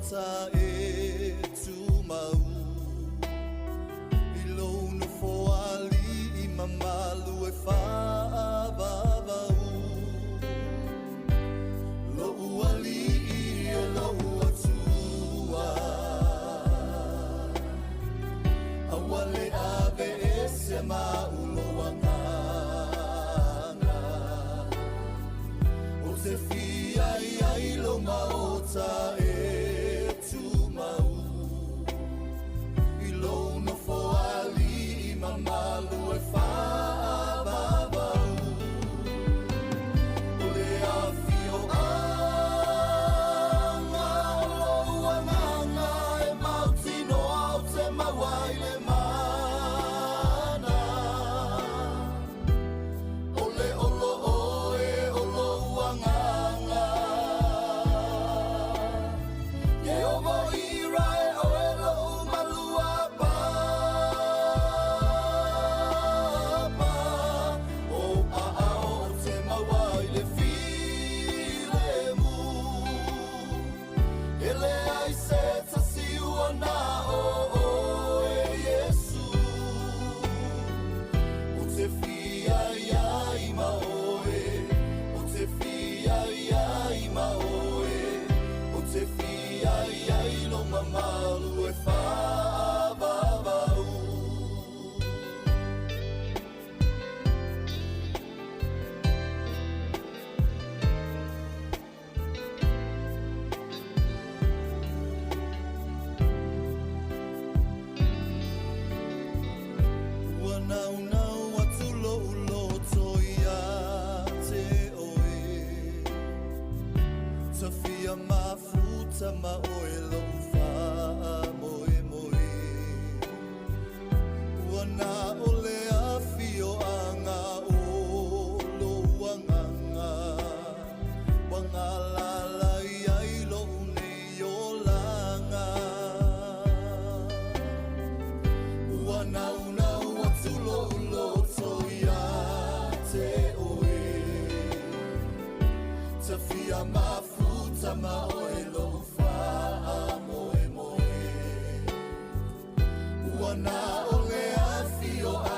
maota e tumau i lou nofoalii mamalu e faavavau. Lou alii e lou Atua, aua le ave ese ma ulo agaga. O te fia ia i lo maota e tumau i lou nofoalii mamalu e faavavau. O le afioaga o lou agaga e mautinoa o te maua i le mana. O le olo oe o lou agaga. Iehova Irae oe lou malua papa. O aao o te maua i le filemu. E leai se tasi ua na o oe Iesu. O te fia ia i ma oe, o te fia ia i ma oe, o te fia ia i lo mamalu e faavavau. Ua naunau atu lou loto ia te oe, tafia mafuta ma oe lou faamoemoe. Ua na o le afioaga o lou agaga, ua galala i ai lou nei olaga. Ua naunau atu lou loto ia te oe, tafia mafuta ma oe lou faamoemoe. Ua na o le afioaga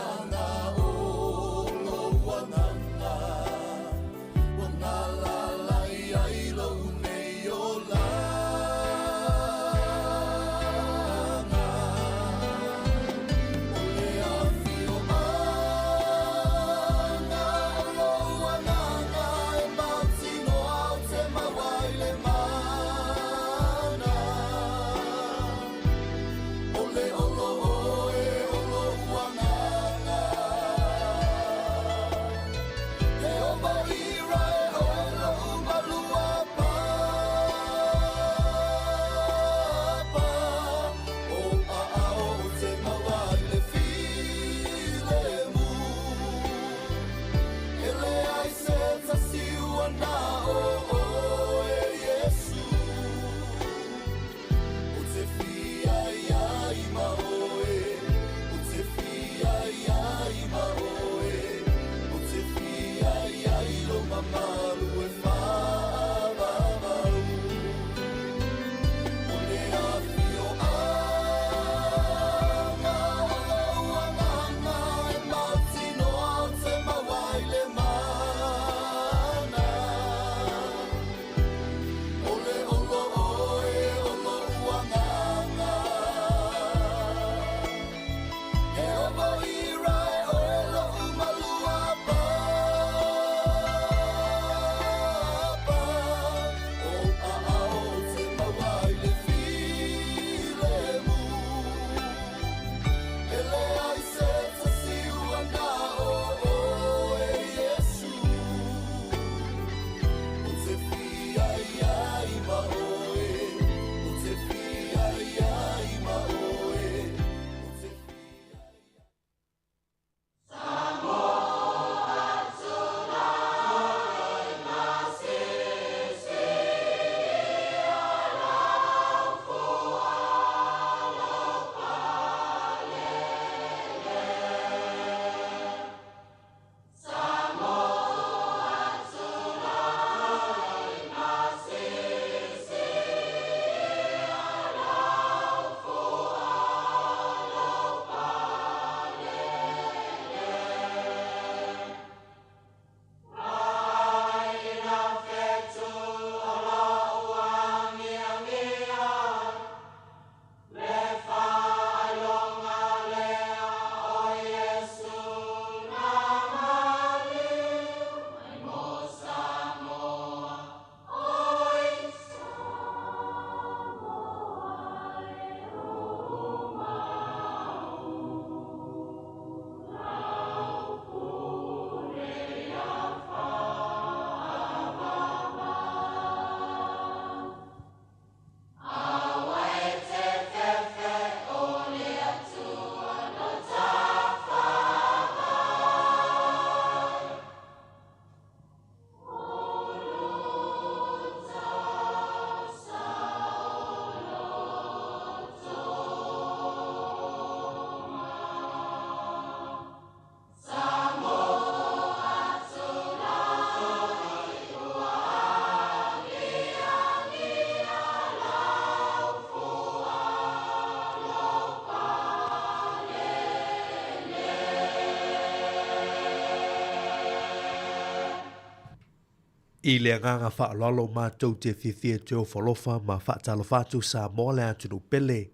I le agaga faaaloalo matou te fiafia e toe ofo alofa ma faatalofa atu Samoa le atunuu pele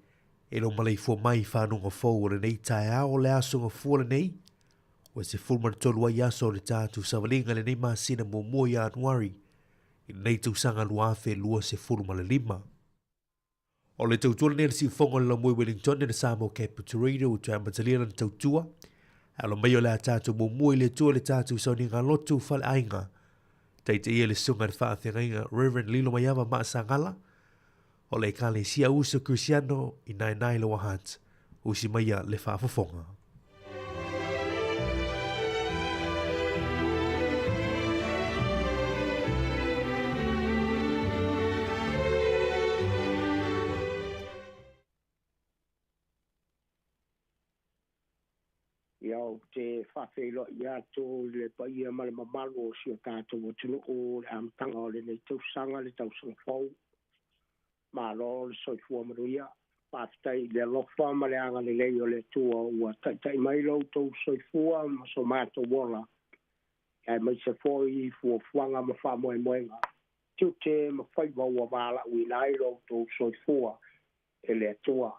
e lou maleifua mai i fanuga fou o lenei taeao o le aso gafua lenei ua 13 ai aso o le tatou savaliga i lenei masina muamua Ianuari i lenei tausaga 2025. O le tautua lenei a le siufofoga o le Laumoi Wellington i le Samoa Capital Radio ua toe amatalia lana tautua. E alo mai o le a tatou muamua i le Atua i le tatou sauniga lotu faleaiga. Taitaia le susuga i le faafeagaiga Reverend Lilo Maiava Maasagala o le Ekalesia Uso Kerisiano i Naenae Lower Hutt. Usi maia le faafofoga. Ia ou te faafeiloai atu i le paia ma le mamalu o si o tatou atunuu i le amataga o lenei tausaga, le tausaga fou. Malo le soifua manuia. Faafetai i le alofa ma le agalelei o le Atua ua taitai mai lo outou soifua ma so matou ola, aemaise foi i fuafuaga ma faamoemoega, tiute ma faiva ua valaauina ai lo outou soifua e le Atua.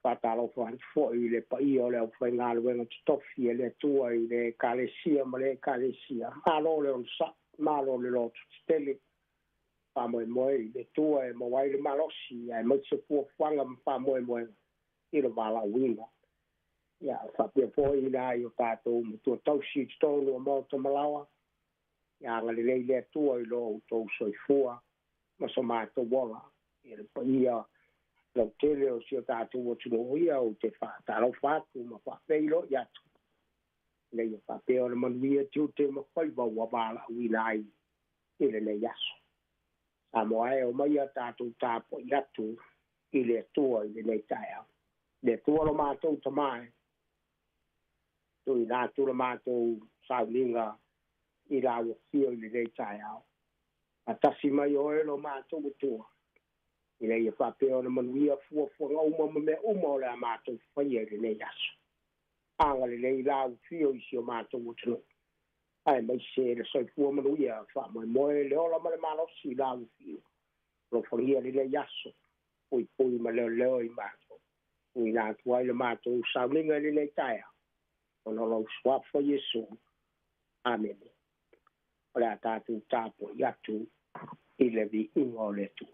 Faatalofa atu foi i le paia o le aufaigaluega totofi e le Atua i le Ekalesia ma le Ekalesia. Malo le onosai, malo le loto tetele. Faamoemoe i le Atua e maua ai le malosi aemaise fuafuaga ma faamoemoega i le valaauina. Ia, faapea foi i nai o tatou matua tausi i totonu o maota ma laoa, ia agalelei le Atua i lo outou soifua ma so matou ola. Ia le paia lautele o si o tatou atunuu ia, ou te faatalofa atu ma faafeiloai atu, ina ia faapea ona manuia tiute ma faiva ua valaauina ai i lenei aso. Samoa e, omaia tatou tapuai atu i le Atua i lenei taeao. Le Atua lo matou Tama e, tuuina atu le matou sauniga i lau afio i lenei taeao. Faatasi mai oe lo matou Atua, ina ia faapea ona manuia fuafuaga uma ma mea uma o le a matou faia i lenei aso. Agalelei lau afio i si o matou atunuu, aemaise le soifua manuia, faamoemoe le ola ma le malosi i lau afio. Alofagia lenei aso, puipui ma leoleo i matou. Tuuina atu ai le matou sauniga i lenei taeao, ona o lou suafa Iesu. Amene. O le a tatou tapuai atu i le viiga o le Atua.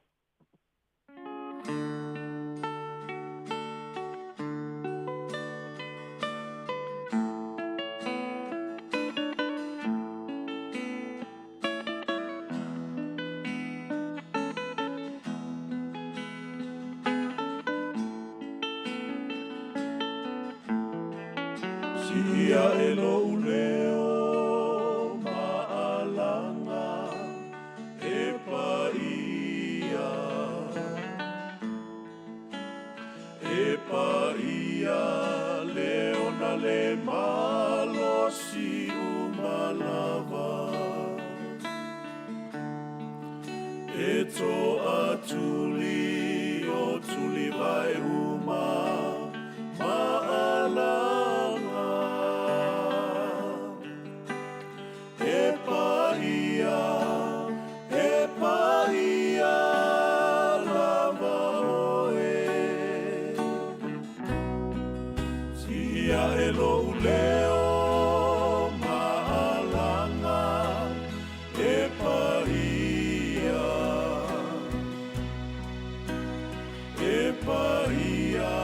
Siia e lou leo maalaga e paia, e paia le ona le malosi uma lava. E toa tuli o tuli vai uma maalaga. E paia, e paia lava oe. Tia e lou leo maalaga e paia, e paia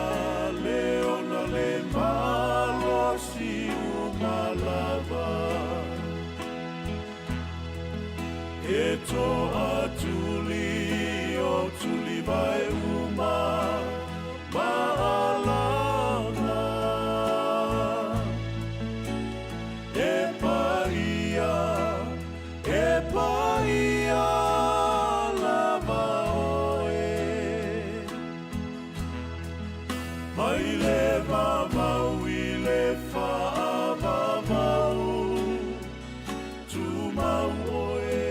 le ona le malosi uma lava. E toa tuli o tuli vai uma maalaga. E paia, e paia lava oe. Mai le vavau i le faavavau, tumau oe.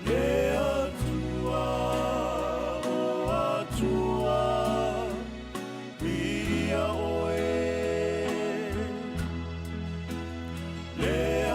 Le Atua o Atua. Viia oe, le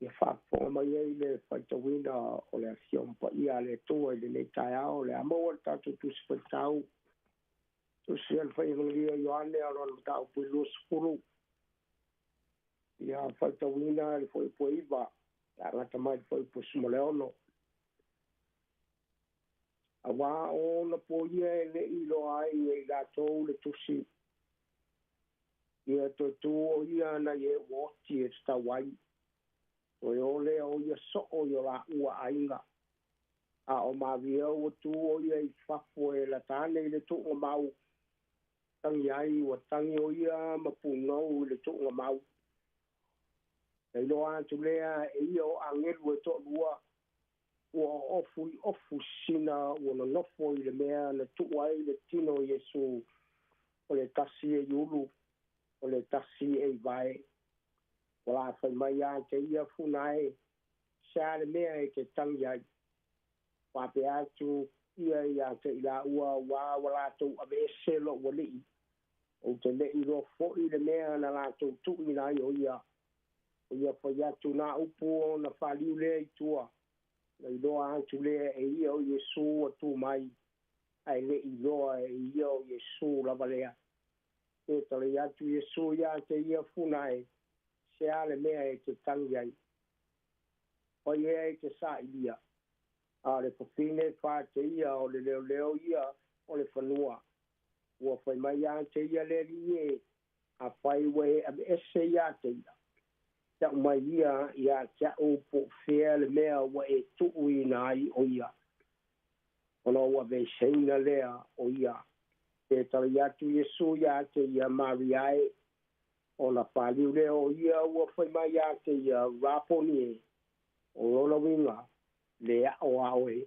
Ia faafofoga mai ai le faitauina o le Afioga Paia a le Atua i lenei taeao. O le a maua le tatou Tusi Faitau, Tusi a le Faiagalalia Ioane, o lona mataupu i 20. Ia faitauina le fuaiupu e 9, e amata mai le fuaiupu 16. Auā o ona po ia e le i iloa ai e i latou le Tusi, ia toe tu o ia nai e ua oti e tatau ai, toe o lea o ia soo i o laua aiga. A o Maria ua tu o ia i fafo e lata ane i le tuugamau, tagi ai ua tagi o ia ma punou i le tuugamau. Na iloa atu lea e ia o agelu e toalua ua oofu i ofu sina ua nonofo i le mea na tuu ai le tino o Iesu, o le tasi e i ulu, o le tasi e i vae. Ua la fai mai ia te ia funa e, se a le mea e te tagi ai. Faapea atu ia ia te i laua, auā ua latou aveese lou alii, ou te le i iloa foi le mea na latou tuuina ai o ia. O ia fai atu nā upu ona faliu lea i tua, na iloa atu lea e ia o Iesu ua tu mai, ae le i iloa e ia o Iesu lava lea. E talai atu Iesu ia te ia funa e, se a le mea e te tagi ai. O ai ea e te sailia? A o le fafine fate ia o le leoleo ia o le fanua. Ua fai mai ia te ia le alii e, afai ua e aveese ia te ia, tau mai ia ia te au po o fea le mea ua e tuuina ai o ia, ona ou aveeseina lea o ia. E talai atu Iesu ia te ia Maria e, ona paliu lea o ia ua fai mai ia te ia Raponi e, o lona uiga, le aʻo a oe.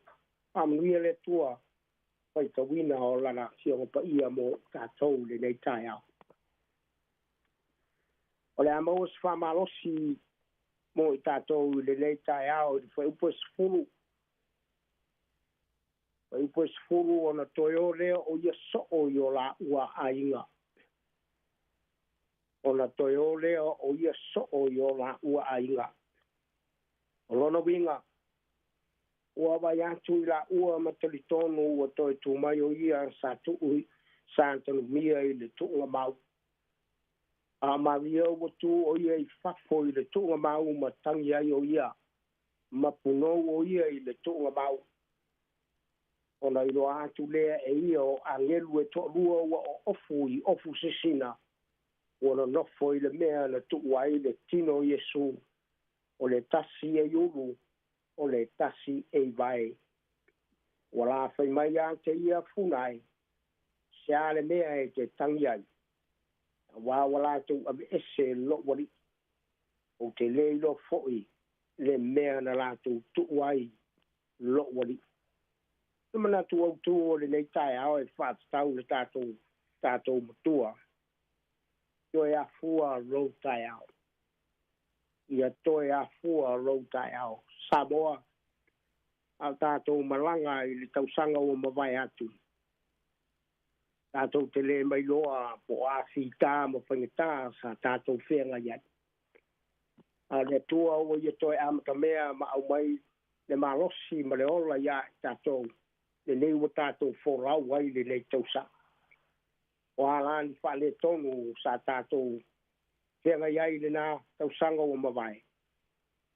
Faamanuia le Atua faitauina o Lana Afioga Paia mo tatou i lenei taeao. O le a maua se faamalosi mo i tatou i lenei taeao i le fuaiupu e 10. Fuaiupu e 10, ona toe o lea o ia soo i o laua aiga. Ona toe o lea o ia soo i o laua aiga. O lona uiga, ua vaai atu i laua ma talitonu ua toe tu mai o ia sa tuu sa tanumia i le tuugamau. A Maria ua tu o ia i fafo i le tuugamau ma tagi ai o ia, ma punou o ia i le tuugamau. Ona iloa atu lea e ia o agelu e toalua ua oofu i ofu sisina, ua nonofo i le mea na tuu ai le tino o Iesu, o le tasi e i ulu, o le tasi e i vae. Ua la fai mai ia te ia funa e, se a le mea e te tagi ai, auā ua latou aveese lou alii, ou te le iloa foi le mea na latou tuu ai lou alii. Le manatu autū o lenei taeao e faatatau le tatou tatou Matua, toe afua lou taeao. Ia toe afua lou taeao. Samoa, a o tatou malaga i le tausaga ua mavae atu, tatou te le mailoa po o a fita ma faigata sa tatou feagai ai. A o le Atua ua Ia toe amatamea ma aumai le malosi ma le ola iā i tatou, lenei ua tatou folau ai lenei tausaga. O a la ni faaletonu sa tatou feagai ai i lena tausaga ua mavae,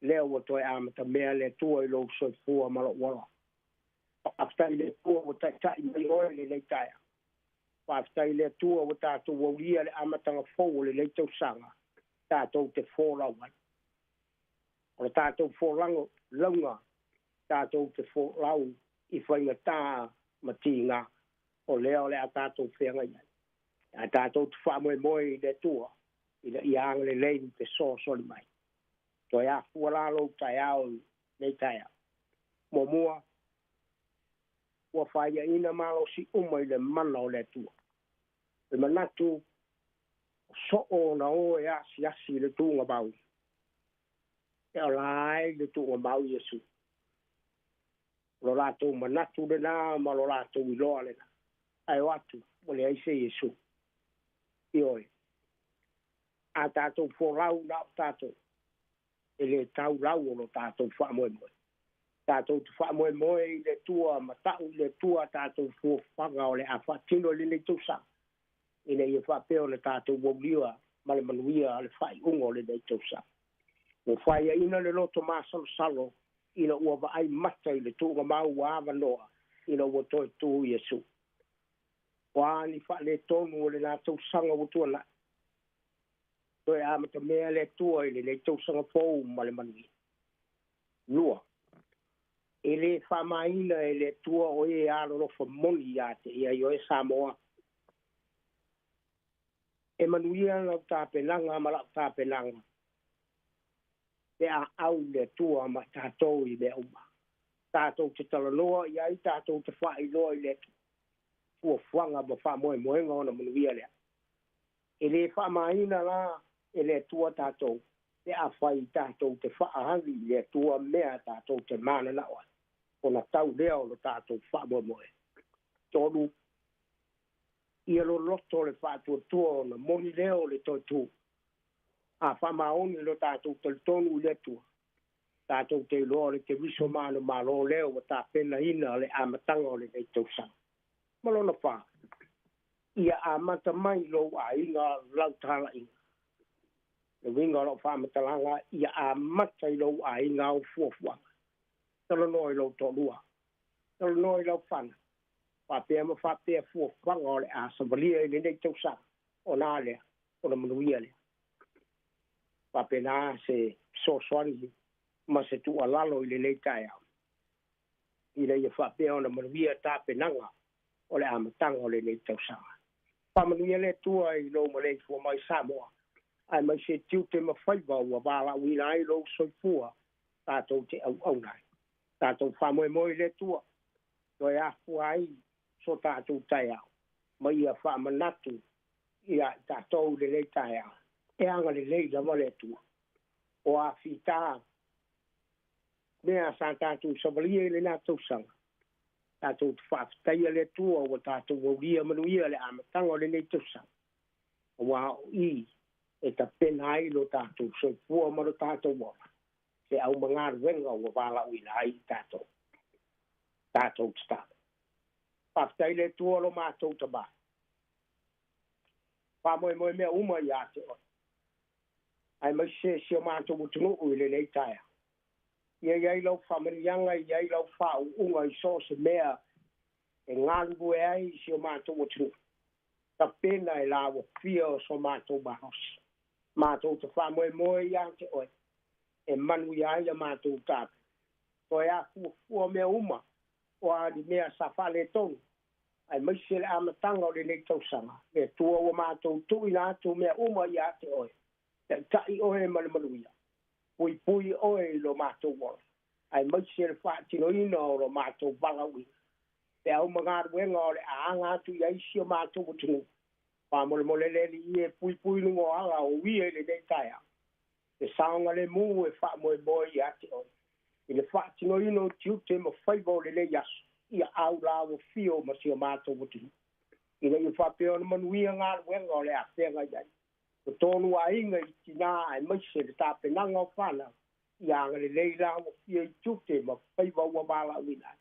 lea ua toe amatamea le Atua i lou soifua ma lou ola. Faafetai i le Atua ua taitai mai oe i lenei taeao. Faafetai i le Atua ua tatou aulia le amataga fou o lenei tausaga tatou te folau ai. O le tatou folago lauga tatou te folau i faigata ma tiga, o lea o le a tatou feagai ai. Ae tatou te faamoemoe i le Atua ina ia agalelei ma fesoasoani mai. Toe afua la lou taeao i lenei taeao. Muamua, ua faiaina malosi uma i le mana o le Atua. Le manatu o soo ona o e asiasi i le tuugamau, e ola ai le tuugamau Iesu. O lo latou manatu lena ma lo latou iloa lena. Ae o atu, ua leai se Iesu. Ioe. A tatou folau na o tatou. E lē tau lau o lo tatou faamoemoe. Tatou te faamoemoe i le Atua ma ta'u i le Atua a tatou fuafuaga o le a faatino i lenei tausaga, ina ia faapea ona tatou aulia ma le manuia le faaiuga o lenei tausaga. Ua faiaina le loto masalosalo ina ua vaai mata i le tuugamau ua avanoa ina ua toe tu Iesu. O a ni faaletonu o lena tausaga ua tuanai, toe amatamea le Atua i lenei tausaga fou ma le manuia. 2. E lē faamaina e le Atua o e alolofa moni iā te ia i oe Samoa. E manuia lau tapenaga ma la'u tapenaga pe a au le Atua ma tatou i mea uma. Tatou te talanoa i ai, tatou te faailoa i le Atua fuafuaga ma faamoemoega ona manuia lea. E lē faamaina la e le Atua tatou pe afai tatou te faaali i le Atua mea tatou te mananao ai, ona tau lea o lo tatou faamoemoe. 3. Ia loloto le faatuatua ona moni lea o le toe tu. A faamaoni lo tatou talitonu i le Atua, tatou te iloa o le Keriso manumalo lea ua tapenaina le amataga o lenei tausaga. Ma lona 4, ia amata mai lou aiga lau talaiga. Le uiga o lau faamatalaga, ia amata i lou aiga au fuafuaga. Talanoa i lou toalua, talanoa i lau fana, faapea ma faapea fuafuaga o le a savalia i lenei tausaga, ona a lea, ona manuia lea. Faapena se fesoasoani ma se tuualalo i lenei taeao, ina ia faapea ona manuia tapenaga o le amataga o lenei tausaga. Faamanuia le Atua i lou maleifua mai Samoa, aemaise tiute ma faiva ua valaauina ai lou soifua tatou te auauna ai. Tatou faamoemoe i le Atua, toe afua ai so tatou taeao, ma ia faamanatu iā i tatou i lenei taeao, e agalelei lava le Atua. O a fitā mea sa tatou savalia i lena tausaga, tatou te faafetaia le Atua ua tatou aulia manuia le amataga o lenei tausaga, auā o i e tapena ai lo tatou soifua ma lo tatou ola, se au ma galuega ua valaauina ai i tatou. Tatou tatalo. Faafetai le Atua lo matou Tamā. Faamoemoe mea uma iā te Oe, aemaise si o matou atunuu i lenei taeao. Ia i ai lau faamanuiaga, ia i ai lau faauuga i so o se mea e galulue ai i si o matou atunuu. Tapena e lauafia o so matou malosi. Matou te faamoemoe iā te Oe e manuia ai a matou tapu. Toe afuafua mea uma o a ni mea sa faaletonu, aemaise le amataga o lenei tausaga. Le Atua ua matou tuuina atu mea uma iā te Oe. Taitai Oe ma le manuia. Puipui Oe i lo matou ola, aemaise le faatinoina o lo matou valaauina. Feau ma galuega o le a aga atu i ai si o matou atunuu. Faamolemole le Alii e puipui luga o ala o uia i lenei taeao. Le saogalemu e faamoemoe iā te Oe i le faatinoina o tiute ma faiva o lenei aso, ia au lauafio ma si o matou atunuu, ina ia faapea ona manuia galuega o le a feagai ai. Totonu aiga i tinā aemaise le tapenaga o fanau, ia agalelei lauafia i tiute ma faiva ua valaauina ai.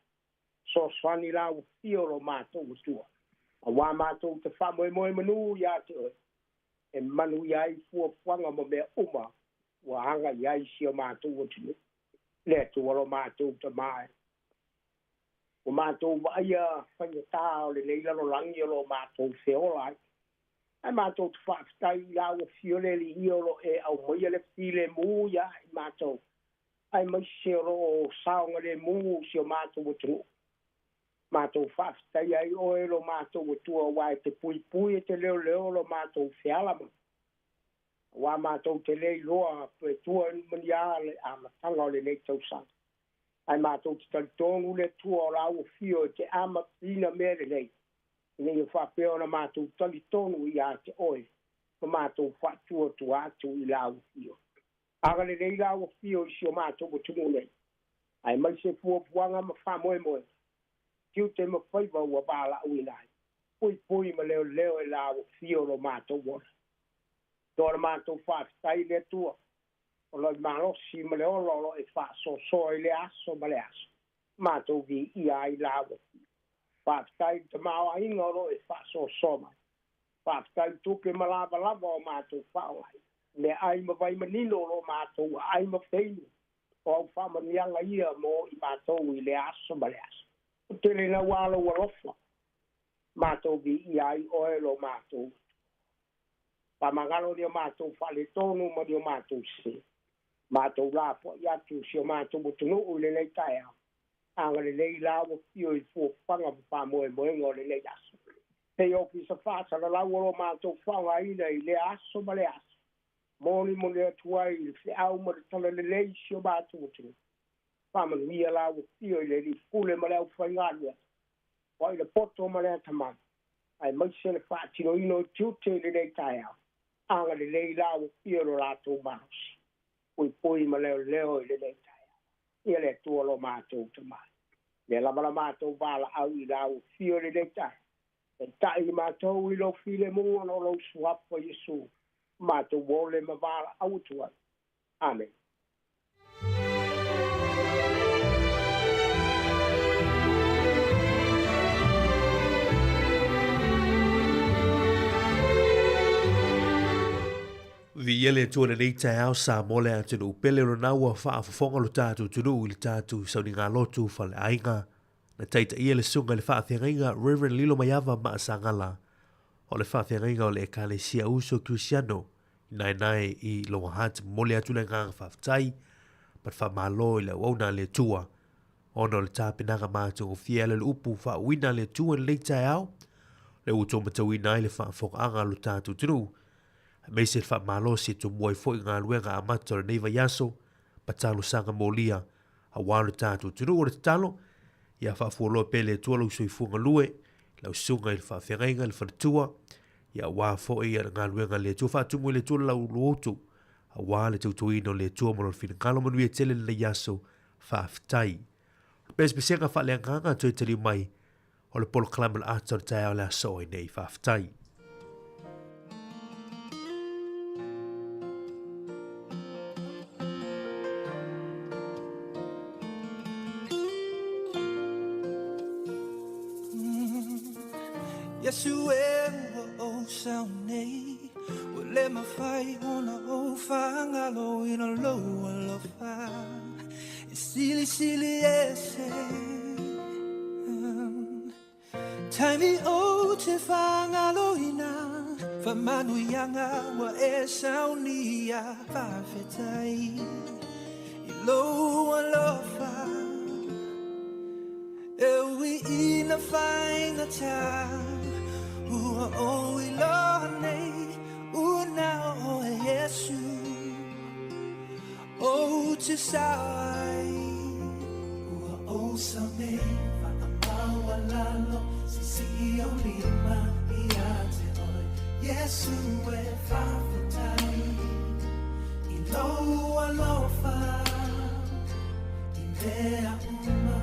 Fesoasoani lauafia o lo matou Atua, auā matou te faamoemoe manū iā te Oe, e manuia ai fuafuaga ma mea uma ua aga i ai si o matou atunuu. Le Atua lo matou Tamā e. Ua matou vaaia faigatā o lenei lalolagi o lo o matou feola ai, ae matou te faafetai i lau Afio le Alii o lo o e aumaia le filemu iā i matou, aemaise o lo o saogalemu si o matou atunuu. Matou faafetaia ai Oe lo matou Atua, auā e te puipui e te leoleo lo matou feala mai, auā matou te le iloa pe tua ma ni a le amataga o lenei tausaga. Ae matou te talitonu le Atua o lau Afio e te amataina mea lelei, ina ia faapea ona matou talitonu iā te Oe ma matou faatuatua atu i lau Afio. Agalelei lau Afio i si o matou atunuu nei, aemaise fuafuaga ma faamoemoega, tiute ma faiva ua valaauina ai. Puipui ma leoleo e lau Afio lo matou ola. Toa le matou faafetai le Atua. O lou malosi ma le ola o lo o e faasoasoa i lea aso ma lea aso, matou viia ai lau Afioga. Faafetai i le tamaoaiga o lo o e faasoasoa mai. Faafetai i tupe ma lavalava o matou faaaogaina, meaai ma vai manino o lo matou aai ma feinu, o au faamanuiaga ia mo i matou i lea aso ma lea aso. Ua tele naua lou alofa, matou viia ai oe lo matou Atua. Faamagalo ni o matou faaletonu ma ni o matou sese. Matou lafoai atu si o matou atunuu i lenei taeao. Agalelei lau Afio i fuafuaga ma faamoemoega o lenei aso. Pei ofisa faasalalau o lo matou faaaogaina i lea aso ma lea aso. Molimoli atu ai i le feau ma le talalelei si o matou atunuu. Faamanuia lau Afio i le Alii Pule ma le aufaigaluega, o ai le poto ma le atamai, aemaise le faatinoina o tiute i lenei taeao. Agalelei lau Afio i lo latou malosi. Puipui ma leoleo i lenei taeao. Ia le Atua lo matou Tama. Lea lava la matou valaau i lau Afio i lenei taeao. Taitai i matou i lou filemu ona o lou Suafa Iesu. Matou ole ma valaau atu ai. Amene. Viia le Atua i lenei taeao Samoa le atunuu pele o lona ua faafofoga lo tatou atunuu i le tatou sauniga lotu faleaiga na taitaia le susuga i le faafeagaiga Reverend Lilo Maiava Maasagala o le faafeagaiga o le Ekalesia Uso Kerisiano i Naenae i Lower Hutt. Momoli atu le agaga faafetai ma le faamalo i le auauna a le Atua ona o le tapenaga matagofie ala le upu faauuina a le Atua i lenei taeao, lea ua outou matauina ai le faafofogaaga a lo tatou atunuu, aemaise le faamalosi e tumua ai foi galuega amata o lenei vaiaso ma talosaga molia aua lo tatou atunuu. O le tatalo, ia faafualoa pea le Atua lou soifua galue, lau susuga i le faafeagaiga, le faletua, ia aua foi le galuega a le Atua. Faatumu i le Atua le lau luoutu, aua le tautuaina o le Atua ma lona finagalo. Manuia tele lenei aso. Faafetai. O le pesepesega faaleagaga toe taliu mai o le polokalame o le ata o le taeao le aso ai nei. Faafetai. Yesu e ua ou sao nei Ua le mafai ona ou faagalo ina lou alofa E silisili ese Taimi ou te faagaloina Faamanuiaga ua e saunia Faafetai i lou alofa E ui ina faigata Ua ou iloa nei Ua na o oe Iesu Ou te sao ai Ua ou sao nei Faamaualalo Sisii ou lima ia te oe Iesu e faafetai I lou alofa I mea uma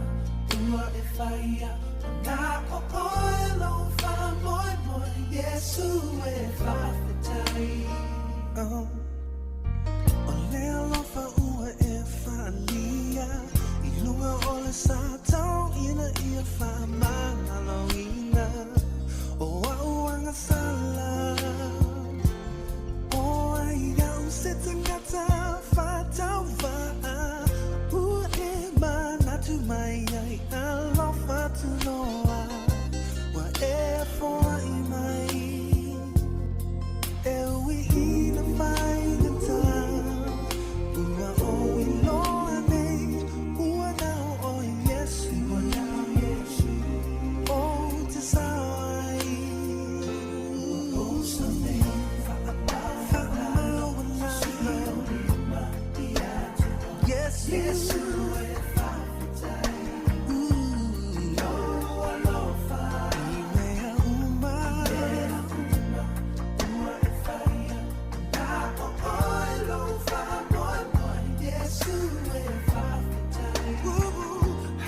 ua e faia Ua na o oe lou faamoemoe Iesu e faafetai oh. O le alofa ua e faaalia I luga o le sa tau ina ia faamagaloina O a'u agasala O ai au se tangata faatauvaa Ua e manatu mai ai alofa tunoa Ua e foai mai E ui ina faigata Ua ou iloa nei Ua na o oe Iesu Ua na o Iesu Ou te sao ai Ua ou sao nei Faamaualalo Iesu Iesu e faafetai I lou alofa I mea uma I mea uma Ua e faia Na o oe lou faamoemoe Iesu e faafetai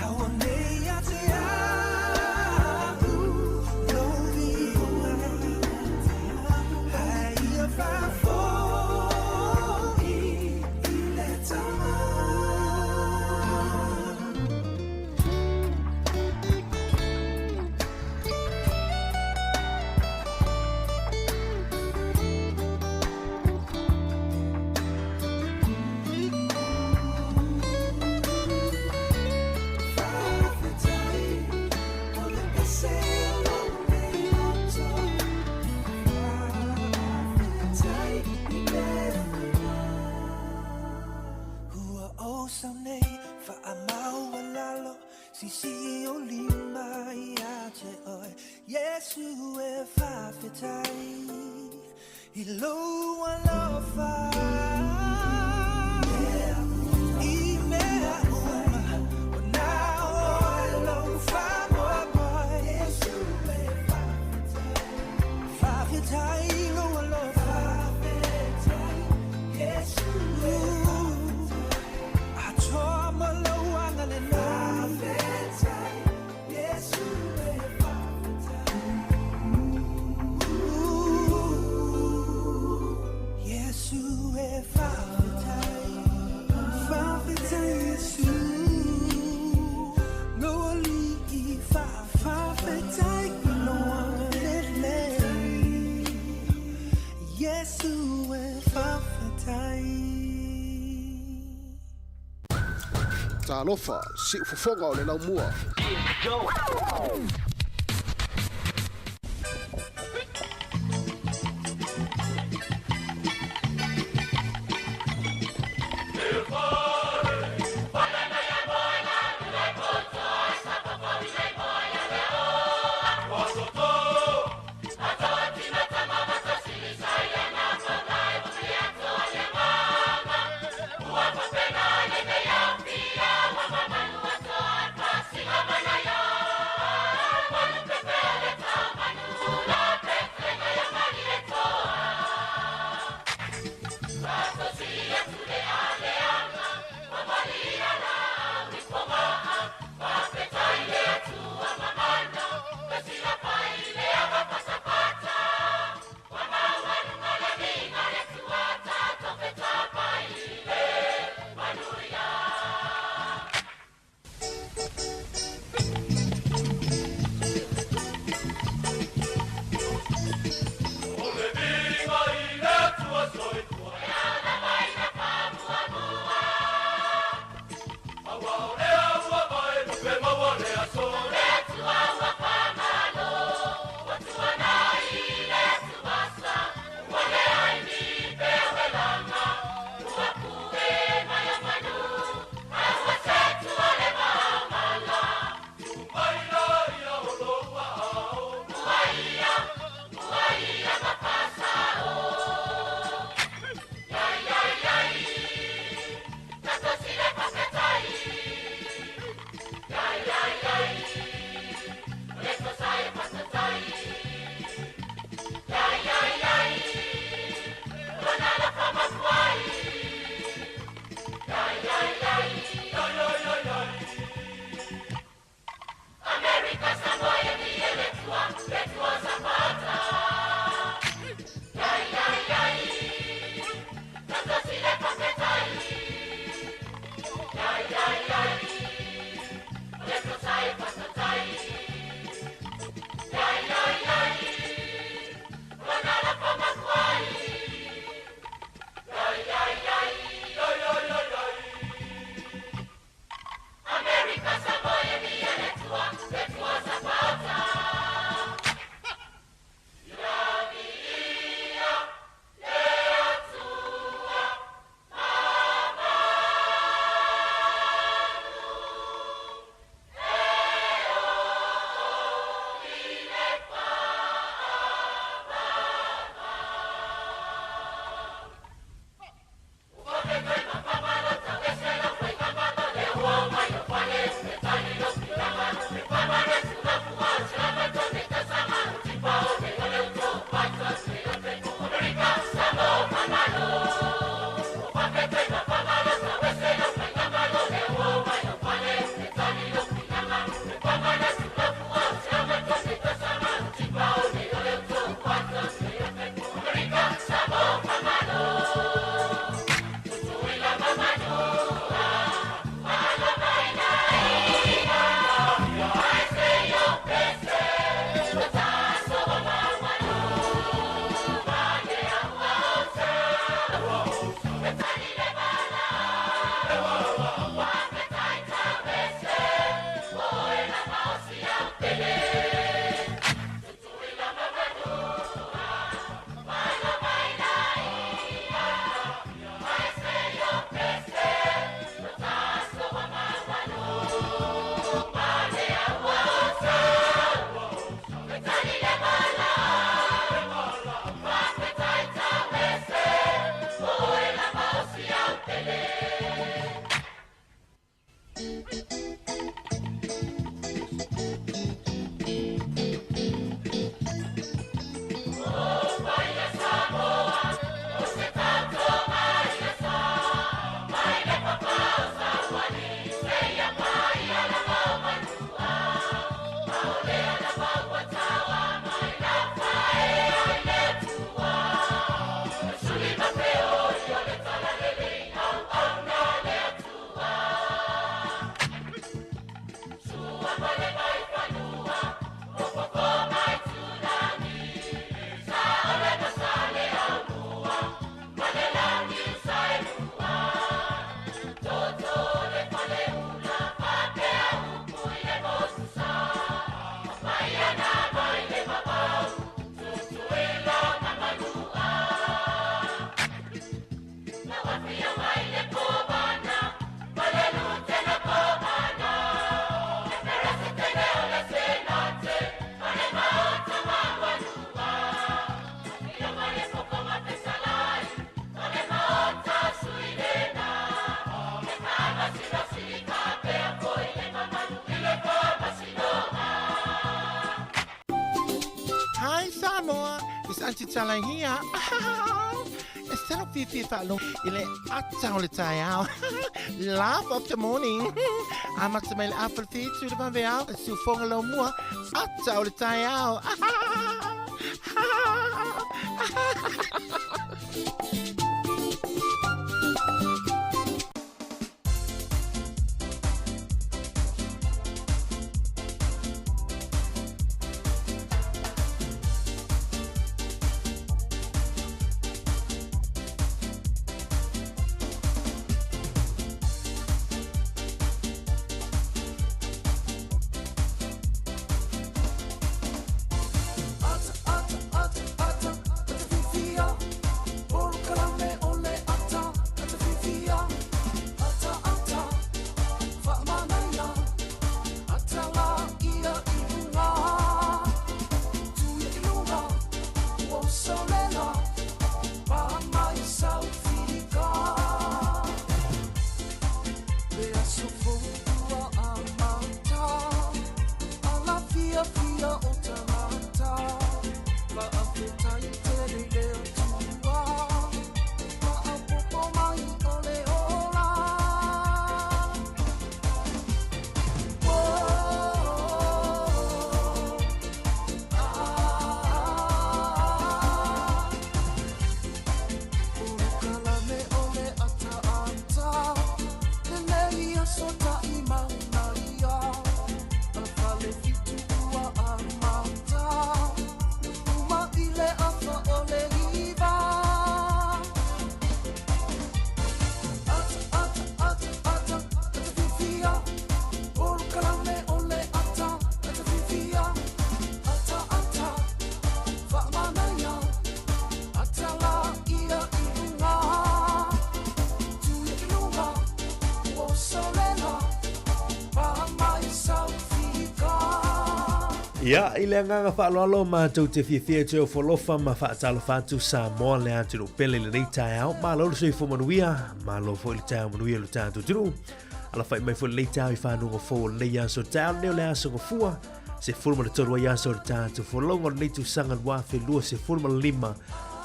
Hau nei ia te au Lou viiga Hai ia faafoi Faamaualalo sisii ou lima ia te oe Iesu e faafetai i lou alofa I mea uma ua na oe lou faamoemoe Iesu e faafetai i lou alofa Iesu e atoa ma lou agalelei Iesu e Iesu e faafetai faafetai Iesu lou alii faafetai i lou agalelei Iesu e faafetai. Talofa, siufofoga o le laumua. It's Aunty Tala here. E sala fiafia faalogo i le ata o le taeao. Laugh of the morning. Amata mai le afa le whitu le vaveao. Siufoga laumua. Ata o le taeao. Ia, i le agaga faaaloalo matou te fiafia e toe ofo alofa ma faatalofa atu Samoa le atunuu pele i lenei taeao. Malo le soifua manuia, malo foi le taeao manuia i lo tatou atunuu. Alafai mai foi lenei taeao i fanuga fou o lenei aso taeao lenei o le aso gafua. 13 ai aso o le tatou folauga o lenei tausaga 2025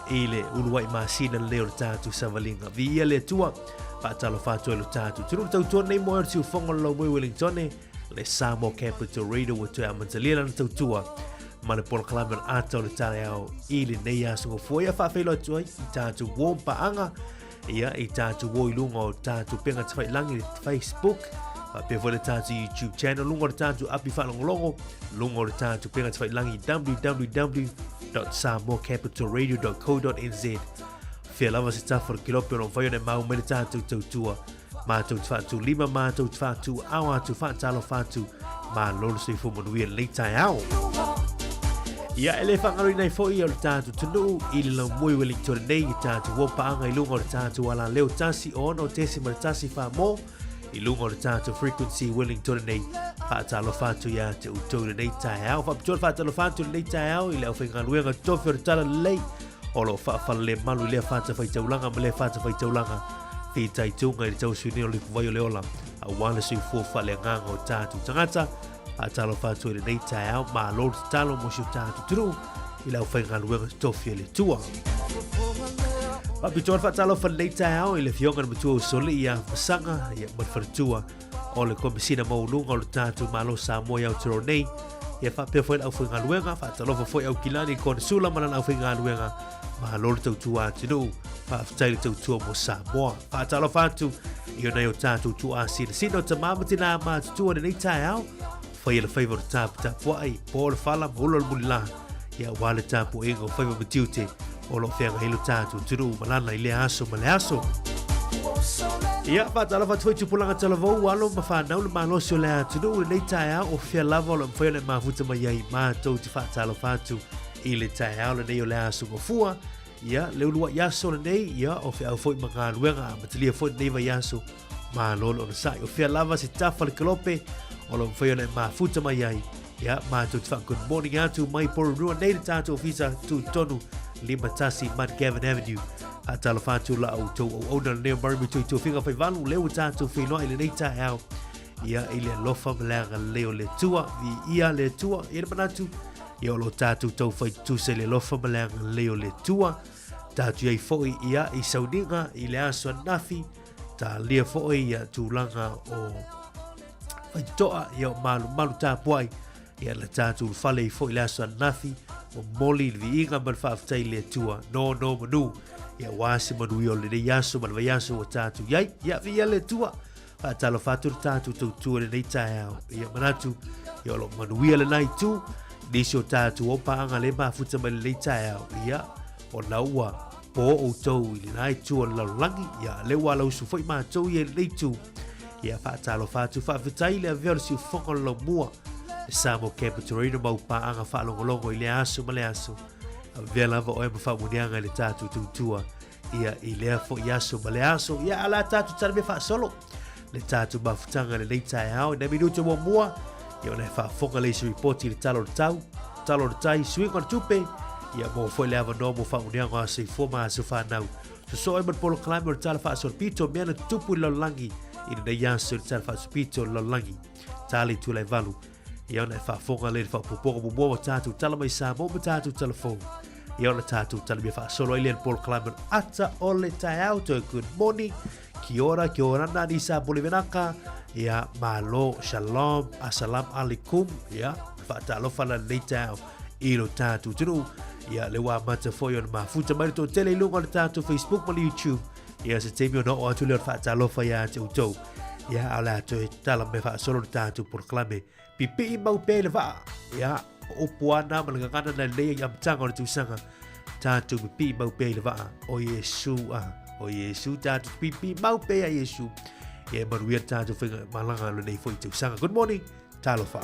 i le uluai masina lenei o le tatou savaliga. Viia le Atua, faatalofa atu ai lo tatou atunuu. Tautua nei mo e o le siufoga o le Laumui Wellingtone, le Samoa Capital Radio ua toe amatalia lana tautua ma le polokalame o le ata o le taeao i lenei aso gafua. Ia faafeiloai atu ai i tatou uo ma paaga ia i tatou uo i luga o tatou pega tafailangi le Facebook, faapea foi le tatou YouTube channel, luga o le tatou api faalogologo, luga o le tatou pega tafailangi www.samoacapitalradio.co.nz. Fea lava se tafa o le kilope o lo o mafai ona e mau mai le tatou tautua. Matou te faatulima, matou te faatuao atu, faatalofa atu, malo le soifua manuia lenei taeao. Ia, e le faagaloina ai foi o le tatou atunuu i le laumui Wellington nei i tatou uo paaga i luga o le tatou alaleo 106.1 Whamo i luga o le tatou frequency Wellington nei. Faatalofa atu ia te outou i lenei taeao. Faapitoa le faatalofa atu i lenei taeao i le aufaigaluega tofi o le Talalelei o lo o faafalelemalu i lea fatafaitaulaga ma lea fatafaitaulaga fitaituga i le tausiuina o le ipuvai o le ola aua le soifua faaleagaga o tatou tagata. Faatalofa atu i lenei taeao, malo le tatalo mo si o tatou atunuu i le aufaigaluega tofi a le Atua. Faapitoa le faatalofa i lenei taeao i le Afioga i le Matua o Soli ia Masaga ia ma le faletua o le Komesina Maualuga o le tatou Malo Samoa i Aotearoa nei. Ia faapea foi le aufaigaluega, faatalofa foi Aukilani i le Konesula ma lana aufaigaluega. Malo le tautua atunuu, faafetai le tautua mo Samoa. Faatalofa atu i ona i o tatou tuuasinasina o tamā ma tinā matutua i lenei taeao. Faia le faiva o le taputapuai, po le fala ma ula le mulilā, ia aua le tapuaiga o faiva ma tiute o lo o feagai ai lo tatou atunuu ma lana i lea aso ma le aso. Ia, faatalofa atu foi tupulaga talavou, alo ma fanau le malosi o le atunuu i lenei taeao o fea lava o lo o mafai ona e mafuta mai ai matou te faatalofa atu i le taeao lenei o le aso gafua. Ia, le uluai aso lenei, ia, o feau foi ma galuega amatalia foi lenei vaiaso. Malo le onosai. O fea lava se tafa le kelope o lo o mafai ona e mafuta mai ai. Ia, matou te wha good morning atu mai Porirua nei le tātou ofisa tūtonu 51 Mount Gavin Avenue. Faatalofa atu la outou auauna lenei o Murray Mutui Tuafiga Faivalu, lea ua tātou feiloai i lenei taeao. Ia, i le alofa ma le agalelei o le Atua, viia le Atua, ia le manatu. Ia o lo o tatou taufai tutusa i le alofa ma le agalelei o le Atua. Tatou i ai foi ia i sauniga i le aso ananafi, talia foi ia tulaga o faitotoa ia o malumalu tapuai ia na tatou ulufale ai foi i le aso ananafi, momoli le viiga ma le faafetai i le Atua, no no manu ia aua se manuia o lenei aso ma le vaiaso ua tatou i ai. Ia viia le Atua. Faatalofa atu le tatou tautua i lenei taeao. Ia manatu, ia o lo o manuia lena itu, nisi o tatou o paaga le mafuta mai lenei taeao. Ia, ona ua po outou i lena itu o le lalolagi, ia lea ua alausu foi matou ia i lenei itu. Ia faatalofa atu, faafetai le avea o le siufofoga o le laumua, le Samoa Capital Radio mau paaga faalogologo i lea aso ma le aso. Avea lava oe ma faamuniaga i le tatou tautua. Ia, i lea foi aso ma le aso, ia a la tatou tala mea faasolo. Le tatou mafutaga i lenei taeao, i nai minute muamua, ia ona e faafofoga le isi ripoti i le tala o le tau, tala o le tai, suiga o le tupe, ia maua foi le avanoa mo faamanuiaga o aso soifua ma aso fanau. Sosoo ai ma le polokalame o le Tala Faasolopito, mea na tutupu i le lalolagi i lenei aso i le Tala Faasolopito o le lalolagi. Tala i tula e valu. Ia ona e faafofoga lea i le faaopoopoga muamua ua tatou tala mai Samoa ma tatou tala fou. Ia ona tatou talamia faasolo ai lea le polokalame o le ata o le taeao. Toe good morning. Kia ora, kia ora nani sa bolivenaka. Ia malo, shalom, assalam alaikum. Ia, faatalofa la lenei taeao i lo tatou atunuu. Ia, le ua amata foi ona mafuta mai le toatele i luga o le tatou Facebook ma le YouTube. Ia, se taimi ona oo atu lea o le faatalofa ia te outou. Ia, a o le a toe tala mai faasolo le tatou polokalame. Pipii mau pea i le vaa. Ia, o upu ana ma le gagana na lelei i amataga o le tausaga. Tatou pipii mau pea i le vaa o Iesu. A, o Iesu tatou pipii mau pea ia Iesu. Ia, e manuia le tatou faiga malaga lenei foi tausaga. Good morning. Talofa.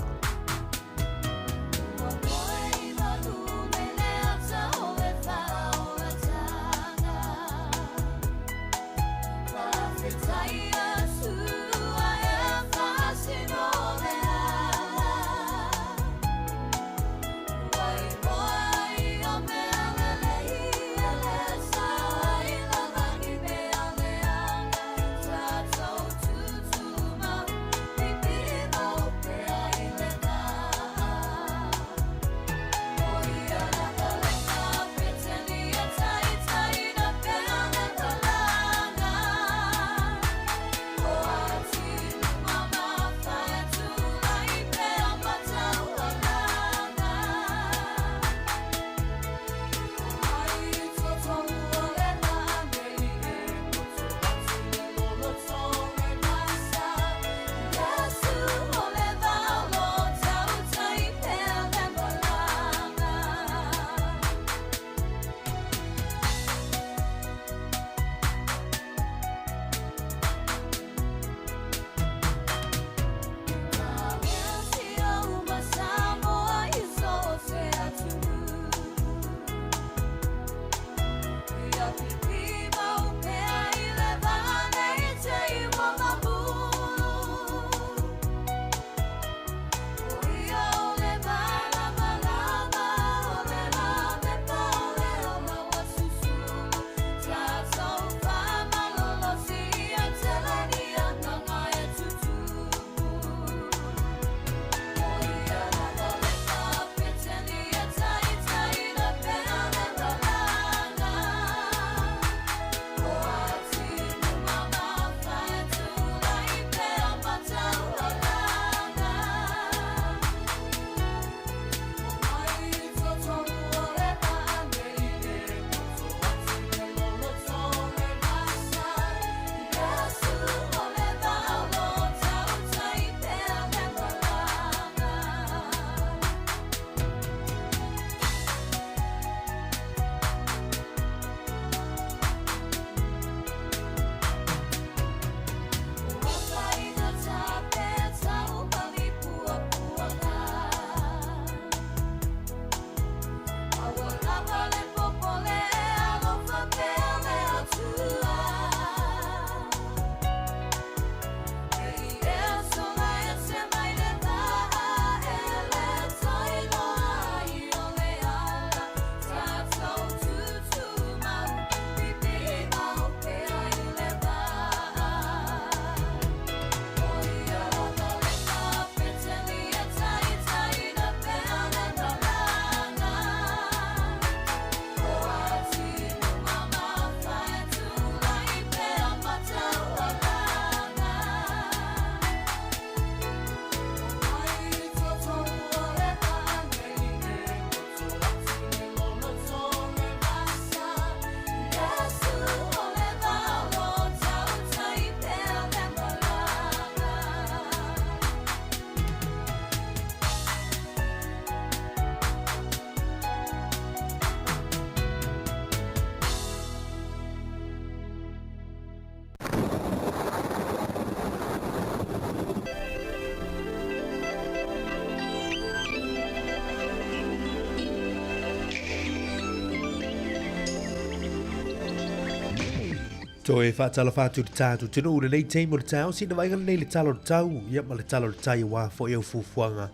Toe faatalofa atu i le tatou atunuu i lenei taimi o le taeao, sina vaaiga lenei i le tala o le tau, ia ma le tala o le tai aua foi au fuafuaga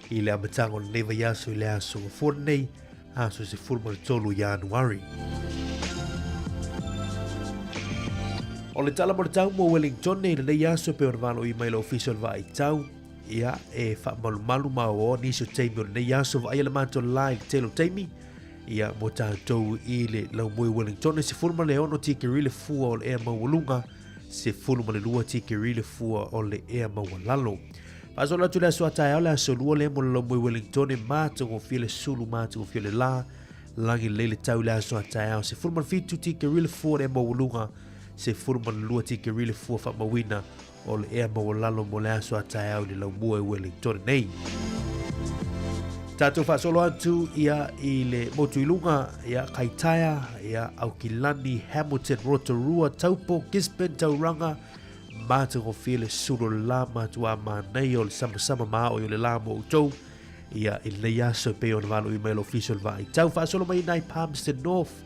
i le amataga o lenei vaiaso i le aso Gafua lenei, aso 13 Ianuari. O le tala mo le tau mo Wellington i lenei aso e pei ona valoia mai le Ofisa o le Vaai Tau, ia e faamalumalu ma aoaoa nisi o taimi o lenei aso, vaaia le matou la i le tele o taimi, ia mo tatou i le laumoi Wellington, 16 tikeri le fua o le ea maualuga, 12 tikeri le fua o le ea maualalo. Faasolo atu le aso a taeao le aso lua lea mo le laumoi Wellington, matagofie le sulu, matagofie le la, lagi lelei le tau i le aso a taeao, 17 tikeri le fua o le ea maualuga, 12 tikeri le fua faamauina o le ea maualalo mo le aso a taeao i le laumua i Wellington nei. Tātou faasolo atu ia i le motu i lunga, ia Kaitaia, ia Aukilani, Hamilton, Rotorua, Taupo, Gisborne, Tauranga, matagofie le sulu o le la, matuā manaia o le samasama maoi o le la mo outou, ia i lenei aso e pei ona valoia mai le ofisa o le vaai tau. Faasolo mai nai Palmerston North,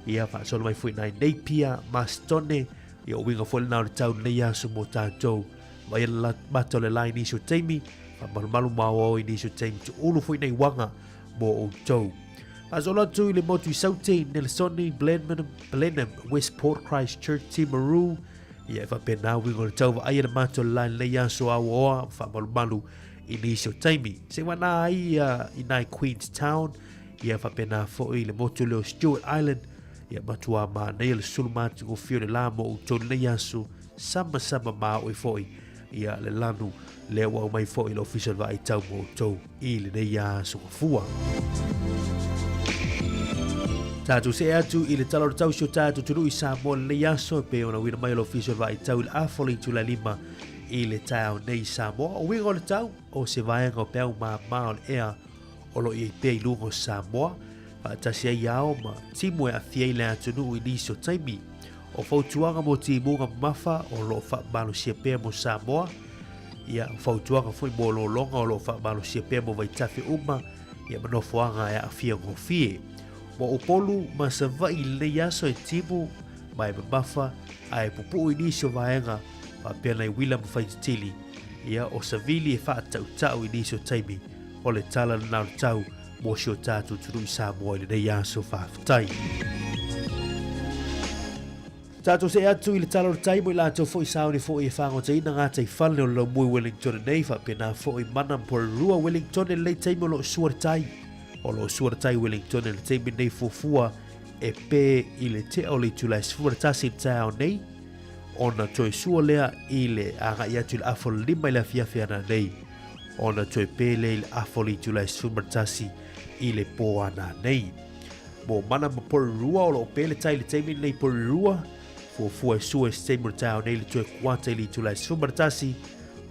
ia faasolo mai foi nai Napier, Mastone, Ia o uiga foi lena o le tau lenei aso mo tatou. Vaai le mata o le la i nisi o taimi, faamalumalu ma aoao i nisi o taimi, tuulu foi nei uaga mo outou. Faasolo atu i le motu i Saute, Nelsoni, Blenheim, Blenheim, Westport, Christchurch, Timaru, ia e faapena uiga o le tau vaaia le mata o le la i lenei aso aoaoa, faamalumalu i nisi o taimi. Se wana ai i nai Queenstown, ia faapena foi le motu leo Stewart Island, Ia matuā manaia le sulu matagofie o le la mo outou lenei aso, samasama maoʻe foi ia le lanu lea ua aumai foi le Ofisa o le Vaai Tau mo outou i lenei aso gafua. Tatou see atu i le tala o le tau si o tatou atunuu i Samoa i lenei aso e pei ona uina mai o le Ofisa o le Vaai Tau i le afa o le itula e lima i le taeao nei i Samoa. O uiga o le tau, o se vaega o peau māmā o le ea o lo o i ai pea i luga o Samoa, faatasi ai ao ma timu e aafia ai le atunuu i nisi o taimi. O fautuaga mo timuga mamafa o lo o faamalosia pea mo Samoa, ia, o fautuaga foi mo lologa o lo o faamalosia pea mo vaitafe uma, ia ma nofoaga e aafia gofie. Mo Upolu ma Savaii i lenei aso e timu ma e mamafa a e pupuu i nisi o vaega faapea nai uila ma faititili, ia, o savili e faatautau i nisi o taimi. O le tala lena o le tau mo si o tatou atunuu i Samoa i lenei aso. Faafetai. Tatou see atu i le tala o le tai mo i latou foi sauni foi e fāgotaina gata i fale o le laumui Wellington nei, faapena foi mana ma Porirua Wellington i lenei taimi o lo o sua le tai. O lo o sua le tai Wellington i le taimi nei fuafua e pē i le tea o le itula e 11 i le taeao nei, ona toe sua lea i le agai atu i le afa o le lima i le afiafi ana nei. Ona toe pē lea i le afa o le itula e 11 i le pō ana nei. Mō Mana ma Porirua, o lo o pē le tai i le taimi lenei Porirua, fuafua e sua i se taimi o le taeao nei le toe kuata i le itula e 11,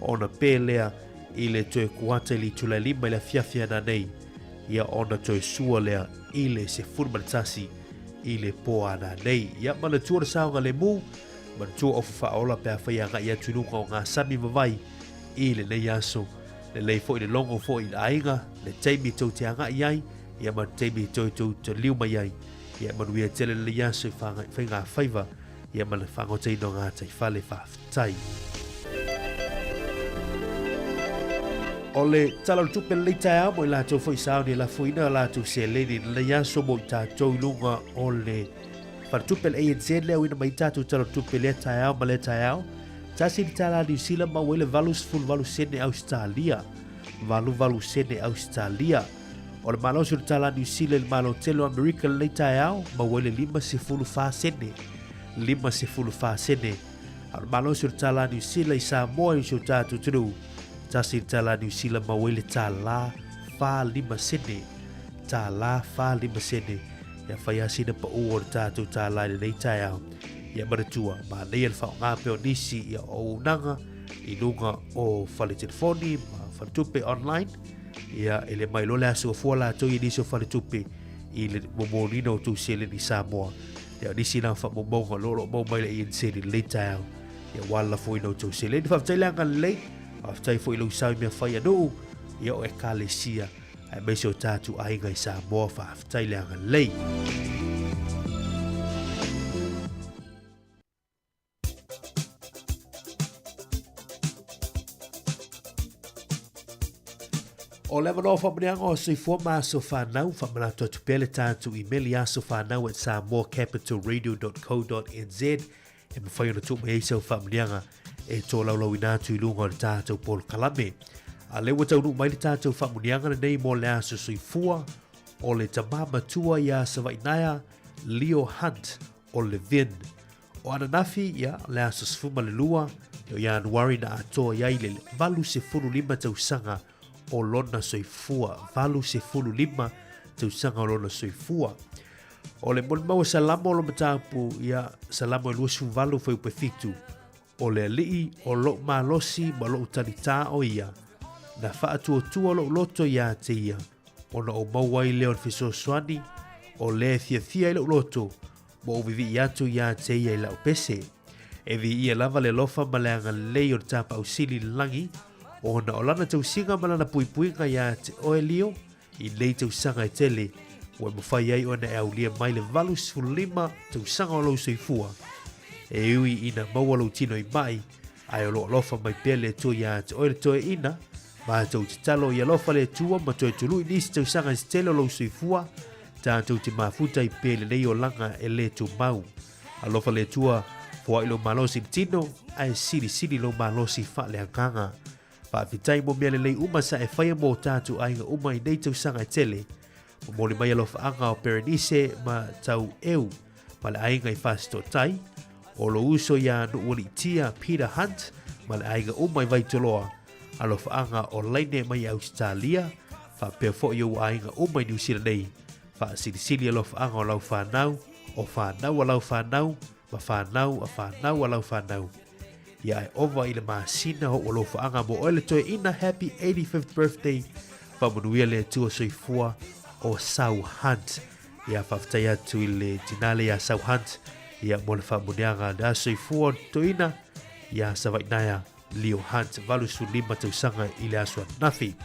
ona pē lea i le toe kuata i le itula e 5 i le afiafi ana nei, ia ona toe sua lea i le 11 i le pō ana nei. Ia manatua le saogalemu, manatua ofu faaola pe afai e agai atu i luga o ngā sami ma vai i lenei aso. Lelei foi le logo foi i le aiga, le taimi tou te agai ai, ia ma le taimi toe tou te liu mai ai. Ia manuia tele lenei aso i faigafaiva, ia ma le faagotaina o ngā taifale faafetai. O le Tala o le Tupe lenei taeao mo i latou foi sauni e lafoina a latou seleni i lenei aso mo i tatou i luga o le Faletupe le ANZ lea auina mai tatou Tala o le Tupe lea taeao ma lea taeao. Tasi le tala Niu Sila maua ai le 88 sene Ausetalia. 88 sene Ausetalia. O le malosi o le tala Niu Sila i le Malo Tele o Amerika lenei taeao, maua ai le 54 sene. 54 sene. A o le malosi o le tala Niu Sila i Samoa i si o tatou atunuu, tasi le tala Niu Sila maua ai le tala 45 sene. Tala 45 sene. Ia whai a sina pa o le tatou tala i lenei taeao. Ia manatua, manaia le faaaoga pea o nisi ia o auaunaga i luga o fale telefoni ma faletupe online. Ia e le mai loa le aso fua latou i nisi o faletupe i le momoliina o tou seleni i Samoa. Ia o nisi na faamaumauga o lo o maua mai le ANZ i lenei taeao. Ia ua lafoina o tou seleni. Faafetai le agalelei, faafetai foi i lou sao i mea fai a nuu, ia o Ekalesia aemaise o tatou aiga i Samoa. Faafetai le agalelei. O le avanoa faamanuiaga o Soifua ma Aso Fanau, faamanatu atu pea le tatou imeli asofanau@samoacapitalradio.co.nz e mafai ona tuu mai ai sau faamanuiaga e tolaulauina atu i luga o le tatou polokalame. A lea ua taunuu mai le tatou faamanuiaga lenei mo le aso soifua o le tamā matua iā Savainaea Leo Hunt o Levin. O ananafi, ia, le aso 12 o Ianuari na atoa i ai le 85 tausaga o lona soifua. 85 tausaga o lona soifua. O le molimau a Salamo o lo mataupu, ia, Salamo e 28 fuaiupu e 7, O le Alii o lou malosi ma lou talitā o ia, na faatuatua lou loto iā te ia, ona ou maua ai lea o le fesoasoani, o lea e fiafia ai lou loto, ma ou vivii atu iā te ia i lau pese. E viia lava le alofa ma le agalelei o le Tapaau Sili i le lagi, ona o lana tausiga ma lana puipuiga iā te oe Leo, I nei tausaga e tele, ua mafai ai ona e aulia mai le 85 tausaga o lou soifua. E ui ina maua lou tino i mai, ae o lo o alofa mai pea le Atua iā te oe le toeaina, matou tatalo i alofa le Atua ma toe tului nisi tausaga se tele o lou soifua, tatou te mafuta ai pea i lenei olaga e le tumau. Alofa le Atua, foai lou malosi i le tino, ae silisili lou malosi faaleagaga. Faafetai mo mea lelei uma sa e faia mō tātou aiga uma i nei tausaga e tele. Momoli mai alofaaga o Berenice ma Tau Eu ma le aiga i Fasitotai, o lou uso iā Nuualiitia Peter Hunt ma le aiga uma i Vaitoloa, alofaaga o Laine mai Ausetalia, faapea foi ou aiga uma i Niu Sila nei. Faasilisili alofaaga o lau whanau, o whanau a lau whanau, ma whanau a whanau a lau whanau. Ia e ova i le masina o ua lofaaga mo oe le toeaina Happy 85th birthday Faamanuia le Atua soifua o Sau Hunt. Ia faafetai atu i le tinā lea ia Sau Hunt ia mo le faamanuiaga le aso soifua o le toeaina ia Savainaea Leo Hunt 85 tausaga i le aso ananafi.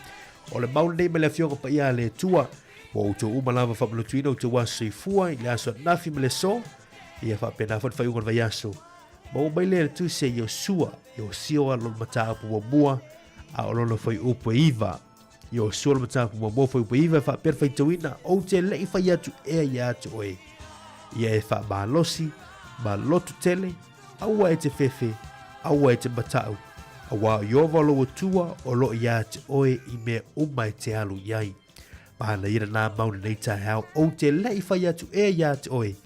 O le mau lenei mai le Afioga Paia a le Atua mo outou uma lava faamalotuina outou aso soifua i le aso ananafi ma le aso ia faapena foi le faaiuga o le vaiaso. Maua mai lea i le tusi a Iosua, Iosioa lona mataupu muamua, a o lona fuaiupu e 9. Iosua lona mataupu muamua fuaiupu e 9 e faapea le faitauina, Ou te le i fai atu ea iā te oe, ia e faamalosi ma loto tele, aua e te fefe, aua e te mataʻu, auā o Ieova lou Atua o lo o iā te oe i mea uma e te alu i ai. Manaia lenā mau lenei taeao, ou te le i fai atu ea iā te oe,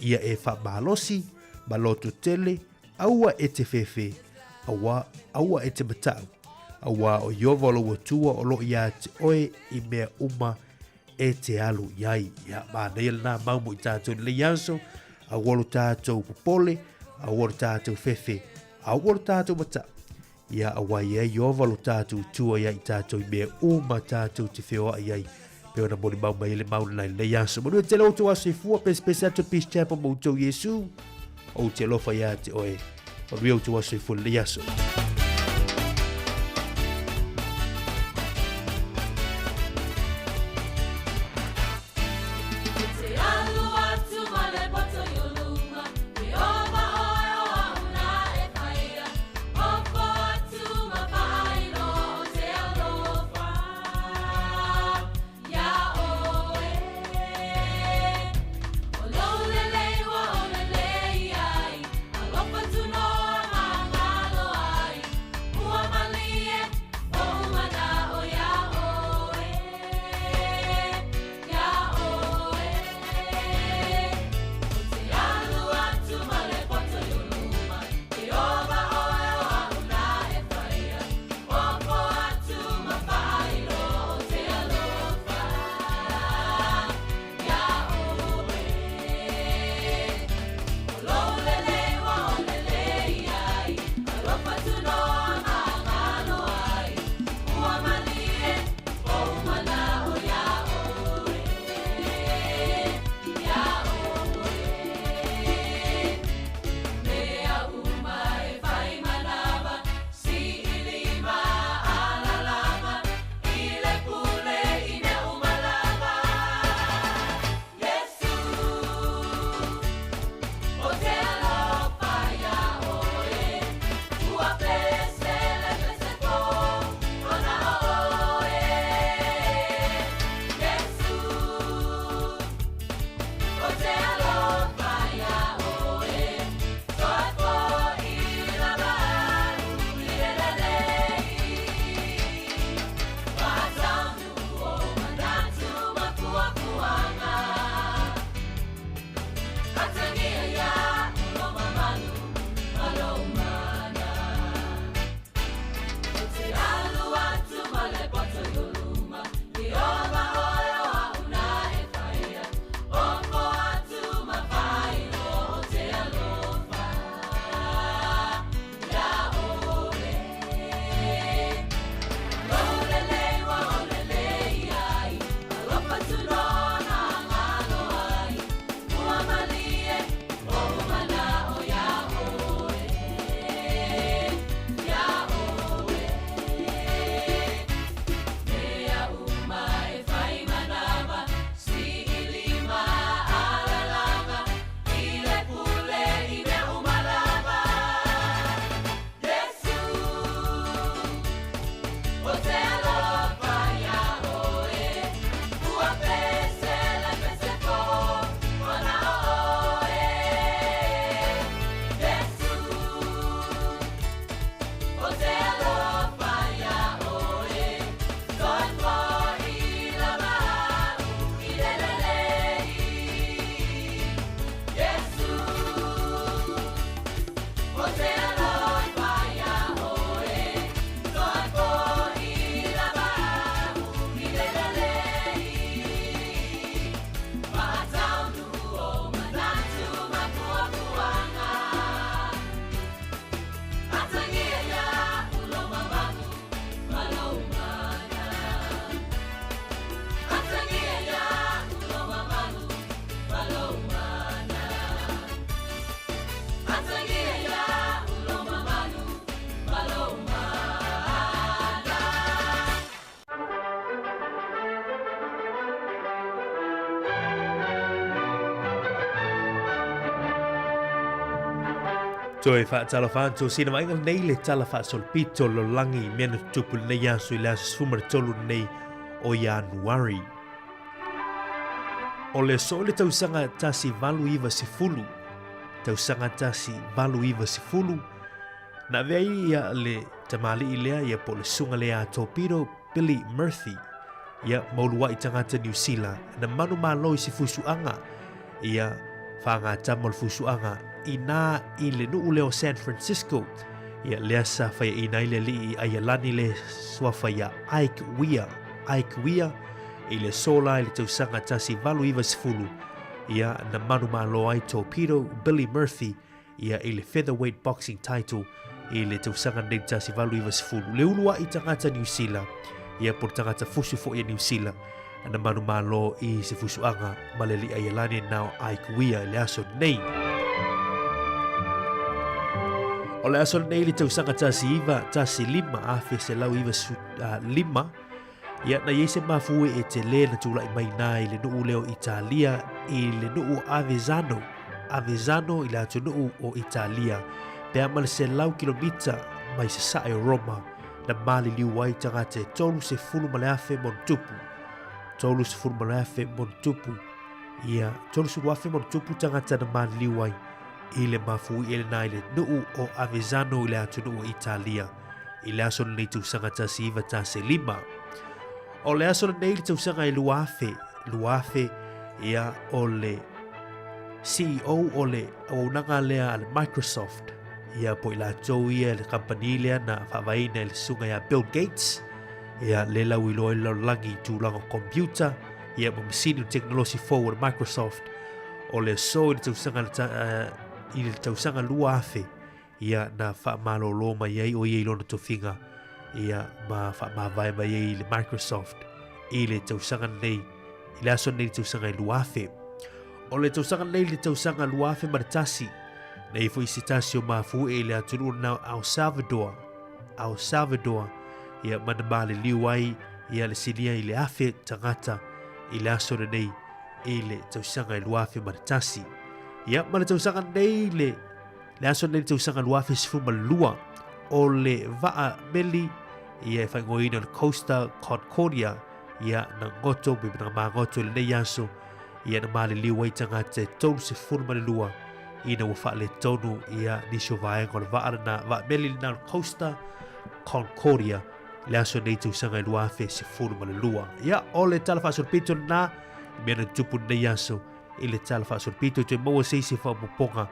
Ia e faamalosi ma loto tele, aua e te fefe, aua, aua e te mataʻu, auā o Ieova lou Atua o lo o iā te oe i mea uma e te alu i ai. Ia, manaia lenā mau mo i tātou i lenei aso, aua lo tātou popole, aua lo tātou fefe, aua lo tātou mataʻu. Ia auā i ai Ieova lo tātou Atua iā i tātou i mea uma tātou te feoaʻi ai, pei ona molimau mai ai le mau lenā i lenei aso. Manuia tele outou aso soifua, pesepese atu Peace Chapel ma outou Iesu, ou te alofa iā te oe. Manuia outou aso soifua i lenei aso. Toe faatalofa atu sina vaaiga lenei le tala faasolopito o le lalolagi i mea na tutupu i lenei aso i le aso 13 lenei o Ianuari. O le aso i le tausaga 1890, tausaga 1890, na avea ai ia le tamalii lea ia po o le susuga lea a Torpedo Billy Murphy, ia ma uluai tagata Niu Sila na manumalo i se fuisuaga ia fagatama o le fuisuaga inā i le nuu lea o San Francisco, ia lea sa faiaina ai le alii Aialani le suafa ia Ike Weir, Ike Weir, i le aso la i le tausaga 1890, ia na manumalo ai Torpedo Billy Murphy ia i le featherweight boxing title i le tausaga nei 1890. Le uluai tagata Niu Sila, ia po le tagata fusu foi a Niu Sila, na manumalo i se fusuaga ma le alii Aialani na o Ike Weir i le aso nei. O le aso nei le tausaga 1915, 1995, Ia, na i ai se mafue e tele na tulai mai nā i le nuu lea o Italia, i le nuu o Avezzano, Avezzano i le atunuu o Italia, pe a ma le 100 kilomita mai sasae o Roma, na maliliu ai tagata e 30,000 ma ona tupu. 30,000 ma ona tupu. Ia, 30,000 ma ona tupu tagata na maliliu ai i le mafuie lenā i le nuu o Avezzano i le atunuu o Italia. I le aso lenei tausaga 1915. O le aso lenei le tausaga e 2000, 2000, ia, o le CEO o le auaunaga lea a le Microsoft, ia, po i latou ia le kamupani lea na faavaeina e le susuga ia Bill Gates, ia, le lauiloa ai le lalolagi i tulaga o computer, ia, ma masini o tekonolosi fou a le Microsoft. O le aso i le tausaga, i le tausaga 2000, ia na faamalōlō mai ai ʻo ia i lona tofiga, ia ma faamavae mai ai i le Microsoft i le tausaga lenei, i le aso lenei i le tausaga e 2000. O le tausaga lenei i le tausaga 2001, na i ai foi se tasi o mafuie i le atunuu lena o El Salvador, El Salvador, ia ma na maliliu ai ia le sinia i le 1,000 tagata i le aso lenei i le tausaga e 2001. Ia ma le tausaga lenei le Le aso lenei i le tausaga 2012, o le vaa meli ia e faaigoaina o le Costa Concordia ia na goto pe na magoto i lenei aso ia na maliliu ai tagata e 32 ina ua faaletonu ia nisi o vaega o le vaa lena vaa meli lena o le Costa Concordia i le aso nei tausaga e 2012. Ia, o le tala faasolopito lena i mea na tutupu lenei aso i le tala faasolopito toe maua se isi faaopoopoga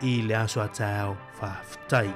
i le aso a taeao. Faafetai.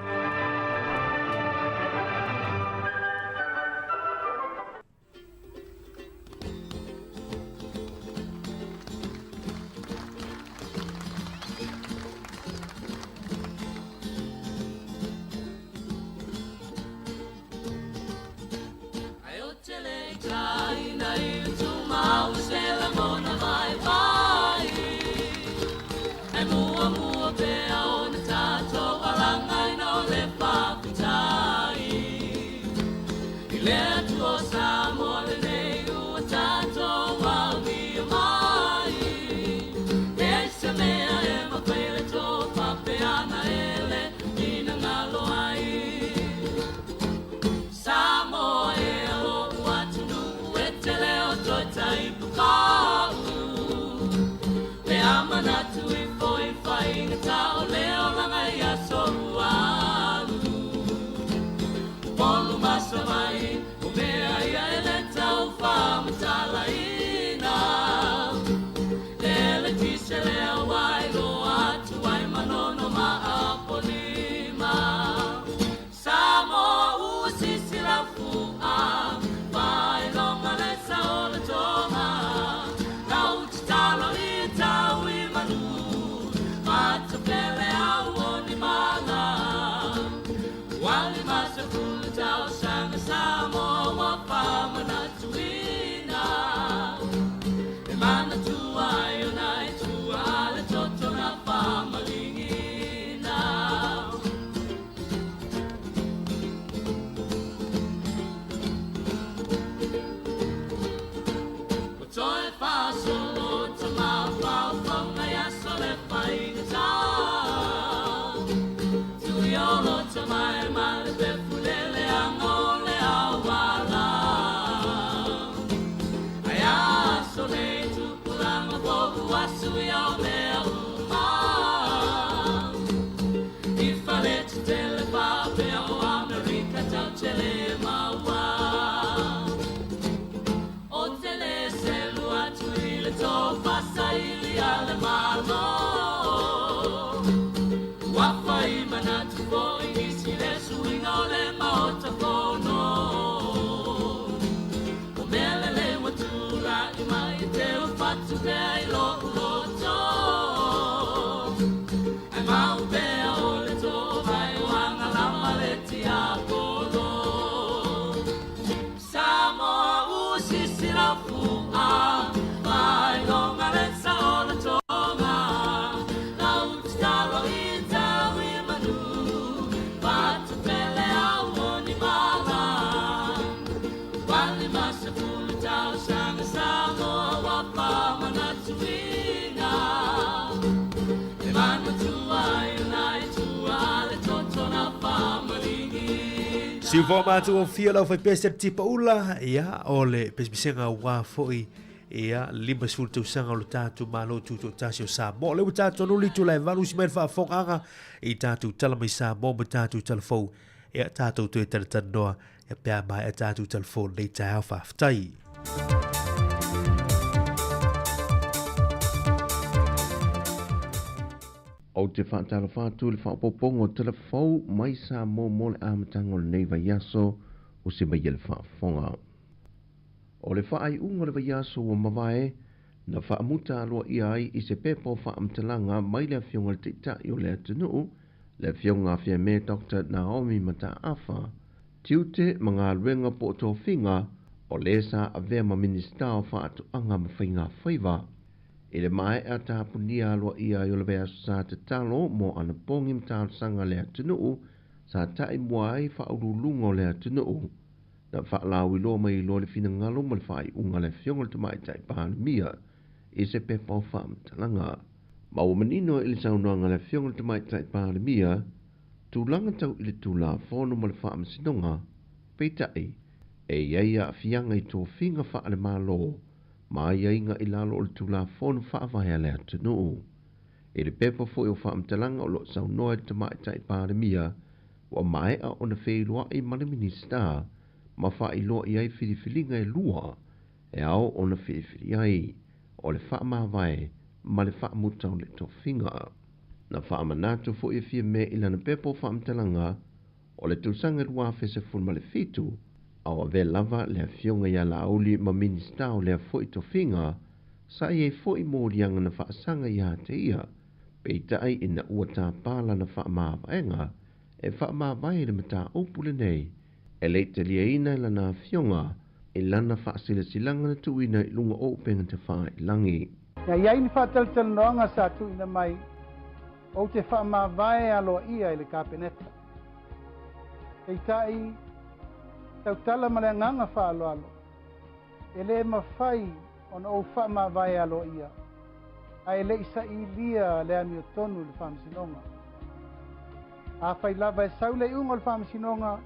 Siufoa matagofie lau faipese le tipaula, ia, o le pesepesega aua foi, ia, 50 tausaga o le tatou Malo Tutoatasi o Samoa. O lea ua tatou nuli itula e valu usi mai le faafofogaaga i tatou tala mai Samoa ma tatou tala fou. Ia, tatou toe talatalanoa, ia, pe a maea tatou tala fou i lenei taeao. Faafetai. Ou te faatalofa atu i le faaopoopoga o tala fou mai Samoa mo le amataga o lenei vaiaso o se mai le faafofoga. O le faaiuga o le vaiaso ua mavae, na faamuta aloaia ai i se pepa o faamatalaga mai le Afioga i le Taitai o le atunuu, le Afioga a Fiame Doctor Naomi Mataafa, tiute ma galuega po o tofiga o le sa avea ma Minisita o Faatoaga ma Faiga Faiva. I le maea tapunia aloaia ai o le vaiaso sa tatalo mo anapogi ma talosaga a le atunuu sa ta'i mua ai faauluuluga o le atunuu na faalauiloa mai loa le finagalo ma le faaiuga a le Afioga i le Tamaitai Palemia i se pepa o faamatalaga. Ma ua manino i le saunoaga a le Afioga i le Tamaitai Palemia tulaga tau i le Tulafono ma le Faamasinoga, peitai, e i ai aafiaga i tofiga faale-Malo ma aiaiga i lalo o le Tulafono Faavae a le atunuu. I le pepa foi o faamatalaga o lo o saunoa i le Tamaitai Palemia, ua maea ona feiloai ma le Minisita ma faailoa i ai filifiliga e lua e ao ona filifili ai, o le faamavae ma le faamuta o le tofiga. Na faamanatu foi e Fiame i lana pepa o faamatalaga o le tausaga 2017, a o avea lava le Afioga ia Laauli ma Minisita o lea foi tofiga, sa i ai foi moliaga na faasaga ia te ia, peitai ina ua tapa lana faamavaega e faamavae i le mataupu lenei, e le i taliaina e lana afioga i lana faasilasilaga na tuuina i luga o upega tafailagi. Na i ai ni faatalatalanoaga sa tuuina mai, ou te faamavae aloaia i le Kapeneta. Peitai, tautala ma le agaga faaaloalo, e le mafai ona ou faamavae aloaia, ae le i sailia le amiotonu i le Faamasinoga. Afai lava e sau le iuga o le Faamasinoga,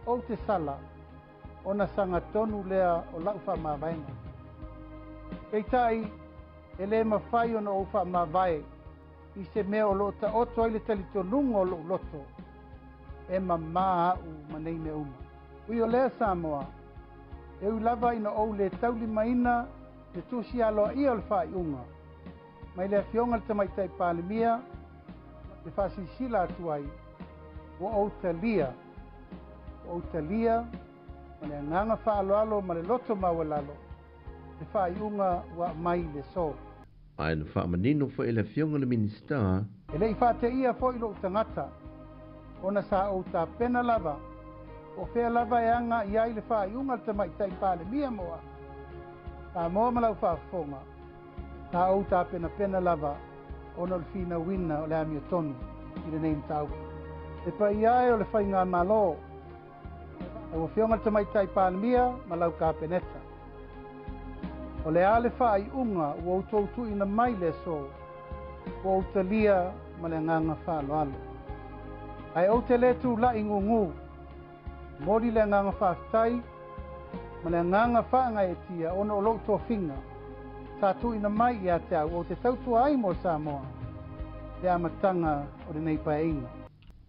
ou te sala, ona sagatonu lea o lau faamavaega. Peitai, e le mafai ona ou faamavae i se mea o lo o taoto ai le talitonuga o lou loto, e mamā au ma nei mea uma. Ui o lea Samoa, e ui lava ina ou le taulimaina le tusi aloaia o le faaiuga mai le Afioga i le Tamaitai Palemia le faasilasila atu ai, ua ou talia, ua ou talia ma le agaga faaaloalo ma le loto maualalo le faaiuga ua aumai i le aso. Ae na faamanino foi e le Afioga i le Minisita. E le i faateia foi lou tagata, ona sa ou tapena lava, po o fea lava e aga i ai le faaiuga a le Tamaitai Palemia mo au. Samoa ma lau faafofoga, sa ou tapenapena lava ona o le finauina o le amiotonu i lenei mataupu. Le paia e o le Faigamalo, Lau Afioga i le Tamaitai Palemia ma lau Kapeneta, o le a le faaiuga ua outou tuuina mai i le aso, ua ou talia ma le agaga faaaloalo. Ae ou te le tulai gugu, momoli le agaga faafetai ma le agaga faagaeetia ona o lou tofiga sa tuuina mai ia te au ou te tautua ai mo Samoa i le amataga o lenei Paeaiga.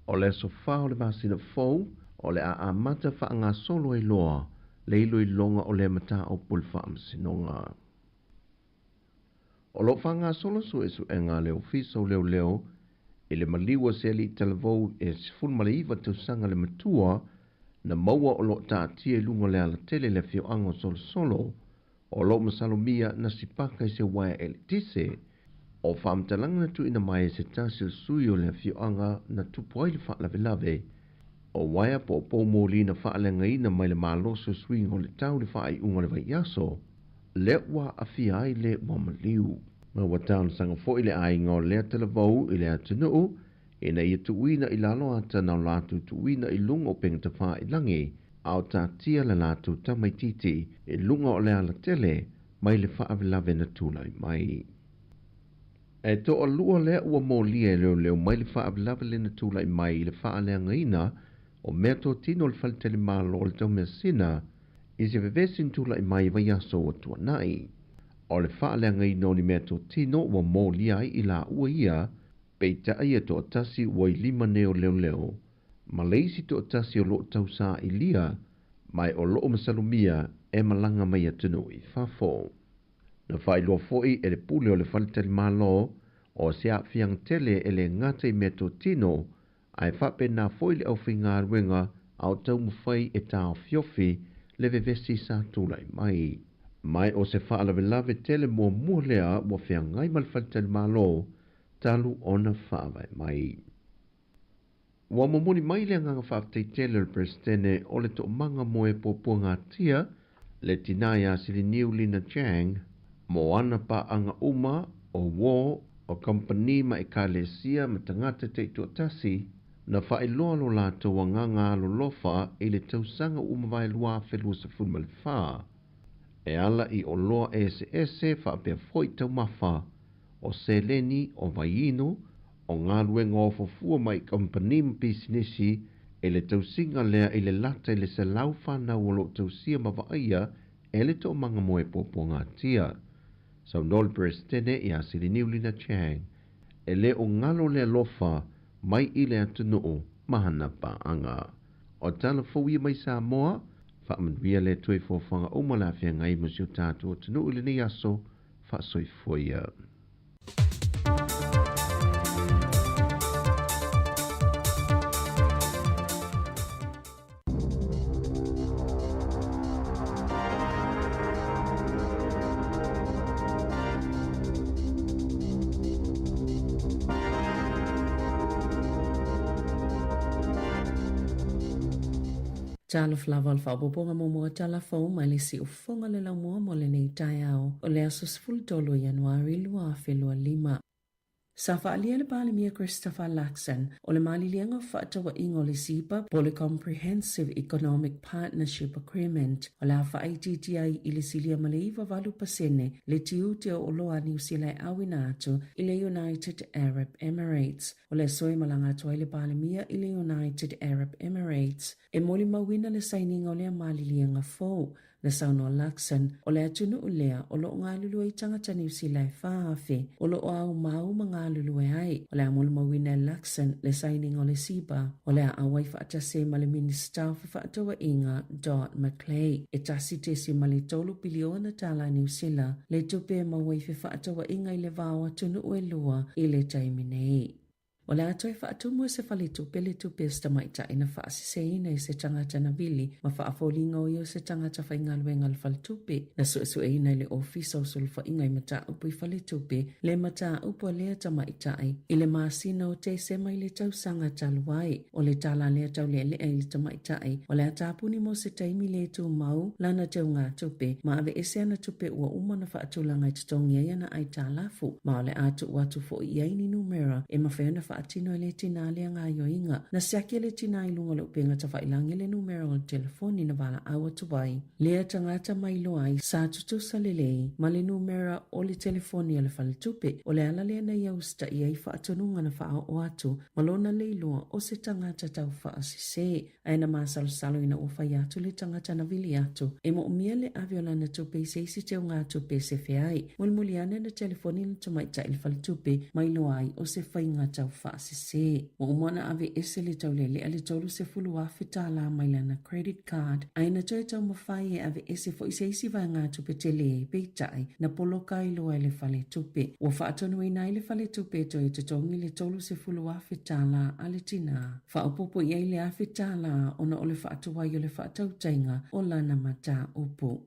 O le aso 4 o le masina fou, o le a amata faagasolo ai loa le iloiloga o lea mataupu i le Faamasinoga. O lo o faagasolo suesuega a le Ofisa o Leoleo i le maliu a se alii talavou e 19 tausaga le matua na maua o lo o taatia i luga o le alatele i le afioaga o Solosolo o lo o masalomia na sipaka i se uaea eletise. O faamatalaga na tuuina mai e se tasi o sui o le afioaga na tupu ai le faalavelave, o uaea po o poumoli na faaleagaina mai le malosi o suiga o le tau i le faaiuga o le vaiaso, lea ua aafia ai le ua maliu. Ma ua talosaga foi le aiga o lea talavou i le atunuu ina ia tuuina i lalo ata na o latou tuuina i luga o upega tafailagi a o taatia le latou tamaitiiti i luga o le alatele mai le faalavelave na tulai mai. E toalua lea ua molia e leoleo mai le faalavelave lea na tulai mai i le faaleagaina o meatotino o le faletalimalo o le taumeasina i se vevesi na tulai mai i vaiaso ua tuanai. O le faaleagaina o ni meatotino ua molia ai i laua ia, peitai e toatasi ua i lima nei o leoleo, ma le isi toatasi o lo o tausailia, ma o lo o masalomia e malaga mai atunuu i fafo. Na faailoa foi e le pule o le faletalimalo o se aafiaga tele e le gata i meatotino ae faapena foi le aufaigaluega a o taumafai e taofiofi le vevesi sa tulai mai. Ma o se faalavelave tele muamua lea ua feagai ma le faletalimalo talu ona faavae mai. Ua momoli mai le agaga faafetai tele o le Peresetene o le Toomaga mo e Puapuagatia, le tinā iā Siliniu Lina Chang, mo ana paaga uma o uō, o kamupani ma ekalesia ma tagata taitoatasi, na faailoa lo latou agaga alolofa i le tausaga ua mavae 2024, e ala i oloa eseese faapea foi taumafa, o seleni, o vaiinu, o galuega ofo fua mai kamupani ma pisinisi i le tausiga lea i le lata i le 100 fanau o lo o tausia ma vaaia e le Toomaga mo e Puapuagatia. Saunoa le Peresetene ia Siliniu Lina Chang, E le o galo le alofa mai i le atunuu ma ana paaga. O tala fou ia mai Samoa, faamanuia le Atua i fuafuaga uma o le a feagai ma si o tatou atunuu i lenei aso, faasoifua ia. Talofa lava o le faaopoopoga muamua tala fou mai le siufofoga le laumua mo lenei taeao o le aso 13 o Ianuari 2025. Sa faaalia le Palemia Christopher Luxon o le maliliega o fefaatauaiga o le CEPA po o le Comprehensive Economic Partnership Agreement o le a faaitiitia ai i le silia ma le 98 pasene le tiute o oloa a Niu Sila e auina atu i le United Arab Emirates. O le aso e malaga atu ai le Palemia i le United Arab Emirates e molimauina le sainiga o lea maliliega fou. Na saunoa Luxon, o le atunuu lea o lo o galulue ai tagata Niu Sila e 4,000 o lo o aumau ma galulue ai. O le a molimauina e Luxon le sainiga o le CEPA, o le a auai faatasi ai ma le Minisita o Fefaatauaiga Dot McLay. E 1.3 piliona tala Niu Sila le tupe e maua i fefaatauaiga i le va o atunuu e lua i le taimi nei. O le a toe faatumu e se faletupe le tupe a se tamaitai na faaseseina e se tagata na vili ma faafoliga o ia o se tagata faigaluega a le faletupe na suesueina e le Ofisa o Sulufaiga i Mataupu i Faletupe le mataupu a lea tamaitai i le masina o Tesema i le tausaga talu ai. O le tala lea taulealea i le tamaitai o le a tapuni mo se taimi le tumau lana teugatupe ma aveese ana tupe ua uma ona faatulaga e totogi ai ana aitalafu ma o le a tuu atu foi i ai ni numera e mafai ona faatino e le tinā lea gaoioiga. Na siaki e le tinā i luga o le upega tafailagi le numera o le telefoni na valaau atu ai lea tagata mai loa ai sa tutusa lelei ma le numera o le telefoni a le faletupe. O le ala lea na ia usitaia ai faatonuga na faaoo atu ma lona leiloa o se tagata taufaasese. Ae na masalosalo ina ua fai atu le tagata na vili atu e moomia le ave o lana tupe i se isi teugatupe e sefe ai. Mulimuli ane na telefoni le tamaitai i le faletupe ma iloa ai o se faiga taufaasese. Ua uma ona aveese le taulealea le $30,000 mai lana credit card ae na toe taumafai e aveese foi se isi vaegatupe tele, peitai, na poloka ai loa e le faletupe. Ua faatonuina ai le faletupe e toe totogi le $30,000 a le tinā. Faaopoopo i ai le $1,000 ona o le faatuai o le faatautaiga o lana mataupu.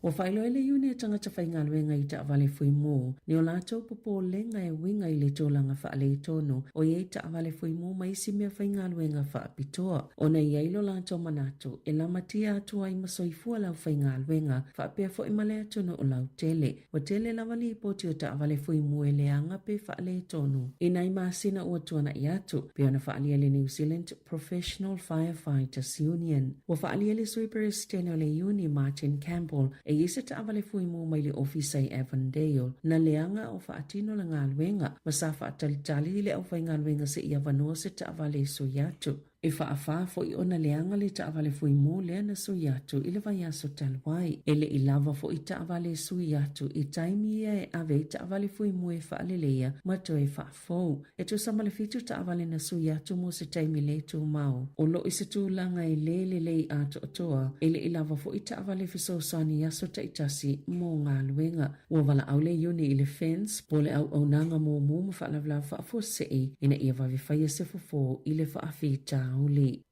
Ua faailoa e le Iuni a tagata faigaluega i taavale fuimu ni o latou popolega e uiga i le tulaga faaletonu o i ai taavale fuimu ma isi mea faigaluega faapitoa ona e i ai lo latou manatu e lamatia atu ai ma soifua le aufaigaluega faapea foi ma le atunuu lautele. Ua tele lava lipoti o taavale fuimu e leaga pe faaletonu i nai masina ua tuanai atu, pei ona faaalia e le New Zealand Professional Firefighters Union. Ua faaalia e le Sui Peresetene o le Iuni, Martin Campbell, e i ai se taavale fuimu mai le ofisa i Avondale na leaga o faatino le galuega ma sa faatalitali i le aufaigaluega seia avanoa se taavale e sui atu. E faafa foi ona leaga le taavale fuimu lea na sui atu i le vaiaso talu ai. E le i lava foi taavale e sui atu i taimi ia e ave ai taavale fuimu e faaleleia ma toe faafou. E tusa ma le fitu taavale na sui atu mo se taimi le tumau. O lo o i se tulaga e le lelei atoatoa, e le i lava foi taavale fesoasoani i aso taitasi mo galuega. Ua valaau le Iuni i le FENS po o le Auaunaga Mumu ma Faalavelave Faafuasei ina ia vave faia se fofo i le faafitauli.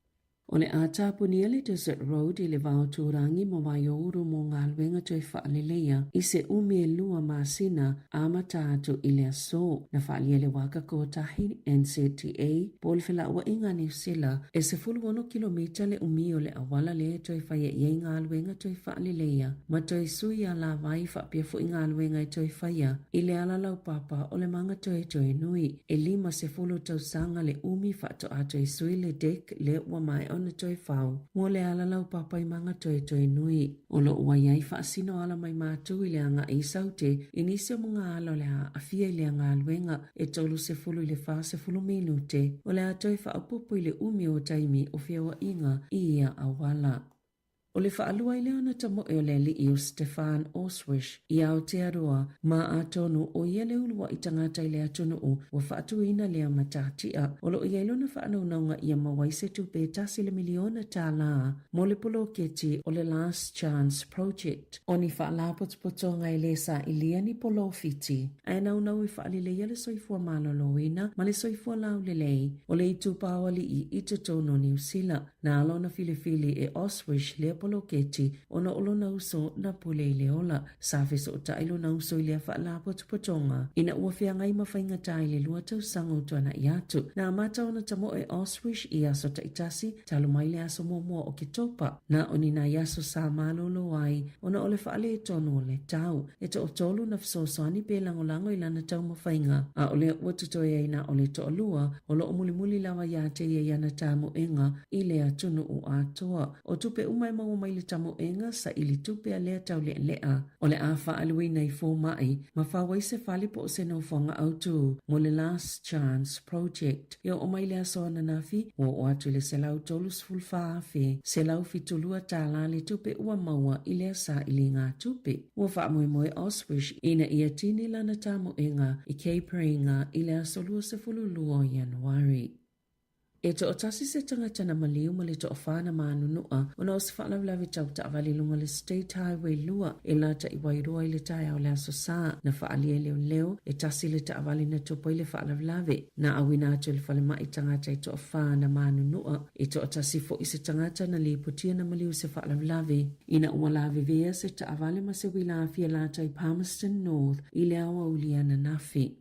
O le a tapunia le Desert Road i le va o Tūrangi ma Waiouru mō galuega toe faaleleia i se umi e lua masina amata atu i le aso. Na faaalia le Waka Kotahi, NZTA, po o le Felauaiga a Niu Sila e 16 kilomita le umi o le auala lea e toe faia i ai galuega toe faaleleia ma toe sui alavai faapea foi galuega e toe faia i le ala laupapa o le Mangatoetoe Nui. E 50 tausaga le umi faatoa toe sui le deck lea ua maea ona toe fau mo le ala laupapa i Mangatoetoe Nui. O lo o ua i ai faasino ala mai matou i le agai i Saute i nisi o magaala o le a aafia i lea galuega e 30 i le 40 minute o le a toe faaopoopo i le umi o taimi o feoaiga i ia auala. O le faalua ai lea ona tamoe o le alii o Stefan Oswish i Aotearoa ma atonu ʻo ia le uluaʻi tagata i le atunuu ua faatuina lea matatia. O lo o i ai lona faanaunauga ia maua ai se tupe e tasi le miliona tālā mo le poloketi o le Last Chance Project. O ni faalapotopotoga e lē sailia ni polofiti, ae naunau e faaleleia le soifua maloloina ma le soifua laulelei o le itupa o alii i totonu o Niu Sila. Na ala ona filifili e Oswish lea poloketi ona o lona uso na pule i le ola. Sa fesootai lona uso i lea faalapotopotoga ina ua feagai ma faigata i le lua tausaga o tuanaʻi atu. Na amata ona tamoe Oswish i aso taitasi talu mai le aso muamua o Oketopa, na o ni nai aso sa malolo ai ona o le faaletonu o le tau. E toatolu na fesoasoani pe lagolago i lana taumafaiga, a o lea ua totoe ai na o le toalua o lo o mulimuli lava iā te ia i ana tamoega i le atunuu atoa. O tupe uma e maua mai le tamoega, saili tupe a lea taulealea o le a faaaluina i fomai ma fau ai se fale po o se nofoaga autū mo le Last Chance Project. E oo mai le aso ananafi, ua oo atu i le $134,172 tālā le tupe ua maua i lea sailiga tupe. Ua faamoemoe Oswish ina ia tini lana tamoega i Cape Reinga i le aso 22 o Ianuari. E toatasi se tagata na maliu ma le toafa na manunua ona o se faalavelave tau taavale i luga o le State Highway 2 e lata i Wairoa i le taeao o le Aso Sa. Na faaalia e leoleo e tasi le taavale na tupu ai le faalavelave. Na auina atu e le falemai tagata e toafa na manunua. E toatasi foi se tagata na lipotia na maliu i se faalavelave ina ua lavevea se taavale ma se uila afi e lata i Palmerston North i le aoauli ananafi.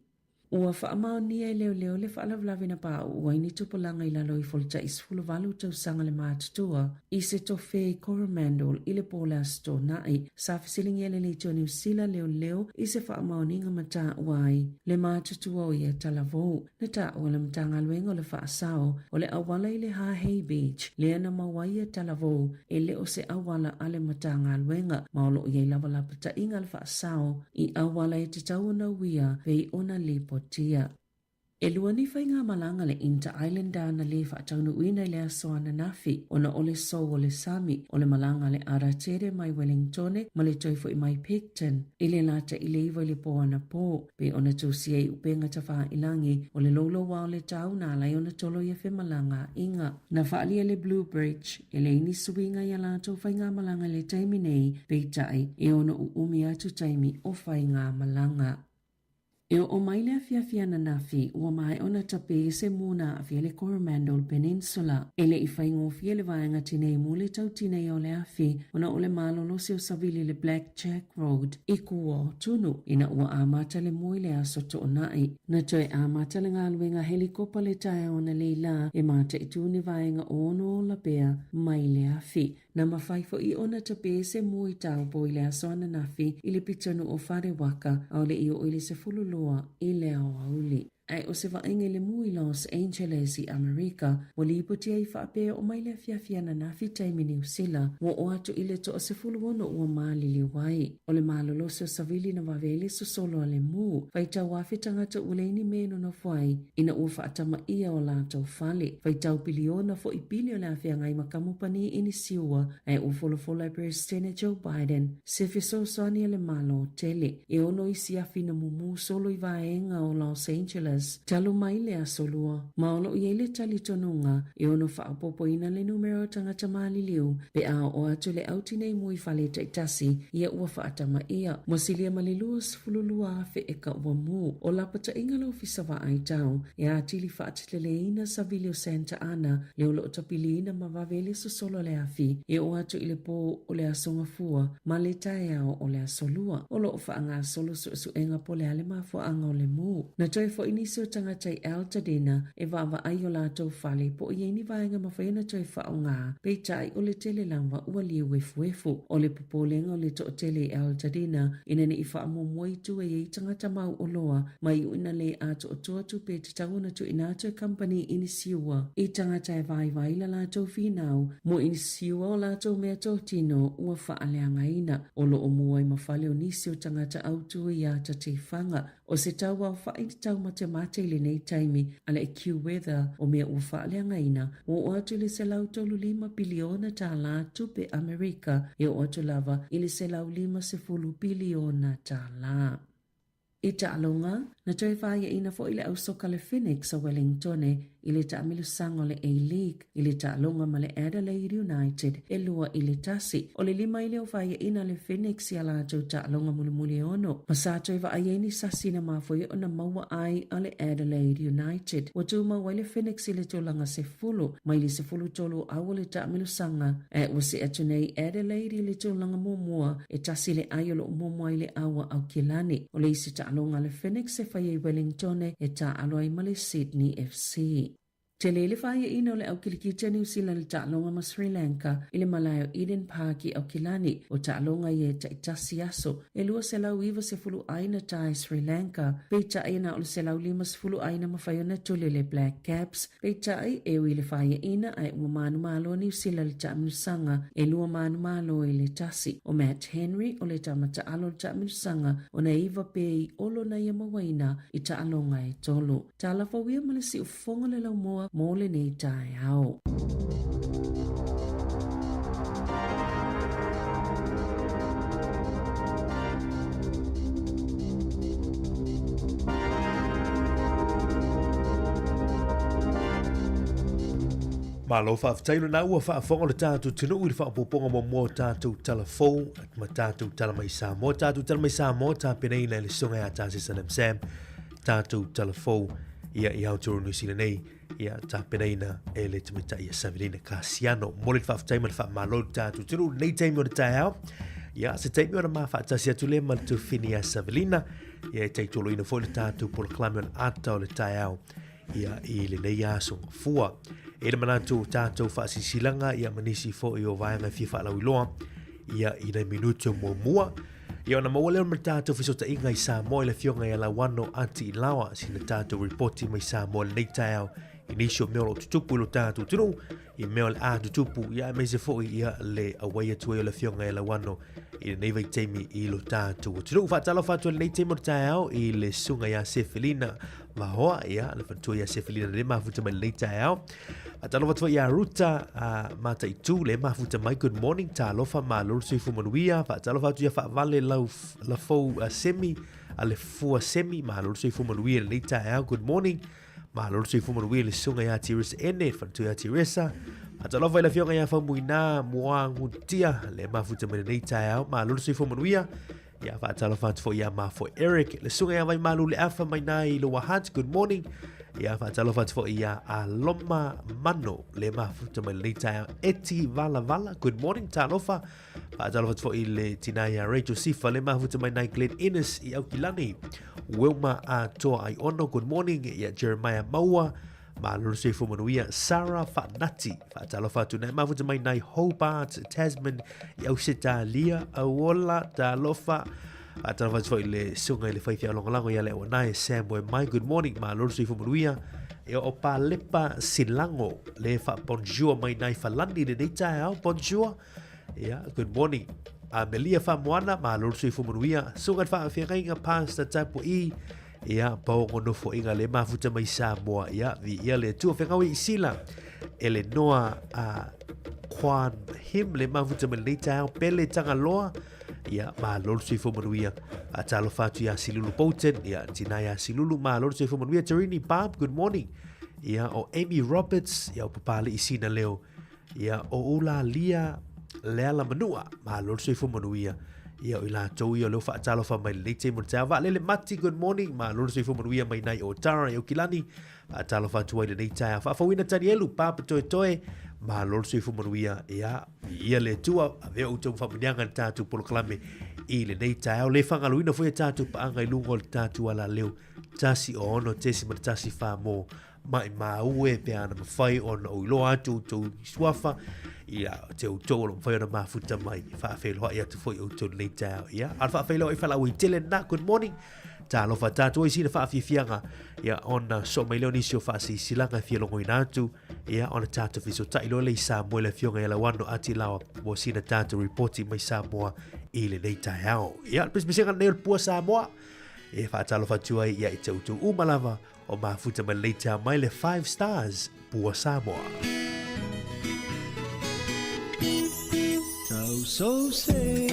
Ua faamaonia e leoleo le faalavelave na pauu ai ni tupulaga i lalo ifo o le tai 18 tausaga le matutua i se tofe i Coromandel i le po o le Aso Toonai. Sa fesiligia e le Leitio Niu Sila leoleo i se faamaoniga ma taua ai le matutua o ia talavou. Na taua le Matagaluega o le Faasao o le auala i le Hahei Beach lea na maua ai ia talavou e le o se auala a le Matagaluega ma o lo o i ai lava lapataiga a le Faasao i auala e tatau ona uia pei ona lipotia. E lua ni faigamalaga le Inter Islander na lē faataunuuina i le aso ananafi ona o le sou o le sami o le malaga a le Aratere mai Wellingtone ma le toe foi mai Picton i le lata i le iva i le po anapō pei ona tusia i upega tafāilagi o le louloua o le tau na ala ai ona tolo ia femalagaaiga. Na faaalia le Blue Bridge E leai ni suiga i a latou faigamalaga i le taimi nei, peitai, e ono uumi atu taimi o faigamalaga. E oo mai le afiafi ananafi, ua maea ona tape se mū na aafia le Coromandel Peninsula. E le i faigofie le vaega tinei mu le tau tinei o le afi ona o le malolosi o savili le Black Jack Road i kua o Tunu ina ua amata le mū i le aso Toonai. Na toe amata le galuega helikopa le taeao analeila e mataitu ni vaega ono ola pea mai le afi. Na mafai foi ona tape se mū i Taupo i le aso ananafi i le pitonuu o Wharewaka, ʻaʻole i oo i le 12 i le aoauli. Ae o se vaaiga i le mu i Los Angeles i Amerika, ua lipoti ai faapea e oo mai le afiafi ananafi taimi Niu Sila, ua oo atu i le toa-16 ua maliliu ai. O le malolosi o savili na vave ai le sosolo a le mu, faitau afe tagata ua leai ni mea e nonofo ai ina ua faatamaia o latou fale. Faitau piliona foi pili o le a feagai ma kamupani inisiua, ae ua folafola e Peresetene Joe Biden se fesoasoani a le Malo tele. E ono isi afi na mumu solo i vaega o Los Angeles talu mai le Aso Lua, ma o lo o i ai le talitonuga e ono faaopoopoina le numera o tagata maliliu pe a oo atu le autinei mu i fale taitasi ia ua faatamaia. Ua silia ma le 22,000 eka ua mu. O lapataiga le Ofisa Vaai Tau e atili faateteleina savili o Santa Ana le o lo o tapiliina ma vave ai le sosolo a le afi e oo atu i le po o le Aso Gafua ma le taeao o le Aso Lua. O lo o faagasolo suesuega po o le a le mafuaaga o le mu. Na toe foi nisi o tagata i Altadena e vaavaai i o latou fale po o i ai ni vaega mafai ona toe faaaoga, peitai o le tele lava ua liu efuefu. O le popolega o le toatele i Altadena ina ne i faamuamua i tua i ai tagata mauoloa ma iu ina lē atoatoa tupe e tatau ona tuuina atu e kamupani inisiua i tagata e vaivai la latou finau mo inisiua o latou meatotino ua faaleagaina. O lo o mu ai ma fale o nisi o tagata autū i Atatifaga. O se tau aofaʻi taumatemate i lenei taimi a le AccuWeather o mea ua faaleagaina, ua oo atu i le 135 piliona tālā tupe Amerika, e oo atu lava i le 150 piliona tālā. I taaloga, na toe fāiaina foi le au soka le Phoenix o Wellingtone i le taamilosaga o le A-League i le taaloga ma le Adelaide United e 2-1. O le lima i le o fāiaina le Phoenix i a latou taaloga mulimuli e ono, ma sa toe vaai ai ni sasi na mafua ona maua ai a le Adelaide United. Ua tumau ai le Phoenix i le tulaga sefulu mai le 13 o Aua le taamilosaga, ae ua see atu nei Adelaide i le tulaga muamua e tasi le ai o lo o muamua ai le Aua Aukilani. O le isi taaloga a le Phoenix e fai ai Wellingtone e taaalo ai ma le Sydney FC. Tele le fāiaina o le Aukilikiti a Niu Sila i le taaloga ma Sri Lanka i le malae o Eden Park i Aukilani. O taaloga ia e taitasi aso e 290 aina ta i Sri Lanka, peitai na o le 150 aina mafai ona tuli le Black Caps. Peitai, e ui i le fāiaina ae ua manumalo a Niu Sila i le taamilosaga e lua manumalo i le tasi. O Matt Henry o le tama taalo o le taamilosaga ona e iva pē i olo na ia mauaina i taaloga e tolu. Tala fauia ma le siufofoga o le laumua mo lenei taeao. Malo faafetai lena ua faafofoga le tatou atunuu i le faaopoopoga muamua o tatou tala fou ma tatou tala mai Samoa. Tatou tala mai Samoa tapenaina e le Susuga ia Tasesa Sam tatou tala fou ia i Aotearoa New Zealand nei ia tapenaina e le tamaitai ia Savelina Kasiano. Momoli le faafetai ma le faamalo i le tatou atunuu i lenei taimi o le taeao. Ia, se taimi ona ma faatasi atu lea ma le tuafafine ia Savelina, ia e taitoloina foi le tatou polokalame o le ata o le taeao ia i lenei aso fua. E le manatu o tatou faasisilaga ia ma nisi foi o vaega e fia faalauiloa ia i nai minute muamua. Ia ona maua lea ma le tatou fesootaiga i Samoa i le afioga ia Lauano Ati Ilaoa, sina tatou ripoti mai Samoa i lenei taeao i nisi o mea o lo o tutupu i lo tatou atunuu, i mea o le a tutupu, ia aemaise foi ia le auai atu ai o le afioga ia Lauano i lenei vaitaimi i lo tatou atunuu. Faatalofa atu i lenei taimi o le taeao i le susuga ia Sefelina Mahoa, ia le faletua ia Sefelina le mafuta mai lenei taeao. Faatalofa atu foi ia Ruta Mataitu le mafuta mai, good morning, talofa malo le soifua manuia. Faatalofa atu ia Faavale lau lafou semi, a le fua semi, malo le soifua manuia lenei taeao, good morning. Malo le soifua manuia le susuga ia Teresa Ene, faletua ia Teresa. Faatalofa i le afioga ia Faumuina Muagutia le mafuta mai lenei taeao, malo le soifua manuia. Ia faatalofa atu foi ia Mafoe Eric, le susuga ia Vaimalu le Afa mai nai i Lower Hutt, good morning. Ia faatalofa atu foi ia Aloma Mano, le mafuta mai lenei taeao, Eti Vala Vala, good morning, talofa. Faatalofa atu foi i le tina ia Rachel Sifa, le mafuta mai nai Glen Innes i Aukilani, Wilma Atoa Aiono, good morning, ia Jeremiah Maua, Malo le soifua manuia Sarah Faanati. Faatalofa atu nei mafuta mai nai Hobart, Tasman i Ausetalia. Auola, talofa. Faatalofa atu foi i le susuga i le faifeau lagolago ia Leauanae Sam Uemai, good morning, malo le soifua manuia. Ia o Palepa Silago le faa-bonjour mai nai Falani i lenei taeao, bonjour. Ia, good morning. Amelia Faamoana, malo le soifua manuia. Susuga i le faafeagaiga Pastor Tapu'i, ia, paogo nofoaiga le mafuta mai Samoa, ia, viia le Atua. Fegaui i Sila, Elenoa Kwan Him le mafuta mai lenei taeao, Pele Tagaloa, ia, malo le soifua manuia. Faatalofa atu ia Silulu Bolton, ia, tina ia Silulu, malo le soifua manuia. Tarini Barb, good morning. Ia, o Amy Roberts, ia, o Papali'i Sina Leo, ia, o Ulalia Leala Manua, malo le soifua manuia. Ia, o i latou ia o lea ua faatalofa mai lenei taimi o le taeao. Vaalele Mati, good morning, malo le soifua manuia mai nai o Tara i Aukilani. Faatalofa atu ai lenei taeao. Faafouina Tanielu, Papa Toetoe, malo le soifua manuia. Ia, viia le Atua, avea outou ma faamanuiaga i le tatou polokalame i lenei taeao. Le faagaloina foi a tatou paaga i luga o le tatou alaleo 106.14 mo maimau e pe ana mafai ona ou iloa atu outou suafa, ia, te outou o lo o mafai ona mafuta mai, faafeiloai atu foi outou lenei taeao. Ia, a o le faafeiloai faalauaitele lena, good morning. Talofa tatou ai sina faafiafiaga, ia, ona soo mai lea o nisi o faasilasilaga e fia logoina atu, ia, ona tatou fesootai loa lea i Samoa i le afioga ia Lauano Ati Laoa mo sina tatou ripoti mai Samoa i lenei taeao. Ia, o le pesepesega lenei o le Pua Samoa, e faatalofa atu ai ia i te outou uma lava o mafuta mai lenei taeao mai le Five Stars Pua Samoa. Tau so sei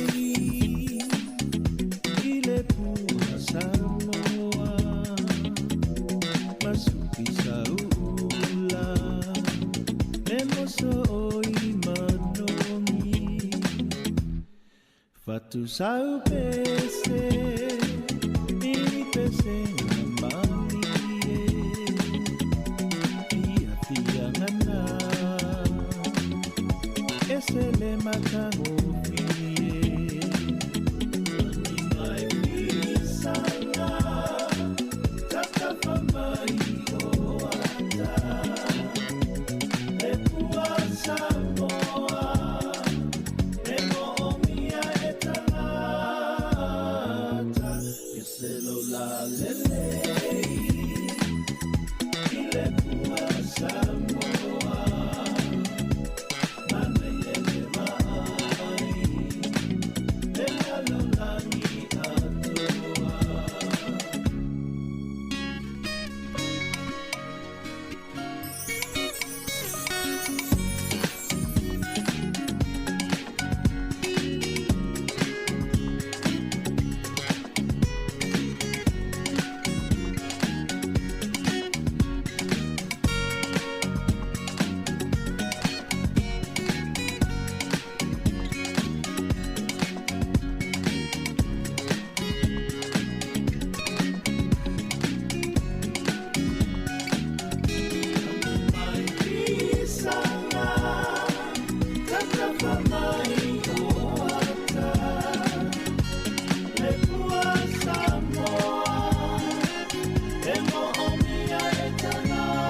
i le pua Samoa Masuki sauula Me moso oi manogi Fatu sau pese I pese nga malie Fia fia ngana Ese le matagofie Lani mai fisanga Tatafa mai o ata Le pua Samoa E moomia e tagata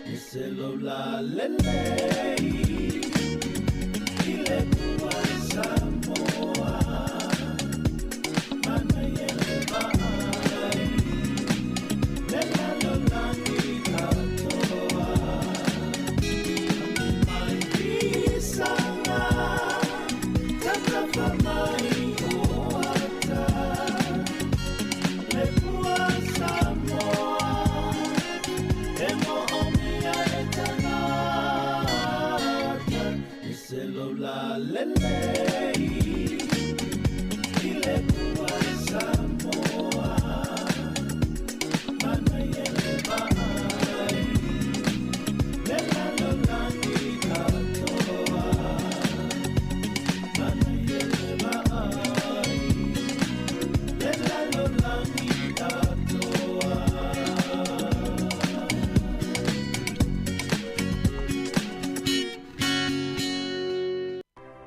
Ia se lola lelei I le pua Samoa Manaia le vaai Le lalolagi atoa.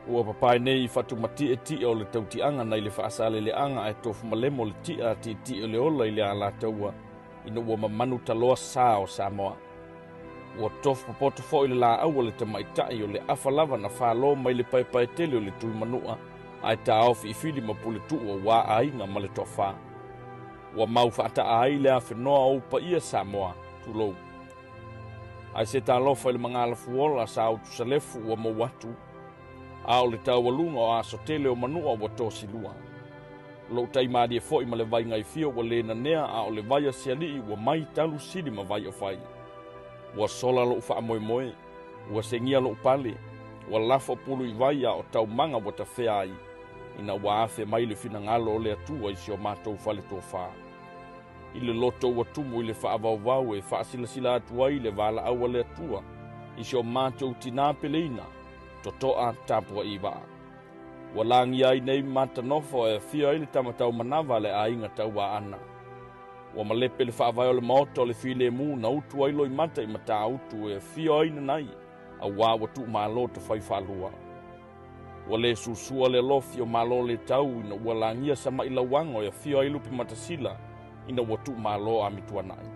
Ua papae nei i Fatumatie ti'a o le tautiaga nai le faasaleleaga ae tofu malemo le ti'a a tietie o le ola i le alataua ina ua mamanu taloa sa o Samoa. Ua tofu popoto foi le laau a le tamaitai o le afa lava na falo mai le paepae tele o le Tuimanua. Ae taofi i Fili ma Puletuu auā aiga ma le toafa. Ua mau faata'a ai le afenoa o ou paia Samoa, tulou. Ae se talofa i le magalafuola sa utusalefu ua mou atu, a o le taualuga o aso tele o Manua ua tosilua. Lou tai malie foi ma le vai gaifia ua le nanea a o le vai a se alii ua mai talu sili ma vai o fai. Ua sola lou faamoemoe, ua segia lou pale, ua lafo pulu i vai a o taumaga ua tafea ai, ina ua afe mai le finagalo o le Atua i si o matou fale tofa. I le loto ua tumu i le faavauvau e faasilasila atu ai le valaau a le Atua i si o matou tinā peleina, totoa tapua'i vaa. Ua lagia ai nei matanofo e afio ai le tama taumanava a le aiga Tauaana. Ua malepe le faavae o le maota o le filemu na utu ai loimata i Matautu e afio ai Nanai, auā ua tuumalo tafai faalua. Ua le susua le alofi o Malo le tau ina ua lagia sama'i lauago e afio ai Lupematasila ina ua tuumalo Amituana'i.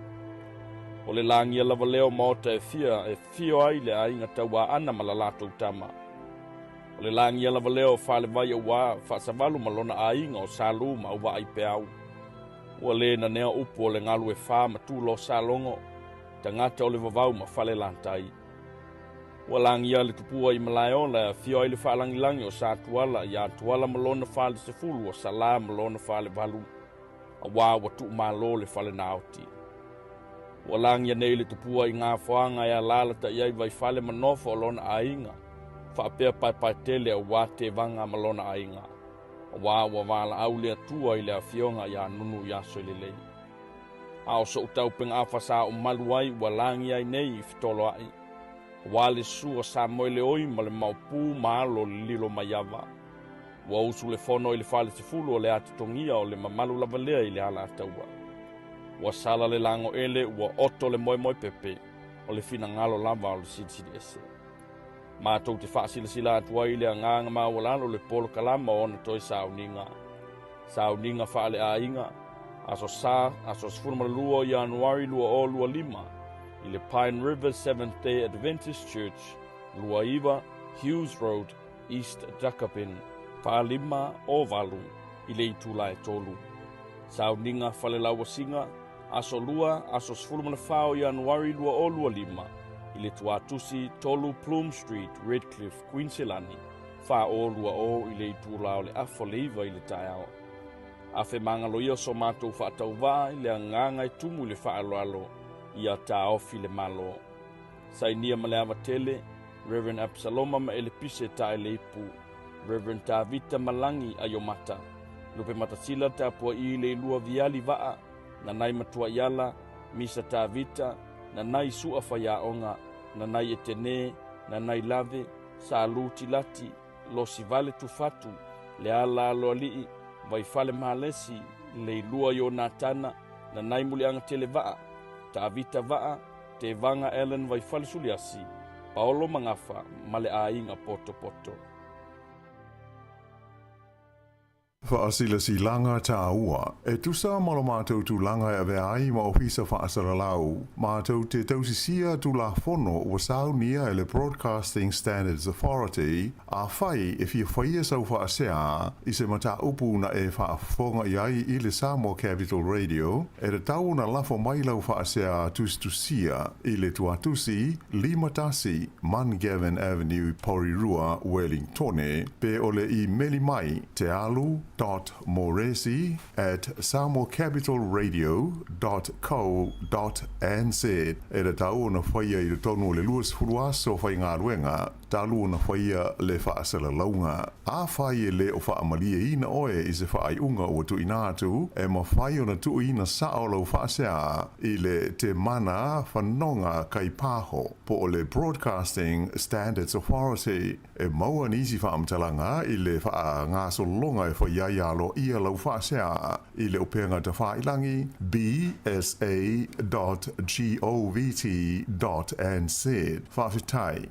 O le lagia lava lea o maota e fia e afio ai le aiga Tauaana ma la latou tama. O le lagia lava lea o Falevai auā Faasavalu ma lona aiga o Salū ma Auvaa-i-peau. Ua le nanea upu o le galu e fa ma tulo salogo, tagata o le vavau ma Falelatai. Ua lagia le tupua i Malaeola e afio ai le faalagilagi o Satuala iā Tuala ma lona fale sefulu o Salā ma lona fale valu, auā ua tuumalo le fale naoti. Ua lagia nei le tupua i Gafoaga e alaalata'i ai Vaifale ma nofo o lona aiga, faapea Paepaetele auā Tevaga ma lona aiga, auā ua valaau le Atua i le afioga iā Nunu i aso e lelei. A o so'u taupegaafa sa ou malu ai ua lagia ai nei i fetoloa'i, auā le susu o Samoeleoi ma le maopu ma alo o le Lilomaiava. Ua usu le fono i le fale sefulu o le atotogia o le mamalu lava lea i le Alataua. Ua sala le lagoele ua oto le moemoe pepe, o le finagalo lava o le Silisili Ese. Matou te faasilasila atu ai i le agaga maualalo le polokalama o ona toe sauniga. Sauniga faaleaiga, Aso Sa, aso 12 o Ianuari 2025, i le Pine River Seventh Day Adventist Church, 29 Hughes Road, East Dakabin, 45 o 8 i le itula e 3. Sauniga falelauasiga, Aso Lua, aso 14 o Ianuari 2025, i le Tuatusi 3 Plume Street, Redcliffe, Kuiniselani, 4020 i le itula o le afa o le 9 i le taeao. Afe magalo ia so matou faatauvaa i le agaga e tumu i le faaaloalo ia taofi le Malo. Sainia ma le ava tele, Reverend Absaloma ma Elepise Taeleipu, Reverend Tavita Malangi Aiomata, Lupematasila tapua'i le ilua Viali Vaa, Nanai Matuaiala, Misa Tavita, Nanai Su'a Faiaoga, Nanai Etene, Nanai Lave, Salu Tilati, Losivale Tufatu, Leala Aloalii, Vaifale Malesi, Leilua Ionatana, Nanai Muliagatele Vaa, Tavita Vaa, Tevaga Allen Vaifale Suliasi, Paolo Magafa ma le aiga Potopoto. Faasilasilaga tāua. E tusa ma lo matou tulaga e avea ai ma Ofisa Faasalalau, matou te tausisia Tulafono ua saunia e le Broadcasting Standards Authority, Afai e fia faia sau faasea i se mataupu na e faafofoga i ai i le Samoa Capital Radio, e tatau ona lafo mai lau faasea tusitusia i le tuatusi 51 Mungavin Avenue, Porirua, Wellingtone, pe o le imeli mai tealu dot moresi at samoacapitalradio dot co dot nz. E tatau ona faia i totonu o le 20 aso faigaluega talu ona faia le faasalalauga. Afai e le o faamalieina oe i se faaiuga ua tuuina atu, e mafai ona tuuina sao lau faasea i le Te Mana Whanonga Kaipaho po o le Broadcasting Standards Authority. E maua nisi faamatalaga i le faagasologa e fai ai aloaia lau faasea i le upega tafailagi bsa dot govt dot nz. Faafetai.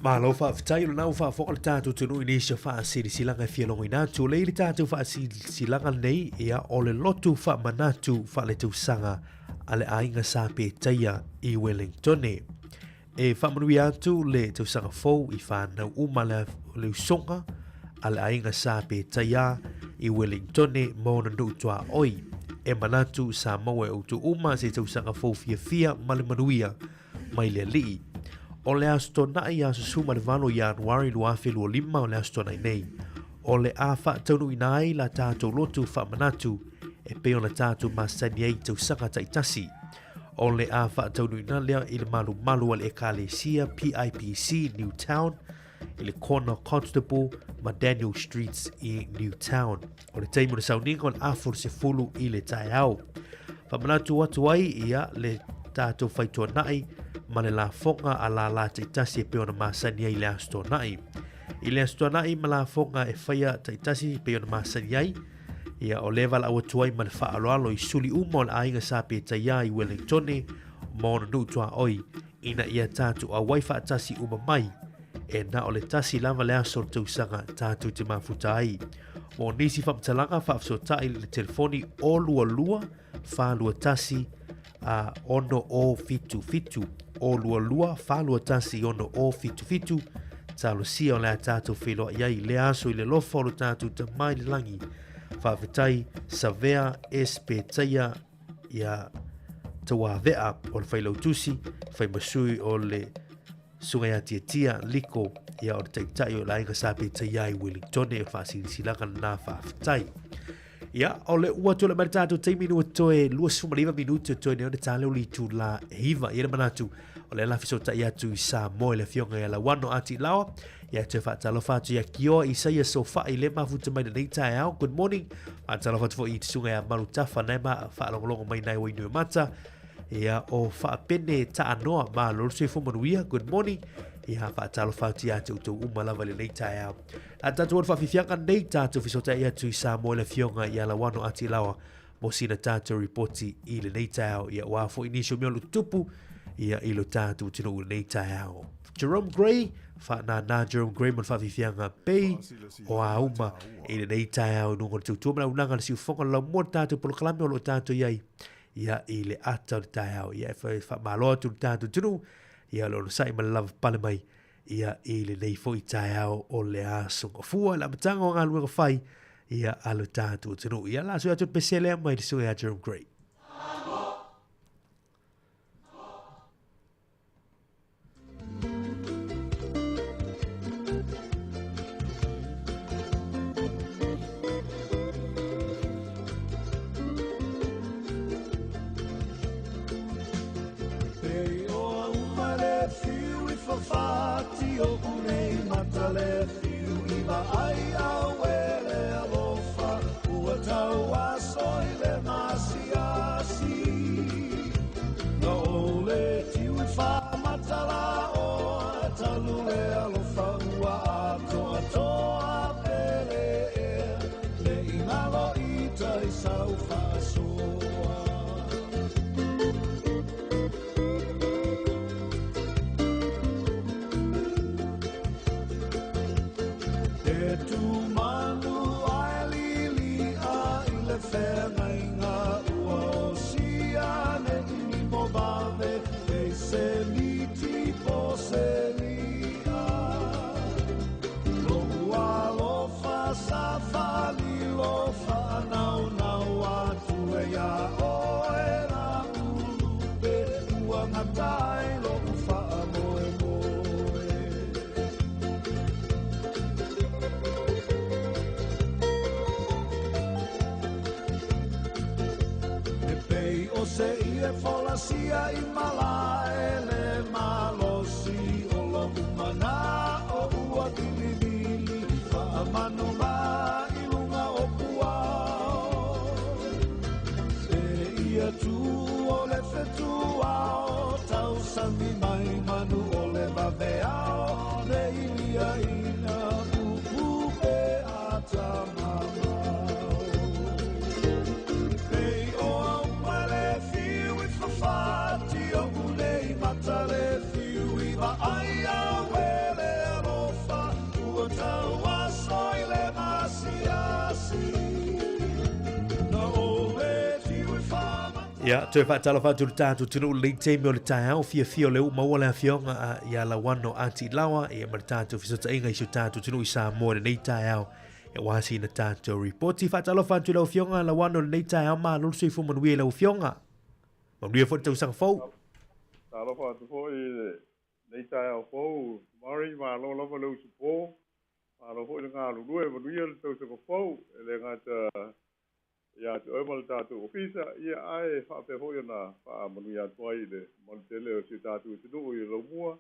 Malo faafetai o lena ua faafofoga le tatou atunuu i nisi o faasilasilaga e fia logoina atu. O lea i le tatou faasilasilaga lenei, ia, o le lotu faamanatu faaletausaga a le aiga Sa Petaia i Wellingtone. E faamanuia atu le tausaga fou i whānau uma le, le usoga a le aiga Sa Petaia i Wellingtone ma ona nuu tuaoi. E manatu sa maua e outou uma se tausaga fou fiafia ma le manuia mai le Alii. O le Aso Toonai aso 18 Ianuari 2025 o le Aso Toonai nei, o le a faataunuuina ai la tatou lotu faamanatu e pei ona tatou masani ai i tausaga taitasi. O le a faataunuuina lea i le malumalu a le Ekalesia PIPC Newtown i le corner Constable ma Daniel Streets i Newtown. O le taimi o le sauniga o le afu o le 10 i le taeao. Whamanatu atu ai ia le tātou whaituanai ma le lafoga a lālā taitasi e pei ona masani ai i le aso tuanai. I le aso tuanai ma lafoga e whaia taitasi e pei ona masani ai, ia o le valaau atu ai ma le faaaloalo i suli uma o le aiga Sa Petaiā i Wellingtone ma ona nuu tuaoi ina ia tātou auai faatasi uma mai e na o le tasi lava le aso o le tausaga tātou te mafuta ai. Mo nisi faamatalaga faafesootai i le telefoni o 22 421 a 6077 o 22 421 6077 talosia o le a tātou feiloai ai i lea aso i le alofa o lo tātou Tama i le lagi. Faafetai Savea S. Petaia ia Tauavea o le Failautusi, Faimasui o le Susuga ia Tiatia Liko ia o le Taitai o le Aiga Sa Petaia i Wellingtone, o le faasilasilaga lena faafetai. Ia, o le ua tulai mai le tatou taimi ua toe 29 minute o toe nei ona ta leo le itula e 9. Ia le manatu, o lea la fesootai atu i Samoa i le afioga ia Lauano Ati Laoa. Ia toe faatalofa atu ia Kioa Isaia Sofa'i le mafuta mai lenei taeao. Good morning. Faatalofa atu foi i te susuga ia Malutafa nae ma faalogologo mai nai Wainuiomata. Ia o Faapene Taanoa, malo le soifua manuia. Good morning. Ia faatalofa atu ia te outou uma lava i lenei taeao. A tatou o le faafiafiaga nei, tatou fesootai atu i Samoa i le afioga ia Lauano Ati Laoa mo sina tatou ripoti i lenei taeao. Ia ua foi nisi o mea o lo tutupu ia i lo tatou atunuu i lenei taeao. Jerome Gray, whaanānā Jerome Gray mo le faafiafiaga pei o a uma i lenei taeao i luga o le tautua ma le auaunaga a le siufofoga o le laumua le tatou polokalame o lo o tatou i ai ia i le ata o le taeao. Ia e whaamalo atu le tatou atunuu ia le onosai ma le lava pale mai ia i lenei foi taeao o le aso gafua i le amataga o galuega fai ia a lo tatou atunuu. Ia la sui atu le pese lea mai le susuga ia Jerome Gray. Ia, toe faatalofa atu i le tatou atunuu i lenei taimi o le taeao, fiafia o lea ua maua le afioga a ia Lauano Ati Lawa, ia ma le tatou fesootaiga i si o tatou atunuu i Samoa i lenei taeao, aua sina tatou ripoti. Faatalofa atu i lau afioga Lauano i lenei taeao, malo le soifua manuia i lau afioga. Manuia foi le tausaga fou. Talofa atu foi i lenei taeao fou, Murray, malo lava le usupo, malo foi le galulue, manuia le tausaga fou, e le gata ia te oe ma le tatou ofisa, ia ae faapea foi ona faamanuia atu ai i le mamalu tele o si o tatou atunuu i Laumua,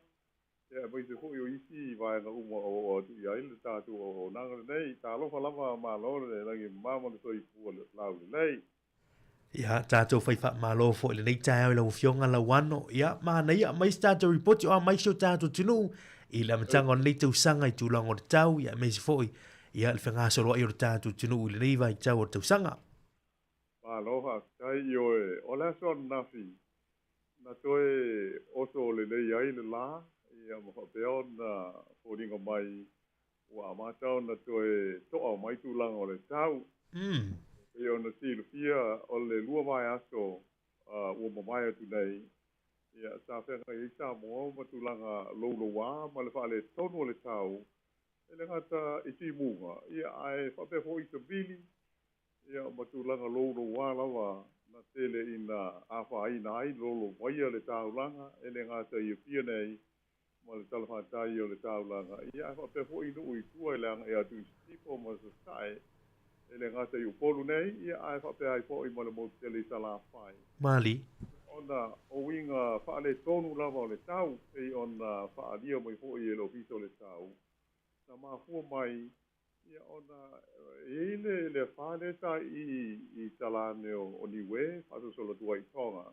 ia aemaise foi o isi vaega uma o oo atu i ai le tatou auaunaga lenei. Talofa lava, malo le lagi mama ma le soifua laulelei. Ia, tatou fai faamalo foi i lenei taeao i lau Afioga Lauano. Ia, manaia, aumai se tatou ripoti o a mai si o tatou atunuu i le amataga o lenei tausaga i tulaga o le tau, ia aemaise foi ia le fegasoloai o le tatou atunuu i lenei vaitau o le tausaga. Malo faafetai. Ioe, o le aso ananafi na toe oso lelei ai le la, ia ma faapea ona foliga mai ua amata ona toe to'a mai tulaga o le tau. Pei ona silafia o le lua vaiaso ua mavae atu nei, ia, sa feagai ai Samoa ma tulaga louloua ma le faaletonu o le tau, e le gata i timuga, ia, ae faapea foi i savili, ia, ma tulaga louloua lava na tele ina afaina ai lolovaia le taulaga, e le gata i Apia nei ma le talafatai o le taulaga, ia, ae faapea foi i nuu i tua i le agai atu i Sisifo ma Sasae, e le gata i Upolu nei, ia, ae faapea ai foi ma le motu tele i Salafai. Mali. Ona o uiga faaletonu lava o le tau, pei ona faaalia mai foi e le Ofisa o le Tau, na mafua mai, ia, ona e i ai le le afa lea sa i i talane o Niue faasolosolo atu ai i Tonga.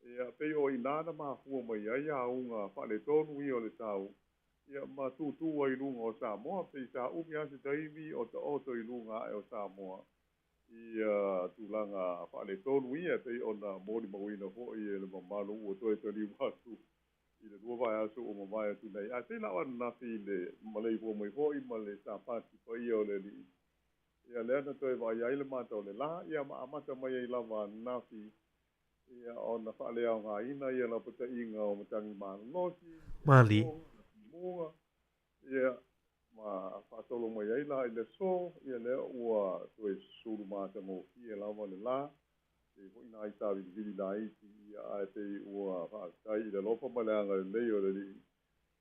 Ia, pei o i ina na mafua mai ai auga faaletonu ia o le tau, ia, ma tūtū ai i luga o Samoa, pei sa umi lava se taimi o taoto i luga ae o Samoa ia tulaga faaletonu ia, e pei ona molimauina foi e le mamalu ua toe taliu atu i le lua vaiaso ua mavae atu nei. Ae pei la o ananafi i le maleifua mai foi ma le sapati paia o le Alii, ia lea na toe vaai ai le mata o le la, ia ma amata mai ai lava ananafi ia ona faaleaogaina ia lapataiga o matagi malolosi, Mali. Muga, ia ma faasolo mai ai la i le aso, ia lea ua toe susulu matagofie lava le la, pei foi nai savilivili laiti, ia ae pei ua faafetai i le alofa ma le agalelei o le Alii,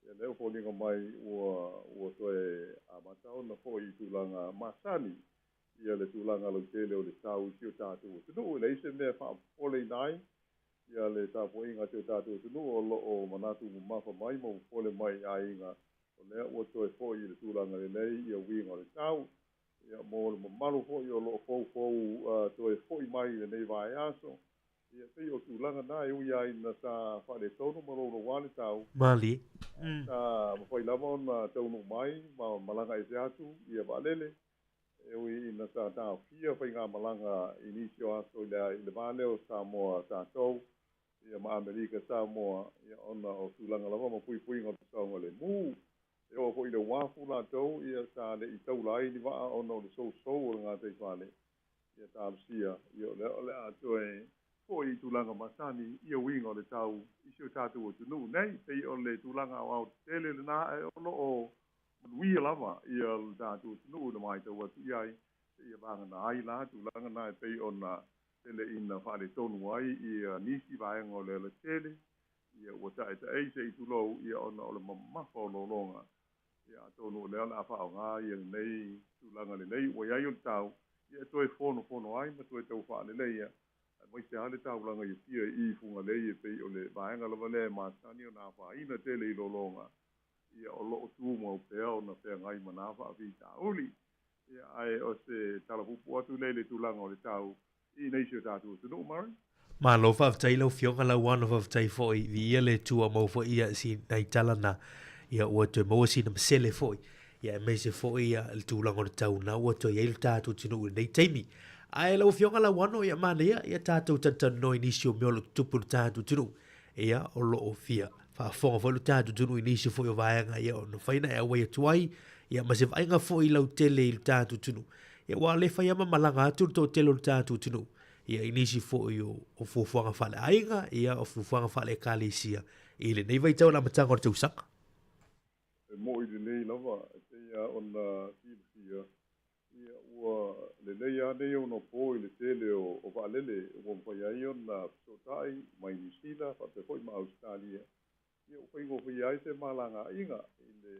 ia lea ua foliga mai ua ua toe amata ona foi i tulaga masani ia le tulaga lautele o le tau i si o tatou atunuu. E leai se mea e faapopoleina ai ia le tapuaiga a si o tatou atunuu o lo o manatu mamafa mai ma popole mai i aiga, o lea ua toe foi i le tulaga lelei ia uiga o le tau. Ia mo le mamalu foi o lo o foufou toe foi mai i lenei vaiaso, ia pei o tulaga na e ui ai ina sa faaletonu ma louloua le tau. Malie. Sa mafai lava ona taunuu mai ma malaga ese atu ia vaalele. E ui ina sa taofia faigamalaga i nisi o aso i le va lea o Samoa tatou ia ma Amerika Samoa ia ona o tulaga lava ma puipuiga o le saogalemu. E oo foi i le uafu latou ia sa le i taula ai ni vaa ona o le sousou o le gataifale ia talosia ia o lea o le a toe foi i tulaga masani ia uiga o le tau i si o tatou atunuu nei. Pei o le tulaga aoaotetele lena ae o lo o Manuia lava ia le tatou atunuu i le matau atu i ai, seia vagana ai la tulaga na e pei ona tele ina faaletonu ai ia nisi vaega o le alatele, ia ua taetaei se i tulou ia ona o le mamafa o lologa. Ia atonu o lea o le a faaaoga ia lenei tulaga lelei ua i ai o le tau, ia e toe fonofono ai ma toe tau faaleleia, aemaise lava le taulaga i Apia i Fugalei e pei o le vaega lava lea e masani ona afaina tele i lologa. ia o lo o tumau pea ona feagai ma na faafitauli. Ia, ae o se tala puupuu atu lea i le tulaga o le tau i inei i si o tatou atunuu, Murray. Malo faafetai lau Afioga Lauano, faafetai foi, viia le Atua maua foi ia si nai tala na, ia ua toe maua sina masele foi, ia aemaise foi ia le tulaga o le tau na ua toe i ai le tatou atunuu i lenei taimi. Ae lau Afioga Lauano, ia manaia ia tatou talatalanoa i nisi o mea o lo o tutupu i le tatou atunuu. Ia, o lo o fia faafofoga foi lo tatou atunuu i nisi foi o vaega ia ona mafai ona e auai atu ai, ia ma se vaaiga foi lautele i lo tatou atunuu. Ia, aua o lea e fai lava ma malaga atu le toatele o lo tatou atunuu. Ia, i nisi foi o, o fuafuaga faaleaiga, ia, o fuafuaga faale-ekalesia i lenei vaitau i le amataga o le tausaga. E moʻi lelei lava, e pei lava ona silafia, ia, ua lelei lava nei ona po i le tele o, o vaalele ua mafai ai ona fesootai mai Niu Sila faapea foi ma Ausetalia, ia ua faigofie ai femalagaaiga i le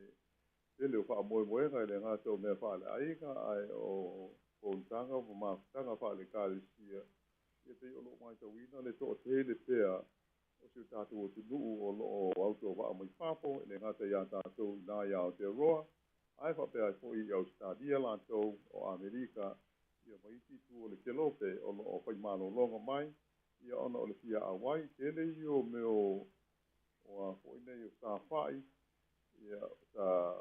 tele o faamoemoega e le gata o mea faaleaiga ae o fonotaga ma mafutaga faale-Ekalesia, ia pei o lo o matauina le toatele pea o si o tatou atunuu o lo o autovaa mai fafo, e le gata iā tatou i ina i Aotearoa, ae faapea ai foi i Ausetalia latou, o Amerika, ia ma isi itu o le kelope o lo o fai malologa mai, ia ona o le fia auai. Tele ia o mea o a foi nei o saofai, ia sa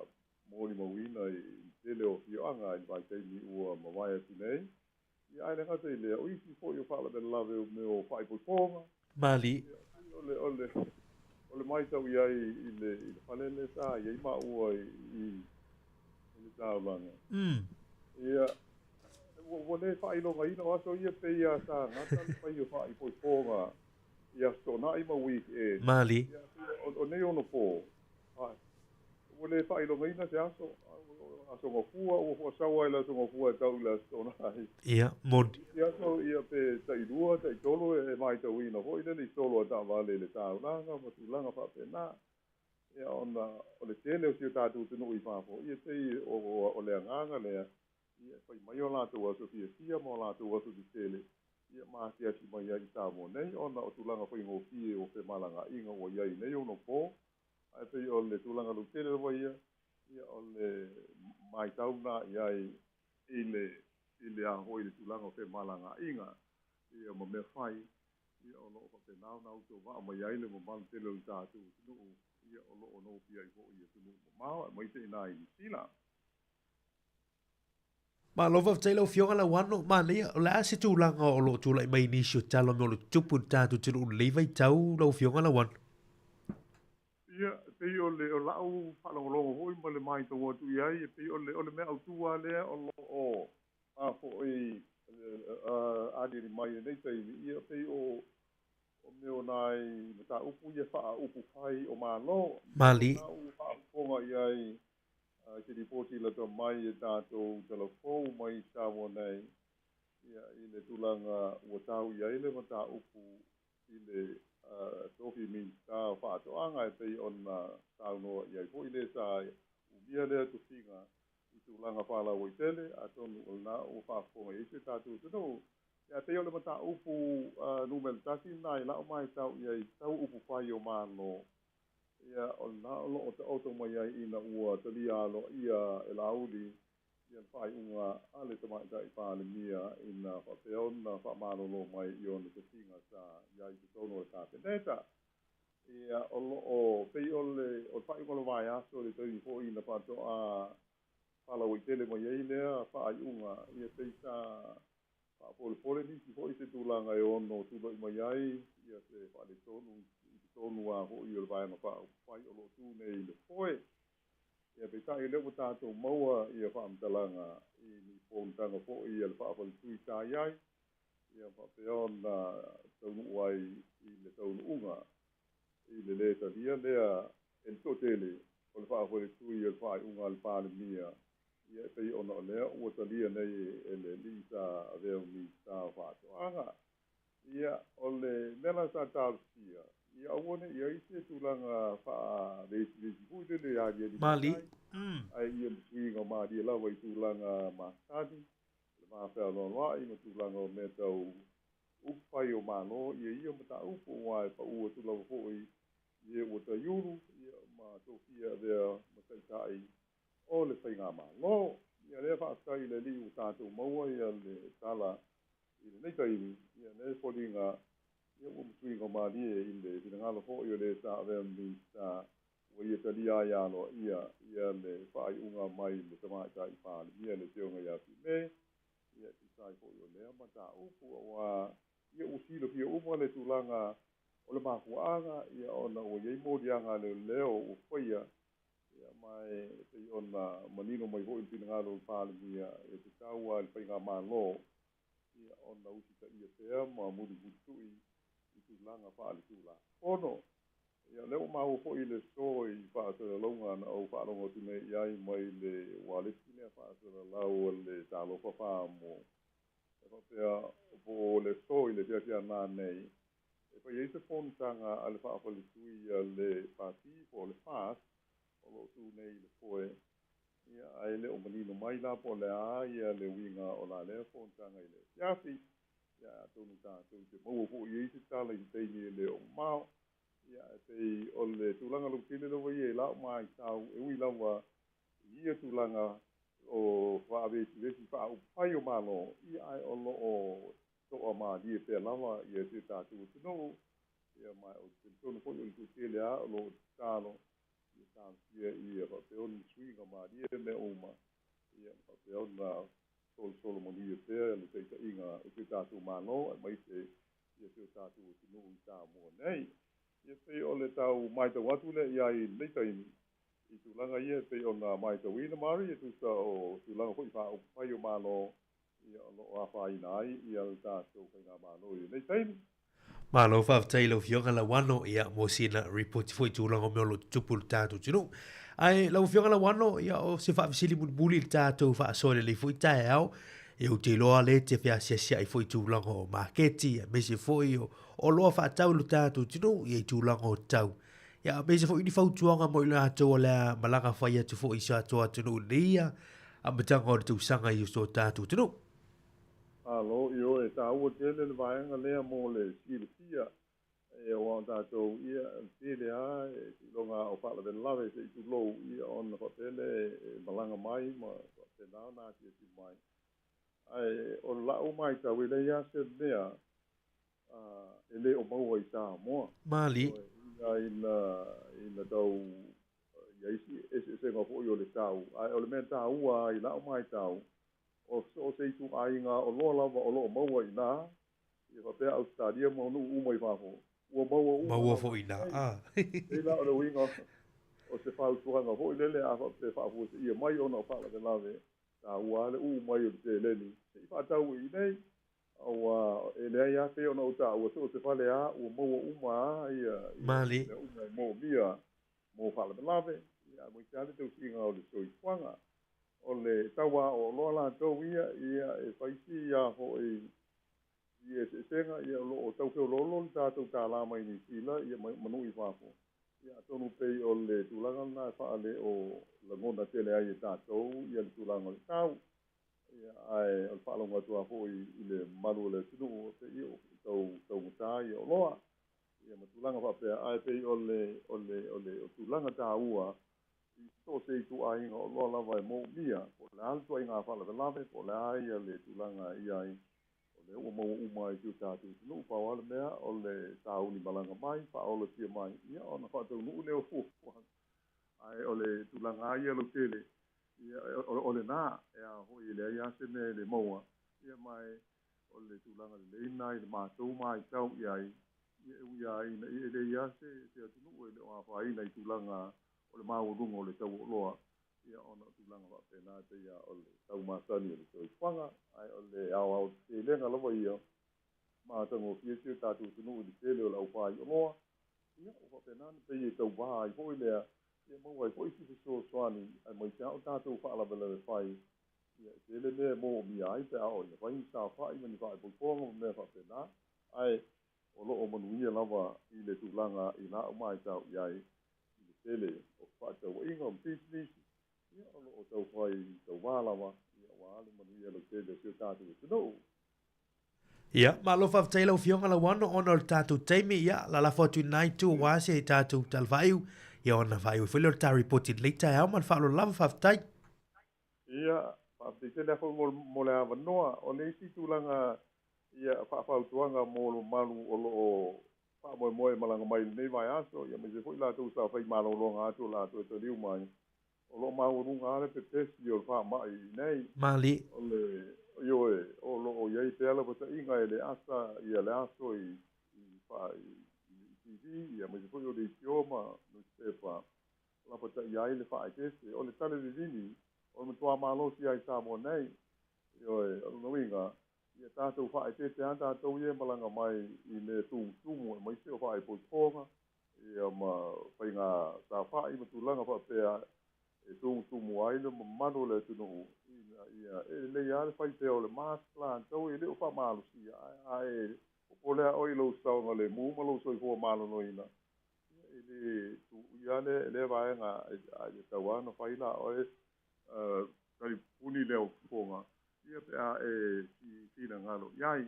molimauina i le tele o afioaga i le vaitaimi ua mavae atu nei. Ia ae le gata i lea, o isi foi o faalavelave o mea o faaipoipoga. Mali. Ia, o le, o le, o le matau i ai i le, i le fale lea sa i ai maua i, i, i le taulaga. Ia, ua, ua le faailogaina o aso ia pei lava sa gata le fai o faaipoipoga i Aso Toonai ma weekend. Mali. Ia, o, o nei ono pō, ai, ua le faailogaina se aso, Aso Gafua, ua fuasau lava i le Aso Gafua e tau i le Aso Toonai. Ia, moni. Isi aso, ia, pe tailua, taitolu e matauina foi lele i solo a taavale i le taulaga ma tulaga faapena. Ia, ona o le tele o si o tatou atunuu i fafo, ia, e pei o, o le agaga lea, ia, e fai mai o latou aso fiafia ma o latou aso tetele, ia, ma asiasi mai ai i Samoa nei, ona o tulaga faigofie o femalagaaiga ua i ai i nei ono po. Ae pei o le tulaga lautele lava ia, ia o le matau lena i ai i le i le a foi le tulaga o femalagaaiga ia ma mea fai, ia o lo o faapena ona autovaa mai ai le mamalu tele o le tatou atunuu, ia o lo o nofoia ai foi i atunuu mamao aemaise i ina i Niu Sila. Malo faafetai lau Afioga Lauano, manaia, o le a se tulaga o lo o tulai mai i nisi o tala o mea o lo o tutupu i le tatou atunuu i lenei vaitau lau Afioga Lauano? Ia, e pei o le o lau faalogologo foi ma le matau atu i ai, e pei o le o le mea autu lava lea o lo o a foi aliali mai i lenei taimi, ia e pei o o mea o nai mataupu ia faa-upu fai o Malo. Mali. O lau faafofoga i ai i se lipoti lata mai e tatou talafou mai Samoa nei, ia, i le tulaga ua tau i ai le mataupu i le tofi Minisita o Faatoaga e pei ona saunoa i ai foi le sa umia lea tofiga i tulaga faalauaitele, atonu o lena ua faafofoga i ai si o tatou atunuu. Ia, pei o le mataupu numera tasi lena i lau matau i ai tau upu fai o Malo, Ia, o lena o lo o taoto mai ai ina ua talia aloaia e Laauli ia le faaiuga a le Tamaitai Palemia ina faapea ona faamalolo mai i ona tofiga sa i ai i totonu o le Kapeneta. Ia, o lo o pei o le o le faaiuga o le vaiaso i le taimi foi ina faatoa faalauaitele mai ai lea faaiuga, ia pei sa faapolepole nisi foi i se tulaga e ono tulai mai ai ia se faaletonu i totonu lava foi o le Vaega Faaupufai o lo o tu nei i le foe. Ia peitai o lea ua tatou maua ia faamatalaga i ni fonotaga foi a le faafaletui sa i ai, ia faapea ona taunuu ai i le taunuuga i le lē talia lea e le toatele o le faafaletui o le faaiuga a le Palemia, ia e pei ona o lea ua talia nei e le alii sa avea ma Minisita o Faatoaga. Ia, o le mea la sa talosia, ia aua ne i ai se tulaga faalesilesi foi lele e aliali mai ai, ae ia masuiga malie lava i tulaga masani, le va fealoaloai ma tulaga o mea tau upu fai o Malo, ia ia mataupu aua e pau atu lava foi i e ua taiulu, ia ma tofia avea ma taitai o le Faigamalo. Ia lea faafetai i le Alii ua tatou maua ia le tala i lenei taimi, ia lea e foliga ia ua matuiga malie i le finagalo foi o le sa avea ma Minisita ua ia talia ai aloaia ia le faaiuga mai le Tamaitai Palemia le Afioga ia Fiame, ia e tusa ai foi o lea mataupu aua ia ua silafia uma le tulaga o le mafuaaga ia ona ua i ai moliaga a leoleo ua faia. Ia, ma e pei ona manino mai foi le finagalo o le Palemia, e tatau lava i le Faigamalo, Ia ona usitaia pea ma mulimulitu'i i tulaga faaletulafono. Ia o lea ua maua foi i le aso i faasalalauga na ou faalogo atu nei i ai mai le ualesi lea faasalalau a le Talofa Samoa e faapea po o le aso i le afiafi a nanei e fai ai se fonotaga a le faafaletui a le Pati po o le FAST o lo o tu nei i le foe. Ia ae le o manino mai la po o le a ia le uiga o la lea fonotaga i le afiafi. Ia atonu tatou te maua foi i ai se tala i se taimi e le o mamao. Ia ae pei o le tulaga lautele lava ia i lau matau e ui lava i ia tulaga o faavesivesi faaupufai o Malo, ia ae o lo o toamalie pea lava ia si o tatou atunuu. Ia ma ou te talitonu foi o le toatele lava o lo o tatalo ia talosia ia faapea ona suiga malie mea uma, ia ma faapea ona solosolo manuia pea le taitaiga o si o tatou Malo aemaise ia si o tatou atunuu i Samoa nei. Ia pei o le tau matau atu lea i ai i lenei taimi i tulaga ia e pei ona matauina Mari e tusa o tulaga foi faaupufai o Malo ia o lo o afaina ai ia le tatou faigamalo i lenei taimi. Malo faafetai i lau Afioga Lauano ia mo sina ripoti foi i tulaga o mea o lo o tutupu i le tatou atunuu. Ae lau Afioga Lauano, ia o se faafesili mulimuli i le tatou faasoa i lenei foi taeao, ia ou te iloa lea e te feasiasiai foi i tulaga o maketi aemaise foi o oloa faatau i le tatou atunuu ia i tulaga o tau. Ia aemaise foi ni fautuaga mo i latou o le a malaga fai atu foi i si o tatou atunuu i lenei ia amataga o le tausaga i so tatou atunuu. Malo, ioe, e taua tele le vaega lea mo le silafia e aua o tatou ia o le tele lava e seiloga o faalavelave se i tulou ia ona faapea lea e malaga mai ma faapena ona asiasi mai. Ae o lau matau e leai lava se mea e le o maua i Samoa. Mali. Ioe, ina tau i ai si eseesega foi o le tau, ae o le mea taua i lau matau, o so o se ituaiga oloa lava o lo o maua i ina, ia faapea Ausetalia ma nuu uma i fafo, ua maua uma Maua lava foi i ina. Ah. E la o le uiga o se fautuaga foi lele a faapea e faafuaseia mai ona o faalavelave, taua lava le uu mai o le seleni se i faatau i inei. Aua e leai lava pei ona ou taua, so o se fale lava ua maua uma lava ia Mali. mea uma e moomia mo faalavelave, ia aemaise lava le tausiga o le soifuaga. O le tau lava o oloa latou ia, ia e fai si a foi i eseesega, ia o lo o tau feoloolo le tatou tālā mai Niu Sila ia ma nuu i fafo. Ia atonu pei o le tulaga lena e faale o lagona tele ai e tatou ia le tulaga o le tau. Ia ae o le faalogo atu lava foi i le mamalu o le atunuu e pei o tau taugata ia oloa ia ma tulaga faapea, ae pei o le o le o le tulaga taua i so o se ituaiga oloa lava e moomia, po o le a le ituaiga faalavelave, po o le a ia le tulaga i ai, o lea ua maua uma ai i si o tatou atunuu. Pau lava le mea o le sauni malaga mai, faaolatia mai, ia ona faataunuu lea o fuafuaga. Ae o le tulaga lava ia lautele, ia o lena, e a foi e leai lava se mea e le maua, ia ma o le tulaga lelei lena i le matou matau i ai, ia e ui lava ina e leai lava se atunuu e le o afaina i tulaga o le maualuga o le tau o oloa, ia ona o tulaga faapena e pei lava o le tau masani o le soifuaga, ae o le aoaotelega lava ia matagofie si o tatou atunuu i le tele o le aufaioloa, ia ua faapena ona pei e tauva ai foi lea, ia maua ai foi si fesoasoani aemaise lava o tatou faalavelave fai, ia e tele mea e moomia ai pe a oo ina fai ni saofai ma ni faaipoipoga ma mea faapena, ae o lo o manuia lava i le tulaga i lau matau i ai i le tele o fefaatauaiga o pisinisi, ia o lo o taufai tauva lava, ia aua le manuia lautele o si o tatou atunuu. Ia, malo faafetai lau Afioga Lauano ona o le tatou taimi, ia, lalafo atu i lena itu aua se tatou tala faaiu, ia ona faaiu ai foi lea o le ta ripoti i lenei taeao ma le faaaloalo lava, faafetai. Ia, faafetai tele lava foi mo le avanoa. O le isi tulaga ia faafautuaga mo le mamalu o lo o faamoemoe e malaga mai i lenei vaiaso, ia aemaise foi latou sa fai malologa atu o latou e taliu mai, o lo o maualuga lava le pepesi o le faamai i inei. Mali. O le, ioe, o lo o i ai pea lapataiga e le asa ia le aso i, i, i, i TV, ia aemaise foi o leitio ma nusipepa, lapataia ai le faaeteete. O le tala vivini, o le matua malosi lava i Samoa nei. Ioe, o lona uiga, Ia tatou faaeteete lava tatou ia e malaga mai i mea tumutumu aemaise o faaipoipoga ia ma faiga saofai ma tulaga faapea e tumutumu ai le mamalu o le atunuu ina ia e lelei lava le fai pea o le mask latou e le o faamalosia ae a e popole lava oe i lou saogalemu ma lou soifua maloloina ia e le tuuia lea lea vaega a ia tatau lava ona fai la oe talipuni lea o fofoga ia pe a e finagalo i ai.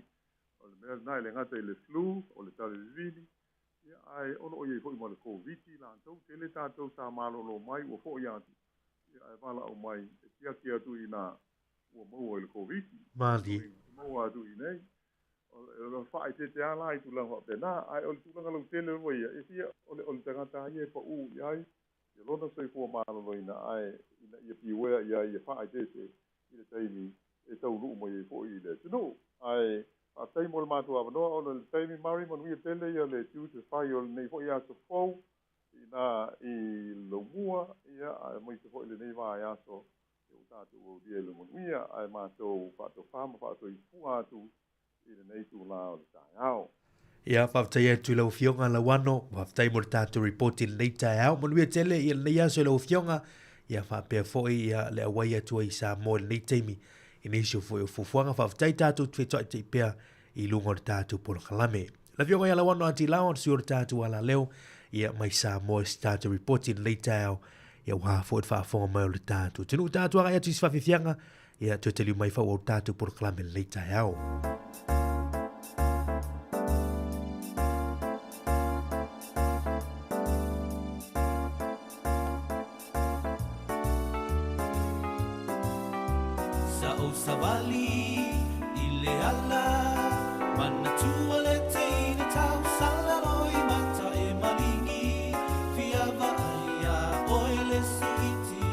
O le mea lena e le gata i le flu, o le talivivini, ia ae o lo o i ai foi ma le Koviti latou. Tele tatou sa malolo mai ua foi atu, ia ae valaau mai e tiaki atu i ina ua maua i le Koviti. Malie. Maua atu i inei. O le faaeteete lava la i tulaga faapena, ae o le tulaga lautele lava ia, e fia, o le, o le tagata lava ia e pau i ai ia lona soifua maloloina, ae ina ia beware i ai ia faaeteete i le taimi e taunuu mai ai foi i le atunuu. Ae faafetai mo le matou avanoa ona o le taimi Murray, manuia tele ia le tiute fai o lenei foi aso fou i ina i Laumua, ia aemaise foi lenei vaiaso ua tatou aulia i le manuia, ae matou faatofa ma faasoifua atu i lenei itulā o le taeao. Ia, faafetai atu i lau Afioga Lauano, faafetai mo le tatou report i lenei taeao. Manuia tele ia lenei aso i lau Afioga, ia faapea foi ia le auai atu ai i Samoa i lenei taimi i nisi o foi o fuafuaga. Faafetai tatou te fetoaitai pea i luga o le tatou polokalame. Le Afioga ia Lauano Atilao, le sui o le tatou alaleo, ia mai Samoa i se tatou report i lenei taeao, ia ua foi le faafofoga mai o le tatou atunuu. Tatou agai atu i se faafiafiaga, ia toe taliu mai faaauau le tatou polokalame i lenei taeao. Sa ou savali i le ala manatua le teine tausala loi mata e maligi fia vaai iā oe le suiti.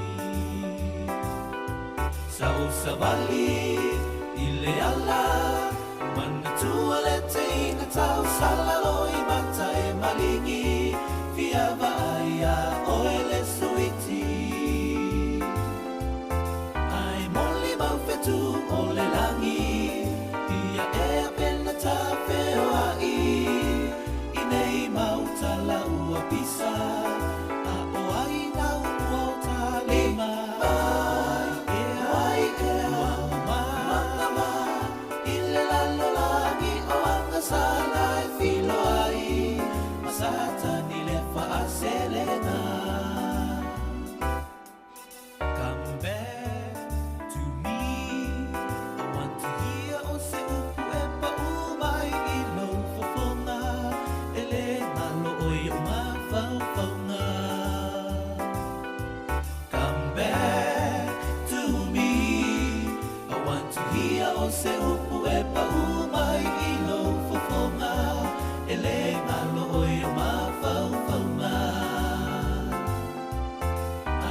Sa ou savali i le ala manatua le teine tausala loi mata e maligi fia vaai iā oe le suiti. Ae moli mau fetu o le lagi ia ea pena tafeoai i nei mau tala ua pisa a o ai nau ua o ta lima. O ai ea ua mama i le lalolagi o agasala e filoai ma Satani le faaselega. Come back to me, I want to hear o se upu e pau mai i lou fofoga e le galo ʻoe i oʻu mafaufauga. Come back to me, I want to hear o se upu e pau mai i lou fofoga e le galo ʻoe i oʻu mafaufauga.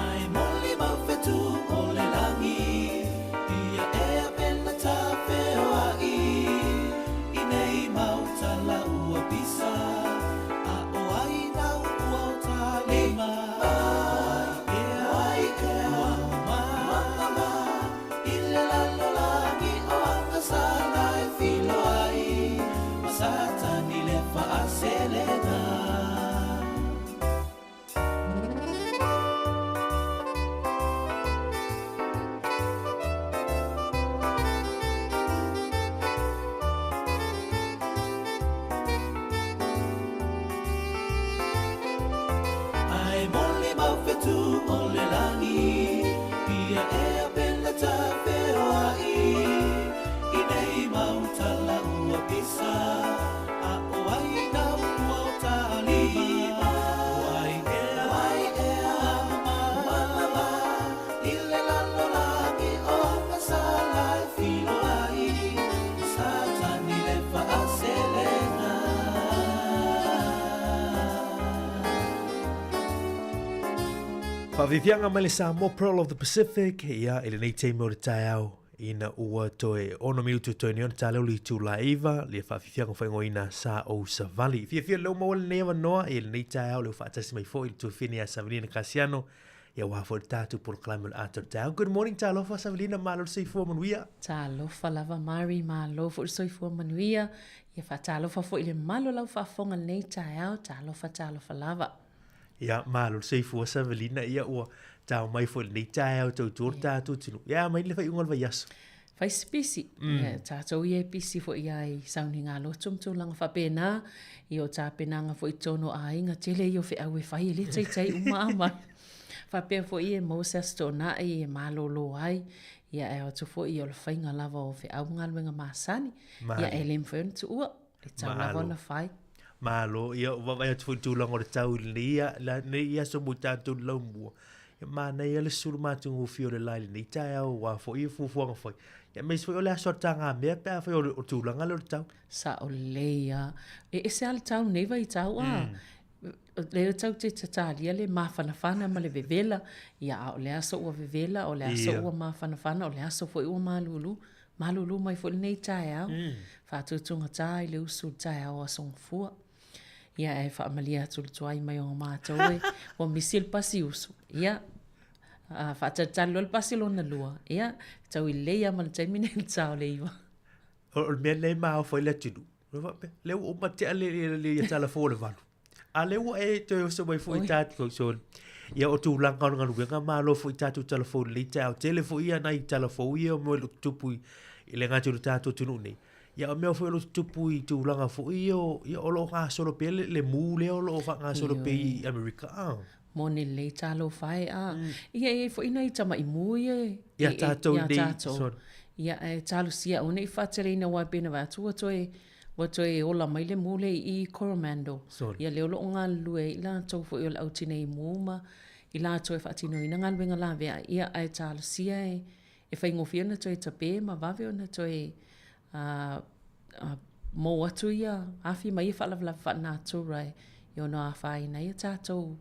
Ae moli mau fetu o le lagi ia ea pena tafeoai i nei mau tala ua pisa a o ai nau ua o ta lima. O ai ea ua mama i le lalolagi o agasala e filoai ma Satani le faaselega. Ae moli mau fetu o le lagi ia ea pena tafeoai i nei mau tala ua pisa a o ai nau ua o ta lima. O ai ea ua mama i le lalolagi o agasala e filoai ma Satani le faaselega. Faafiafiaga mai le Samoa Pearl of the Pacific, ia, i lenei taimi o le taeao, ina ua toe 6 minutu toe nei ona taleu le itula 9, lia faafiafiaga faaigoaina Sa Ou Savali. Fiafia leo maua lenei avanoa i lenei taeao leo faatasi mai foi i le tuafine ia Savanina Kasiano, Ia aua foi le tatou polokalame o le Ata o le Taeao. Good morning, talofa Savelina, malo le soifua manuia. Talofa lava Mari, malo foi le soifua manuia. Ia faatalofa foi i le mamalu o lau faafofoga i lenei taeao, talofa talofa lava. Ia, malo le soifua Savelina, ia ua tao mai foi i lenei taeao tautua le tatou atunuu. Ia, a mai le faaiuga o le vaiaso. Fai si pisi. Ia, tatou ia e pisi foi ia i sauniga lotu ma tulaga faapena. Ia o tapenaga foi i totonu o aiga, tele ia o feau e fai, e le taitai uma a mai. Faapea foi e maua se Aso Toonai e malolo ai, ia ae o atu foi ia o le faiga lava o feau ma galuega masani. Ia e le mafai ona tuua, e tatau lava ona fai. Malo, ia ua vaavaai atu foi i le tulaga o le tau i lenei aso mo i tatou i le laumua. Ia manaia le sulu matagofie o le la i lenei taeao aua foi ia fuafuaga fai. Ia aemaise foi o le aso a le tagamea pe afai o le tulaga lea o le tau. Sao lelei lava. E ese lava le tau i lenei vaitau a. Lea tatou te tatalia le mafanafana ma le vevela, ia a o le aso ua vevela, o le aso ua mafanafana, o le aso foi ua malulu. Malulu mai foi lenei taeao. Faatutugata i le usu i le taeao o Aso Gafua. Ia ae faamalie atu i le tuai mai o matou e ua misi le pasi usu. Ia, faatalitali loa le pasi lona lua, ia, fetaui lelei lava ma le taimi nei i le ta o le 9. O le mea lea e maofa ai le atunuu, lea ua uma tea le tala fou o le 8. A lea ua e toe oso mai foi tatou so ia o tulaga o le galuega malo foi tatou tala fou i lenei taeao. Tele foi ia nai tala fou ia o mea o lo o tutupu i le gata o le tatou atunuu nei. Ia o mea foi o lo o tutupu i tulaga foi ia o, ia o lo o gasolo pea le, le mū lea o lo o faagasolo pea i Amerika. Ah. Moni lelei talofa e a. Ia e i ai foi nai tamai mū ia e, Ia tatou nei, tatou. Ia ae talosia aua ne i faateleina aua e pei ona vaai atu ua toe ua toe ola mai le mū lea i Coromandel. Ia lea o lo o galulue ai i latou foi o le au tinei mū ma i latou e faatinoina galuega laveai. Ia ae talosia e e faigofie ona toe tape ma vave ona toe mou atu ia afi ma ia faalavelave faalenatura e ono afaina ai a tatou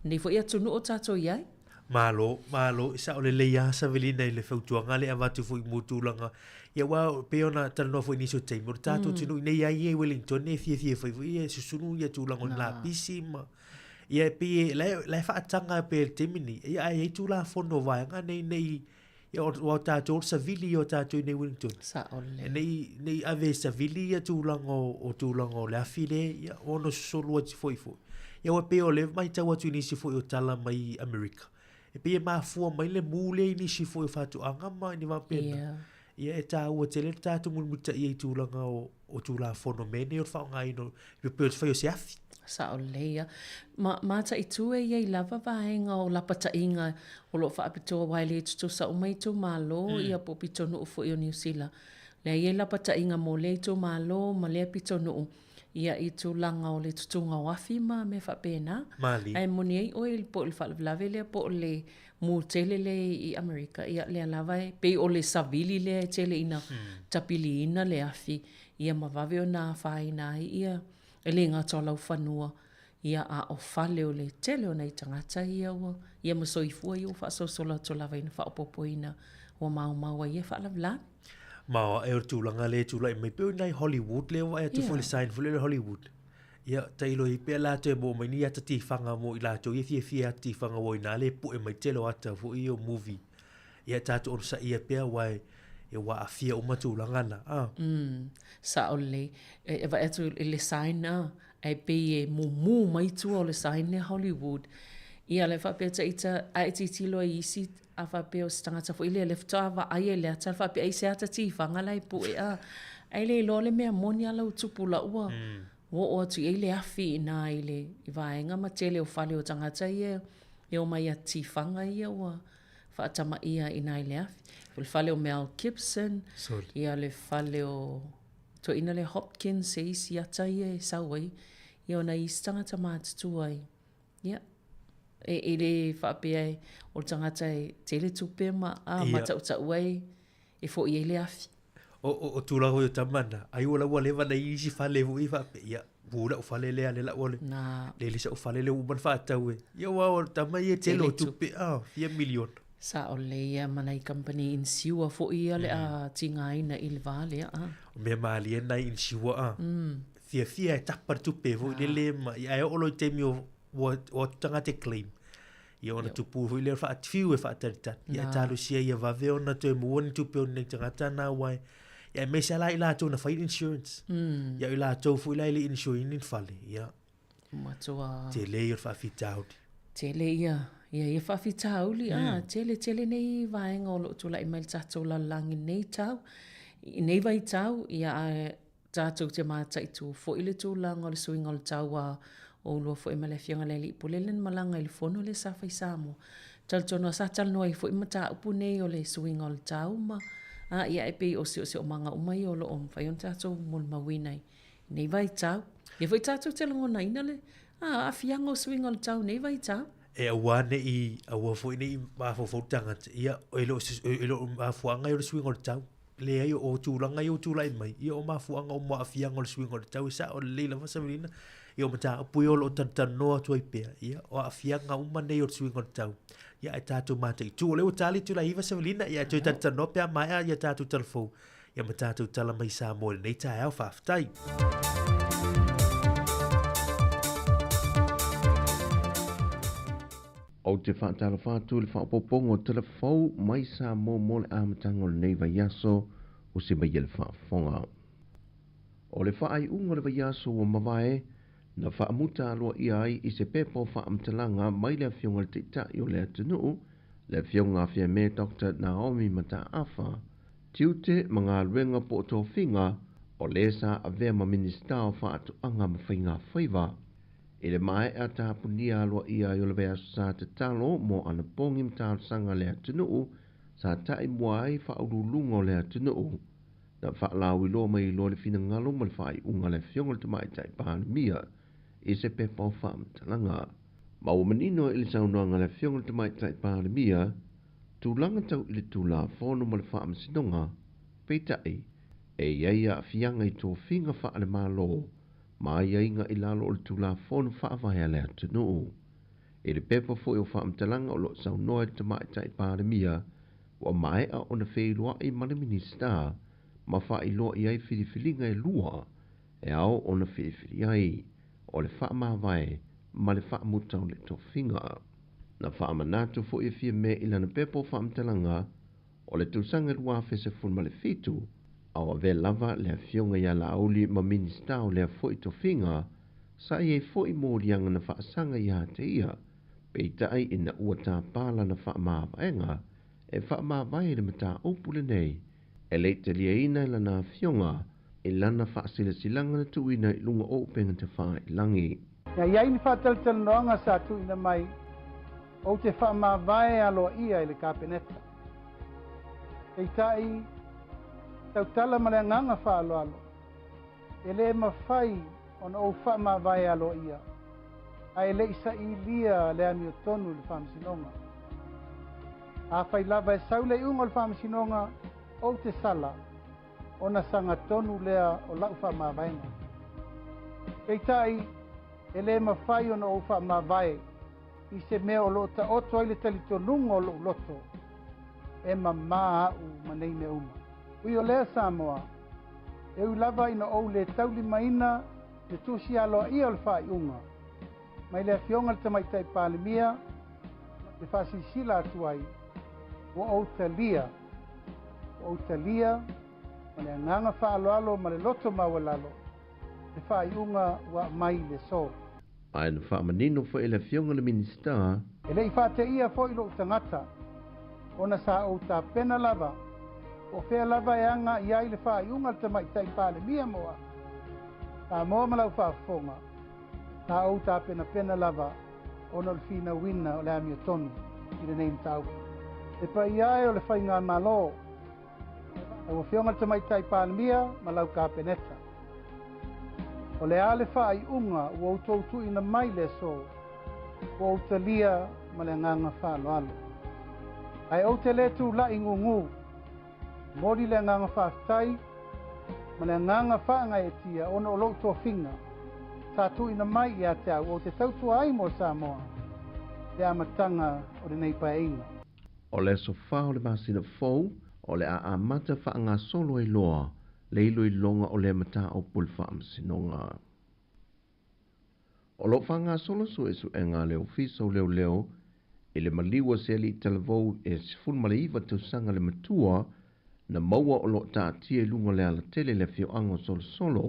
nei foi atunuu o tatou i ai. Malo, malo, e sao lelei lava Savelina i le fautuaga lea e avatu foi mo tulaga, ia aua e pei ona talanoa foi i nisi o taimi, o le tatou atunuu i inei lava ia i Wellington e fiafia fai foi e susunu ia tulaga o ni lapisi ma, ia e pei e, la e, la e faataga pea i le taimi nei, ia ae i ai Tulafono o vaega nei ne i, Ia, aua o tatou o le savili ia o tatou i nei Wellington. Sao lelei. Nei, nei ave e savili ia tulaga o, o tulaga o le afi le, ia, ona sosolu atu foi foi. Ia, aua e pei o lea e matau atu i nisi foi o tala mai Amerika. E pei e mafua mai le mū lea i nisi foi o fatoaga ma ni faapena. Yeah. Ia, e tāua tele le tatou mulimulitaia i tulaga o, o Tulafono mea nei o le faaaogaina o, e pei o le fai o se afi. Sao lelei lava. Ma, mataitu e i ai lava vaega o lapataiga o lo o faapitoa aua e le tutusa uma itumalo mm. ia po o pitonuu foi o Niu Sila. Lea e i ai lapataiga mo lea itumalo ma lea pitonuu ia i tulaga o le tutuga o afi ma mea faapena. Mali. Ae moni ai oe po o le faalavelave lea po o le mū tele lea i Amerika, ia lea lava e pei o le savili lea e tele ina mm. tapiliina le afi ia ma vave ona afaina ai ia E le gata o laufanua, ia a o fale o le tele o nai tagata ia ua, ia ma soifua ia ua faasolosolo atu lava ina faaopoopoina ua maumau ai ia faalavelave. Ma o ae o le tulaga lea e tulai mai pei o nai Hollywood lea ua vaai atu foi i le sign foi lea o le Hollywood. Ia, tailo i pea latou e maua mai ni ata tifaga mo i latou ia e fiafia i ata tifaga aua o i ina lea e pue mai le tele o ata foi ia o movie. Ia tatou onosaia pea aua e ua aafia uma tulaga na. Ah. Mm, sao lelei. E, e vaai atu i le sign a, ae pei e mumu mai tua o le sign lea Hollywood. Ia le faapea taita, a e tilotilo ai i isi, a faapea o se tagata foi lea lea faatoa vaai ai i le ata, faapea ai se ata tifaga la e pue a. Ae le iloa le mea moni a la ua tupu la ua mm. oo atu i ai le afi i ina i le i vaega ma tele o fale o tagata ia e omai i ata tifaga ia ua faatamaia i ina i le afi. O le fale o Mel Gibson, ia le fale o toeaina lea Hopkins e isi ata ia e sau ai, ia o nai isi tagata matutua ai. Ia, e, e le faapea e, o le tagata e tele tupe ma, a, ma tautau ai e foi ai le afi. O, o, o tulaga foi o tama na, ai ua la ua leva na i isi fale foi faapea, ia, pu lau fale lea, le lau ole, Na. le le sa'u fale lea ua uma ona faatau e. Ia aua o tama ia e tele o tupe, ah, fia miliona. Sao lelei ia ma nai kamupani inisiua foi ia o le a tigaina i le va lea, ah. O mea malie nai inisiua, ah. Fiafia e tapa le tupe foi lele ma, ia ae oo loa i taimi o, ua, o atu tagata e claim. Ia ona tupu foi lea o le faafiu e faatalitali. Ia e talosia ia vave ona toe maua ni tupe o nei tagata na aua e ia aemaise lava la i latou na fai le insurance. Ia o i latou foi la e le i insure ina ni fale, ia. Matua. Tele ia o le faafitauli. Tele ia, ia ia faafitauli, mm. Tele, tele nei vaega o lo o tulai mai le tatou lalolagi i nei tau, i nei vaitau, ia ae tatou te mataitu foi le tulaga o le suiga o le tau a oulua foi ma le Afioga i le Alii Pule lea na malaga i le fono lea sa fai i Samoa. Talitonu lava sa talanoa ai foi mataupu nei o le suiga o le tau ma, a, ia e pei o siosiomaga uma ia o lo o mafai ona tatou molimauina i nei vaitau. Lea foi tatou te lagonaina le aafiaga o suiga o le tau i nei vaitau. E aua ne i, aua foi ne i mafaufau le tagata, ia, e le o, e le o mafuaaga ia o le suiga o le tau. Leai, o tulaga ia ua tulai mai, ia o mafuaaga o aafiaga o le suiga o le tau, e sao lelei lava Savelina, ia o mataupu ia o lo o talatalanoa atu ai pea, ia o aafiaga uma nei o le suiga o le tau, ia ae tatou mataitu. O lea ua ta le itula e 9 Savelina, ia ae toe talatalanoa pe a maea ia tatou tala fou, ia ma tatou tala mai Samoa i lenei taeao. Faafetai. Ou te faatalofa atu i le faaopoopoga o tala fou mai Samoa mo le amataga o lenei vaiaso o se mai le faafofoga. O le faaiuga o le vaiaso ua mavae, na faamuta aloaia ai i se pepa o faamatalaga mai le Afioga i le Taitai o le atunuu, le Afioga a Fiame Doctor Naomi Mataafa, tiute ma galuega po o tofiga o le sa avea ma Minisita o Faatoaga ma Faiga Faiva. I le maea tapunia aloaia ai o le vaiaso sa tatalo mo anapogi ma talosaga a le atunuu sa ta'i mua ai faauluuluga o le atunuu na faalauiloa mai loa le finagalo ma le faaiuga a le Afioga i le Tamaitai Palemia i se pepa o faamatalaga. Ma ua manino i le saunoaga a le Afioga i le Tamaitai Palemia tulaga tau i le Tulafono ma le Faamasinoga, peitai, e i ai aafiaga i tofiga faale-Malo ma aiaiga i lalo o le Tulafono Faavae a le atunuu. I le pepa foi o faamatalaga o lo o saunoa ai le Tamaitai Palemia, ua maea ona feiloai ma le Minisita ma faailoa i ai filifiliga e lua e ao ona filifili ai, o le faamavae ma le faamuta o le tofiga. Na faamanatu foi e Fiame i lana pepa o faamatalaga o le tausaga 2017, a o avea lava le Afioga ia Laauli ma Minisita o lea foi tofiga, sa i ai foi moliaga na faasaga ia te ia, peitai ina ua tapa lana faamavaega e faamavae i le mataupu lenei, e le i taliaina e lana afioga i lana faasilasilaga na tuuina i luga o upega tafailagi. Na i ai ni faatalatalanoaga sa tuuina mai, ou te faamavae aloaia i le Kapeneta. Peitai, tautala ma le agaga faaaloalo, e le mafai ona ou faamavae aloaia, ae le i sailia le amiotonu i le Faamasinoga. Afai lava e sau le iuga o le Faamasinoga, ou te sala, ona sagatonu lea o lau faamavaega. Peitai, e le mafai ona ou faamavae i se mea o lo o taoto ai le talitonuga o lou loto, e mamā au ma nei mea uma. Ui o lea Samoa, e ui lava ina ou le taulimaina le tusi aloaia o le faaiuga mai le Afioga i le Tamaitai Palemia e faasilasila atu ai, ua ou talia, ua ou talia ma le agaga faaaloalo ma le loto maualalo le faaiuga ua aumai i le aso. Ae na faamanino foi e le Afioga i le Minisita. E le i faateia foi lou tagata, ona sa ou tapena lava, po o fea lava e aga i ai le faaiuga a le Tamaitai Palemia mo au, Samoa ma lau faafofoga, sa ou tapenapena lava ona o le finauina o le amiotonu i lenei mataupu. Le paia e o le Faigamalo, Lau Afioga i le Tamaitai Palemia ma lau Kapeneta, o le a le faaiuga ua outou tuuina mai le aso, ua ou talia ma le agaga faaaloalo. Ae ou te le tulai gugu, momoli le agaga faafetai ma le agaga faagaeetia ona o lou tofiga sa tuuina mai ia te au ou te tautua ai mo Samoa i le amataga o lenei Paeaiga. O le aso 4 o le masina fou, o le a amata faagasolo ai loa le iloiloga o lea mataupu i le Faamasinoga. O lo o faagasolo suesuega a le Ofisa o Leoleo i le maliu o se alii talavou e 19 tausaga le matua na maua o loo taatia i luga o le alatele i le afioaga o Solosolo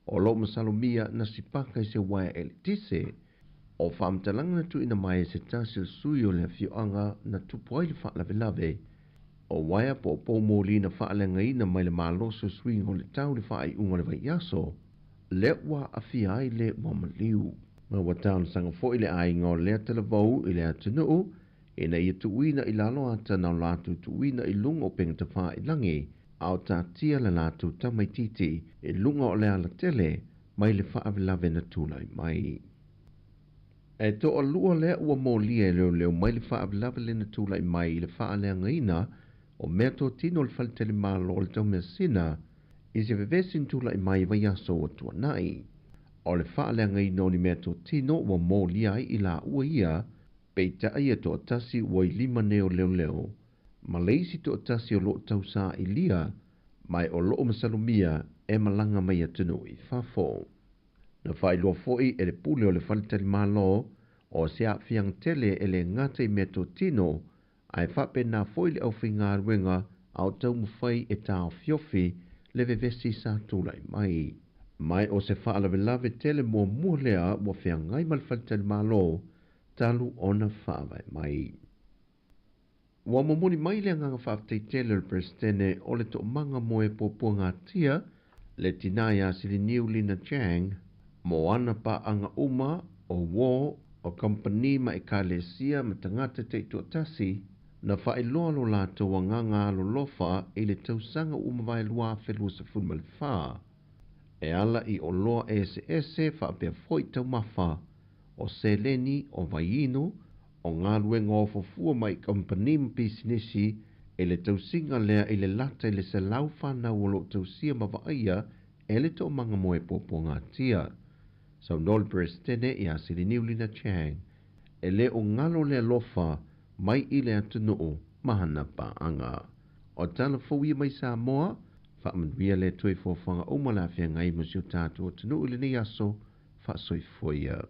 o loo masalomia na sipaka i se uaea eletise. O faamatalaga na tuuina mai e se tasi o sui o le afioaga na tupu ai le faalavelave, o uaea po o poumoli na faaleagaina mai le malosi o suiga o le tau i le faaiuga o le vaiaso lea ua aafia ai le ua maliu. Ma ua talosaga foi le aiga o lea talavou i le atunuu ina ia tuuina i lalo ata na o latou tuuina i luga o upega tafailagi a o taatia le latou tamaitiiti i luga o le alatele mai le faalavelave na tulai mai. E toalua lea ua molia e leoleo mai le faalavelave lea na tulai mai i le faaleagaina o meatotino o le faletalimalo o le Taumeasina i se vevesi na tulai mai i vaiaso ua tuanai. O le faaleagaina o ni meatotino ua molia ai i laua ia, peitai e toatasi ua i lima nei o leoleo, ma le isi toatasi o loo tausaailia, ma o loo masalomia e malaga mai atunuu i fafo. Na faailoa foi e le pule o le faletalimalo o se aafiaga tele e le gata i meatotino, ae faapena foi le aufaigaluega a o taumafai e taofiofi le vevesi sa tulai mai. Ma o se faalavelave tele muamua lea ua feagai ma le faletalimalo talu ona faavae mai. Ua momoli mai le agaga faafetai tele o le Peresetene o le Toomaga mo e Puapuagatia, le tinā ia Siliniu Lina Chang, mo ana paaga uma o uō, o kamupani ma ekalesia ma tagata taitoatasi, na faailoa lo latou agaga alolofa i le tausaga ua mavae 2024, e ala i oloa eseese faapea foi taumafa, o seleni, o vaiinu, o galuega ofofua mai kamupani ma pisinisi i le tausiga lea i le lata i le 100 fanau o loo tausia ma vaaia e le Toomaga mo e Puapuagatia. Saunoa le Peresetene ia Siliniu Lina Chang, e le o galo le alofa mai i le atunuu ma hana paaga. O tala fou ia mai Samoa, faamanuia le Atua i fuafuaga uma o le a feagai ma si o tatou atunuu i lenei aso, faasoifua ia.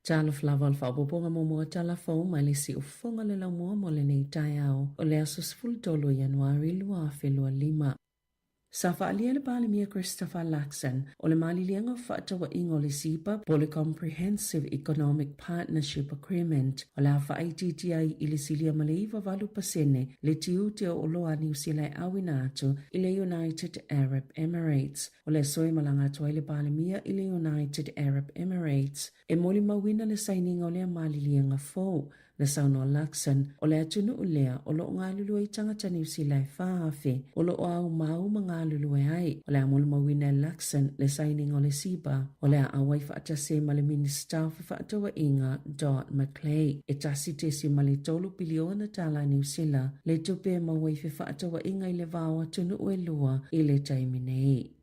Talofa lava o le faaopoopoga muamua tala fou mai le siufofoga le laumua mo lenei taeao o le aso 13 o Ianuari 2025. Sa faaalia e le Palemia Christopher Luxon o le maliliega o fefaatauaiga o le CEPA po o le Comprehensive Economic Partnership Agreement o le a faaitiitia ai i le silia ma le 98% le tiute o oloa a Niu Sila e auina atu i le United Arab Emirates. O le aso e malaga atu ai le Palemia i le United Arab Emirates e molimauina le sainiga o lea maliliega fou. Na saunoa Luxon, o le atunuu lea o lo o galulue ai tagata Niu Sila e 4,000 o lo o aumau ma galulue ai. O le a molimauina e Luxon le sainiga o le CEPA, o le a auai faatasi ai ma le Minisita o Fefaatauaiga Dot McLay. E 1.3 piliona tala Niu Sila le tupe e maua i fefaatauaiga i le va o atunuu e lua i le taimi nei.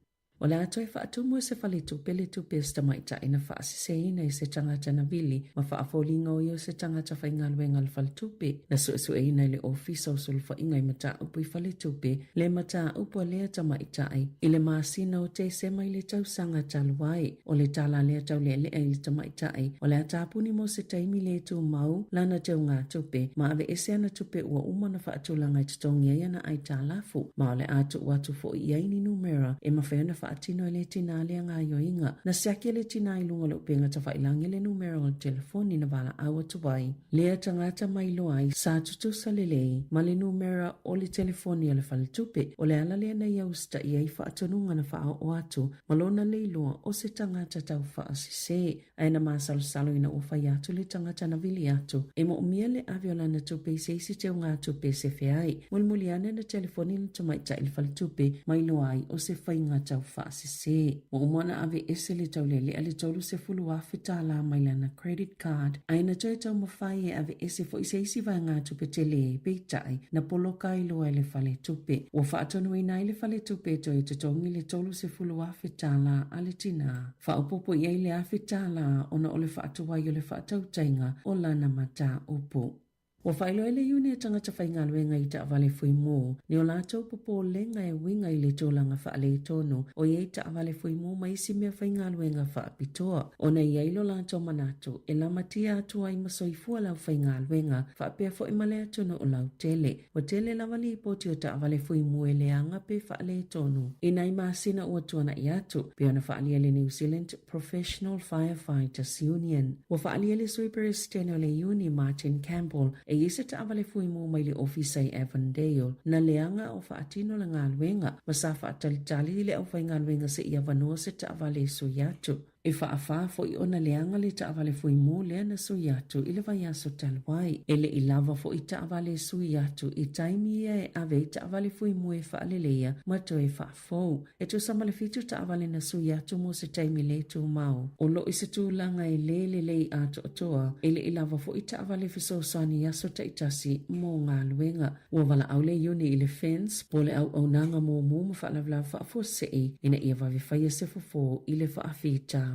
O le a toe faatumu e se faletupe le tupe a se tamaitai na faaseseina i se tagata na vili ma faafoliga o ia o se tagata faigaluega a le faletupe na suesueina e le Ofisa o Sulufaiga i Mataupu i Faletupe le mataupu a lea tamaitai i le masina o Tesema i le tausaga talu ai. O le tala lea taulealea i le tamaitai o le a tapuni mo se taimi le tumau lana teugatupe ma aveese ana tupe ua uma ona faatulaga e totogi ai ana aitalafu ma o le a tuu atu foi i ai ni numera e mafai ona faatino e le tinā lea gaoioiga. Na siaki e le tinā i luga o le upega tafailagi le numera o le telefoni na valaau atu ai lea tagata ma iloa ai sa tutusa lelei ma le numera o le telefoni a le faletupe. O le ala lea na ia usitaia ai faatonuga na faaoo atu ma lona le iloa o se tagata tau faasese. Ae na masalosalo ina ua fai atu le tagata na vili atu e moomia le ave o lana tupe i se isi teugatupe e sefe ai. Mulimuli ane na telefoni le tamaitai i le faletupe ma iloa ai o se faiga tau. faasese. Ua uma ona aveese le taulealea le $30,000 mai lana credit card, ae na toe taumafai e aveese foi se isi vaegatupe tele, peitai, na poloka ai loa e le faletupe. Ua faatonuina ai le faletupe e toe totogi le $30,000 a le tinā. Faaopoopo i ai le $1,000 ona o le faatuai o le faatautaiga o lana mataupu. Ua faailoa e le Iuni a Tagata Faigaluega i taavale fuimu ni o latou popolega e uiga i le tulaga faaletonu o i ai taavale fuimu ma isi mea faigaluega faapitoa, ona i ai lo latou manatu e lamatia atu ai ma soifua le aufaigaluega faapea foi ma le atunuu lautele. Ua tele lava lipoti o taavale fuimu e leaga pe faaletonu i nai masina ua tuanai atu, pei ona faaalia le New Zealand Professional Firefighters Union. Ua faaalia le Sui Peresetene o le Iuni, Martin Campbell, e i ai se taavale fuimu mai le ofisa i Avondale na leaga o faatino le galuega ma sa faatalitali i le aufaigaluega seia avanoa se taavale e sui atu. E faafā foi ona leaga le taavale fuimu lea na sui atu i le vaiaso talu ai. E le i lava foi taavale e sui atu i taimi ia e ave ai taavale fuimu e faaleleia ma toe faafou. E tusa ma le fitu taavale na sui atu mo se taimi le tumau. O lo o i se tulaga e le lelei atoatoa, e le i lava foi taavale fesoasoani i aso taitasi mo galuega. Ua valaau le Iuni i le FENS po o le Auaunaga Mumu ma Faalavelave Faafuasei ina ia vave faia se fofo i le faafitauli.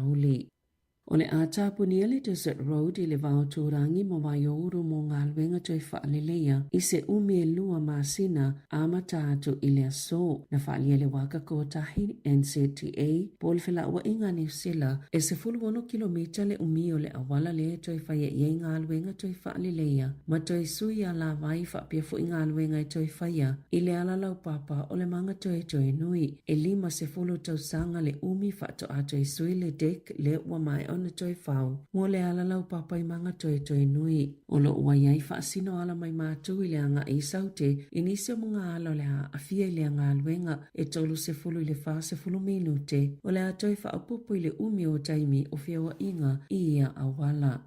O le a tapunia le Desert Road i le va o Tūrangi ma Waiouru mō galuega toe faaleleia i se umi e lua masina amata atu i le aso. Na faaalia le Waka Kotahi, NZTA, po o le felauaiga a Niu Sila e 16 kilomita le umi o le auala lea e toe faia i ai galuega toe faaleleia ma toe sui alavai faapea foi galuega e toe faia i le ala laupapa o le Mangatoetoenui. E 50 tausaga le umi faatoa toe sui le deck lea ua maea ona toe fau mo le ala laupapa i Mangatoetoenui. O lo o ua i ai faasino ala mai mātou i le agai i Saute i nisi o magaala o le a aafia i lea galuega e 30 i le 40 minute o le a toe faaopoopo i le umi o taimi o feoaiga i ia auala.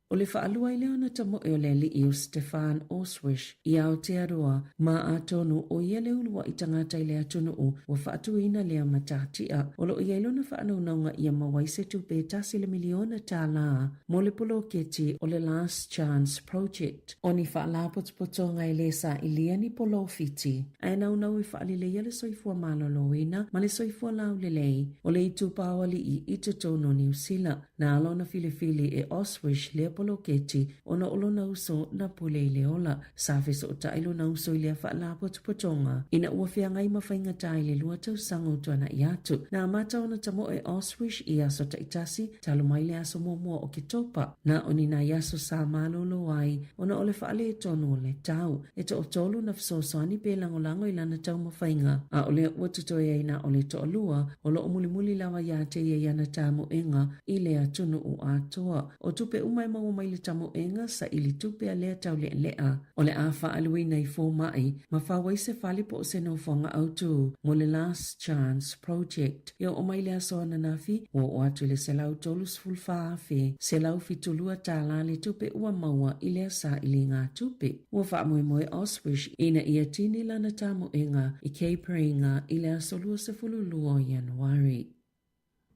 O le faalua ai lea ona tamoe o le alii o Stefan Oswish i Aotearoa, ma atonu ʻo ia le uluaʻi tagata i le atunuu ua faatuina lea matatia. O lo o i ai lona faanaunauga ia maua ai se tupe e tasi le miliona tālā mo le poloketi o le Last Chance Project. O ni faalapotopotoga e lē sailia ni polofiti, ae naunau e faaleleia le soifua maloloina ma le soifua laulelei o le itupa o alii i totonu o Niu Sila. Na ala ona filifili e Oswish lea poloketi ona o lona uso na pule i le ola. Sa fesootai lona uso i lea faalapotopotoga ina ua feagai ma faigata i le lua tausaga o tuanaʻi atu. Na amata ona tamoe Oswish i aso taitasi talu mai le aso muamua o Ketopa. Na o ni nai aso sa malolo ai ona o le faaletonu o le tau. E toatolu na fesoasoani pe lagolago i lana taumafaiga, a o lea ua totoe ai na o le toalua o lo o mulimuli lava iā te ia i ana tamoega i le atunuu atoa. O tupe uma e maua mai le tamoega, saili tupe a lea taulealea. O le a faaaluina i fomai ma fau ai se fale po o se nofoaga autū mo le Last Chance Project. E oo mai le aso ananafi, ua oo atu i le $134,172 le tupe ua maua i lea sailiga tupe. Ua faamoemoe Oswish ina ia tini lana tamoega i Cape Reinga i le aso 22 o Ianuari.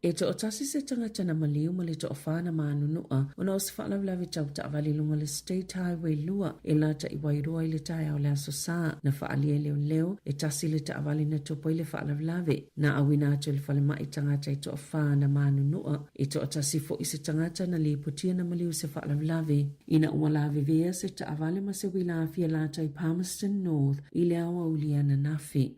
E toatasi se tagata na maliu ma le toafa na manunua ona o se faalavelave tau taavale i luga o le State Highway 2 e lata i Wairoa i le taeao o le Aso Sa. Na faaalia e leoleo e tasi le taavale na tupu ai le faalavelave. Na auina atu e le falemai tagata e toafa na manunua. E toatasi foi se tagata na lipotia na maliu i se faalavelave ina ua lavevea se taavale ma se uila afi e lata i Palmerston North i le aoauli ananafi.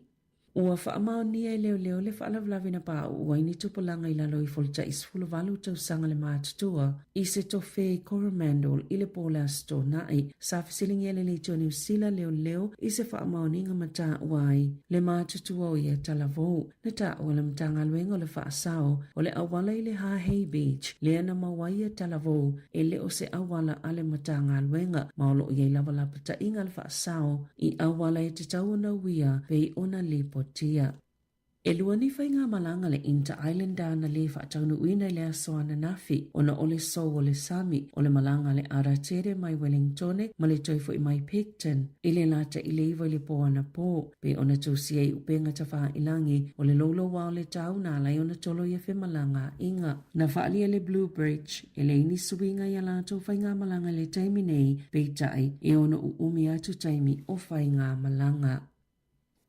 Ua faamaonia e leoleo le faalavelave na pauu ai ni tupulaga i lalo ifo o le tai 18 tausaga le matutua i se tofe i Coromandel i le po o le Aso Toonai. Sa fesiligia le Leitio Niu Sila leoleo i se faamaoniga ma taua ai le matutua o ia talavou. Na taua le Matagaluega o le Faasao o le auala i le Hahei Beach lea na maua ai ia talavou e le o se auala a le Matagaluega ma o lo o i ai lava lapataiga a le Faasao i auala e tatau ona uia pei ona lipotia. E lua ni faigamalaga a le Inter Islander na lē faataunuuina i le aso ananafi ona o le sou o le sami, o le malaga a le Aratere mai Wellingtone ma le toe foʻi mai Picton i le lata i le 9 i le pō anapō, pei ona tusia i upega tafāilagi o le louloua o le tau na ala ai ona tolo ia femalagaaiga. Na faaalia e le Blue Bridge e leai ni suiga i a latou faigamalaga i le taimi nei, peitai e ono uumi atu taimi o faigamalaga.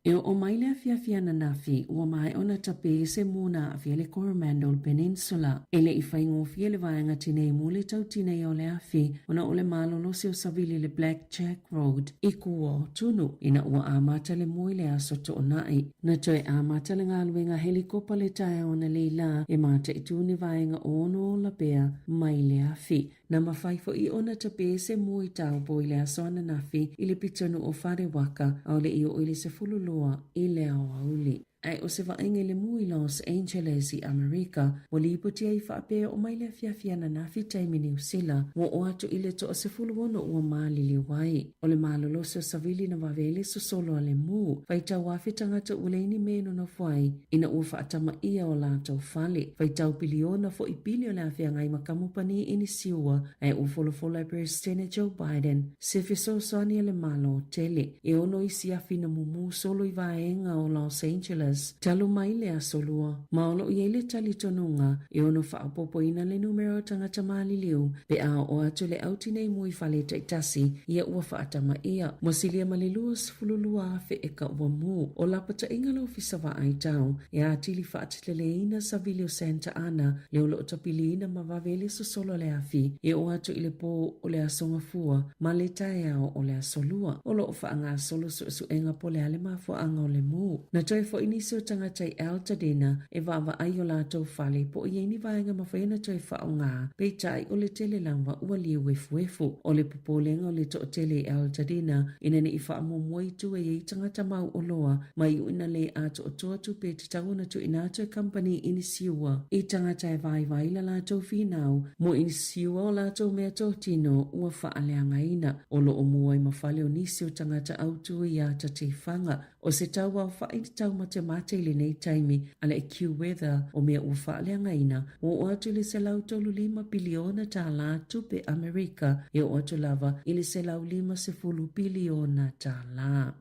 E oo mai le afiafi ananafi, ua maea ona tapē se mū na aafia le Coromandel Peninsula. E le i faigofie le vaega tinei mu le tau tineia o le afi ona o le malolosi o savili i le Black Jack Road i Kuaotunu ina ua amata le mū i le aso Toonai. Na toe amata le galuega helikopa le taeao analeila e mataitu ni vaega ono ola pea mai le afi. Na mafai foʻi ona tapē se mū i Taupo i le aso ananafi i le pitonuu o Wharewaka, ʻaʻole i oo i le 12 i le aoauli. Ae o se vaaiga i le mū i Los Angeles i ʻAmerika, ua lipoti ai faapea e oo mai le afiafi ananafi taimi Niu Sila, ua oo atu i le 16 ua maliliu ai. O le malolosi o savili na vave ai le sosolo a le mū, faitau afe tagata ua leai ni mea e nonofo ai ina ua faatama ʻia o latou fale. Faitau piliona foʻi pili o le afeagai ma kamupani inisiua ae ua folafola e Peresetene Joe Biden se fesoasoani a le Malo tele. E ono isi afi na mumū solo i vaega o Los Angeles talu mai le aso Lua, ma o loo i ai le talitonuga e ono faaopoopoina le numera o tagata maliliu pe a oo atu le au tinei mu i fale taitasi ia ua faatama ʻia. Ua silia ma le 22,000 eka ua mū. O lapataiga le Ofisa Vaai Tau e atili faateteleina savili o Santa Ana le o loo tapiliina ma vave le sosolo o le afi e oo atu i le pō o le aso Gafua ma le taeao o le aso Lua. O loo faagasolo suesuega po o le a le mafuaaga o le mū. Na toe foʻi nisi o tagata i Altadena e vaavaai i o latou fale po o i ai ni vaega mafai ona toe faaaoga, peitai o le tele lava ua liu efuefu. O le popolega o le toatele i Altadena ina ne i faamuamua i tua i ai tagata mauoloa ma iu ina lē atoatoa tupe e tatau ona tuuina atu e kamupani inisiua i tagata e vaivai la latou finau mo inisiua o latou meatotino ua faaleagaina. O loo mū ai ma fale o nisi o tagata autū i Atatifaga. O se tau aofaʻi le tau matemate i lenei taimi a le AccuWeather o mea ua faaleagaina, ua oo atu i le $135 piliona tālā tupe ʻAmerika, e oo atu lava i le $150 piliona tālā.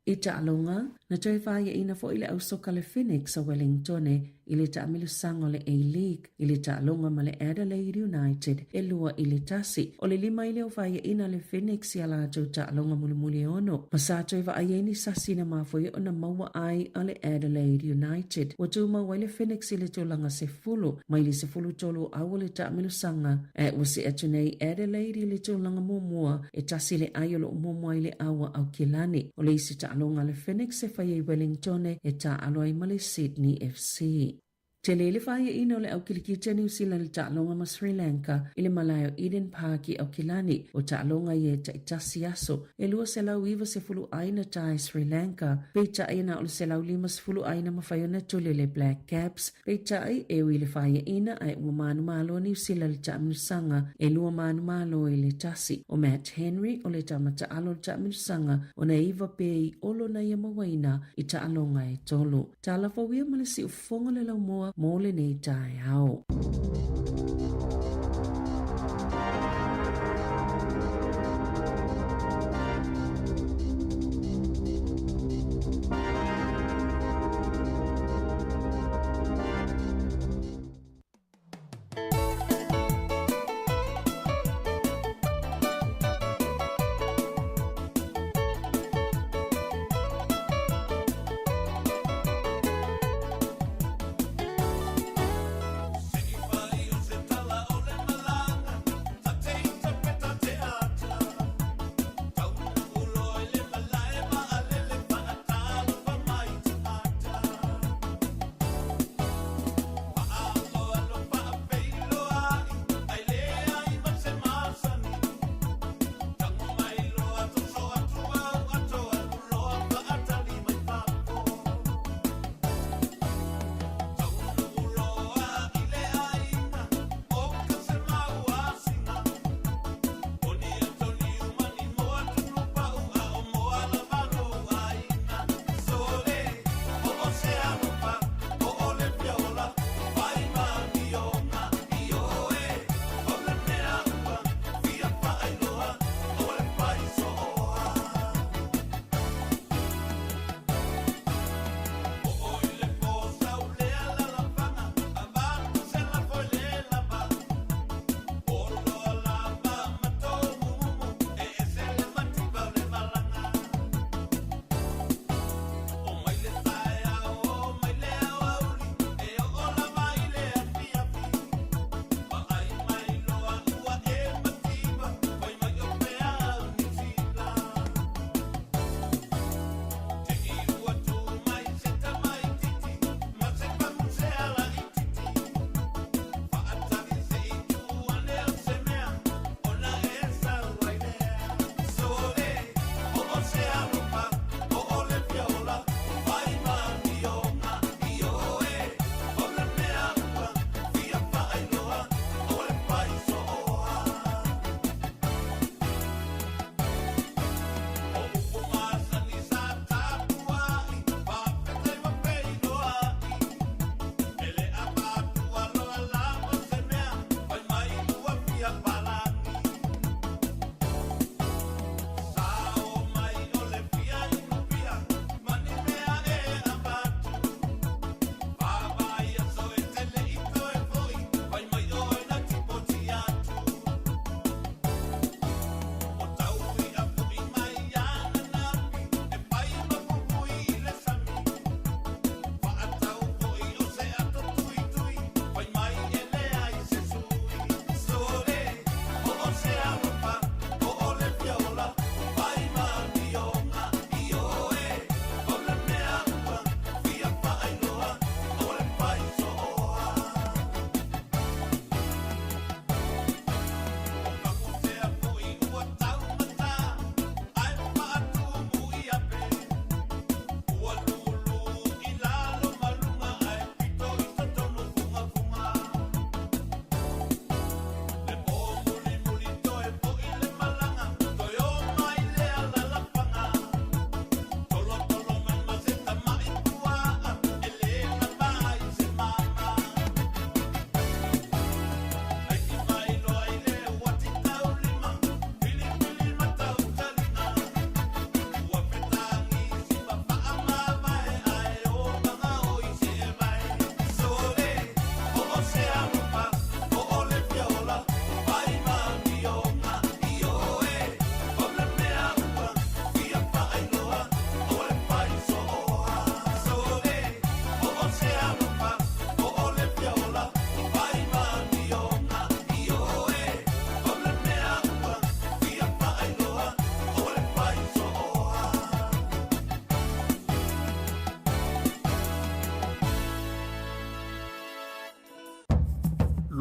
I taaloga, na toe fāiaʻina foʻi le ausoka le Phoenix o Wellingtone i le taamilosaga o le A-League i le taaloga ma le Adelaide United e 2-1. O le lima ai lea o fāiaʻina a le Phoenix i a latou taaloga mulimuli e ono, ma sa toe vaai ai ni sasi na mafua ai ona maua ai a le Adelaide United. Ua tumau ai le Phoenix i le tulaga sefulu mai le 13 o ʻAua le taamilosaga, ae ua see atu nei Adelaide i le tulaga muamua e tasi le ai o loo muamua ai le ʻAua ʻAukilani. O le isi taaloga a le Phoenix e fai ai Wellingtone e taaalo ai ma le Sydney FC. Tele le fāiaʻina o le ʻAukilikiti a Niu Sila i le taaloga ma Sri Lanka i le malae o Eden Park i ʻAukilani. O taaloga ia e taitasi aso e 290 ʻāina ta e Sri Lanka, peitai e na o le 150 ʻāina mafai ona tuli e le Black Caps. Peitai, e ui i le fāiaʻina ae ua manumalo a Niu Sila i le taamilosaga e 2-1. O Matt Henry o le tama taalo o le taamilosaga ona e iva pē i olo na ia mauaina i taaloga e tolu. Tala fou ia ma le siufofoga o le laumua mo lenei taeao.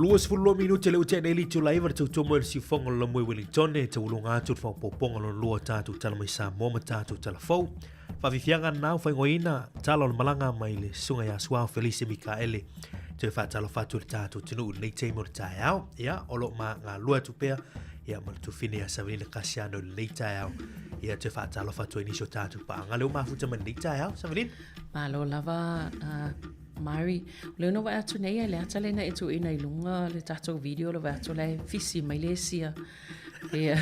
22 minute le ua nei le itula 9 le tautomo e le siufoga o le Laumua i Wellington e taualoga atu le faaopoopoga lona lua o tatou tala mai Samoa ma tatou tala fou. Faafiafiaga na ua faaigoaina tala o le malaga mai le susuga ia Suao Felise Mikaele toe faatalofa atu i le tatou atunuu i lenei taimi o le taeao. Ia, o lo o ma galue atu pea ia ma le tufine ia Savelina Kasiano i lenei taeao. Ia, toe faatalofa atu ai nisi o tatou paaga lea ua mafuta mai lenei taeao. Savelina? Malo lava, Mari, o lea na vaai atu nei ai le ata lena e tuuina i luga le tatou video le vaai atu la e fisi mai le sia. Ia,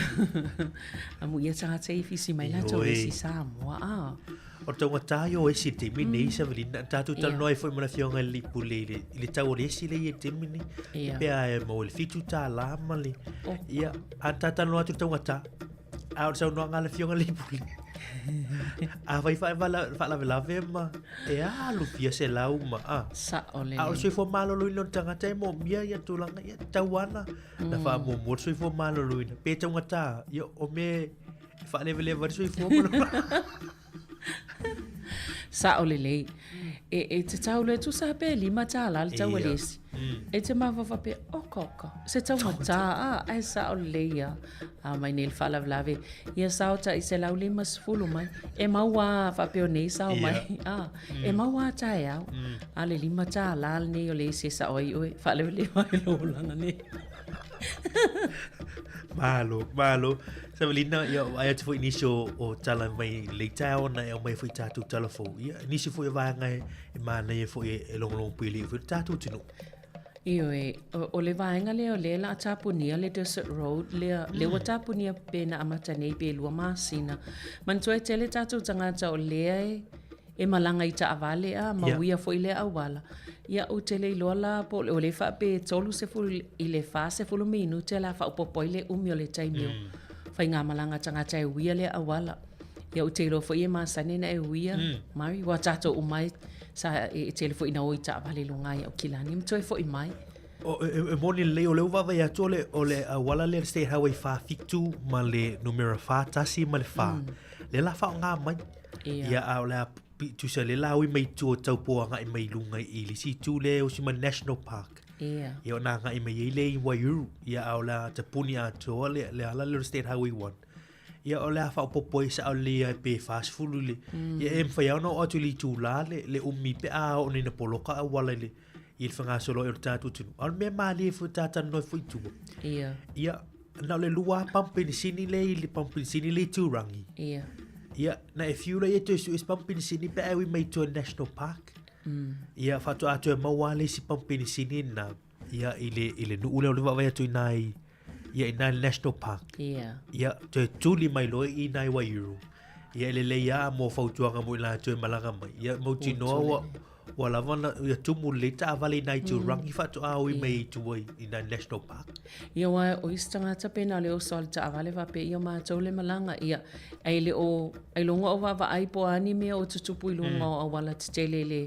amu ia tagata i fisi mai latou le esi Samoa. Ah. O le taugata ia o esi i le taimi nei, Savelina, na tatou talanoa ai foi ma le Afioga i le alii pule i le tau o le esi lea e i ai i le taimi nei. Ia. Pe a e maua i le $7 ma le... Oh. Ia, a na ta talanoa atu i le taugata, A o le saunoaga a le Afioga i le alii pule, afai faalavelave ma e alu fia selau ma a. Sao lelei. A o le soifua maloloina o le tagata e moomia ia tulaga, ia tatau lava ona faamuamua le soifua maloloina. Pe taugata, ia o mea e faalevaleva ai le soifua ma lona. Sao lelei. E, e te tau le tusa pe $5 le tau o le esi. E te mafaufau faapea, oka oka, se taugata a, ae sao lelei ia. A mai nei le faalavelave, ia sao tai 150 mai. E maua a faapea o nei sao mai. A, e maua a taeao. A le $5 lenei o le esi e sao ai oe, faalevaleva ai lou olaga nei. Malo, malo. Savelina, ia, vaai atu foi i nisi o, o tala mai i lenei taeao ona e aumai foi tatou tala fou. Ia, nisi foi o vaega e, e manaia foi e, e logologo puialii foi le tatou atunuu. Ioe, o, o le vaega lea o lea o le a tapunia le Desert Road lea, mm. lea ua tapunia pe na amata nei pe 2 masina. Manatua e tele tatou tagata o lea e, e malaga i taavale a ma uia foi lea auala. Ia ou te le iloa la po o le faapea e 30 i le 40 minute o le a faaopoopo ai le umi o le taimi o faigamalaga a tagata e uia lea auala. Ia ou te iloa foi e masani ona e uia, Mari, aua tatou uma e sa e tele foi ina o i taavale i luga i Aukilani ma toe foi mai. O, e, e, e moni lelei, o lea ua vaavaai atu o le, o le auala lea le State Highway 47 ma le numera 41 ma le 4. Lea la faaaoga mai. Ia. Ia, a o le a tusa lea la ui mai tua o Taupo agai mai luga i le isi itu lea e osi ma National Park. Ia. Ia ona agai mai ai lea i Waiuru. Ia a o le a tapuni atoa le, le ala lea o le State Highway 1. Ia o le a faaopoopo ai sao lelei ai pe 40 i le... Ia e mafai lava ona oo atu i le itula le, le umi pe a oo nei ina poloka auala i le, i le fegasoloai o le tatou atunuu. A o le mea malie foi ta talanoa ai foi i tua. Ia. Ia, na o le lua lava pamu penisini lea i le pamu penisini lea i Turangi. Ia. Ia, na e fiu laia toe sue se pamu penisini pe a e ui mai i tua i le National Park. Ia, faatoa toe maua lava le isi pamu penisini lena, ia, i le, i le nuu lea o lea ua vaavaai atu i ina i, ia, i ina i le National Park. Ia. Ia, toe tuli mai loa i ina i Waiuru. Ia, e lelei lava mo fautuaga mo i latou e malaga mai. Ia, mautinoa ua, Ua lava na ia tumu lelei taavale i nai tūrangi faatoa ui mai i tua i nai National Park. Ia aua o isi tagata pe na o le oso a le taavale faapea ia matou le malaga ia ai le o ailoga o vaavaai po o a ni mea o tutupu i luga o auala tetele i le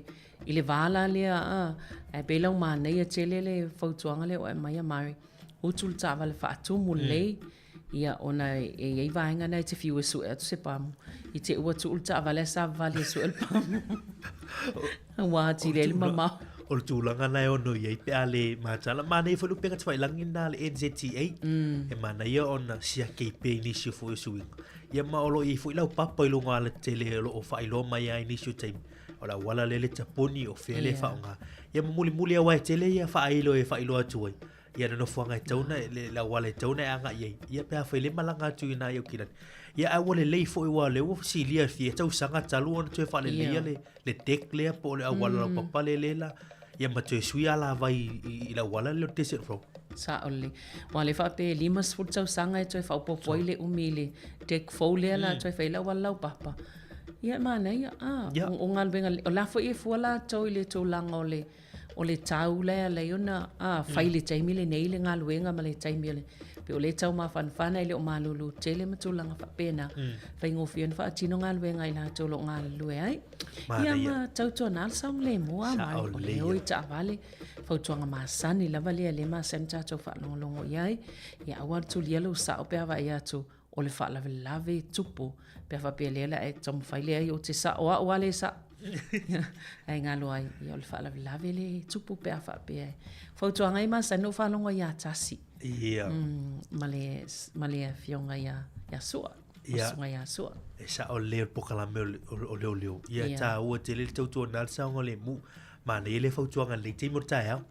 i le va la lea a ae pei la ua manaia tele le fautuaga lea ua e aumaia Mari utu le taavale faatumu lelei Ia, ona e i ai vaega na e te fiu e sue atu se pamu. I te ua tuu le taavale ae savavali e sue le pamu. Ua atili ai le mamao. O le tulaga na e ono i ai pe a le matala. Manaia foi le upega tafailagi lena a le NZTA. E manaia ona siaki ai pea i nisi foi o suiga. Ia ma o lo o i ai foi laupapa i luga o alatetele o lo o faailoa mai lava i nisi o taimi. O le auala lea le tapuni, o fea le faaaoga. Ia ma mulimuli aua e tele ia faailo e faailoa atu ai. Ia le nofoaga e tatau ona, le auala e tatau ona e agai i ai, ia pe afai le malaga atu i ina i Aukilani. Ia ae ua lelei foi aua o lea ua silia fia tausaga talu ona toe faaleleia le, le deck lea po o le auala laupapa lea lea la, ia ma toe sui alavai i le auala lea o le Desert Road. Sao lelei. Aua o lea faapea e 50 tausaga e toe faaopoopo ai le umi i le deck fou lea la toe fai ai le auala laupapa. Ia e manaia, a, o galuega, o la foi e fua latou i le tulaga o le O le tau la e ala ai ona fai i le taimi lenei le galuega ma le taimi o le pei o lea e tau mafanafana e le o malulu tele ma tulaga faapena. Faigofie ona faatino galuega a i latou o lo o galulue ai. Ia ma tautuana le saogalemu a mai o le o i taavale fautuaga masani lava lea lea e masani tatou faalogologo i ai. Ia aua le tulia lou sao pe a vaai atu o le faalavelave e tupu pe a faapea lea o le a e taumafai lea ou te sao au a le sao. Ae galo ai, ia o le faalavelave le tupu pe a faapea e. Fautuaga e masani ou faalogo ai ia Tasi. Ia. Ma le, ma le afioga ia, ia Sua. Ia. Susuga ia Sua. E sao lelei o le polokalame o, o, o leoleo. Ia yeah. tāua tele le tautuana le saogalemu. Manaia le fautuaga lelei taimi o le taeao.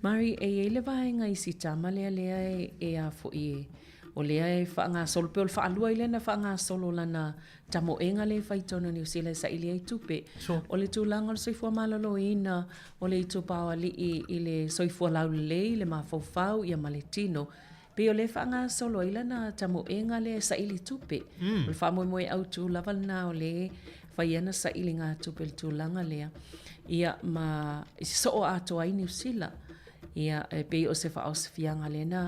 Mari, e i ai le vaega i si tama lea lea e, e a foi e, o lea e faagasolo, pe o le faalua ai lea na faagasolo lana tamoega lea e fai tonu Niu Sila e saili ai tupe. So. O le tulaga o le soifua maloloina, o le itupa o alii i le soifua laulelei, le mafaufau ia ma le tino, pei o lea e faagasolo ai lana tamoega lea e saili tupe. O le faamoemoe autu lava lena o lea e fai ana sailiga tupe i le tulaga lea, ia ma sosoo atoa ai Niu Sila. Ia, e pei o se faaosofiaga lea na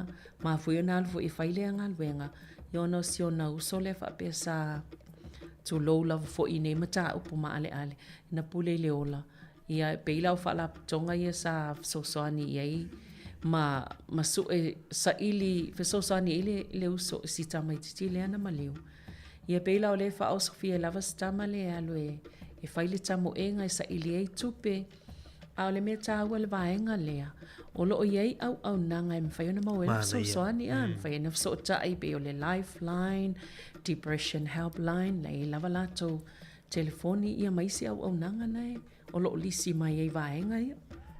mafua ai ona alu foi e fai lea galuega, ia ona o si ona uso lea faapea sa tulou lava foi i nei mataupu maaleale, na pule i le ola. Ia, e pei la o faalapotopotoga ia sa fesoasoani i ai ma, ma sue saili fesoasoani i ai le, le uso i si tamaitiiti lea na maliu. Ia pei la o lea e faaosofia ai lava si tama lea e alu e, e fai le tamoega e saili ai tupe. A o le mea taua i le vaega lea, o lo o i ai auaunaga e mafai ona maua ai le fesoasoani, a, mafai ona fesootai pei o le Lifeline, Depression Helpline, la e i ai lava latou telefoni ia ma isi auaunaga na e o lo o lisi mai ai vaega ia.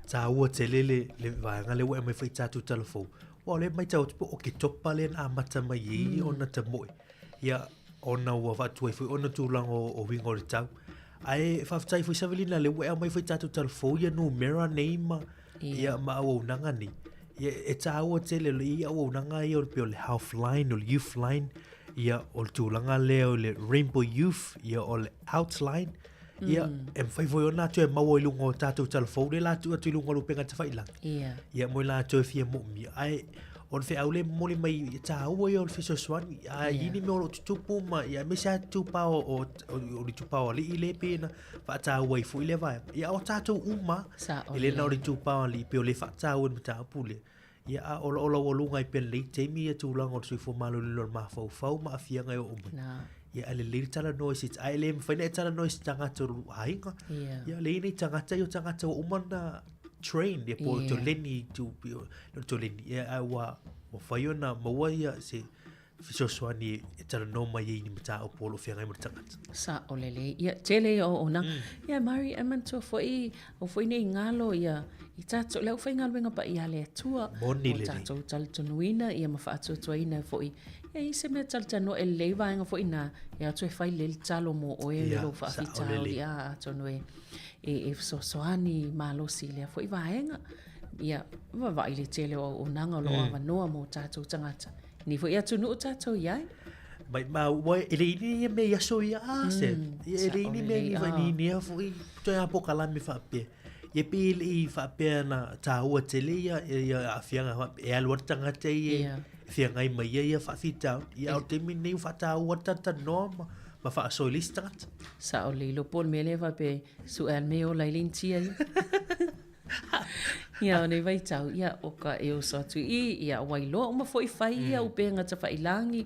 Taua tele le, le vaega lea ua e aumai foi i tatou talafou. Aua o lea e matau atu po o Oketopa lea na amata mai ai ona tamoe. Ia, ona ua faatuai foi ona tulaga o, o uiga o le tau. Ae faafetai foi Savelina lea ua e aumai foi i tatou talafou ia numera nei ma, ia, ma auaunaga nei. Ia, e taua tele le ia auaunaga ia o le pei o le Healthline, o le Youthline, ia o le tulaga lea o le Rainbow Youth, ia o le Outline, ia e mafai foi ona toe maua i luga o tatou talafou lea la tuu atu i luga o le upega tafailagi. Ia. Ia mo i latou e fia moomia. Ae o le feau lea e momoli mai e taua ia o le fesoasoani. A i ni mea o lo o tutupu ma ia aemaise lava itupa o, o, o, o le itupa o alii lea pei ona faataua ai foi lea vaega. Ia o tatou uma, Sao e le na o lelei. le itupa o alii pei o le faataua i le mataupu lea. Ia a olaola aualuga ai pea i lenei taimi ia tulaga o le soifua maloloina o le mafaufau ma aafiaga e oo mai. Na. Ia ae lelei le talanoa i se ae le mafai ona e talanoa i se tagata o lou aiga. Ia. Ia leai nei tagata ia o tagata ua uma ona train ia po o Ia. toleni i tu o toleni ia ae ua ua fai ona maua ia se fesoasoani e talanoa mai ai i ni mataupu o lo o feagai ma le tagata. Sao lelei. Ia, tele ia auaunaga. Ia, Mari, e manatua foi, aua foi ne i galo ia i tatou, le aufaigaluega paia a le Atua. Moni O lelei. tatou talitonuina ia ma faatuatuaina foi. Ia, i se mea talatalanoa e lelei vaega foi na, e o atu e fai lelei le talo mo oe i Ia, lou sao faafitauli, lelei. a, atonu e, e, e fesoasoani malosi i lea foi vaega. Ia, vaavaai i le tele o auaunaga o lo o avanoa mo tatou tagata. Ni foi atunuu tatou i ai. Mai ma ua e le ini ia mea i aso ia a se. Ia e le ini mea ni vai ni ni foi toe a pokalame faapea. Ia pei e le i faapea na tāua tele ia ia aafiaga faapea e alu atu tagata ia Ia. e feagai mai ia ia faafitauli. Ia a o le taimi lenei ua faataua le talatalanoa ma ma faasoa i le isi tagata. Sao lelei loa po o le mea lea faapea sue lava le mea e ola ai le initia ia. Ia, o nei vaitau, ia, o ka e oso atu i i, ia, ua iloa uma foi fai ia upega tafailagi,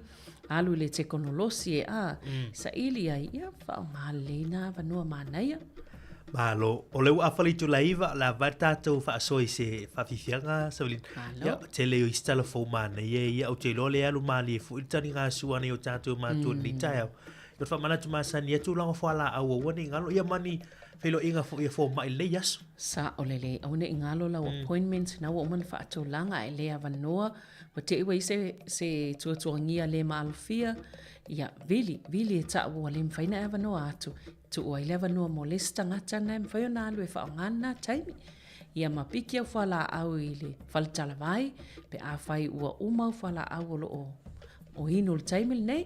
alu i le tekonolosi e a, saili ai, ia, faaaoga lelei na avanoa manaia. Malo, o lea ua afa le itula e 9, o le a vae le tatou faasoa i se faafiafiaga, Savelina. Malo. Ia, tele o isi tala fou manaia ia, ou te iloa o lea e alu malie foi le taligasua a nai o tatou matua i lenei taeao. O le faamanatu masani atu laga fualaau aua ne i galo ia ma ni feiloaiga foi a fomai i lenei aso. Sao lelei, aua ne i galo lau appointment, na ua uma ona faatulaga ae le avanoa, ua te i ua i ai se, se tuatuagia le maalofia, ia, vili, vili e tau ua le mafai ona e avanoa atu, tuu ai le avanoa mo le isi tagata lena e mafai ona alu e faaaoga lena taimi. Ia ma piki au fualaau i le fale talavai, pe afai ua uma au fualaau o lo o, o inu i le taimi lenei.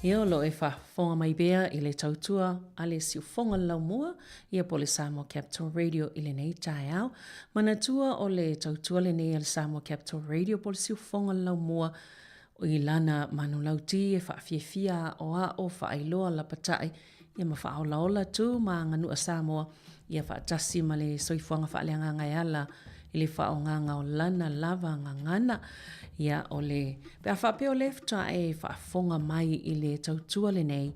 Ia o lo o e faafofoga mai pea i le tautua a le siufofoga o le laumua, ia po o le Samoa Capital Radio i lenei taeao. Manatua o le tautua lenei a le Samoa Capital Radio po o le siufofoga o le laumua i lana manulauti e faafiafia aoao, faailoa, lapatai, ia ma faaolaola tu ma aganuu Samoa ia faatasi ma le soifuaga faaleagaga e ala i le faaaogaga o lana lava gagana. Ia, o le, pe a faapea o lea faatoa e faafofoga mai i le tautua lenei,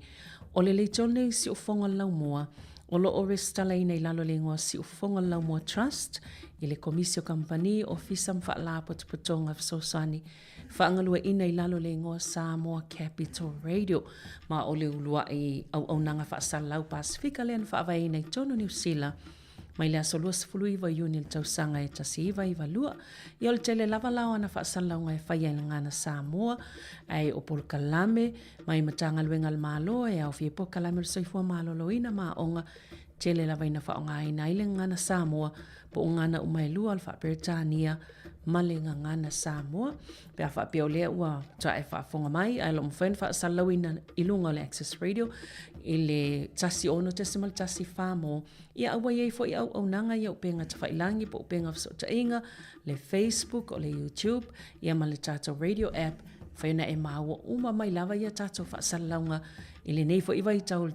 o le leitio lenei Siufofoga o le Laumua, o lo o resitalaina i lalo o le igoa Siufofoga o le Laumua Trust i le Komisi o Kamupani, Ofisa ma Faalapotopotoga Fesoasoani Faagalueaiina i lalo o le igoa Samoa Capital Radio, ma o le uluai auaunaga faasalalau Pasefika lea na faavaeina i totonu o Niu Sila mai le aso 29 o Iuni i le tausaga e 1992. Ia o le tele lava la o ana faasalalauga e faia i le gagana Samoa, ae o polokalame mai Matagaluega a le Malo e aofia ai polokalame o le soifua maloloina ma aoga tele lava ina faaaogaina ai le gagana Samoa po o gagana uma e lua o le Faa-Peretania ma le gagana Samoa. Pe a faapea o lea ua faatoa e faafofoga mai ae o lo o mafai ona faasalalauina i luga o le Access Radio i le 16.14 mo ia ua i ai foi auaunaga ia upega tafailagi po o upega fesootaiga, le Facebook, o le YouTube, ia ma le tatou radio app, mafai ona e maua uma mai lava ia tatou faasalalauga i lenei foi vaitau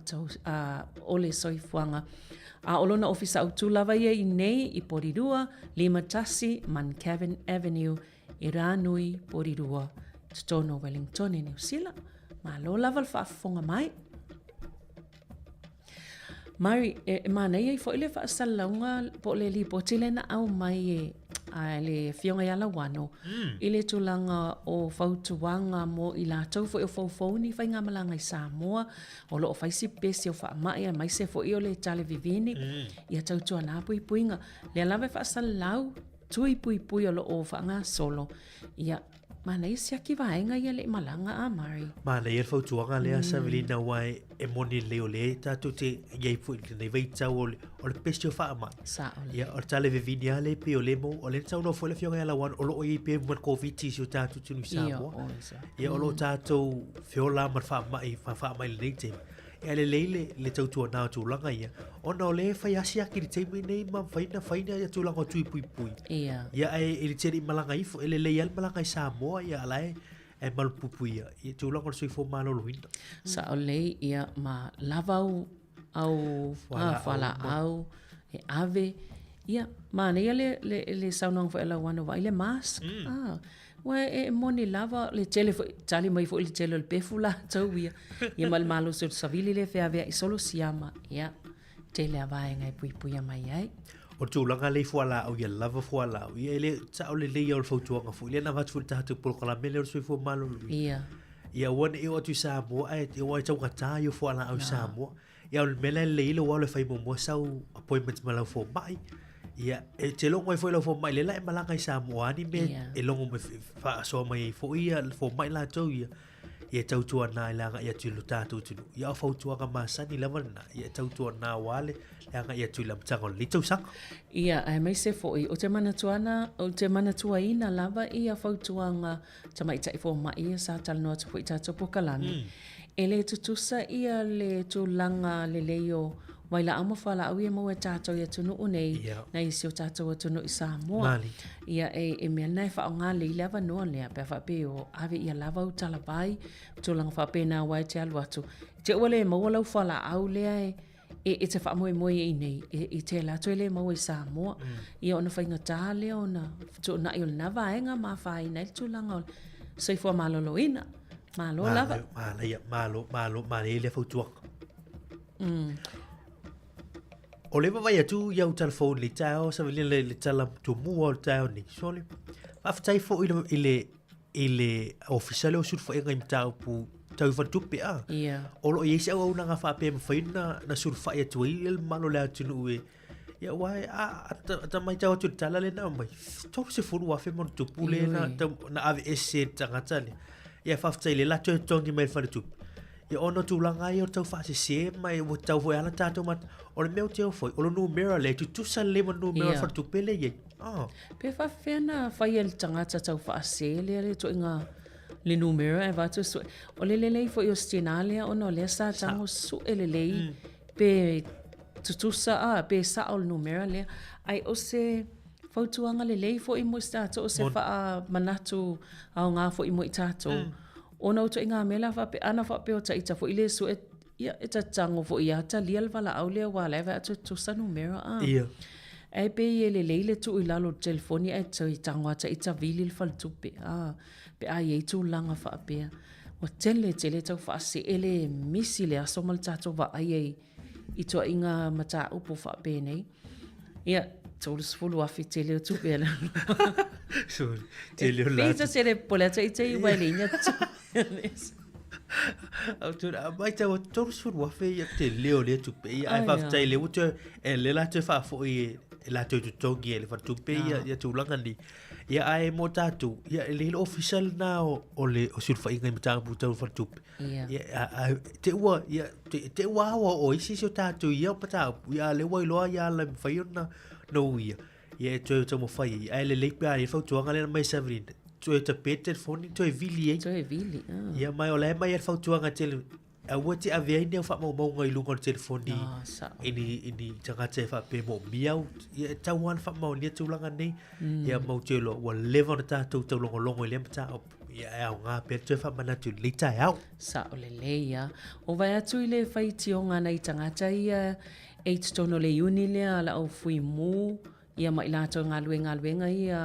o le soifuaga. A o lona ofisa autu lava ia i nei i Porirua, 51 Muncavin Avenue i Rānui, Porirua, totonu o Wellingtone, Niu Sila. Malo lava le faafofoga mai. Mari, e, e manaia ai foi le faasalalauga po o le lipoti lea na aumai e a le Afioga ia Lauano i le tulaga o fautuaga mo i latou foi o foufou ni faigamalaga i Samoa, o lo o fai si pese o faamai aemaise foi o le tale vivini, ia tautuana puipuiga. Lea lava e faasalalau tui puipui o lo o faagasolo, ia manaia siaki vaega ia le i malaga a Murray. Manaia le fautuaga lea Savelina aua e moni lelei o lea tatou te i ai foi i lenei vaitau o le, o le pese o faamai. Sao lelei. Ia, o le tale vevini lava lea pei o lea mau, o lea na saunoa foi le Afioga ia Lauano, o lo o i ai pea ma le Koviti i si o tatou atunuu i Samoa. Ia, o lo o tatou feola ma le faamai, faamai i lenei taimi. E lelei le, le tautuana o tulaga ia, ona o lea e fai asi ake i le taimi nei ma mafai ona fai ia tulaga o tui puipui. Ia. Ia, ae i le tele i malaga ifo, e lelei lava le malaga i Samoa, ia, a la e, e malupuipuia ia tulaga o le soifua maloloina. Sao lelei, ia, ma lava au, au fualaau e ave. Ia, manaia le, le, le saunoaga foi a Lauano, vaai le mask. Ah, Ua e moni lava le tele foi, tali mai foi le tele o le pefu latou ia. Ia ma le malosi o le savili lea e feaveai solo siama. Ia, tele a vaega e puipuia mai ai. O le tulaga lea i fualaau ia lava fualaau, ia e le sao lelei ia o le fautuaga foi lea na avatu foi i le tatou polokalame lea o le soifua maloloina. Ia. Ia aua ne i oo atu i Samoa ae aua e taugata ia fualaau i Samoa. Ia o le mea la e lelei ai lou alo e fai muamua sau appointment ma lau fomai. Ia, e te logo ai foi lau fomai lea la e malaga i Samoa a ni mea yeah. e logo mai faasoa mai ai foi ia le fomai latou ia. Ia e tautuana i le agai atu i lo tatou atunuu. Ia o fautuaga masani lava lena. Ia e tautuana aua le le agai atu i le amataga o lenei tausaga. Ia, aemaise foi, ou te manatuana, ou te manatuaina lava ia fautuaga tamaitai fomai ia sa talanoa atu foi i tatou polokalame, mm. e le tutusa ia le tulaga lelei o vailaau ma fualaau ia maua e tatou i atunuu nei yeah. na isi o tatou atunuu i Samoa. Mali. Ia e, e mea na e faaaoga lelei le avanoa lea pe a faapea o ave ia lava au talavai, tulaga faapena aua e te alu atu. Te ua le maua lau fualaau lea e e, e te faamoemoe i nei, e, i tēlā toe le maua i Samoa. Mm. Ia ona faigata lea ona fetuunai o lena vaega ma afaina ai le tulaga o le soifua maloloina. Malo lava. Manaia, malo, malo, manaia lea fautuaga. Mm. O le vaavaai atu i au telefoni i le taeao, sa le, le, le tala tumua o le taeao nei. Sole, faafetai foi i le, i le, i le ofisa lea o sulufaiga i mataupu tau i faletupe a. Ia. O lo o i ai se auaunaga faapea e mafai ona na sulufai atu ai le mamalu o le atunuu e Ia aua e a a ta matau atu i le tala lea na aumai, 30,000 ma ona tupu lea na na aveese e le tagata lea. Ia faafetai lea la toe totogi mai e le faletupe. Ia ona o tulaga ia o le tau faasese ma e ua tatau foi lava ona tatou mat... O le mea ou te o foi, o le numera lea e tutusa lelei ma le numera o le faletupe lea e i ai. Pe faafefea na fai e le tagata tau faasese lea le ituaiga Le numera e avatu e sue. O le lelei foi o se tinā lea ona o lea sa tago sue lelei pe tutusa a pe sao le numera lea. Ae o se fautuaga lelei foi mo i tatou, o se faamanatu aoga foi mo i tatou. Ona o ituaiga mea la faapea, ana faapea o taita foi le sue, ia e tatago foi lava talia le valaau lea aua o la e vaai atu e tutusa numera a. Ia. Ae pei e lelei le tuu i lalo o le telefoni ae toe tago lava taita vili le faletupe a. Pe a i ai tulaga faapea, ua tele tele tau faasee le misi le aso ma le tatou vaai ai i ituaiga mataupu faapenei. Ia, 30,000 tele o tupe a le Sorry, tele o la. Pei se le pole atu i te iwa e le inia Au tu a mai tau 30,000 ia tele o lea tupe ia ai faafetai le ua e le la te faafoi e latou totogi e le faletupe ia ia tulaga ni. Ia ae mo tatou, ia e lelei le ofisa lena o, o le o sulufaiga i mataupu tau faletupe. Ia. Ia, a, a, te ua, ia, te, te ua aoa o isi si o tatou ia o mataupu, ia a lea ua iloa ia ala e mafai ona no ia. Ia e toe taumafai ai. Ae lelei pe a i ai fautuaga lea na aumai e Savelina, toe tape telefoni, toe vili ai. Toe vili, ah. Ia mai o la e aumai ai le fautuaga tele, aua te ave ai ni au faamaumauga i luga o le telefoni Ah, sao. i ni, i ni tagata e faapea e moomia au. Ia e tatau lava ona faamaonia tulaga nei. Ia mau te iloa ua leva ona tatou taulogologo i lea mataupu. Ia e aoga pea le toe faamanatu i lenei taeao. Sao lelei lava. O vae atu i le faitioga a nai tagata ia e i totonu o le iuni lea a le au Fuimu ia ma i latou e galue i galuega ia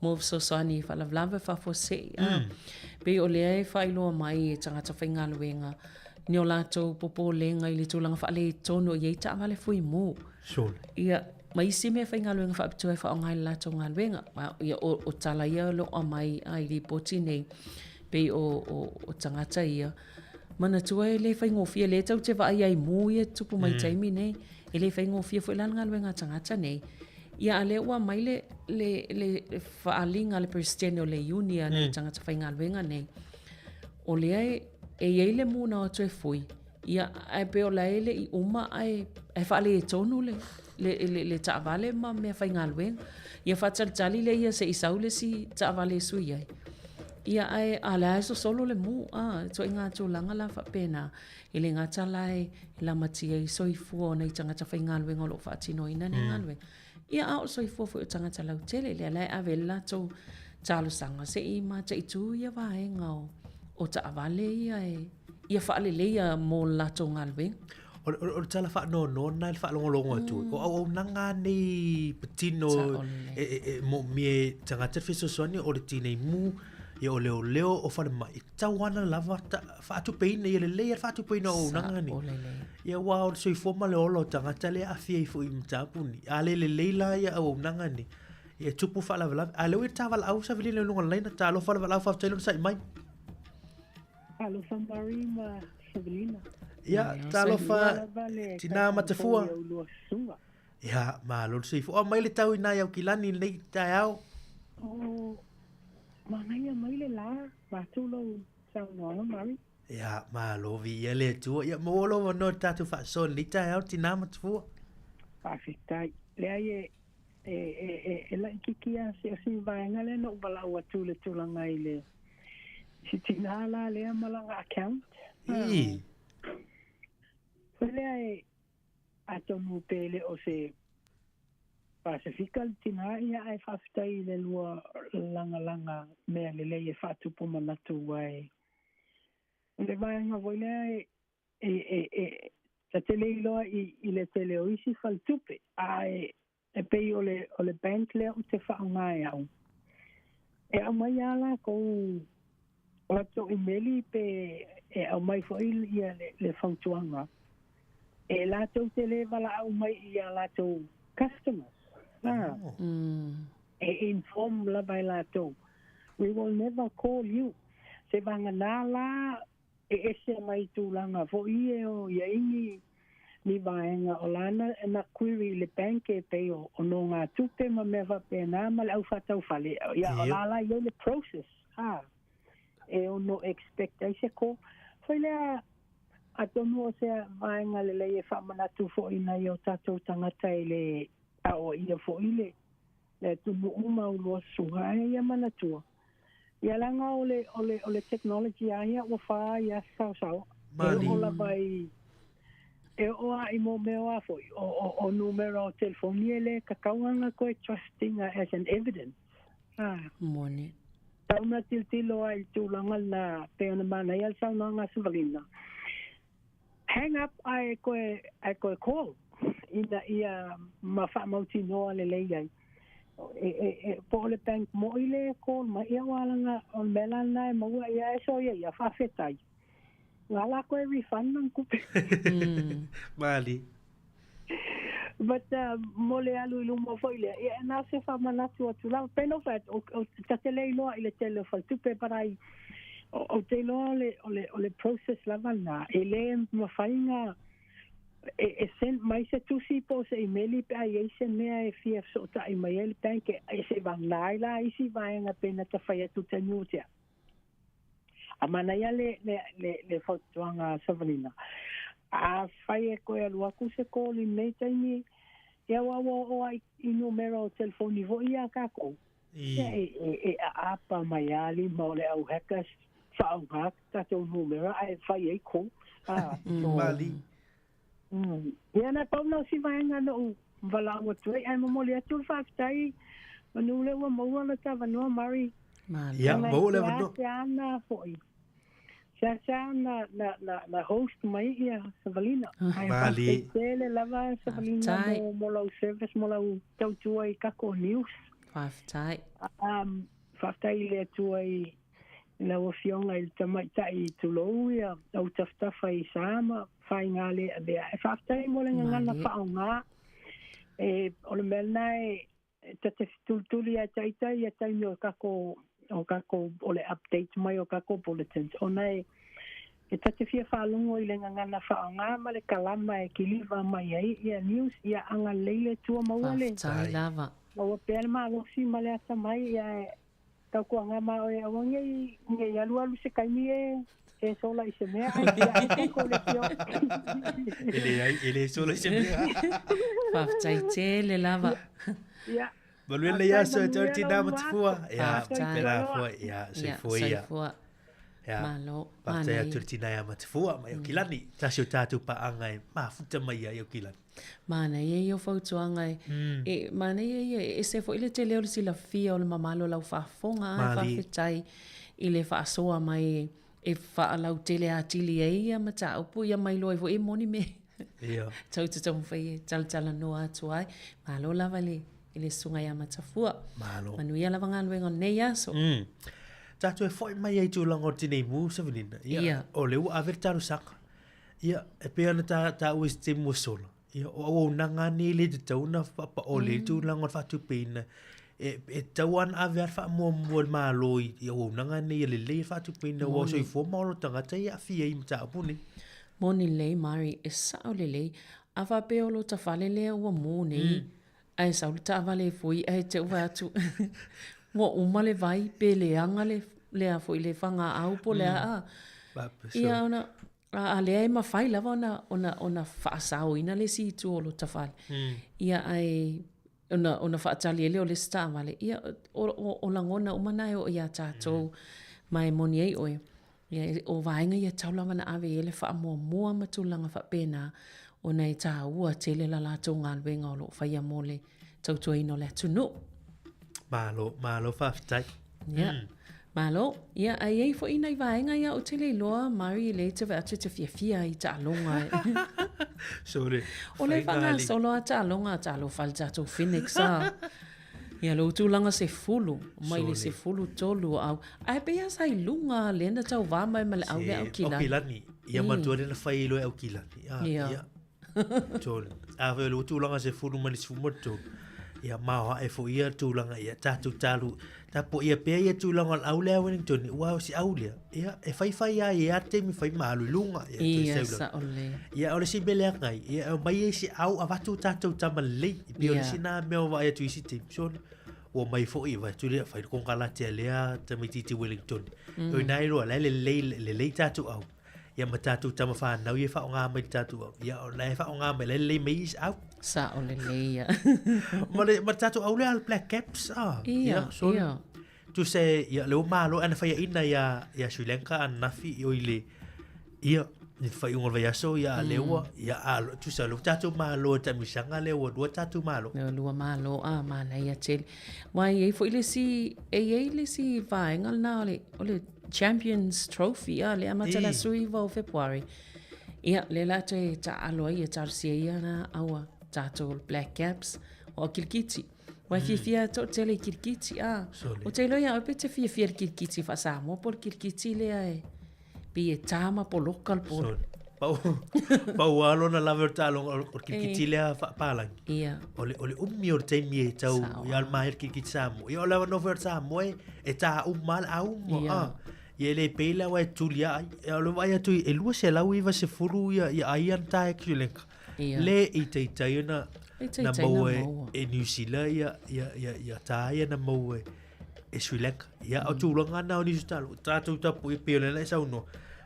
mo fesoasoani i faalavelave faafuasei. Mm. Pei o lea e faailoa mai e tagata faigaluega ni o latou popolega i le tulaga faaletonu o i ai taavale fuimu. Sure. Ia, ma isi mea faigaluega faapitoa e faaaoga i le latou galuega. Ia, o, o tala ia o lo o aumai i lipoti nei, pei o, o, o tagata ia, manatua e le faigofie, lea tou te vaai ai mu ia e tupu mai mm. taimi nei, e le faigofie foi la le galuega a tagata nei. Ia a lea ua aumai le, le, le faaaliga a le Peresetene o le Iuni a nai tagata faigaluega nei, o lea e, e i ai le mu na o atu e fui, ia, ae pei o la e le i uma ae, ae faaletonu le, le, le, le taavale ma mea faigaluega. Ia faatalitali lea ia se i sau le isi taavale e sui ai. Ia ae a la e sosolo le mu, a, ituaiga tulaga la faapena. E le gata la e lamatia ai soifua o nai tagata faigaluega o lo o faatinoina nei galuega, ia a o le soifua foi o tagata lautele, lea la e ave ai le latou talosaga se i mataitu ia vaega o, o taavale ia e ia faaleleia mo le latou galuega. O, o, o le tala faanoanoa lena i le faalogologo atu, o auaunaga nei patino e, e, e moomia e tagata le fesoasoani o le tinei mu, ia o leoleo o falemai, e tatau lava ona lava ta, faatupeina, ia lelei lava le faatupeina o auaunaga nei. Ia aua o le soifua ma le ola o tagata lea e aafia ai foi i mataupu nei. A le lelei la ia auaunaga nei, ia e tupu faalavelave. A o lea ua i ai le ta valaau Savelina i luga o le laina, talofa le valaau faafetai le onosai mai. Talofa Marie ma Savelina. Ia, talofa tina ma Tafua. Ia, malo le soifua. O mai le tau i nai Aukilani i lenei taeao. O, manaia mai le la, matou lou saunoaga Marie. Ia, malo viia le Atua. Ia, maua lou avanoa i le tatou faasoa i lenei taeao tina ma Tafua. Faafetai. Leai e, e, e, e, e laitiiti lava si o si vaega lea na ou valaau atu i le tulaga i le si tina la lea ma lana account. Ii. Foi lea e, Atonu pe le o se Pasifika le tina ia ae faafetai i le lua lagalaga mea lelei e faatupu manatu ae o le vaega foi lea e e e e ta te le iloa i i le tele o isi faletupe ae e pei o le o le bank lea ou te faaaoga e au e aumai lava lakou latou imeli pe e aumai foi ia le, le fautuaga e latou te le valaau mai i a latou customers. Ah. E inform lava e latou. We will never call you. Se vagana la e ese mai tulaga foi e o ia ini ni vaega o lana na query i le bank e pei o, o nogatupe ma mea faapena ma le au faataufale. Ia, o la la i ai le process, ha, e ono expect ai se call. Foi lea, atonu o se vaega lelei e faamanatu foi i nai o tatou tagata e le aoaia foi le, le atunuu ma ulua susuga, ae ia manatua. Ia leaga o le o le o le technology a ia ua fa ia saosao. E Mali. oo lava i e oo a i mo mea o a foi o o o numera o telefoni e le tatau ona toe trust ina as an evidence. Ah. Moni. Tau na tilotilo ai i le tulaga lena pei ona manaia le saunoaga a Savalina. Hang up ae koe ae koe call ina ia ma faamautinoa lelei ai. E, e, e, po o le bank moi le call mai ia ua langa o le mea la lena e maua ia e soia ia faafetai. Nga la koe refund nang kupe. Mali. But mo le alu i luma foi lea, ia na se faamanatu atu lava. Pei no fai atu, o, ta te le iloa i le tele o faletupe, but I, o, te iloa o le, o le, o le process lava lena, e le mafai na e, e send mai se tusi po o se imeli pe a i ai se mea e fia fesootai mai ai le bank e, e se vagana ai la isi vaega pe na ta fai atu taimi ua tea. A manaia le, le, le, le fautuaga a Savalina. A fai e koe alu aku se call i lenei taimi, ia ua ua oo ai i numera o telefoni foi ia a kākou. Ia e, e, e aapa mai a lima o le au hackers whaonga tātou numera ae fai ai call. Ah, so, Mali. Ia na pau na o si vaega noʻu valaau atu ai, ae momoli atu le faafetai manu lea ua maua le tavanoa Murray. Malo. Ia, Leaga e maua le avanoa. seasea na foi. Seasea na, na, na, na host mai ia Savalina. Ae Malie. faafetai tele lava Savalina Faafetai. mo, mo lau service, mo lau tautua i kako news. Faafetai. Um, faafetai i le Atua i lau Afioga i le Tamaitai tulou ia au tafatafa i sa ma faiga le avea. E faafetai mo le gagana Malie. faaaoga. E, o le mea lena e ta te tulituli ai ita ia taimi o kako o kako o le update mai o kako bulletins. Ona e e ta te fia faalogo i le gagana faaaoga ma le kalama e kiliva mai ai ia news ia agalelei le Atua maua le Faafetai lava. maua pea le malosi ma le atamai ia e tautuaga ma oe aua nei nei alualu se taimi e e sola i se mea ae fia ai tatou le tio. E leai, e le sola i se mea. Faafetai tele lava. Ia, Manuia lenei faafetai aso e tau manuia tina lau ma tafua. aso. Ia, Faafetai Faafetai. pela Tualoa. foi, ia, Ia, soifua ia. soifua. Ia, Malo, faafetai atu manaia. le tina ia Matafua mai Aukilani. Tasi o tātou paaga e mafuta mai ia i Aukilani. Manaia ia o fautuaga e, e manaia ia e ese foi le tele o le silafia o le mamalo o lau faafofoga a e Mali. faafetai i le faasoa mai e faalautele atili ai ia mataupu ia mai loa ai foi e moni me Ia. tau te taumafai e talatalanoa atu ai. Malo lava le i le susuga ia Matafua. Malo. Manuia lava galuega o lenei aso. Tātou e foi mai ai tūlanga o tinei mū, Savanina. Ia, Ia. o le ua ave le talosaga. Ia, e pei ona tā, tā ue se taimi ua sola. Ia, o auaunaga nei le tatau ona faapaole i tulaga o le faatupeina. E, e tatau lava ona ave lava le faamuamua i le Malo i, i auaunaga nei ia lelei le faatupeina aua o soifua ma ola o tagata ia e aafia ai i mataupu nei. Moni lelei Mari, e sao lelei. A faapea o lota fale lea ua mu nei, ae sau le taavale e fui ae te u vaai atu ua uma le vai pe leaga le lea foi le fagaau po o le a. Ia ona a, a lea e mafai lava ona ona ona faasaoina le isi itu o lota fale. Ia ae ona ona faatali ai lea o le isi taavale. Ia o, o, o lagona uma na e oo iā tātou ma e moni ai oe. Ia, o vaega ia tau lava na ave i ai le faamuamua ma tulaga faapena ona e tāua tele la latou galuega o lo o faia mo le tautuaina o le atunuu. Malo, malo faafetai. Ia. Malo. Ia, ae i ai foi nai vaega ia ou te le iloa, Mari, lea e te vaai atu e te fiafia i taaloga. Sorry. O le Faiga alii. faagasolo a taaloga, talofa i le tatou Phoenix a. Ia lou tulaga 10, mai le Sole. 13 o au. Ae pei lava sa i luga lea na tauva mai ma le au lea Se, Aukilani. Aukilani. Ia matua lea na fai ai loa e Aukilani. Ah, Ia. ia. Tolu. A foi o le tulaga 10 mai le 13. Ia maoae foi ia tulaga ia tatou talu. Tapuaia pea ia tulaga o le au lea Wellington. Ua o si au lea. Ia e faifai lava i a taimi fai ma alu i luga. Ia, toe Ia, seu lalo. sao lelei. Ia, o le isi mea leaga ai, ia, e omai ai se au avatu tatou tama lelei. E pei o le Ia. isi nā mea o vaai atu i isi taimi. So, ua omai foi, vaai atu lea, fai le konekarate a lea tamaitiiti Wellington. O ina e loa, la e lelei, lelei tatou au. Ia ma tatou tama whanau ia e whaonga mai le tatou au. Ia, o la e whaonga mai, la e lelei mai isi au. Sao lelei ia. Ma le, ma le tatou au lea, le Black Caps, ah. Ia, so, ia. Tusa e, ia, le ua malo ana faiaina ia, ia Sri Lanka ananafi i oi le, ia, i le faaiuga o le vaiaso, ia, a lea ua, ia, a, tusa, le ua tatou malo e taamilosaga lea ua lua tatou malo. Lea ua lua malo, a, manaia tele. Aua e i ai foi le isi, e i ai le isi vaega lena o le, o le Champions Trophy, a, lea e amata i le aso 9 o Fepuari. Ia, lea o le a toe taaalo ai, ia talosia ia na aua tatou Black Caps, o kirikiti. Ua fiafia toatele i kirikiti, a. Ou te iloa ia oe pe te fiafia i le kirikiti faa-Samoa po o le kirikiti lea e pei e ta ma poloka le polo. Pau, pau lava lona lave o le taaloga o le kirikiti lea faapalagi. Ia. O le, o le umi o le taimi e tau ia le maea le kirikiti Samoa. Ia o le avanoa foi o le Samoa e, e tā uma lava le auma. Ia. Ah. Ia e le pei la ua e tuli ai. Ia o le vaai atu e 290 ia ia ai ana tae Sri Lanka. Ia. Le i taitai ona na maua e New Zealand ia ia ia ia tā ia na maua e Sri Lanka. Ia o tulaga na o nisi talo. Tātou tapu i pei o lena e saunoa.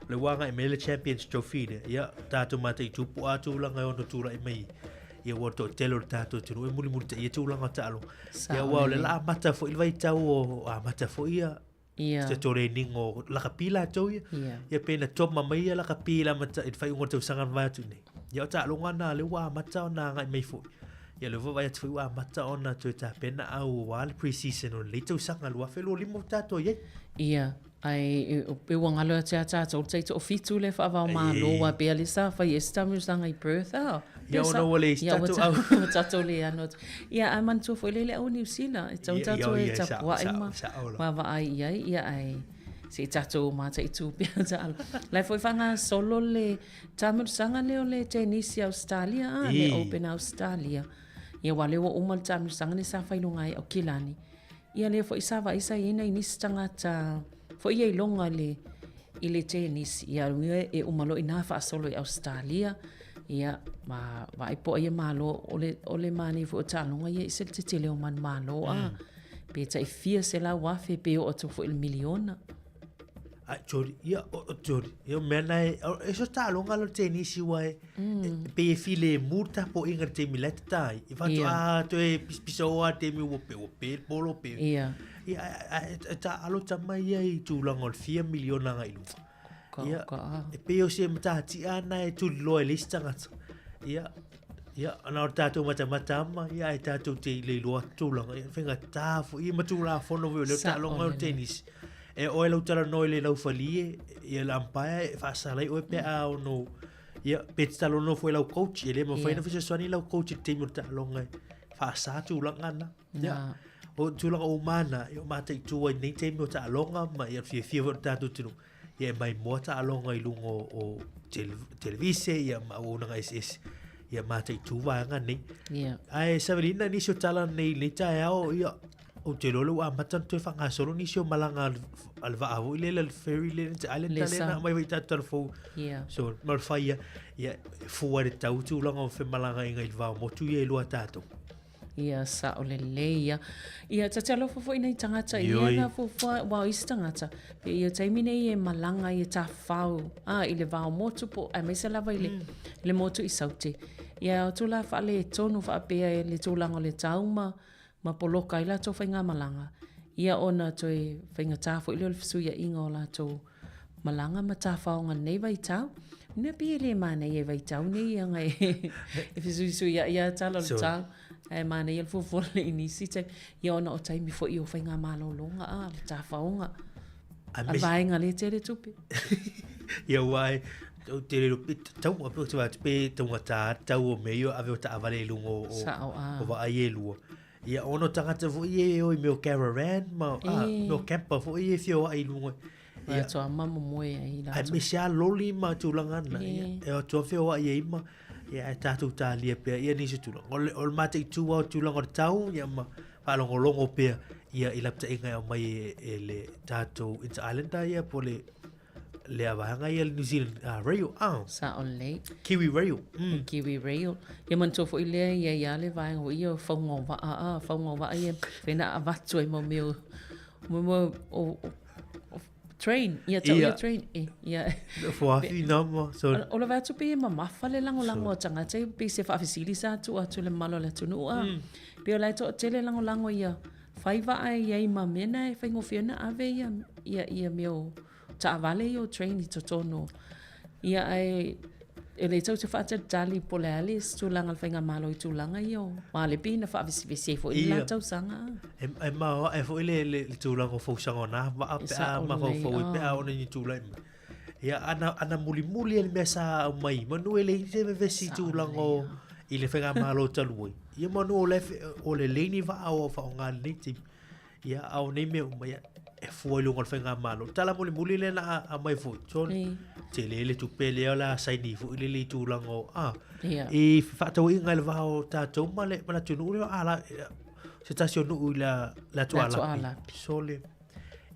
Le ua agai mai le Champions Trophy lea. Ia tātou mataitu po a tulaga e ono tulai mai. Ia ua toatele o le tātou atunuu e mulimuli ia tulaga o taaloga. Ia ua o le la amata foi le vaitau o amata foi ia Ia. Se training o lakapi latou ia. Ia. Ia pe na toma mai ia lakapi la mata i le faaiuga o le tausaga na vae atu nei. Ia o taaloga na lea ua amata ona agai mai foi. Ia lea ua vaai atu foi ua amata ona toe tapena au aua le pre-season o lenei tausaga 2025 ua tatou i ai. Ia, ae pei ua galo ia te a tatou le taitoafitu lea faava-o-Malo aua pei a lea sa fai ai se taamilosaga i Perth a. Ia ona ua leai se tatou au. Ua tatou le ano atu. Ia ae manatua foi lea le au Niu Sila, e tatau ona tatou e tapuai ma vaavaai i ai, ia ae se i tatou mataitu pea taalo. La e foi faagasolo le taamilosaga lea o le tenisi Ausetalia a, le Open Australia. Ia aua o lea ua uma le taamilosaga lea sa fai luga ai Aukilani. Ia lea foi sa vaai sa i ai nai nisi tagata foi ia iloga i le i le tenisi. Ia uiga e uma loa i ina faasolo i Ausetalia, ia ma vaai po o ai e malo. O le, o le manaia foi o taaloga ia e ese le tetele o manumalo a. Pe tai fia 100,000 pe oo atu foi i le miliona. Ai, Jody, ia, o, o, Jody, ia o mea na e, o, e so taaloga lo tenisi ua e, mm. e, pe e file mu le tapuaiga i le taimi la e tata ai. I whatu, Ia. a, toe pisapisa oa taimi ua pe, ua pe le polo, pe. Ia. Ia, a, a, e, e taalo tama ia i tulaga o le fia miliona agai i luga. Ka, Ia, ka, a. e pei o se matatia na e tuliloa e le isi tagata. Ia, ia, na o le tatou matamata ama, ia, e tatou te le iloa atu tulaga. Ia, faigata foi, ia ma tulafono foi o lea Sao taaloga o le lelei. tenisi. E oe lau talanoa i le laufalie, ia le umpire e faasala ai oe pe a ono, ia, pe te talanoa foi i lau coach, e le mafai Ia. ona fesoasoani lau coach i le taimi o le taaloga e faasa tulaga na. Ia, Na. o tulaga uma na, ia o mataitu ai nei taimi o taaloga ma ia fiafia foi o le tatou atunuu. Ia e maimoa taaloga i luga o, o televise, ia ma auaunaga eseese. Ia mataitu vaega nei. Ia. Ae Savelina, nisi o tala nei nei taeao, ia, ou te iloa lea ua amata ona toe faagasolo nisi o malaga a le, a le vaa foi lele, le ferry lele, te island Le lea sa. na aumai foi i tatou talafou. Ia. So, ma le fai ia, ia, e fua i le tau tulaga o femalagaaiga i le va o motu ia e lua tatou. Ia, sao lelei ia. Ia, ta te alofa foi nei tagata i Ioi. ia na fuafua, ua o isi tagata, pe ia taimi nei e malaga i e tafafao, a, i le va o motu po, aemaise lava i le, le motu i Saute. Ia, o tula faaletonu faapea e le tulaga o le tau ma, ma poloka ai latou faigamalaga, ia ona toe faigata foi lea o le fesuiaiga o latou malaga ma tafaoga i lenei vaitau. Mea pei e le manaia i vaitau nei aga e, e fesuisuiai lava tala o le tau, ae manaia le fuafua lelei i nisi taimi. Ia ona o taimi foi o faigamalologa a, le tafaoga. A le vaega lea e tele tupe. Ia ua e, ou te le pe tau pe te watu pe taugata tau o mea ia ave o taavale i luga o, o, Sao, a. o vaai e lua. Ia ono tagata foi e o i mea o caravan ma a, E. mea o camper foi e feoai i luga. Ia atoa ma momoe ai Ai latou. me se a loli ma tulaga na. E. Ia, e atoa feoai ai ma ia e tatou talia pea ia nisi tulaga. O le, o le mataitu lava o tulaga o le tau ia ma faalogologo pea ia i lapataiga e aumai e, e le tatou Inter-Islander ia po o le le avaega ia le New Zealand Rail. Ah. Sao lelei. Kiwi Rail. Mm. Kiwi Rail. Ia manatua foi lea ia ia le vaega foi ia o fauga o vaa a, fauga o vaa ia whena avatu ai mau mea o, mau mea o, o, o train. Ia tau ia train. E, ia. Fuafi nama. So, O le vae atu pe e mamafa le lagolago a tagata ia pei se faafesili sa tuu atu i le mamalu o le atunuu a. Pei o la e toatele lagolago ia Fai vaa e i ai ma mea na e faigofie ona ave ia, ia, ia mea o taavale ia o train i totonu. Ia ae e le tau te faatalitali po o le a le tulaga o le faigamalo i tulaga ia o aua o lea pei na faavesivesi ai foi le la tausaga. E, e maoae foi le, le, le tulaga o fausaga o nā vaa pe a mafaufau ai pe a ona ni tulai mai. Ia, ana, ana mulimuli e le mea sa aumai, manu e leai se vevesi i tulaga o, i le faigamalo talu ai. Ia manu o le, o le lei ni vaa o faaaoga i lenei taimi. Ia, a o nei mea uma, ia, e fua i luga o le faigamalo. Tala mulimuli lea na aumai foi, John, tele le tupe lea o le a saini foi lele i tulaga o, a, i fefaatauaiga i le va o tatou ma le, ma le atunuu lea, a la, se tasi o nuu i le, le atu Alapi. Sole.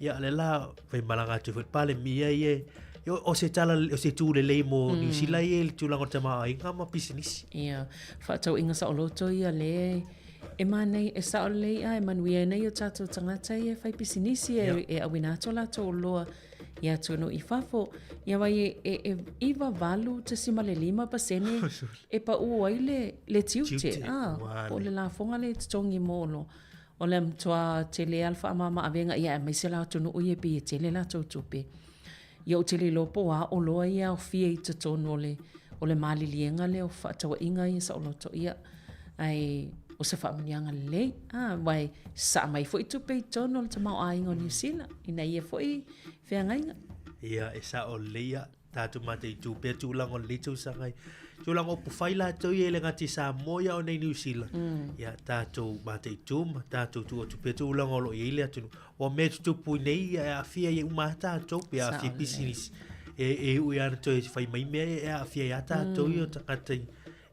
Ia, le la, fai malaga atu foi le Palemia ia, ia, o se tala, o se tū lelei mo Niu Sila ia i le tulaga o le tamaoaiga ma pisinisi. Ia, faatauaiga saoloto ia le e mānei, e sao lelei a e manuia ai nai o tātou tagata ia e fai pisinisi e, e auina atu o latou oloa i atunuu i fafo. Ia wai e, e, e 98.5% e paʻu ai le, le tiute. Tiute, Ah, po o le lafoga le totogi mo oloa. O le matua tele lava le faamama-avega ia aemaise la atunuu ia e pei e tele latou tupe. Ia ou te le iloa po o a oloa ia e aofia i totonu o le o le maliliega lea o fefaatauaiga ia saoloto ia. Ae o se faamanuiaga lelei, a aua e sasaa mai foi tupe i totonu o le tamaoaiga o Niu Sila ina ia foi feagaiga. Ia, e sao lelei ia. Tatou mataitu pea tulaga o lenei tausaga i tulaga o upufai latou ia e le gata i Samoa ia ona i Niu Sila. Ia tatou mataitu ma tatou tuu atu pea tulaga o lo o i ai le atunuu. Ua mea e tutupu i nei ia e aafia ai uma lava tatou pe aafia pisinisi. E, e ui lava ina toe fai mai mea ia e aafia ai lava tatou ia o tagata i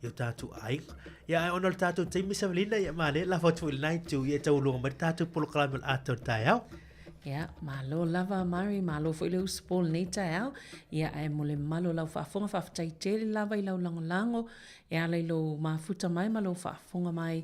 i o tatou aiga. Ia ae ona o le tatou taimi Savelina ia manaia lafo atu foi i lena itu ia e taualuga mai le tatou polokalame o le ata o le taeao. Ia, malo lava Mari, malo foi le usupo i lenei taeao. Ia, ae mo le mamalu o lau faafofoga, faafetai tele lava i lau lagolago e ala i lou mafuta mai ma lou faafofoga mai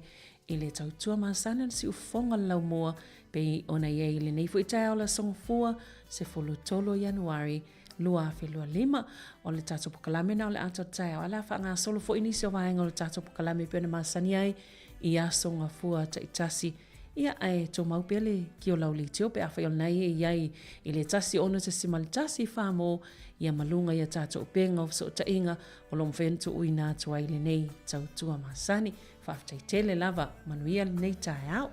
i le tautua masani o le siufofoga o le laumua pei ona i ai i lenei foi taeao o le Aso Gafua, 13 o Ianuari 2025. O le tatou polokalame lena o le ata o le taeao, ae o le a faagasolo foi nisi o vaega o le tatou polokalame e pei ona masani ai i aso Gafua taitasi. Ia, ae tumau pea le kiolau leitio pe afai o lena e i ai i le 106.1 Farmore, ia ma luga i a tatou upega o fesootaiga o lo o mafai ona tuuina atu ai lenei tautua masani. Faafetai tele lava, manuia lenei taeao.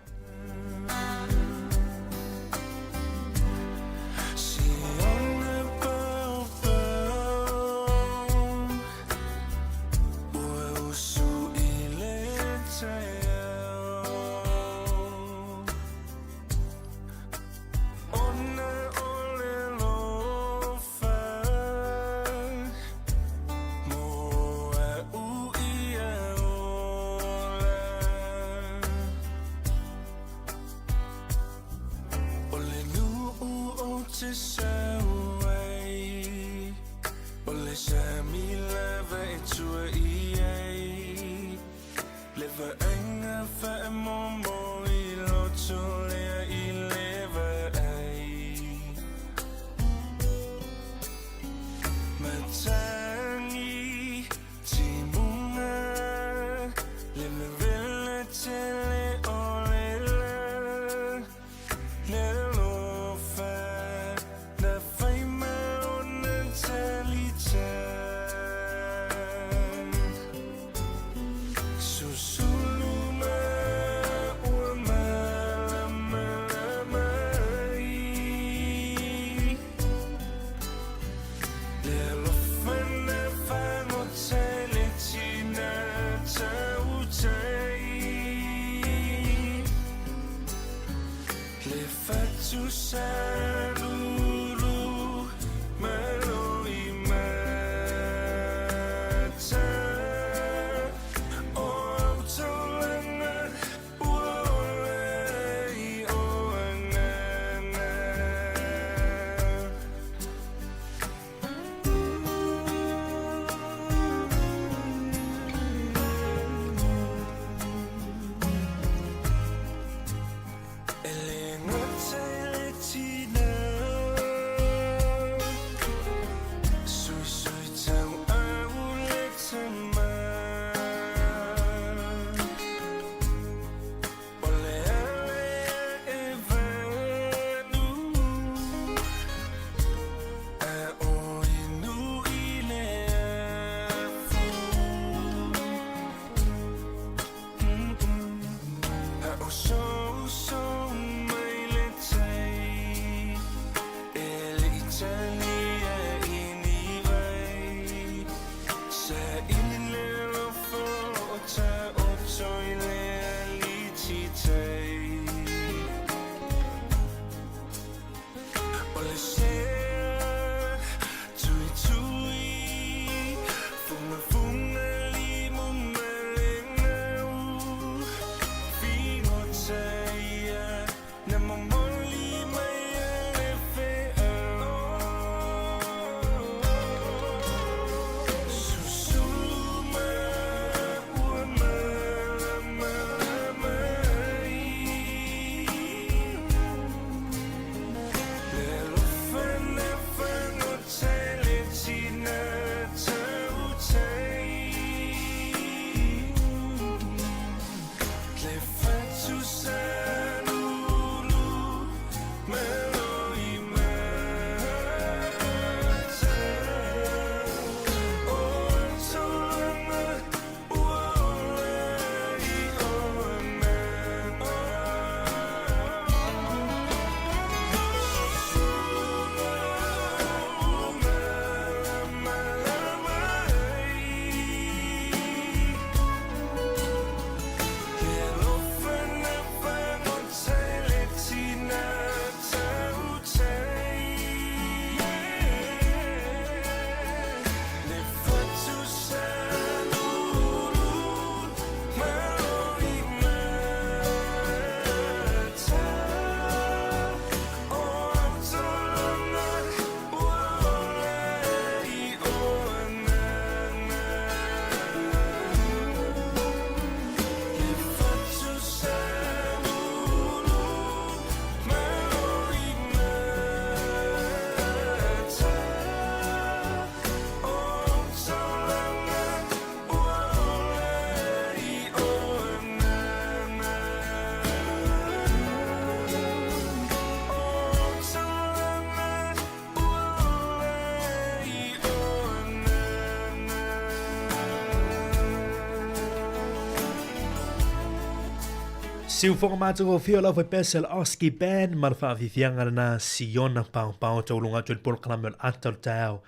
Siufoga matagofie o lau faipese le Oski Band ma le faafiafiaga lena Siona paopao tauluga atu i le polokalame o le ata o le taeao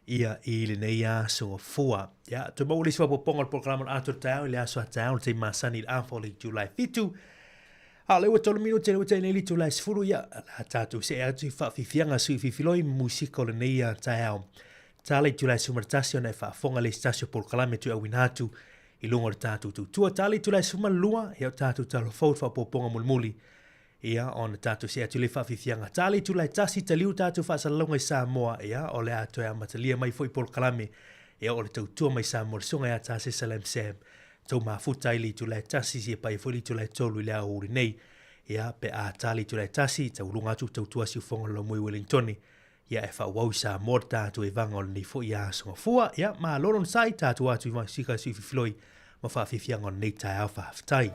ia i lenei aso gafua. Ia, toe maua le isi faaopoopoga o le polokalame o le ata o le taeao i le aso a taeao le taimi masani i le afa o le itula e 7. A o lea ua 3 minute lea ua tea nei le itula e 10, ia, o le a tatou see atu i faafiafiaga sui fifiloi ma musika o lenei taeao. Tala i itula e 11 ona e faafofoga le isi tasi o polokalame toe auina atu i luga o le tatou tautua. Tala i itula e 12, ia o tatou talo fou i le faaopoopoga mulimuli, ia ona tatou see atu lea i faafiafiaga. Tala i itula e 1, taliu tatou faasalalauga i Samoa, ia o le a toe amatalia mai foi polokalame, ia o le tautua mai Samoa le susuga ia Tasesa Lam Sam, tou mafuta ai le itula e 1, sia paia foi le itula e 3 i le aoauli nei. Ia, pe a tali itula e 1, tauluga atu tautua siufoga o le laumui Wellingtone, ia e faaauau i Samoa le tatou evaga o lenei foi aso gafua. Ia, malo lona sai, tatou atu i Vaisika sui fifiloi ma faafiafiaga o lenei taeao faafetai.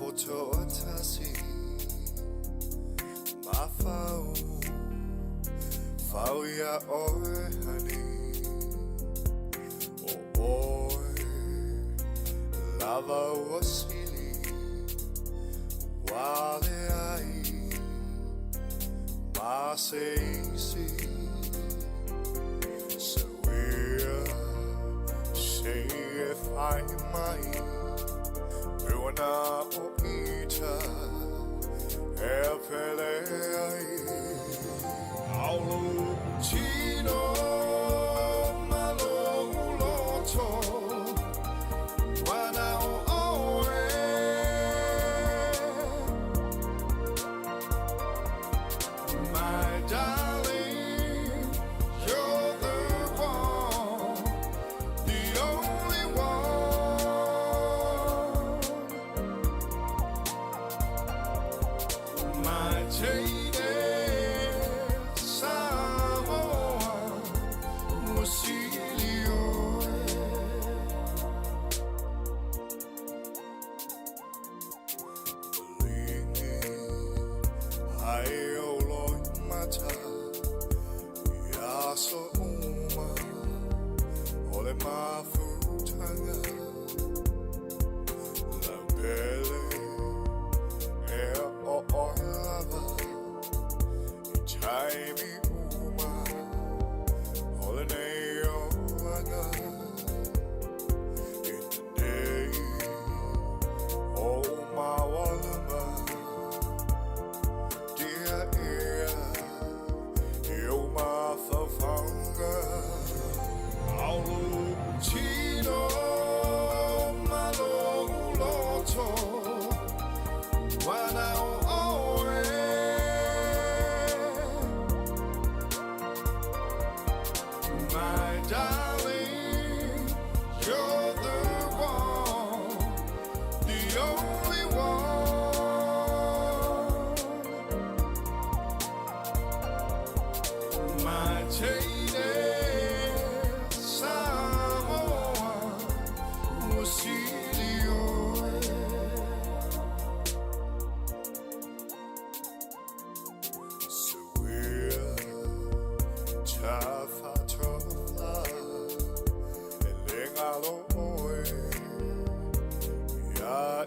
Nofotoatasi Mafau Fau ia oe honey O oe Lava ua sili Wale ai Ma se isi Seuia Se e fai mai Puana o ita E pele ai Aulu tino Malo uloto Wana o oe My darling, you're the one, the only one. My teine Samoa, ua sili oe. Lingi ai o loi mata Ia so uma o le mafutanga Lau pele e o oe lava I taimi uma o lenei olaga I te nei o mawalama Dia ia i o mafaufauga Aulu tino malo uloto Wana o oe My darling, you're the one, the only one. My teine Samoa, ua sili oe. Seuia tafatofa e le galo oe ia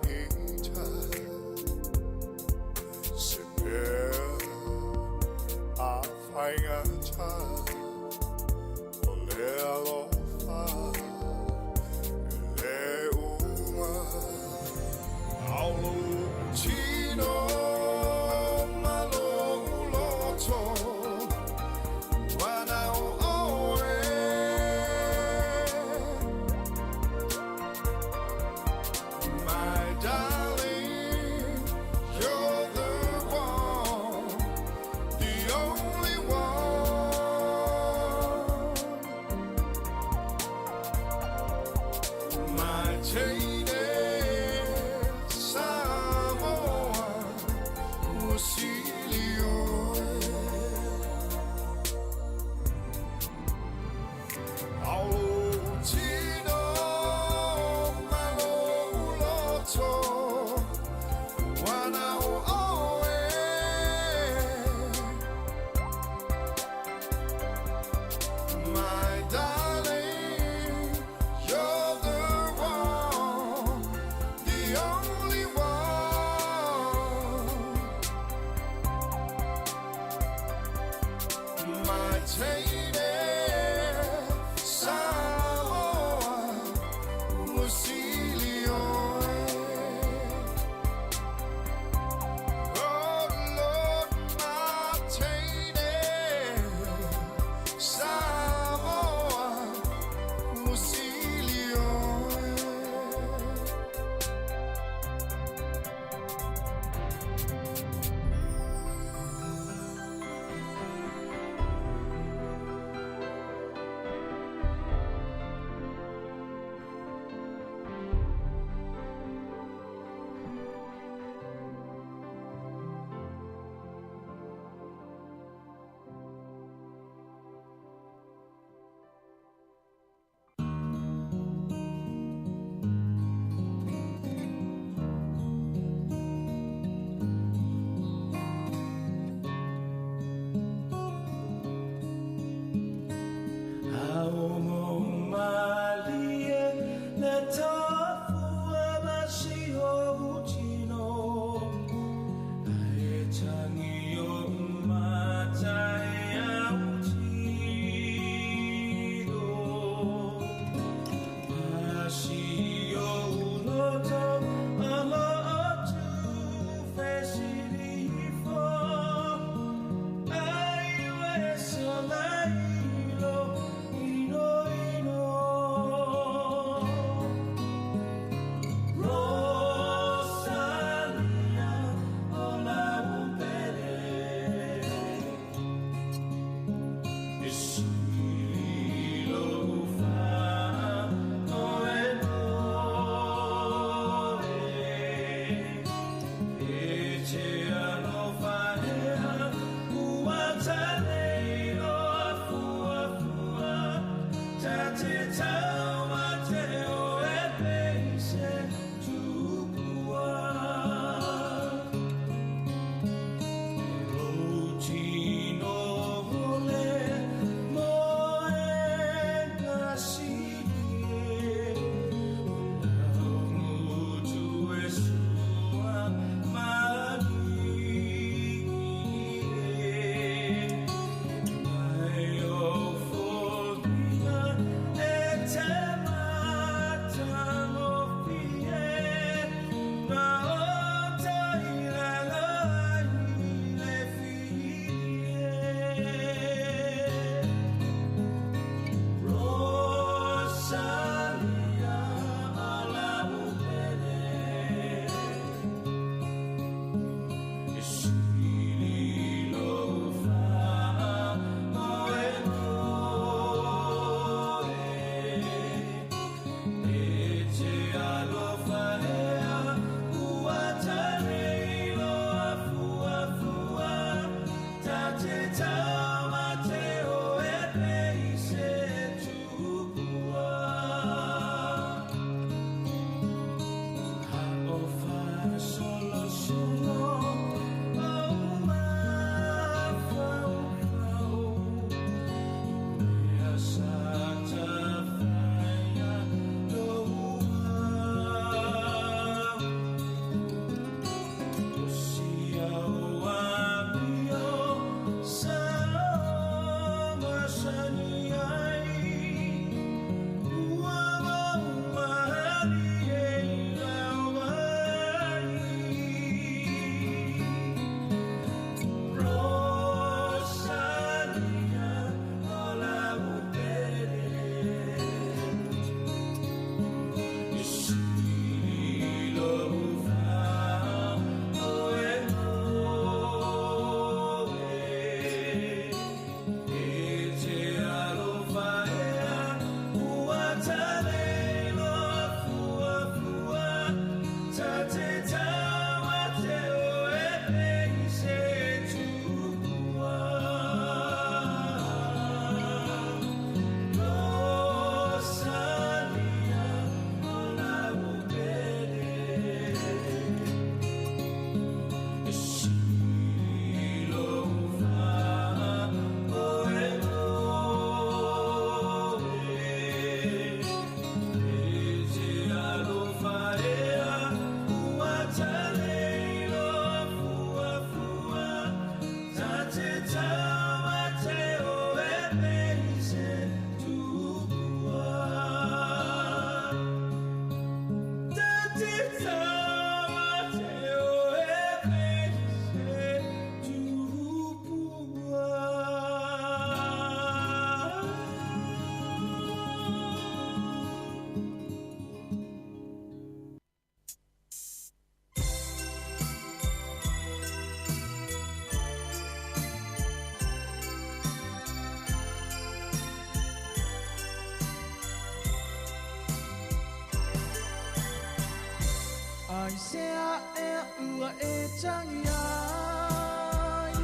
Ai se a ea ua e tangi ai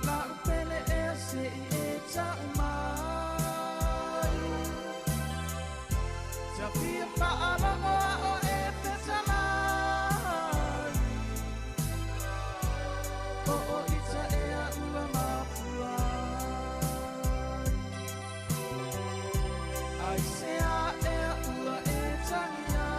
La upele ea se i e tau mai Ta fia whaalogo a o e fetalai O o ita ea ua mafua Ai se a ea ua e tangi ai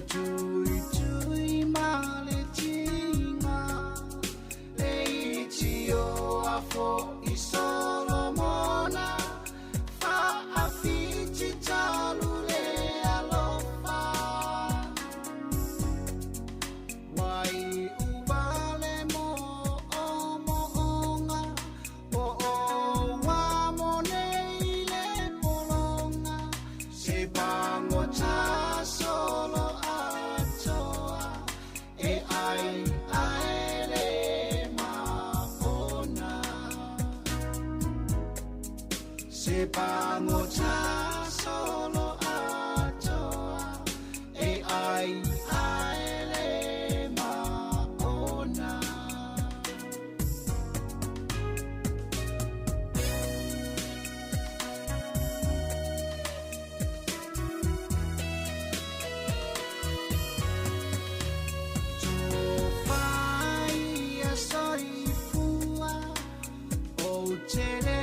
Tuitui ma le tiga le iti o afo i Solomona fa'afiti talu le alofa wai uvale mo o mo'oga o o ua mo nei le pologa se pagota solo atoa e ai ae le maona se pagota solo atoa e ai ae le maona. Tofaia soifua o te le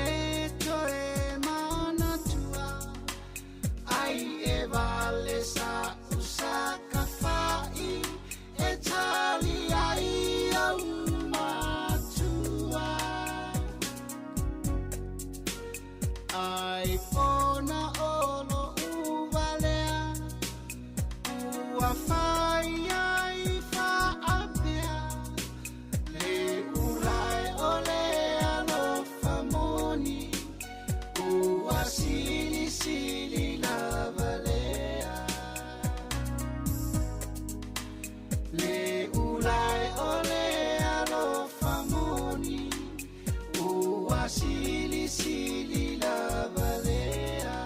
toe manatua ai e vale sa usaka fai e tali ai au matua ai ona olo uvalea ua fai ai faapea le ulae o le alofa moni ua silisili lava lea le ulae o le alofa moni ua silisili lava lea.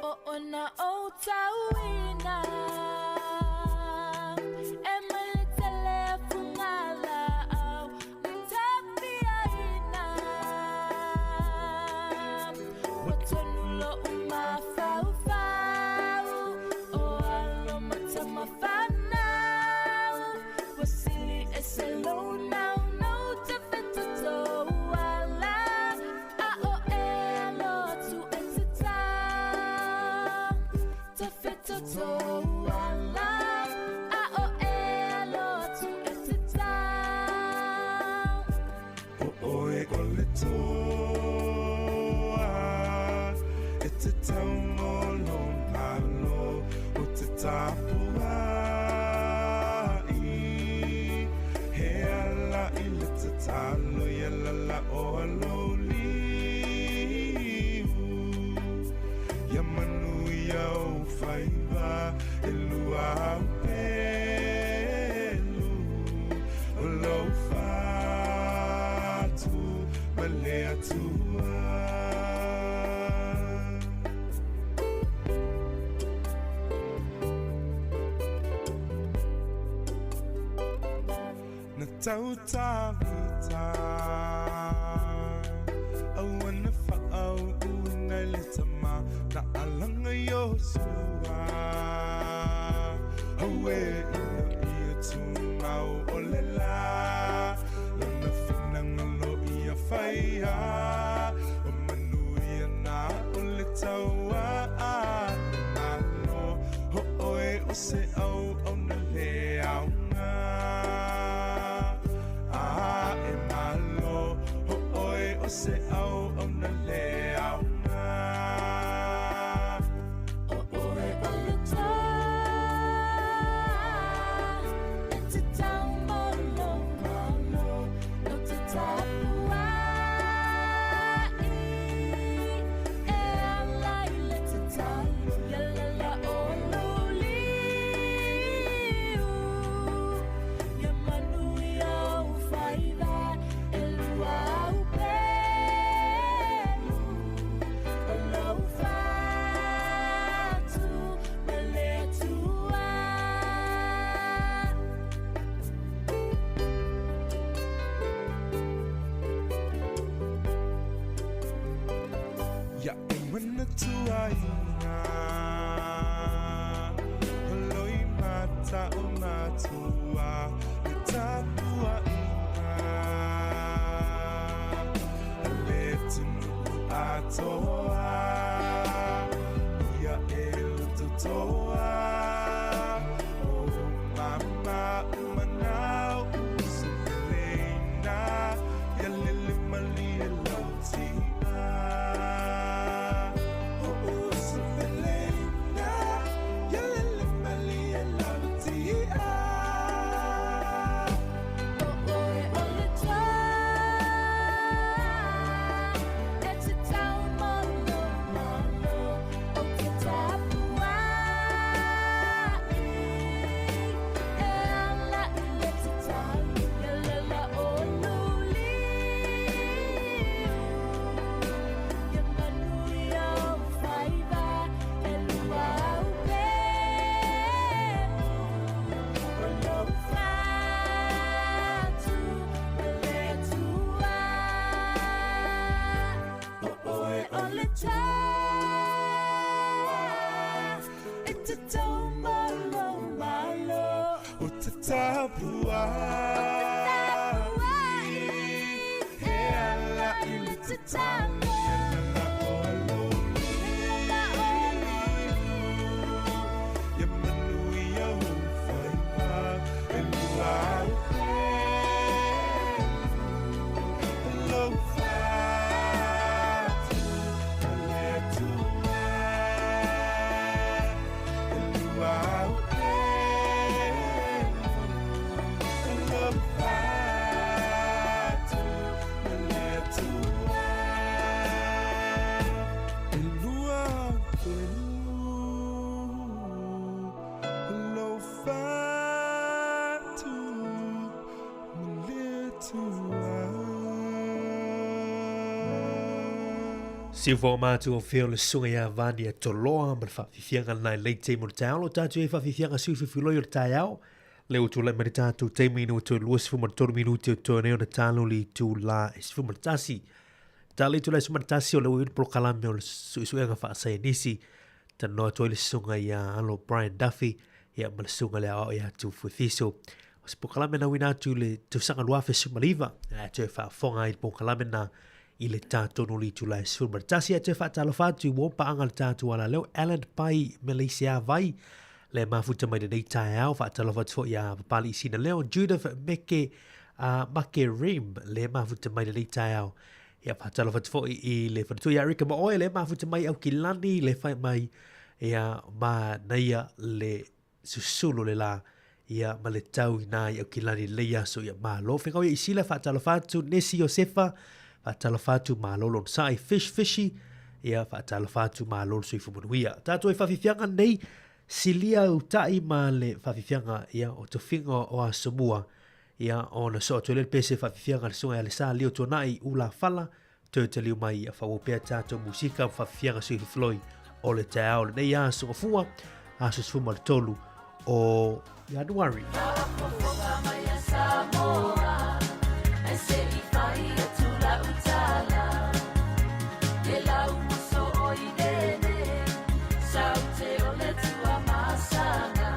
O ona o tauina e mai le telefunga au tapiaina o tonu lo umafaufau o alo matamafanau wasili e se lonau no tafetoto ala a o e alo atu e te tau tafetoto ala a o e alo atu e te tau. O oe o le toa e te taumolo malo o te tapuai he ala i le tatalo ia lala o alo liu ia manu ia o faiva e lua au pelu o lou fatu ma le atua. Na tautavita au ana whaau uinga i le tama na alanga Iosua au e ina ia tūmau o le la lana finangalo ia whaia o manu ia nā o le taua a malo ho oe o se au au na le aunga a e malo ho oe o se au au na le aunga. O oe o le toa e te taumolo malo no te tapuai e ala i le tatalo ia lala o lou liu ia manu ia o faiva e lua au pelu. tuaiga Loimata o matua Le tapuaiga Le tunu'u atoa Ia e lototoa O mama umanau Usupeleina Ia lele malie lau ti'a O usupeleina Ia lele malie lau ti'a O oe o le toa E te tau malo malo O te tapuai E ala i le tatalo Ia lela o liu Ia manuia ou faiva E lua au pelu O lou fatu Ma le Atua O oe o le toa E te tau malo malo O te tapuai E ala i le tatalo Ia manuia ou faiva E lua au pelu Lou fatu Ma le Atua E lua au pelu Lou fatu Ma le Atua E lua au pelu Lou fatu Ma le Atua. Siufoga matu o feo le susuga ia Vania Toloa ma le faafiafiaga lena i lei taimi o le taeao. Lo tatou i ai faafiafiaga sui filifiloi o le taeao. Lea ua tulai mai le tatou taimi ina ua toe 23 minute o toe nei ona talo le itula e 11. Tala le itula e 11 o lea ua i ai le polokalame o le suesuega faasaienisi. Talanoa atu ai le susuga ia Alo Brian Duffy ia ma le susuga le aoao ia Tufu Fiso. O se polokalame na uina atu i le tausaga 2019, ae toe faafofoga ai le polokalame na i le ta tonu o le itula e 11. Ae toe faatalofa atu i uo paaga le tatou alaleo Alan Pai Meleisia Vai le mafuta mai lenei taeao. Faatalofa atu foi ia Papali Isina Leo, Judith Meke Make Reem le mafuta mai lenei taeao. Ia faatalofa atu foi i le faletua ia Rika ma oe le mafuta mai Aukilani le fai mai ia ma naia le susulu le la ia ma le tau i nā i Aukilani le aso ia malo. Whengau ia Isila faatalofa atu Nesi Josefa faatalofa atu malo lon sai Fish Fishy ia faatalofa atu malo le soifua manuia. Tātou e whawhiwhianga nei silia uta'i ma le whawhiwhianga ia o tofiga o Asomua Ia, ona soo atu ai lea le pese faafiafiaga a le Susuga ia Alesa Leo Tuanai Ula Fala, toe taliu mai ia faaauau pea tatou musika ma faafiafiaga sui filifiloi o le taeao lenei aso Gafua, aso 13 o Ianuari. Faafofoga mai a Samoa, ae se i fai atu lau tala. Le lau moso o i nene, saute o le Tuamasaga.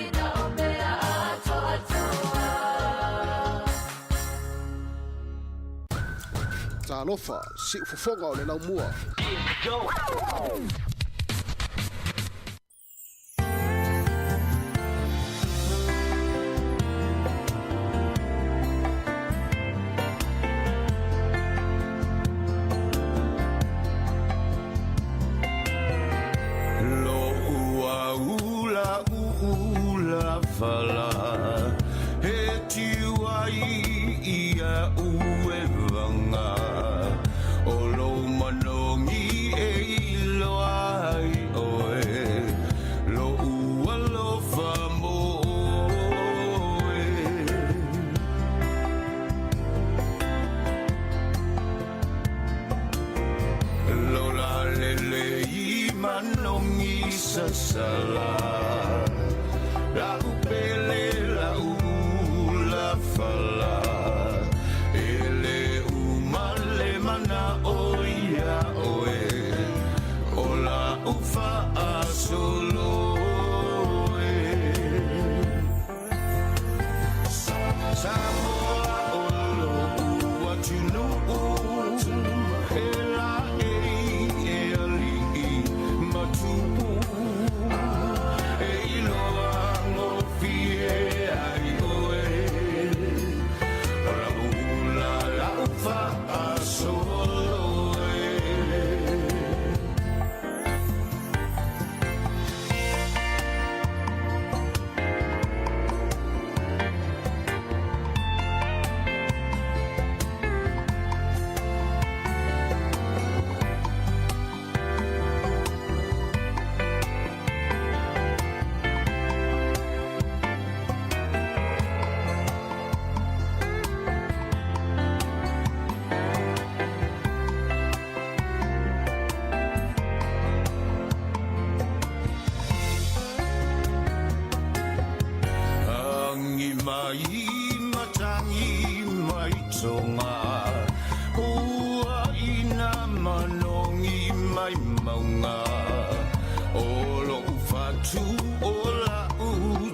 ina o mea atoatoa. Talofa, siufofoga o le laumua. Lo'u aula uula fala he tiu ai ia uevaga o lou manogi e iloa ai oe lo'u alofa mo oe. Lola lele i manogi sasala La'u pele la'u ula fala E le uma le mana'o iā oe O la'u fa'asolo e Samoa o lo'u atunu'u E la'ei e ali'i ma tupu E iloa gofie ai oe O la'u ula la'u fa'asolo e. Agi mai matagi mai toga Ua ina manogi mai mauga O lo'u fatu o la'u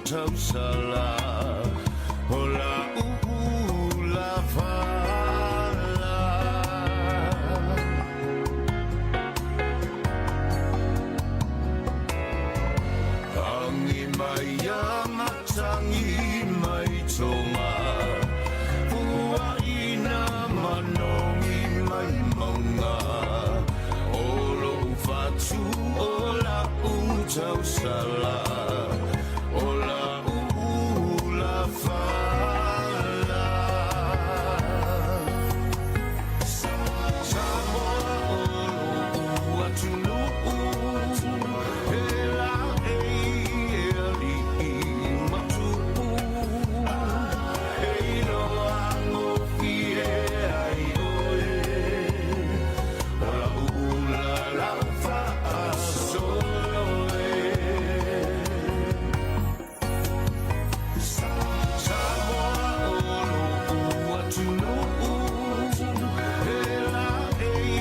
tausala O la'u ula fala Agi mai a matagi mai toga Puaʻina manogi mai mauga O lo'u fatu o la'u tausala O la'u ula fala Samoa o lo'u atunu'u E la'ei e ali'i ma tupu E iloa gofie ai oe O la'u ula la'u fa'asolo e Samoa o lo'u atunu'u E la'ei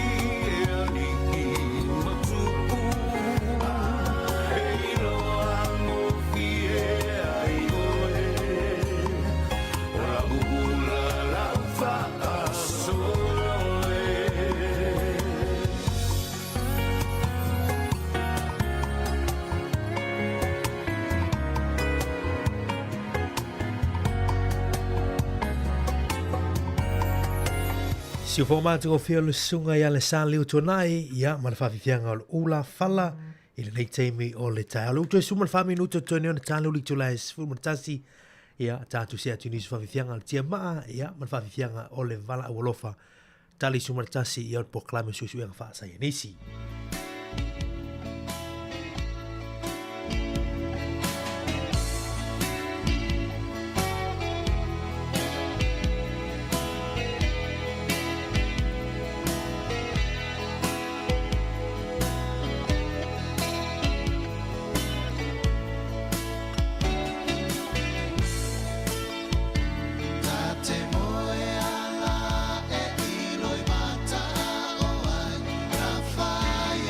e ali'i ma tupu E iloa gofie ai oe O la'u ula la'u fa'asolo e. Siufoga matagofie o le susuga ia Alesana Tuanai, ia, ma le faafiafiaga o le ula fala i lenei taimi o le taeao. Le utu e 14 minuta totoe ona ta le uli itula e 11, ia, tatou see atu i nisi o faafiafiaga a le tiamaa, ia, ma le faafiafiaga o le valaau alofa. Tali 11, ia, o le polokalame o suesuega faasaienisi. Ta te moe ala e iloi mata o ai na whai.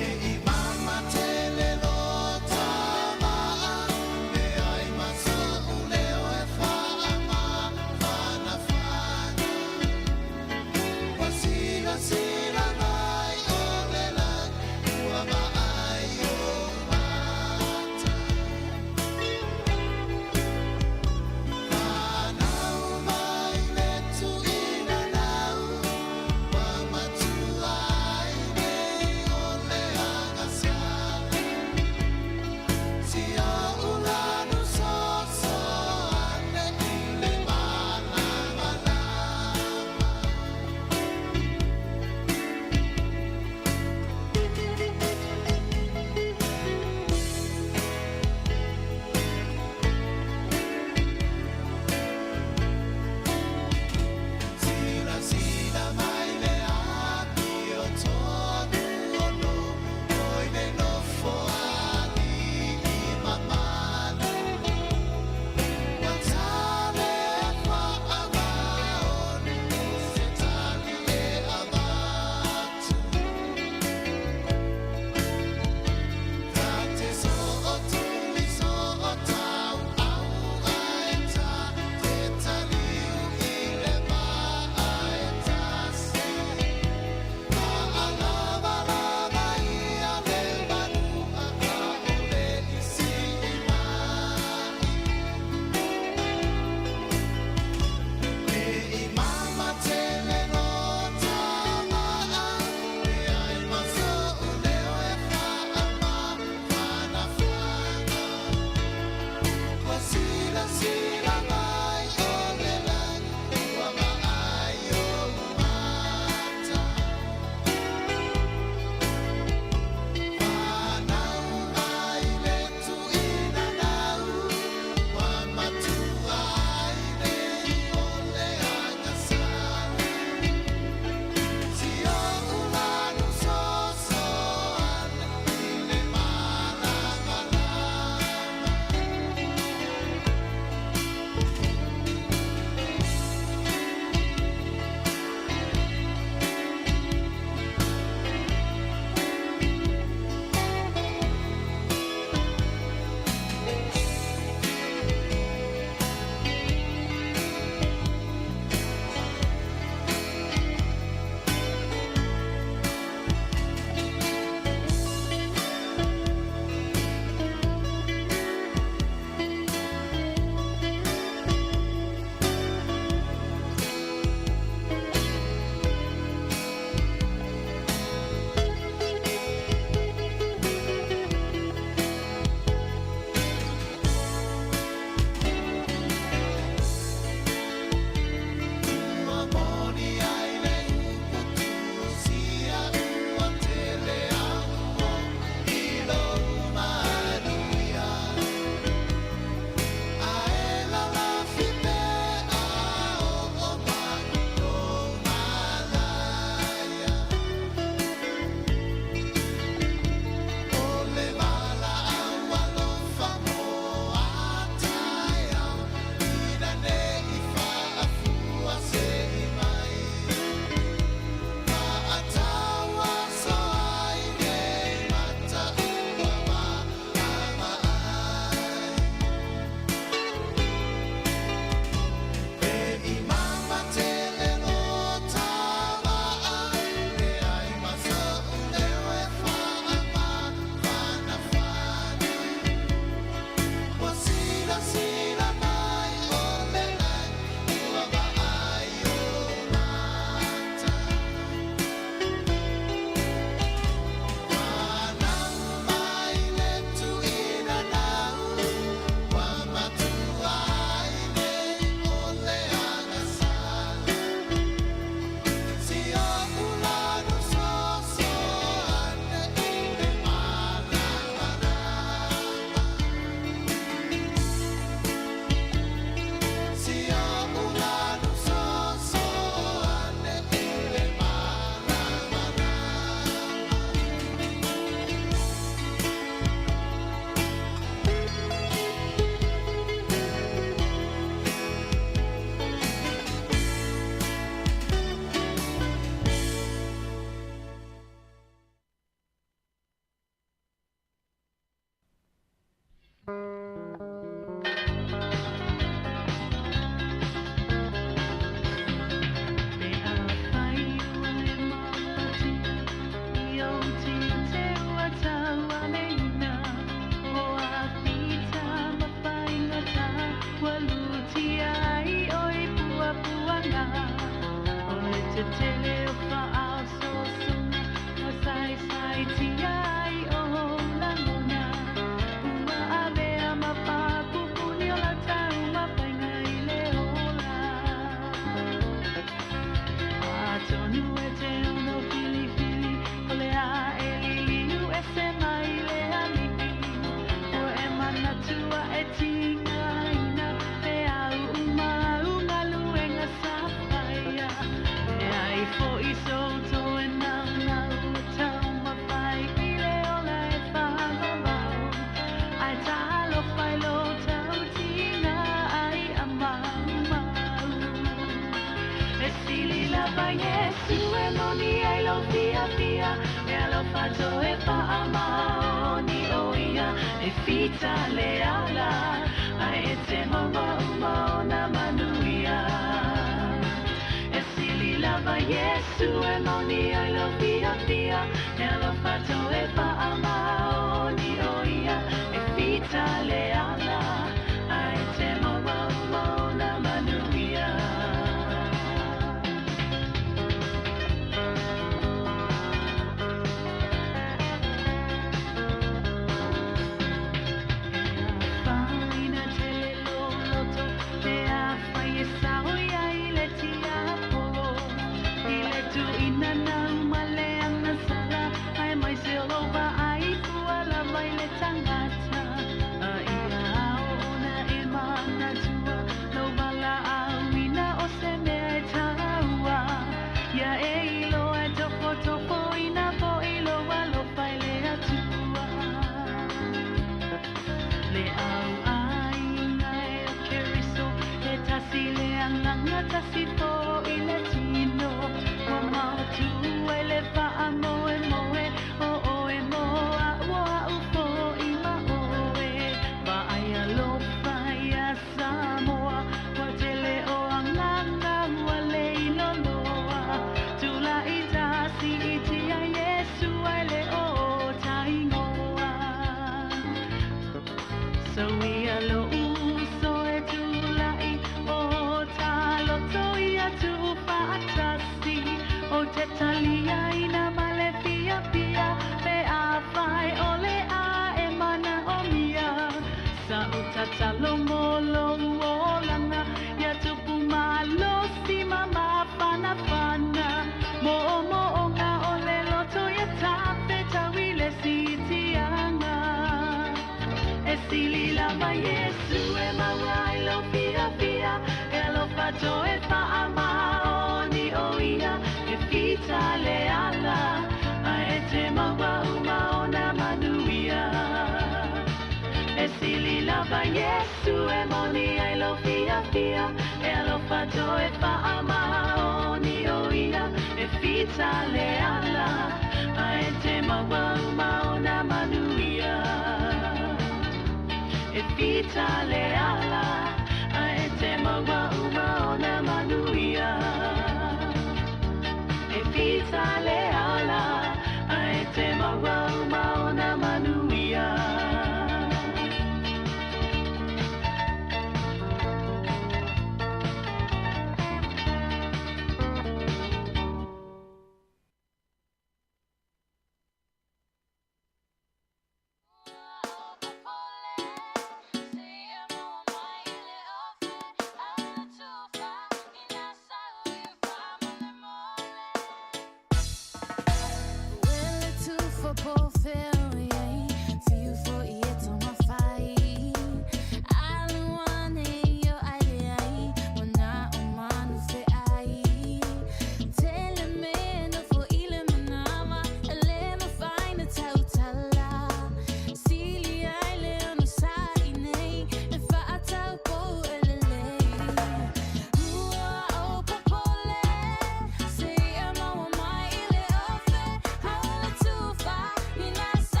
Tufa, ni nasa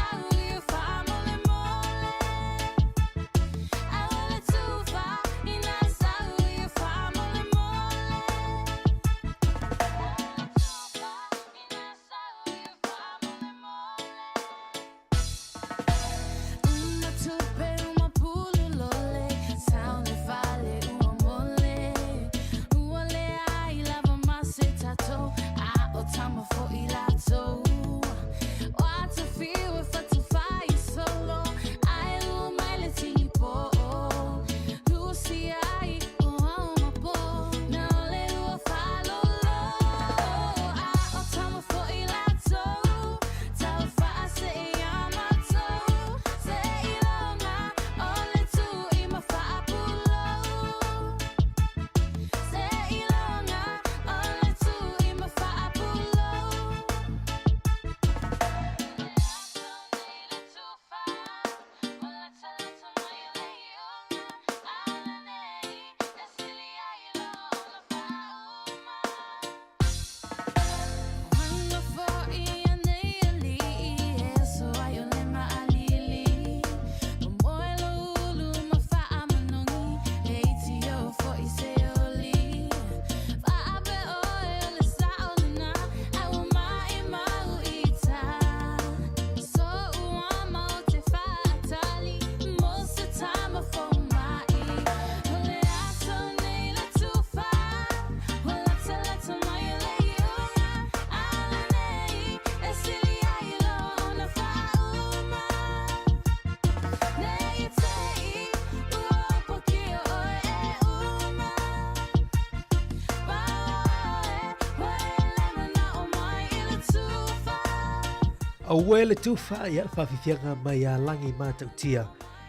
Auē le tufa, ia le faafiafiaga mai ia Lagi Matautia,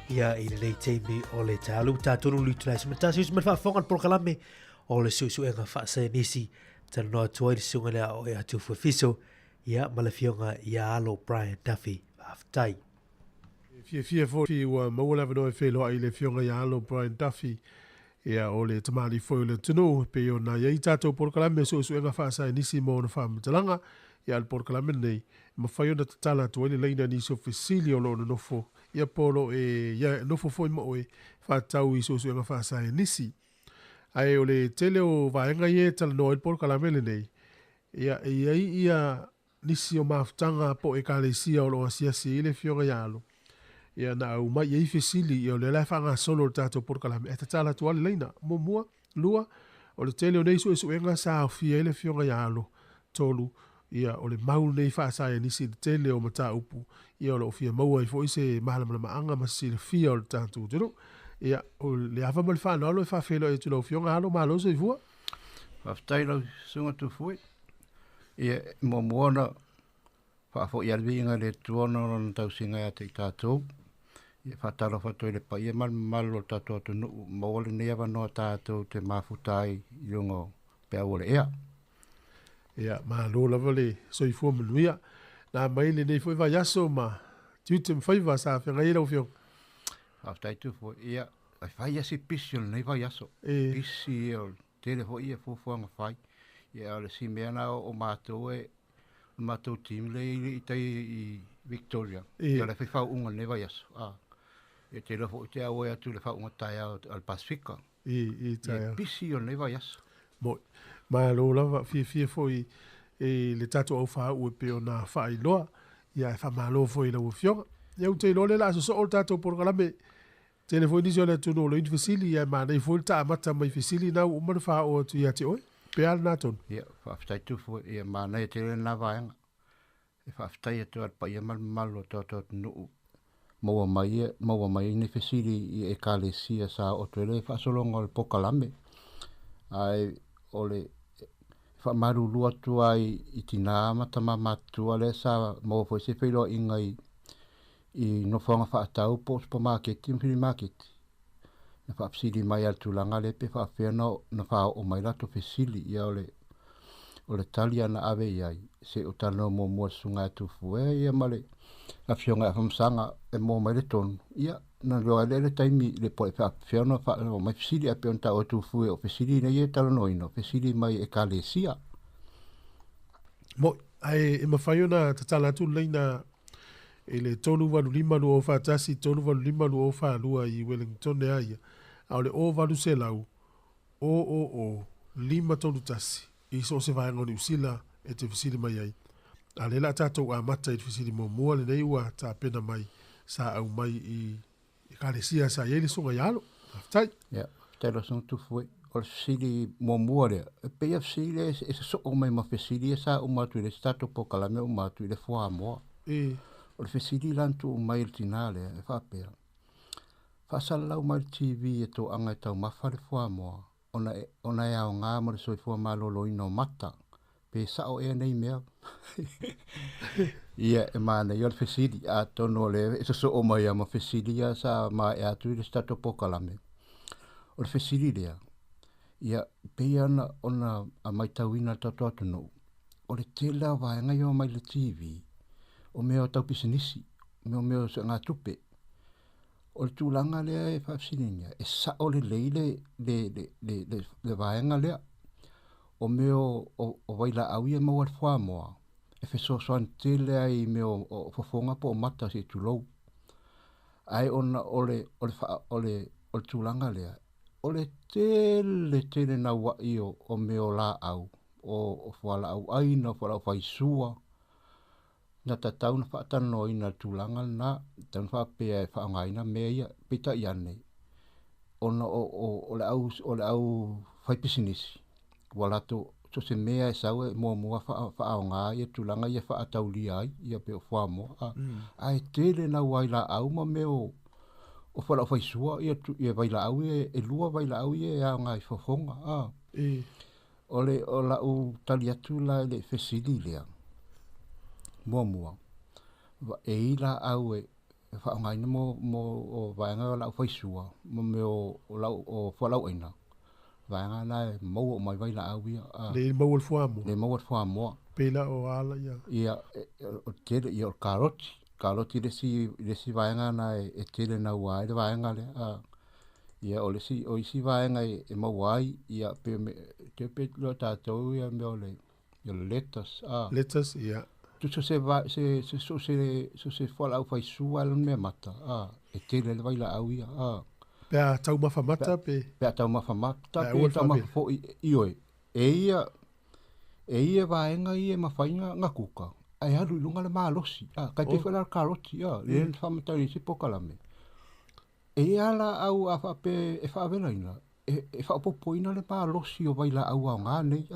ia i lenei taimi o le taeao. Le ua tatou lu tulai se matasi usi mai le faafofoga le polokalame o le suesuega faasaienisi talanoa atu ai le susuga i le aoaoe ia Tufu Fiso, ia ma le afioga ia Alo Brian Duffy. Faafetai. E fiafia foi ua maua le avanoa e feiloai i le afioga ia Alo Brian Duffy, ia o le tamalii foi o le atunuu, e pei ona i ai tatou polokalame suesuega faasaienisi ma ona faamatalaga, ia a o le polokalame lenei, e mafai ona tatala atu ai le laina i nisi o fesili o lo o nonofo, ia po o lo o e ia nofo foi ma oe faatatau i suesuega faasaienisi. Ae o le tele o vaega ia e talanoa ai le polokalame lenei, ia e i ai ia nisi o mafutaga po o ekalesia o lo o asiasi ai le afioga ia Alo, ia na aumai i ai fesili, ia o lea la e faagasolo le tatou polokalame, ae tatala atu lava le laina. Muamua, lua, o le tele o nei suesuega sa aofia ai le afioga ia Alo. Tolu, ia o le mau lenei faasaienisi i le tele o mataupu, ia o lo o fia maua ai foi se malamalamaaga ma se silafia o le tatou atunuu. Ia, o le ava ma le faaaloalo e faafeiloai atu i lau afioga Alo, malo le soifua. Faafetai lau Susuga Tufue. Ia, e muamua ona faafoi lava le viiga i le Atua ona o Lana tausiga ia te i tatou. Ia, e faatalofa atu ai i le paia ma le mamalu o le tatou atunuu, maua lenei avanoa tatou te mafuta ai i luga o peau o le ea. Ia, malo lava le soifua manuia. Na mai lenei foi vaiaso ma tiute ma faiva sa feagai ai lau Afioga. Faafetai Tufue. Ia, e fai lava si pisi o lenei vaiaso. E. Pisi ia o le tele foi ia fuafuaga fai. Ia, o le isi mea lena o matou e, o le matou team lea i tai i Victoria. E. Ia o le fai faauuga i lenei vaiaso. A. Ia te iloa foi te auai atu i le faauuga taeao a le Pasefika. I, i taeao. Ia, pisi o lenei vaiaso. Moi. Malo lava, fiafia foi i le tatou aufāuu e pei ona faailoa. Ia, ae faamalo foi i lau Afioga. Ia, ou te iloa lea o le a sosoo le tatou polokalame. Tele foi nisi o le atunuu o lo o i ai ni fesili, ae manaia foi le taamata mai fesili na ua uma ona faaoo atu ia te oe. Pe a lena tonu? Ia, faafetai Tufu, ia manaia tele lena vaega. E faafetai atu ai i le paia ma le mamalu o le tatou atunuu maua mai maua mai ai nei fesili i Ekalesia sa oo atu ai le faasologa o le polokalame. Ae o le faamalulu atu ai i tinā ma tama matutua lea sa maua foi se feiloaiga i i nofoaga faatau po o supamaketi ma filimaketi. Na faafesili mai lava i le tulaga lea pe faapefea ona faaoo mai latou fesili. Ia o le o le tali lava na ave i ai, se i talanoa muamua i le susuga ia Tufue ia ma le afioga ia Afamasaga e maua mai le tonu. Ia, na iloa ai lea le taimi le po e faapefea ona faaoo mai fesili, ae pei ona taua e Tufue o fesili nei e talanoaina, o fesili mai Ekalesia. Moi, ae e mafai ona tatala atu le laina i le 385 241 385 242 i Wellington a ia, a o le 0800 000 531 i so o se vaega o Niu Sila e te fesili mai ai. A lea o le a tatou amata i le fesili muamua lenei ua tapena mai sa aumai i Ekalesia sa i ai le Susuga ia Alo. Faafetai. Ia, faafetai lau Susuga Tufue. O le fesili muamua lea, e pei lava fesili lea e sosoo mai ma fesili ia sa uma atu i le isi tatou polokalame uma atu i le fuamoa. E. O le fesili la na tuu mai e le tinā lea e faapea, faasalalau mai le TV e toaga e taumafa le fuamoa ona e, ona e aoga mo le soifua maloloina o mata. Pe sao ea nei mea? Ia, e manaia o le fesili, atonu o lea e sosoo mai lava ma fesili ia sa maea atu i le isi tatou polokalame. O le fesili lea, ia, pei ona, ona matauina e le tatou atunuu, o le tele lava o vaega ia e omai i le TV, o mea tau pisinisi, o mea o suegatupe. O le tulaga lea e faafesiligia, e sao lelei le, le, le, le, le, le vaega lea. O mea o, o, o vailaau ia e maua i le fuamoa, e fesoasoani tele ai i mea o, o fofoga po o mata se i tulou. Ae ona o le, o le, faa, o le, o le tulaga lea, o le tele tele naua'i o, o mea o laau, o, o fualaau aina, o fualaau faisua, Na tatau ona faatalanoaina le tulaga lena, tatau ona faapea e faaaogaina mea ia, peitai ane, ona o, o, o le au, o le au faipisinisi, ua latou, so o se mea e sau e muamua faaoga ia tulaga ia e faataulia ai, ia pei o fuamoa, a, ae tele nau vailaau ma mea o, o fualaau faisua, ia, ia vailaau ia, e lua vailaau ia e aoga i fofoga, a. O le, o lau tali atu la i le fesili lea, muamua, E i laau e faaaogaina mo o vaega o laau faisua ma mea o lau o fualaauaina. Vaega na e maua uma ai vailaau ia. Le maua le fuamoa. Le maua le fuamoa. Pei la o ala ia. Ia, o tele ia o karoti. Karoti le isi vaega na e tele naua ai le vaega lea. Ia o le isi o isi vaega e maua ai ia pe me te pe lo tatou ia mea o le lettuce. Lettuce, ia. Tusa se va se se so se so se fualaau faisua le mea mata. E tele le vailaau ia. Pe a taumafa mata pe. Pe a taumafa mata pe taumafa foi ioe. E ia vaega ia e mafai na kuka. Ai alu i luga le malosi. Kai pe foi la karoti. Le na whamatau i si pokalame. E ia la au a whaape e whaavelaina. E whaopopoina le malosi o vailaau au ngā nei.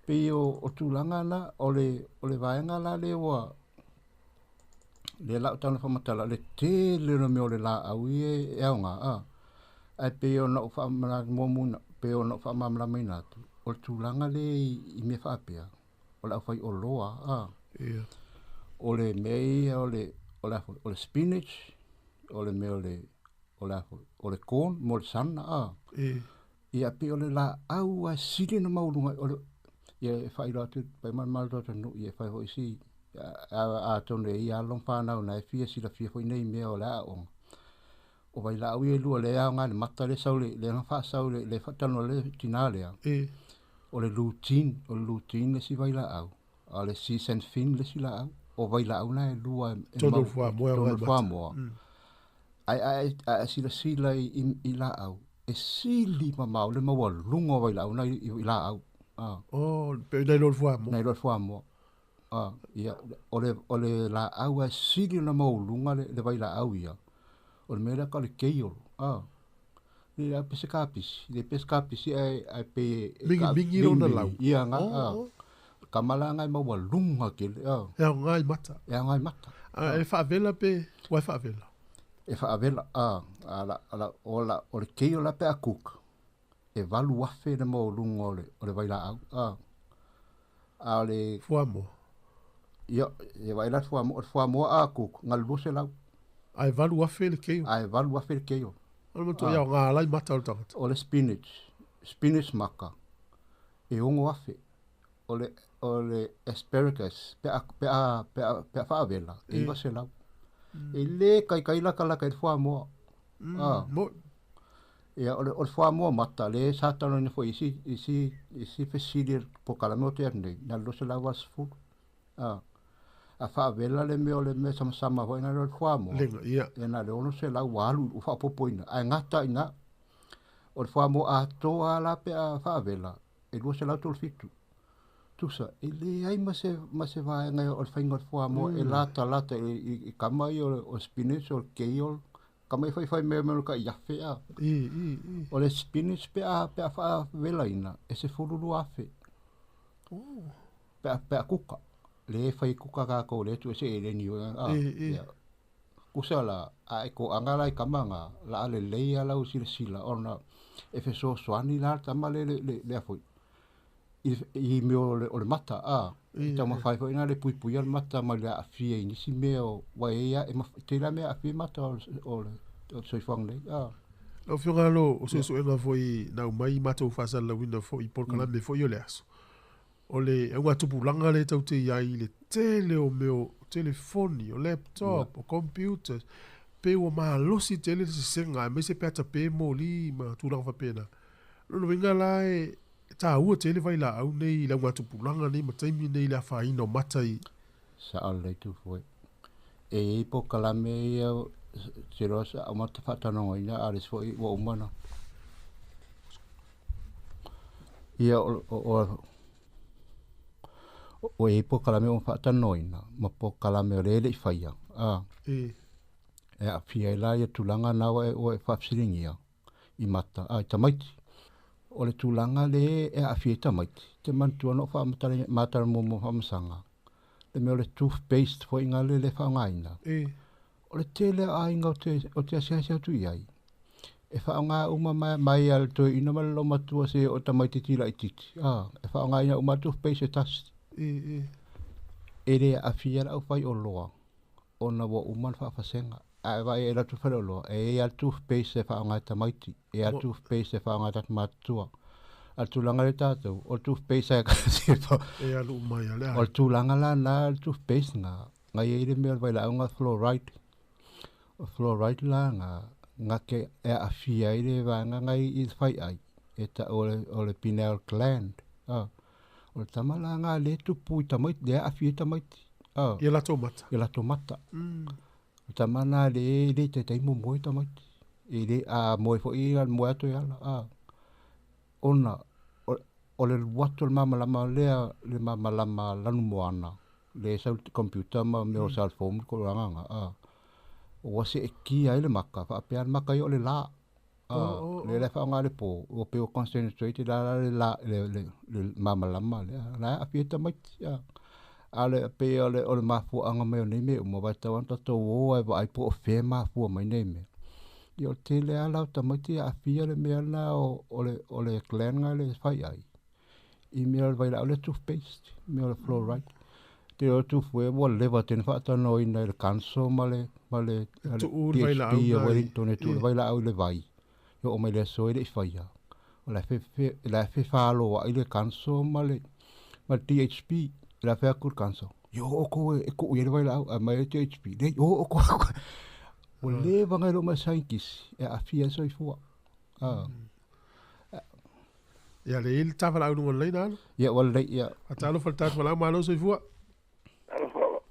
Pe o tūlanga na, o le vaega la le ua, le lau tana whamatala, le tele no mea o le la au i e au ngā. Ai pe o na o whaamala pe o na o whaamamala mai nātu. O le tūlanga le i mea whaapea. O le au whai o loa. O le mea ia, o le spinach, o le mea o le corn, mo le sana. Ia pe o le la au a sili na maulunga. Ia e whailo atu, pai mal toto nu, ia whai hoi si, a tonu e ia along whanau na e fia sila fia hoi nei mea o le aonga. O vai la au e lua le aonga le mata le sau le nga whaasau le whatano le tina lea. O le lutin le si vai la au. O le season fin le si la au. O vai la au na e lua e Tono fuamoa. Ai sila sila i la au. E sili mamau le maua lunga o vai la au na i la au. Oh, pe nei lo fuamoa. Nei lo fuamoa. Ia, o le la au e sili na maulunga le vai la au ia. O le mea ka le keiolo. Le pese kapisi. Le pese kapisi ai pe... Mingi rona lau. Ia nga. Kamala ngai maua lunga ke le. E au ngai mata. E au ngai mata. E whaavela pe, wai whaavela? E whaavela, o le keiola pe a cook. E valu afe le maulunga o le vai la au. A le... Fuamoa. Ia, e vai la fuamoa, fuamoa a cook, ngalu lose lau. Ai valu afe le keio. Ai valu afe le keio. O le matua iau ngā alai mata o le tangata. O le spinach. Spinach maka. E ongo afe. O le asparagus. Pe a whaavela. E iwa se lau. E le kai kai laka laka e fuamoa. Ia, o le fuamoa mata. Le satano ina foi isi fesili po kalame o te atu nei. Na lose lau asfulu. A whaavela le mea o le mea sama hoi na le fuamoa. Lenga, ia. Ia na le ono se lau walu o whaapopoina. Ai ngata ina, o le fuamoa atoa la pe a whaavela, e lua se lau tolu fitu. Tusa, e le ai ma se vaenga o le whainga o le fuamoa, e lata lata i kama i o spinach, o le keiol, kama i whai whai mea mea ka i awhe a. O le spinach pe a whaavela ina, e se fululu awhe. Pe a kuka. Le whai kuka kākou le tu e se e le niu. Kusa la, a e ko anga lai kamanga, la ale leia lau sila sila, ona e feso soani la tama le afoi. I mea o le mata, e tau mawhai foi ina le pui pui le mata ma le awhia i nisi mea o wai ea, e te la mea awhia mata o le soifuang nei. Lau whionga lo, o soesoenga foi nau mai matou whaasala wina foi polokalame foi o le aso. O le au tupulanga le tau te iai le tele o meo telefoni, o laptop, o computer, pe o malosi tele le sesenga, e mai se pe ata pe moli ma tūlanga whapena. Lolo winga la e tā ua tele vai la au nei, le au tupulanga nei, ma taimi nei le awhaina o mata i. Sa au lei tu fue. E i po kalame ia, te roa sa au mata whatanonga ina, a les fo i wa umana. Ia o e po kalame o whaatanoina, ma po kalame o lele i whaia. E a whia i la ia tūlanga nawa e o e whaapsiringia i mata, i tamaiti. O le tūlanga le e a whia i tamaiti. Te mantua no whaamatara mātara momo whaamasanga. Le mea o le toothpaste fo inga le le whaangaina. O le tele a inga o te asiasi atu iai. E whaanga uma mai a le toi ina ma le lomatua se o tamaiti tila i titi. E whaangaina uma toothpaste e tasi. E le awhia lau whai o loa. Ona ua uma le faafasega. A e vaai e alu atu i le faleoloa, e i ai lava le toothpaste e faaaoga e tamaiti, e i ai lava le toothpaste e faaaoga e tagata matutua. A o le tulaga lea tatou, o le toothpaste lava e tasi e pau. E alu uma ai lava le O le tulaga la lena o le toothpaste lena, na i ai le mea o le vailaau fluoride. O le fluoride la lena, na te e aafia ai le vaega na i le faiai, e tau o le pineal gland. O le tama la lena lea e tupu i tamaiti, lea e aafia ai tamaiti. I a latou mata. I a latou mata. O le tama lena lea e le taitai momoe tamaiti. E le, a moe foi, e moe atu e ala. Ona o le alu atu o le malamalama lea, le malamalama lanumoana, lea e sau i le computer ma mea o cell phone ma tulaga na, ua seetia ai le maka, faapea le maka ia o le la. Lea la e faaaoga i le po, ua pei ua concentrate la le la, le malamalama lea, la e aafia ai tamaiti. A o le pei o le mafuaaga mai o nei mea uma, aua e tatau lava ona tatou o lava e vaai po o fea e mafua mai nei mea. Ia o le tele lava la o tamaiti e aafia le mea lena o le gland lena le fai ai i mea o le vailaau lea toothpaste, mea o le fluoride. Te o toothpaste ua leva tele faatalanoaina e le council ma le ma le DHB o Wellington e tuu le vailaau i le vai. E oo mai le aso e le i faia. O la e la e fefaloai le council ma le ma le DHB. O le a fai atu le council, Ia o outou e tuu i ai le vailaau. Ae mai le DHB, leai, o outou. Ua leva ona iloa mai e saienitisi e aafia ai le soifua. Ia le i le tafalaau i luga o le laina alo. Ia ua lelei ia. Faatalofa i le tatou valaau malo soifua.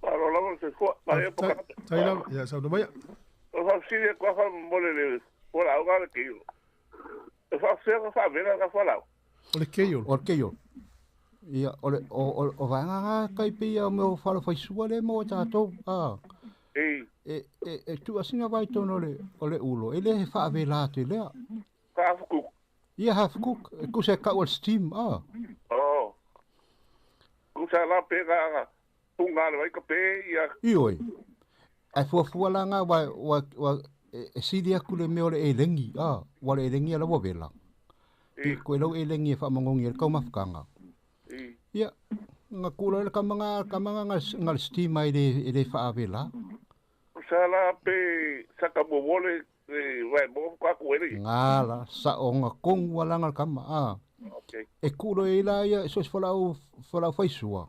Malo lava le soifua. Maia po ka. Tai lava, ia saunoa maia. O faafesili atu lava faamolemole i le fualaau na o le keiolo. E faafefea ona faavela lena fualaau? O le keiolo. O le keiolo. Ia, o le, o, o, o vaega na tai pei ia o mea o falofaisua lea e maua e tatou. A, Ei. e, e, e tuu asina vai tonu o le, o le ulo, e le he faavela atu i lea. Half cook. Ia, half cook, e kusa e kau o le steam, a. Oh. Kusa la pe nga punga le vai ka pe ia. Ioe. Ae fuafua la nga wa, wa, wa, e, e sili atu le mea o le elengi, a, wa le elengi ala ua vela. Pe koe lau elengi e faamagogi ai le taumafataga. Ia, na kula le kama nga kama nga nga le steam ai le e le faavela. Sa la pe sa ka mo le vai mo ka ku ele. Nga la sa o nga kongu ala nga kama a. Okay. E kulo e la ia so se folau folau faisua.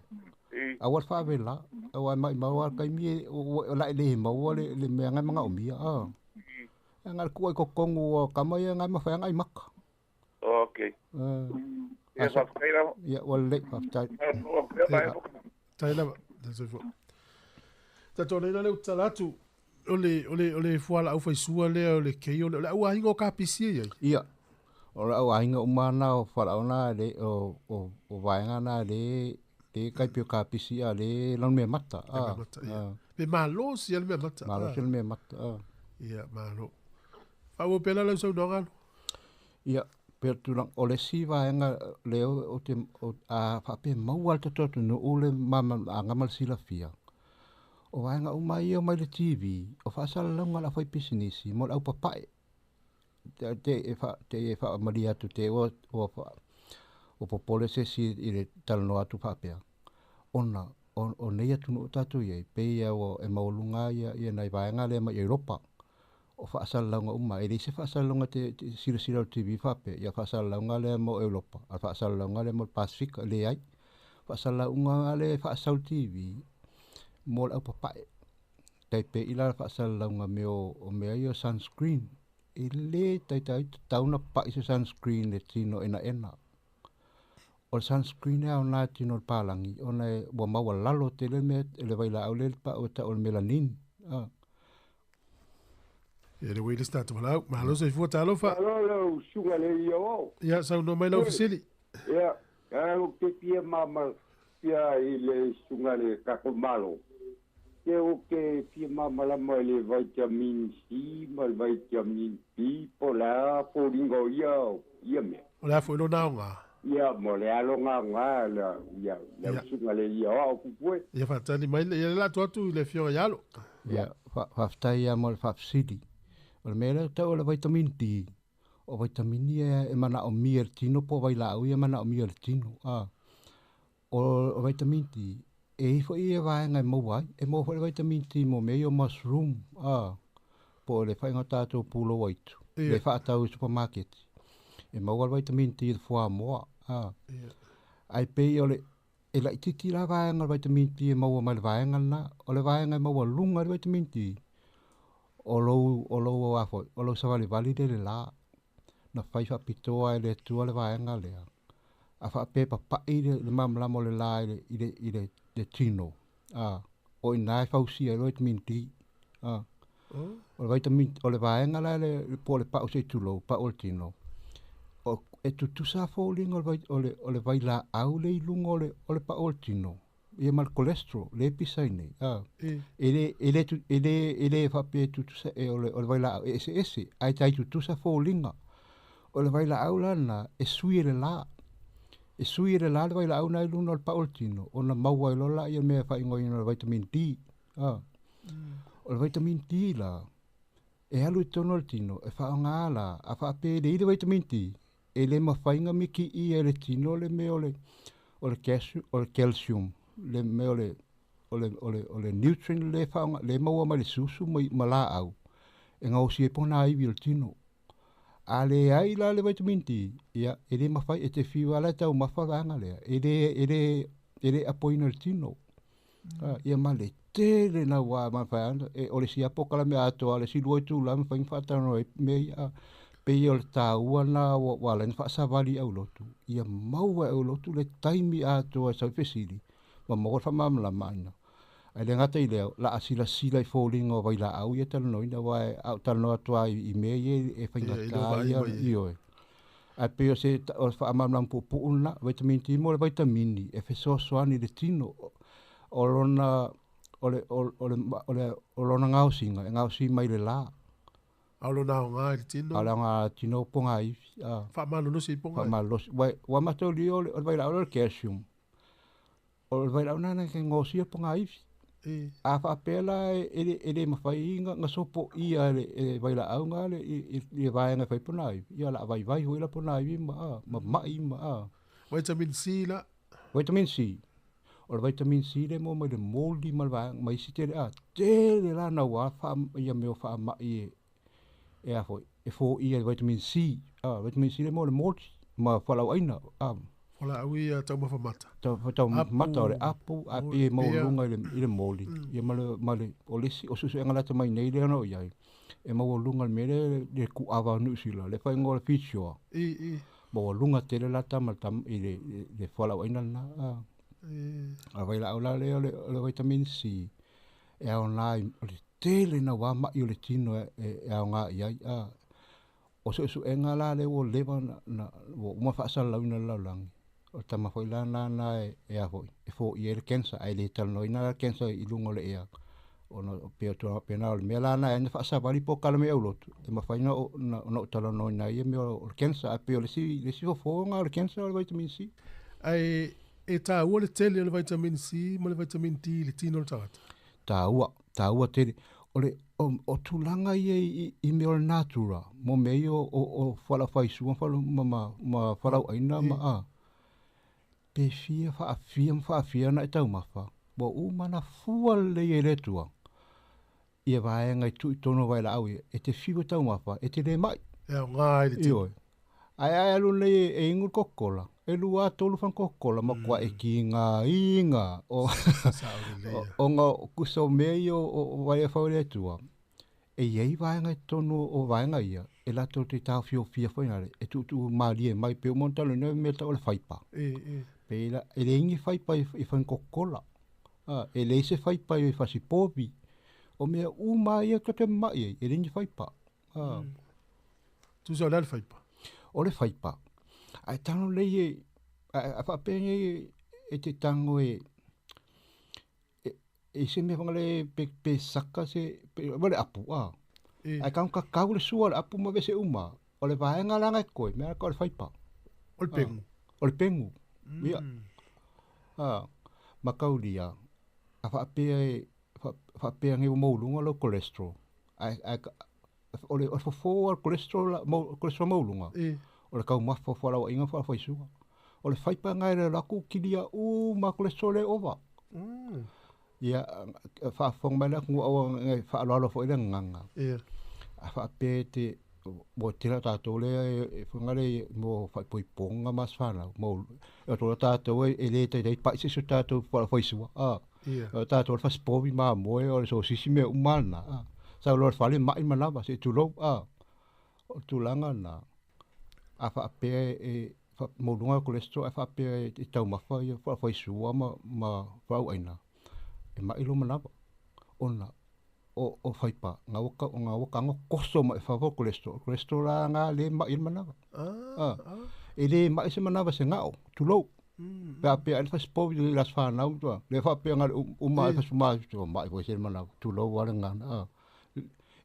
A ua faavela, aua e maumau lava le taimi o la e le maua le mea na e manaomia a. E na o le tuu ai i totonu o tama ia na e mafai lava ona ai maka. Okay. Ia faafetai lava. Ia ua lelei faafetai. Tai lava. Tatou leina lea ou te tala atu, o le, o le, o le fualaau faisua lea o le kei, o le, o le au aiga o kapisi e i ai. Ia, o le au aiga uma na o fualaau na le, o, o, o vaega na le, le kai pei o kapisi a le lanu mea mata. A, mata, ia. Pe malosi a le mea mata. Malosi le mea mata. A. Ia, malo. Faaauau pea la lau saunoaga alu. Ia, pe o le tulaga, o le isi vaega lea ou te, a faapea e maua lava le tatou atunuu le malamalamaaga ma le silafia, o vaega uma ia e omai i le TV, o faasalalauga a le aufaipisinisi mo le aupapae. Te i e faamalie atu te ua, ua, ua popole se isi i le talanoa atu faapea, ona o, o nei atunuu tatou i ai, pei lava ua e maualuga ia, ia nai vaega lea mai Europa. O faasalalauga uma, e leai se faasalalauga te silasila i le TV faapea, ia faasalalauga lea mo Europa, a o le faasalalauga lea mo le Pasefika, e leai. Faasalalauga lava lea e faasau i le TV mo le aupapae. Tai pei la le faasalalauga mea o mea ia o sunscreen, e le taitai tatau ona pai se sunscreen i le tino enaena. O le sunscreen e aoga i le tino o le palagi ona ua maualalo tele le mea le vailaau lea e pau e tau o le melanin. Ia le uili sa tatou halau. Malo soifua talofa. Malo lau susuga le ia o. Ia saunoa mai lau fesili. Ia, ou te fia malamalama i le susuga le tatou Malo. Ia ou te fia malamalama i le vitamin C ma le vitamin B po o le a foliga o ia ia mea. O le a foi lona aoga? Ia, mo le a lona aoga la ia lau susuga le ia o au pupue. Ia faatali mai ia le la atu atu i le afioga ia Alo. Ia, faafetai lava mo le faafesili. O le mea lea e tau o le vitamin D, o vitamin ia e manaomia e le tino po o vailaau ia e manaomia e le tino. O vitamin D, E i fo'i ia vaega e maua ai, e maua fo'i le vitamin D mo mea ia o mushroom, a, po o le faiga o tatou pulou aitu, le fa'atau i supamaketi. E maua le vitamin D i le fuamoa, a. Ae pei o le, e la'itiiti la vaega o le vitamin D e maua mai le vaega lenā. O le vaega e maua luga i le vitamin D, o lou, o lou a foi, o lou savalivali lea i le lā, na fai fa'apitoa e le Atua le vaega lea, a fa'apea e papa'i le, le malamalama o le lā i le, i le, i le, le tino, a, o i ina e fausia ai le vitamin D, a. O le vitamin, o le vaega la le, po o le pa'u se'i tulou, pa'u o le tino, o, e tutusa foliga o le vai, o le, o le vaila'au le i luga o le, o le pa'u o le tino, ia ma le cholesterol le pisa ai nei, a. E le, e le, e le, e le fa'apea e tutusa e o le, o le vaila'au e eseese, ae tai tutusa foliga. O le vaila'au la lena, e sui e le lā. E sui e le lā le vaila'au na i luga o le pa'u o le tino, ona maua ai loa la'ia mea e fa'aigoaina o le vitamin D, a. O le vitamin D la, e alu i totonu o le tino, e fa'aaogā la, a fa'apea e leai le vitamin D, e lē mafai ona mikiia e le tino le mea o le o le calcium, o le calcium, le mea o le o le o le o le nutrient le fa'aaogā le maua mai le susu ma ma la'au, e gaosi ai pona ivi o le tino. A leai la le vitamin D, ia, e lē mafai, e te fiu lava la e taumafa vaega lea, e lē e lē e lē apoina i le tino. A, ia ma le tele nauā mafai ana, e o le isi lava polokalame atoa o le isi lua itulā e mafai ona fa'atalanoa ai mea ia, a, pei o le tāua lena ua ua ala ai ona fa'asavali i aulotu, ia maua e aulotu le taimi atoa e sau i fesili, ma maua le fa'amalamalamaina. Ae le gata i lea, o la'a silasila i foliga o vaila'au ia e talanoaina, auā a ou talanoa atu lava i mea ia e faigata ia, ioe. Ae pei o se o le fa'amalamalama pu'upu'u lena, vitamin D mo le vaitamini e fesoasoani i le tino, o lona o le o le o le o lona gaosiga e gaosi mai le lā. A o lona aogā i le tino? A o le aogā i le tino o pogaifi, a. Fa'amalolosi i poga. Fa'amalolosi, ua ua mataulia o le o le vaila'au lea o le calcium. O le vailaau lena na gaosia le pogaifi. A fa'apea la e le e le mafai ona sopo'ia e le e le vailaau ga le i le vaega e fai pogaifi, ia o le a vaivai foi la pogaifi ma a, ma ma'i ma a. Vitamin C la? Vitamin C. O le vitamin C le maua mai le moli ma le vaega ma isi tele a, tele la nauā fa'a ia mea o fa'ama'i e e a foi, e fo'ia i le vitamin C, a, vitamin C le maua i le moli ma fuala'au'aina, a. Fuala'au ia taumafa mata. Taumafa mata o le apu, ae pei e maualuga i le i le moli, ia ma le ma le o le isi o su'esu'ega lata mai nei lea na oo i ai, e maualuga i le mea lea le ku'ava o Niu Sila, le faaigoa o le fish oil. Maualuga tele la tama i le le fuala'au'aina lena, a. A vaila'au la lea o le o le vitamin C, e aogā i o le tele nauā ma'i o le tino e e aogā i ai, a. O su'esu'ega la lea ua leva ona na ua uma fa'asalalauina i le lalolagi, o le tama foi la lena e e a foi, e fo'ia ai le cancer, ae lē talanoaina la le cancer i luga o le ea, ona o pei o tulaga faapena o le mea la lena e ala ai ona fa'asavali polokalame aulotu, e mafai ona ona ou talanoaina ai ia mea o le cancer, ae pei o le isi le isi fofoga o le cancer o le vitamin C. Ae e tāua le tele o le vitamin C ma le vitamin D i le tino o le tagata? Tāua, tāua tele. O le o, o tulaga ia i, i mea o le natura, mo mea ia o, o, o fualaau faisua ma, ma, ma fualaau'aina ma a, pe fia fa'afia ma fa'afia ona e taumafa, ua uma ona fua lelei e le Atua ia vaega i tuu i totonu o vaela'au ia, e te fiu e taumafa, e te lē ma'i. E aogā ai le tino. Ioe. Ae a e alu nei e inu le Coca-Cola, e lua tolu fana Coca-Cola, matuā e kigaīga o ona kusa o mea ia o vaeafau e le Atua, e i ai vaega i totonu o vaega ia, e latou te taofiofia foi nale, e tuutuu malie mai, pei uma ona talanoaina mea tau o le faipa. Pei la, e leai ni faipa i fana Coca-Cola, a, e leai se faipa i fasipovi, o mea uma lava ia tatou te mama'i ai, e leai ni faipa. A. Tusa o le a le faipa? O le faipa, ae tago lelei e, a fa'apea nei e te tago e, e, e i se mea fagale pe, pe saka se, pe, o le apu, a. Ae tago kakau le sua o le apu ma vese uma, o le vaega la na e koe, mea o le faipa. O le pegu. O le pegu, ia. A, ma kaulia, a fa'apea e, fa'apea nei ua maualuga lou cholesterol, ae, ae, o le, o le fofo o le cholesterol, la, mau, cholesterol maualuga, o le taumafa o fualauaiga ma fualaaufaisua. O le faipa lena e alu atu kilia uma cholesterol e ova. Ia, faafofoga mai le atunuu aua e faaaloalo foi le gagana. Ia. A faapea e te ua tele o tatou lea e foi le mo faaipoipoga ma aso fanau. Mo e o tatou e le taitai pa'i se isi o tatou faisua. A. Ia. O tatou o le fasipovi mamoe o le sosisi mea uma lena. A. Sau loa i le fale ma'i manava se i tulou. A. O le tulaga lena. A faapea e maualuga le cholesterol ae faapea e taumafa ia faisua ma fualaauaina, e ma'i lou manava. Ona o faipa, nga ua tago koso mai fafo o cholesterol. O cholesterol la nga le ma'i ai le manava. E le ma'i se manava se ga'o, tulou. Pe a pea ai le fasipovi i le aso fanau tua. Le faapea nga le uma ai fasuma tua ma'i foi se le manava. Tulou lava le gagana.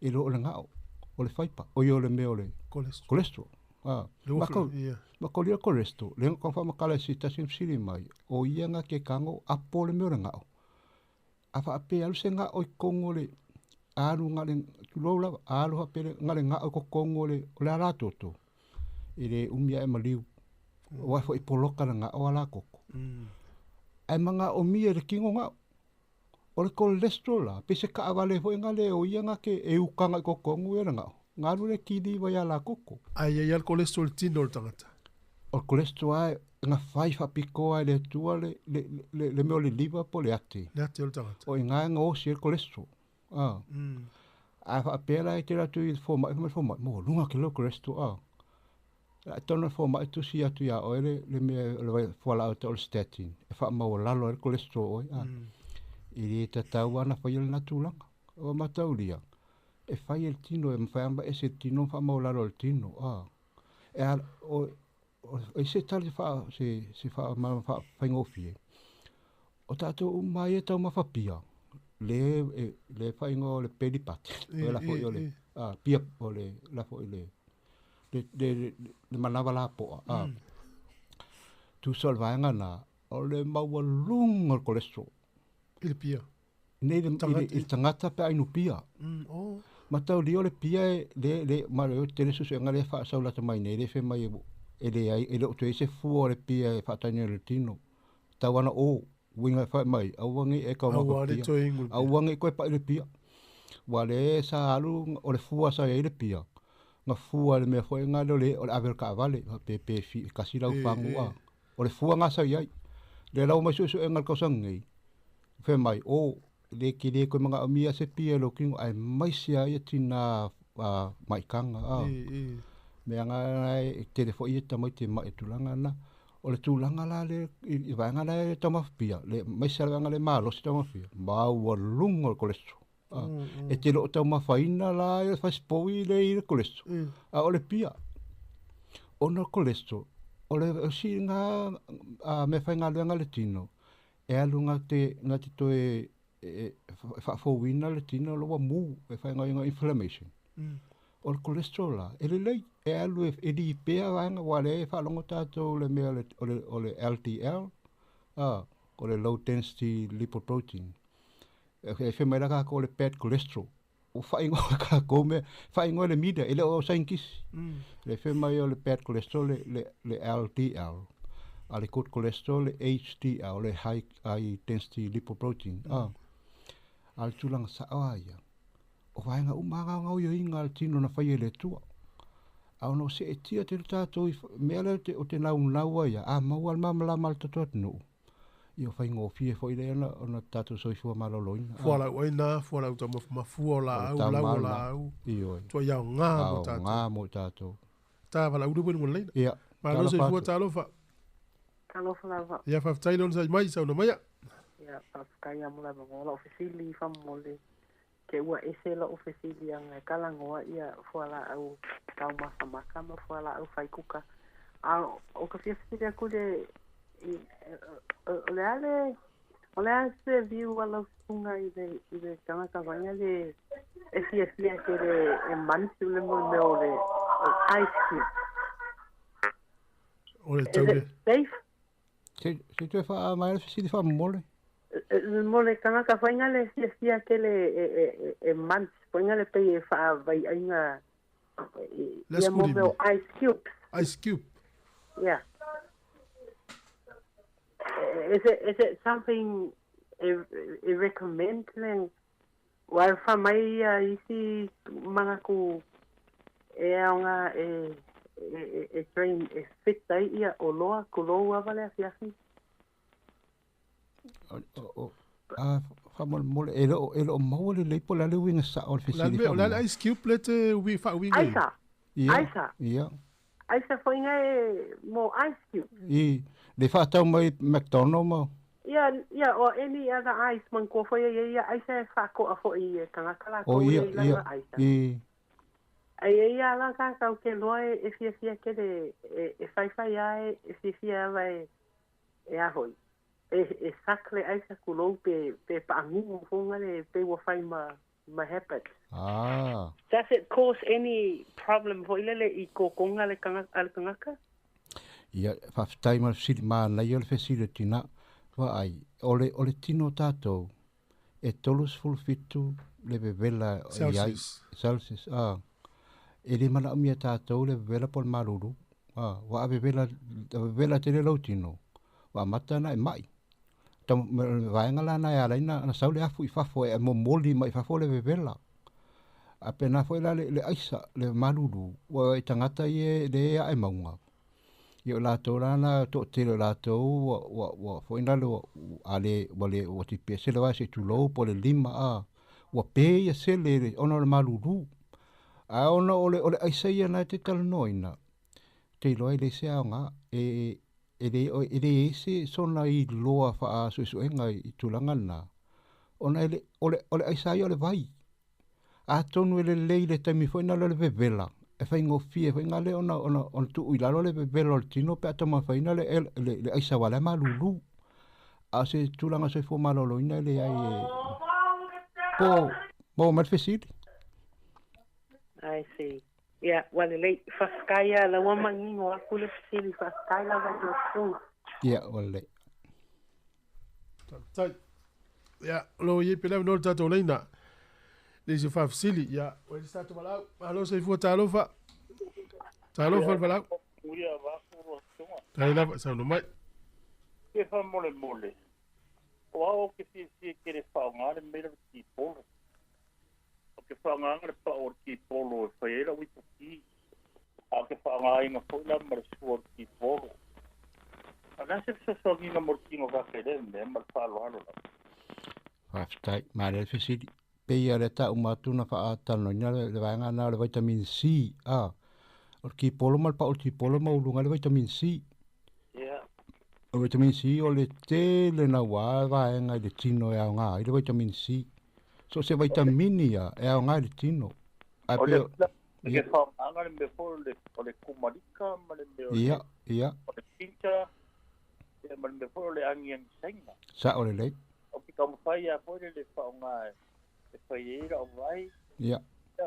E le o le ga'o, o le faipa, o ia o le mea o le Cholesterol. Cholesterol. Le ua ia. Ma ko lia cholesterol, le ka whaamakala se tasi msili mai, o ia nga ke kango apo le mea o le ga'o. A faapea alu se ga'o i kongo le alu nga le tulou lava, alu faapea le nga le ga'o i kokongo le o le ala toto. E le umi ae maliu. O ai foi poloka le ga'o ala koko. Ae manga o mia le kingo ga'o. O le cholesterol la, pe se kaavale foi nga le o ia nga ke e ukanga i kokongo ia le ga'o. Ngalu le kili wa ia la koko. Ai ai al cholesterol tino le tangata. O le cholesterol ai, nga fai whapikoa e le atua le mea o le liver po le ate. Le ate o le tangata. O i ngā ngā osi e le cholesterol. A whaapea la e te ratu i fōmai, fōmai, fōmai, mō lunga ke leo cholesterol. A tono fōmai tusi atu ia oe le mea o le vai fualaau te o le statin. E whaamaua lalo e le cholesterol oe. I le tatau ana whai o le natulanga. O mataulia. E whai e le tino, e mwhai amba e se tino, whaamaua lalo le tino. E a, o, o, e se tali wha, se, se wha, ma, wha, whaingofie. O tātou o mai e tau mawhapia. Le, e, le whaingo le peli pati. O la fo i o le, a, pia, o le, la fo i le, le, le, le, le manawa la poa. A. Tu sol vaenga nā, o le maua lunga le cholesterol. I le pia. Nei le, i le, Tangata. i le tangata pe ainu pia. Ma tau li o le pia e, le, le, ma le o tele susu e ngā le whaasau lata mai nei, le whe mai e, e le ai, e le o te se fua o le pia e whaatani o le tino. Tau ana o, winga e whae mai, au wangi e kau Au maka wale pia. toe ingu le pia. Au wangi koe pai le pia. Wa le sa alu, o le fua sa i le pia. Ngā fua le mea fua e ngā le, o le avel ka avale, pe, pe, fi, kasi lau whangu a. O le fua ngā sa i ai. Le lau mai susu e ngā kausa ngei. Whe mai, o, le ki le koe mga omia se pia lo kingo, ai mai se ai e tina, maikanga, a. Mea ngā e tele fo i e tamai te mai e tūlanga na. O le tūlanga la le, i vaenga la e tamawhia, le mai se vaenga le mālosi tamawhia. Maua lunga o le cholesterol. E te loo taumawhaina la e whaispoui le i le cholesterol. A o le pia. Ona cholesterol, o le o si ngā, a, me whai ngā luanga le tino. E alu ngā te, ngā te toe, e, whaafouina le tino loa mū, e whai ngā inga inflammation. O le cholesterol la, e le lei, e alu e li pea vaenga, wa le e whaalongo tātou le mea le, o le, o le LDL, a, o le low density lipoprotein. E whai mai la kākou le bad cholesterol. O whaingoa kākou me, whaingoa le media, e le o sainkisi. Le whai mai o le bad cholesterol, le LDL. A le good cholesterol, le HDL, le high density lipoprotein. A le tūlanga sa oa ia. O waenga umanga ngau ia inga le tino na whai e le tua. A ono se e tia te tātou i mea le te, o te nau naua ia. A maua le mamalama le tatoa te nuu. Ia o whai ngōwhie fo i le ona, ona tātou soifua maloloina. Fua lau aina, fua lau tau mafua o la O au, tau lau o mauna. la au. Ioi. Tua iau ngā mō Au tātou. ngā mō tātou. Tā wala uru wenu leina. Ia. Malo se Talofa fua atu. talofa. Talofa lava. Ia whaftai lona sai mai, sauna maia. Ia, whaftai ia mula ma ngola ofisili whamole. Ke ua ese la ofisili anga kalangoa ia fua la au tau masamaka ma fua la au whaikuka. A o ka fiafili aku le i, o le ale, o le ale se viu ala sunga i le tangata vainga le e fiafia ke le e mansi le mo mea o le ice cube. O le Is tau it le. safe? Se toe wha mai le fisili wha mole. Mo le tangata vainga le fiafia ke le e mansi vainga le pe e wha vai ainga Le ia mo skuli mea o ice cubes. Ice cube. Yeah. Is it something e recommend le wa fa mai ia isi mangaku e aoga e train e fit ai ia o loa kulou ava le afiafi. A faamolemole e le o maua lelei po o le a le uiga sa'o o le fesili. O le a le ice cube le te ui faauiga ai? Aisa. Ia. Aisa. Ia. Aisa foiga e mo ice cube. I le faatau mai McDonald ma. Ia, or any other ice manatua foi e i ai ia aisa e faako'a fo'i e tagata O latou ia e i ia lana aisa. I. Ai e ia la kākau ke loa e fiafia kele e whaiwhai ai e fiafia ava e a hoi. E suck le aisa kulou pe paangugu fonga le pe ua whai ma habit. Does it cause any problem foi lele i kokonga le kanga, a le kangaka? Ia, faafetai ma le fesili manaia o le fesili o tinā. Vaai, o le tino o tatou, e 37 le vevela i ai. Celsius. Celsius, a. E le manaomia tatou le vevela po o le malulu. A, ua avevela, vevela tele lou tino. Ua amata ona e ma'i. Tau vaega lana e ala ai na sau le afu i fafo e momoli mai i fafo le vevela. A pe na foi la le aisa, le malulu, ua e tagata ia e le ae mauga. Ia o latou lana to'atele o latou ua foi na le ua a le ua le ua tipi ese le vae se'i tulou po o le lima a. Ua pē ia sele le ona o le malulu. Ae ona o le aisa ia na e te talanoaina, te iloa e leai se aogā e le i ai se sona iloa faasuesuega i tulaga lena. Ona e le o le aisa ia o le vai. Atonu e lelei le taimi foi na o le vevela, e faigofie foi le ona tuu i lalo le vevela o le tino pe a taumafaina le aisa ua la e malulu. A o se tulaga soifua malōlōina e leai e po maua mai le fesili. I see. Ia, ua lelei, faafetai a laua manino aku le fesili, faafetai lava i lau afioga. Ia, ua lelei. Tai. Ia, lo i pe leva no le tatou leina. Le isi faafesili, ia, ua i le tatou valaau. Malo soifua talofa. Talofa le valaau. Uia va ku ro tunga. Tai lava, saunoa mai. Ke fa mole mole. O ao ke fia fia ke le whaonga le meira le ki polo. O ke whaonga le pa o le ki polo e whai era wipo ki. A ke whaonga inga foi la ma le sua o le ki polo. A nā se fesoasoani mo le tino whakere me ma le whaaloalo la. Faafetai, manaia le fesili. Pei a le ta'u matu na fa'atalanoaina le vaega na o le vitamin C a. O le kipolo ma le pa'u o le kipolo ma uluga le vitamin C. O le vitamin C o le tele nauā vaega i le tino e aogā ai le vitamin C. So o se vitamini ia e aogā i le tino. Ae O pe le ia. ke whaonga le me fo le o le kumarika ma le me o le Ia, ia. o le pinta ia ma le me fo o le angi angi saina. Sa'o lelei. O ke taumafai a foi le le whaonga e whai eira o vai. Ia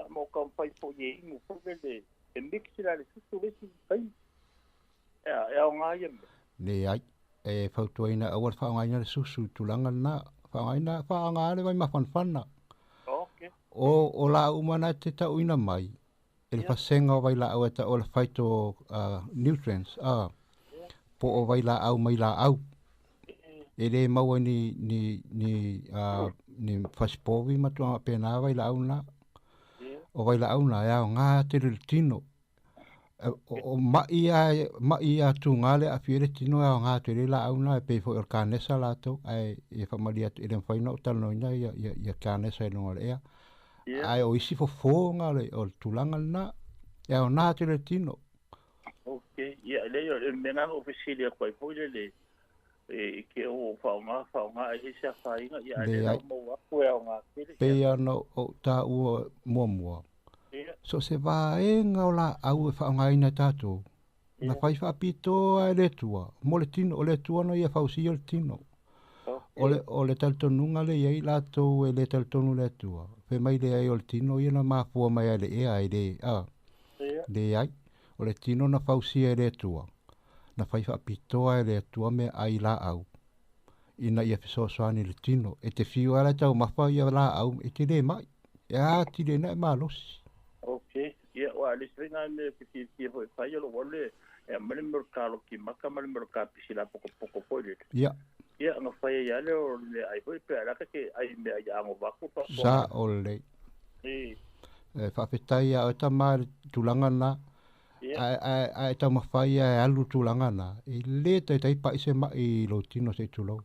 mo ka whai fo ye ingu fo le le e mix la le susu le si kai. Ia e au ngā ia me. Leai, e fautuaina aua le faaaogāina le susu i tulaga lenā. Faaaogāina faaaogā le vai mafanafana. O laau uma na e te ta'uina mai, e le fasega o vailaau e ta'u o le phyto nutrients a. Po o vailaau mai laau. E lē maua ni fasipovi ma tulaga faapenā vailaau na. O vailaau na e aogā tele i le tino. O ma'i a ma'i a tugā le aafia ai le tino e aogā tele laau na e pei foi o le kanesa latou ae e faamalie atu e le mafai ona ou talanoaina ia kanesa i luga o le ea. Ae o isi fofōga o le tulaga lenā e aogā tele i le tino. Okay. Ia le o le mea o fesili a koe foi le le e ke o whaonga e hese a whainga ia le Leai. lau mau aku e au ngā kere. Pei ona o tāua muamua. So se vaega o laau e faaaogāina e tatou. Na fai faapitoa e le Atua. Mo le tino, o le Atua na ia fausia le tino. O le talitonuga le iai latou e le talitonu le Atua. Fe mai le ai o le tino ia na mafua mai ai le ea e le a. Leai. O le tino na fausia e le Atua. Na fai faapitoa e le Atua me ai laau. Ina ia fesoasoani i le tino. E te fiu ala taumafa ia laau e te lē mai. E atili ai na e malosi. Okay. Ia wa le sringa me ke fi fi foi fai lo wale e mele mo ka lo ki maka mele mo ka pisi la poko poko foi le. Ia. Ia, ona fai ai lava lea o le meaai foi pe a laka ke ai mea ia ago vaku faafofoga. Sa'o lelei. E faafetai ia oe tama i le tulaga lena. Ae, ae, ae taumafai ia e alu le tulaga lena, e le taitai pa'i se ma'i i lou tino se i tulou.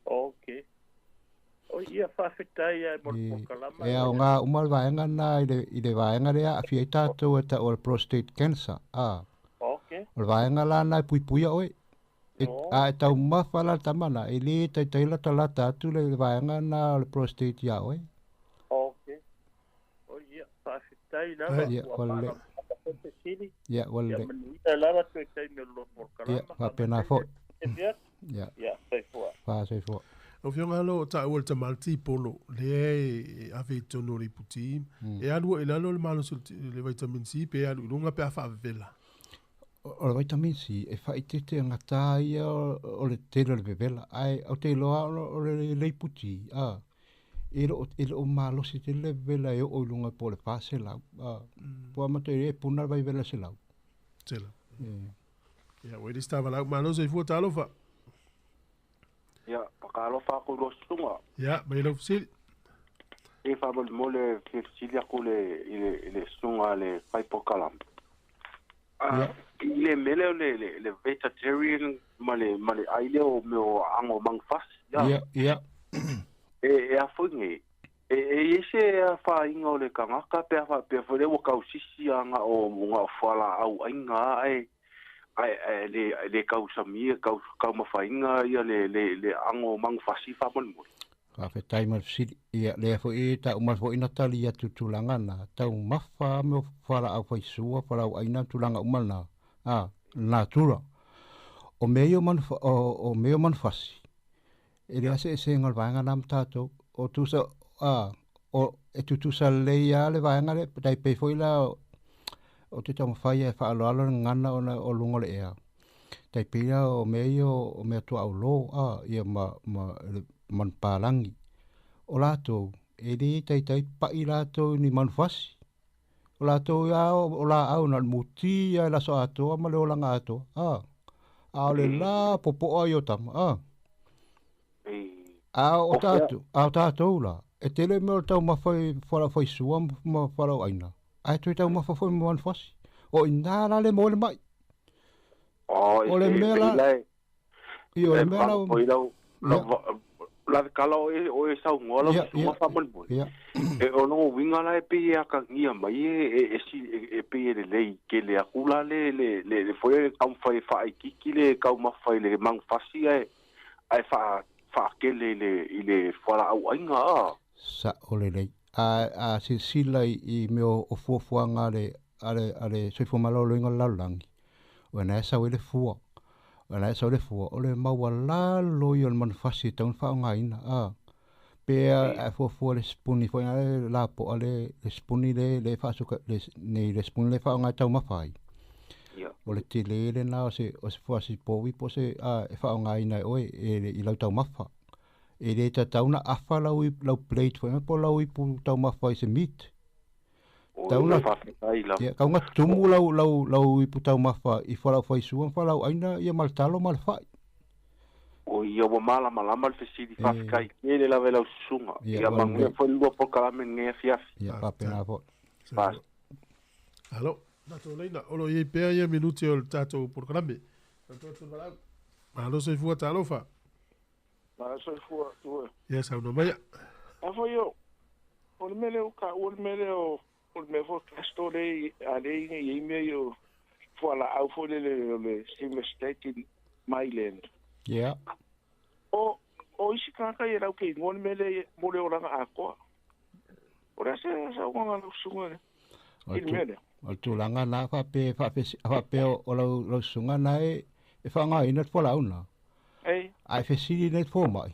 Ok. Oi, ia faafetai ia mo le polokalama. E aoga uma le vaega lena i le, i le vaega lea e aafia ai tatou e ta'u o le prostate cancer, a. Ok. O le vaega la lena e puipuia oe. E, a e taumafa la le tama lena, e le taitai latalata atu le vaega lena o le prostate iā oe. Ok. Oi, ia, faafetai lava. Ia, Ua ua lelei. malamalama foi fesili. Ia, ua Ia lelei. manuia lava toe taimi o le loto polokalama. Ia, faapena foi. Ia. Ia. Ia, soifua. Faa soifua. Lau Afioga o lo o taua le tama tipolo, lea e ave i totonu o le iputi, e alu i lalo le malosi o le vitamin C pe alu i luga pe a faavevela. O le vitamin C e faaeteete gata ia o le tele o le vevela, ae ou te iloa o le leiputi, a, e le o malosi tele le vevela e oo i luga po o le 400, a, po o matou e puna le vaivela 100. 100. Ia, ua i le se tavalau malo soifua talofa. Ia, pakalofa aku i lua susuga. Ia, mai lau fesili. E faamolemole e fia fesili aku le, i le, i le susuga a le fai polokalame. Ah, i le mea lea o le, le, le vegetarian ma le, ma le ai lea o mea o ago manufasi. Ia. Ia, ia. E, e a foi nei, e, e i ai se afaina o le tagata pe a faapea foi lea ua tausisi a na o, na o fualaau aiga ae, ae, ae le, le tausamia, tau, taumafaina ia le, le, le ago manufasi faamolemole. Faafetai mo le fesili. Ia, lea foi e uma foi na tali atu tulaga na, taumafa mea o fualaau faisua, fualaau aina, tulaga uma na, a, natura. O mea ia o manu, o mea o manufasi, e leai se eseesega o le vaega lena ma tatou. O tusa, a, o, e tutusa lelei lava le vaega lea, tai pei foi la o te taumafai e faaaloalo le gagana ona o luga o le ea. Tai pei la o mea ia o mea tuaaulo, a, ia ma, ma le manupalagi. O latou, e le taitai pa'i latou i ni manufasi. O latou ia o laau na o le muti lava i le aso atoa ma le olaga atoa, a. A o le la popo'a ia o tama, a. A o tatou, a o tatou la, e tele mea o le taumafa i fualaau faisua ma fualaau aina, ae toe taumafa foi ma manufasi. O i ina la le maua ai le ma'i. O le mea la, ia o le mea la, La kala o e o e saunoa lau susuga faamolemole. E o lona uiga la e pei e atagia mai e e si e pei e lelei tele atu la le le le le foi e taumafai e faaitiiti le taumafa i le manufasi ae ae faa faatele i le i le fualaau aiga a. Sa'o lelei. A a silasila i mea o fuafuaga a le a le a le Soifua Maloloina o le lalolagi, o lena e sau ai le fua. O lena e sau ai le fua, o le maualalo ia o le manufasi e tatau ona faaaogaina, a. Pe a fuafua le sipuni foi lena le lapoa le le sipuni le le faasuka le nei le sipuni le faaaoga e taumafa ai. O le tele lena o se o se fuasi povi po o se a e faaaogaina e oe e i lau taumafa. E le tatau ona afa lau lau plate foi po o lau ipu taumafa i se meat. Tau na ia tau na tumu lau lau lau ipu taumafa i fualaau faisua ma fualaau aina ia ma le talo ma le fa'i. O ia ua malamalama le fesili faafetai tele lava i lau susuga. Ia manuia foi le lua polokalame i lenei afiafi. Ia faapena foi. Fas. Alo, tatou laina, o lo o i ai pea ia minute o le tatou polokalame. Tatou atu valaau. Malo soifua talofa. Malo soifua atu e. Ia saunoa maia. A foi o, o le mea lea ua taua le mea lea o, o le mea foi castor lea a lea i ai mea ia o fualaau foi lele o le simvastatin Mylan. Yeah. O, o isi tagata ia lau ke igoa le mea lea mo le olaga atoa. O le a se saunoaga a lau susuga lea i le mea lea? O le tulaga lena faapea faapea o lau lau susuga lena e e faaaogaina le fualaau lena. Ei. Ae fesili nei le fomai,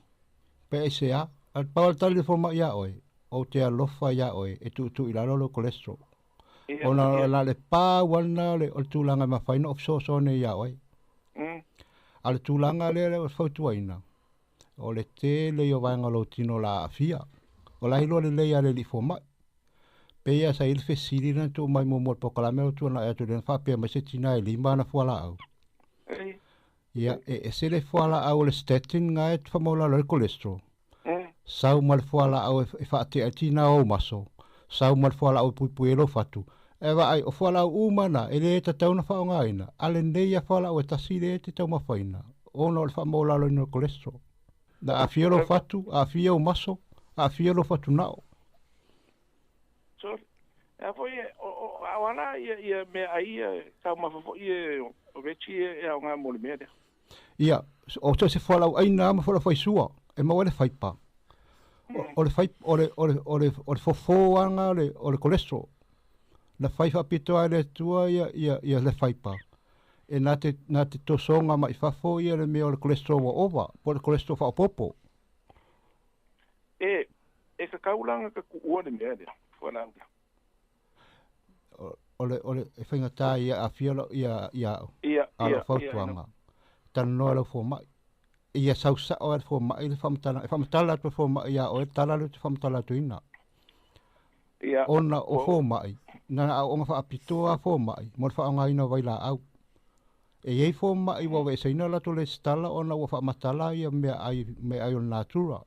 pe aisea, a pau le tali o le fomai iā oe, ou te alofa iā oe e tuutuu i lalo lou cholesterol. Ona na o le pau lava lena o le tulaga e mafai ona ou fesoasoani ai iā oe. A o le tulaga lea o le fautuaina, o le tele ia o vaega o lou tino o le a aafia. O la e iloa lelei lava e le alii fomai. Pei lava sa i ai le fesili lea na tuu mai muamua i le polokalame o tuanai atu lea na faapea mai se tina e 5 ana fualaau. Ia, e ese le fualaau o le statin ga e faamaulalo ai le cholesterol. Sau ma le fualaau e faatea ai tinā o ou maso. Sau ma le fualaau e puipui ai lou fatu. E vaai, o fualaau uma na, e lē tatau ona faaaogaina, a lenei a fualaau e tasi lea e te taumafaina, ona o le faamaulaloina o le cholesterol. Na aafia lou fatu, aafia ou maso, aafia lou fatunao. Sorry. A foi e o o a o ala ia ia meaai ia taumafa foi e o veggie e aoga mo le mea lea. Ia, o so o se fualaauaina lava ma fualaaufaisua e maua ai le faipa. O le fai o le o le o le o le fofo lava o le o le cholesterol. Na fai faapitoa e le Atua ia ia ia le faipa. E na te na te tosoga mai fafo ia le mea o le cholesterol ua ova po o le cholesterol faaopoopo. E e kakau la ona ka kuua le mea lea, fualaau lea. O le o le e faigata ia aafia lau ia ia au. Ia, A o ia, lau ia, fautuaga, talanoa i lau fomai. Ia sau sao lava le fomai le faamatalaga, e faamatala atu le fomai ia oe le tala lea ou te faamatala atuina. Ia, Ona o fomai, na ona aooga faapitoa lava fomai mo le faaaogaina o vailaau. E i ai fomai ua aveeseina latou lesitala ona ua faamatala ia meaai meaai o le natura.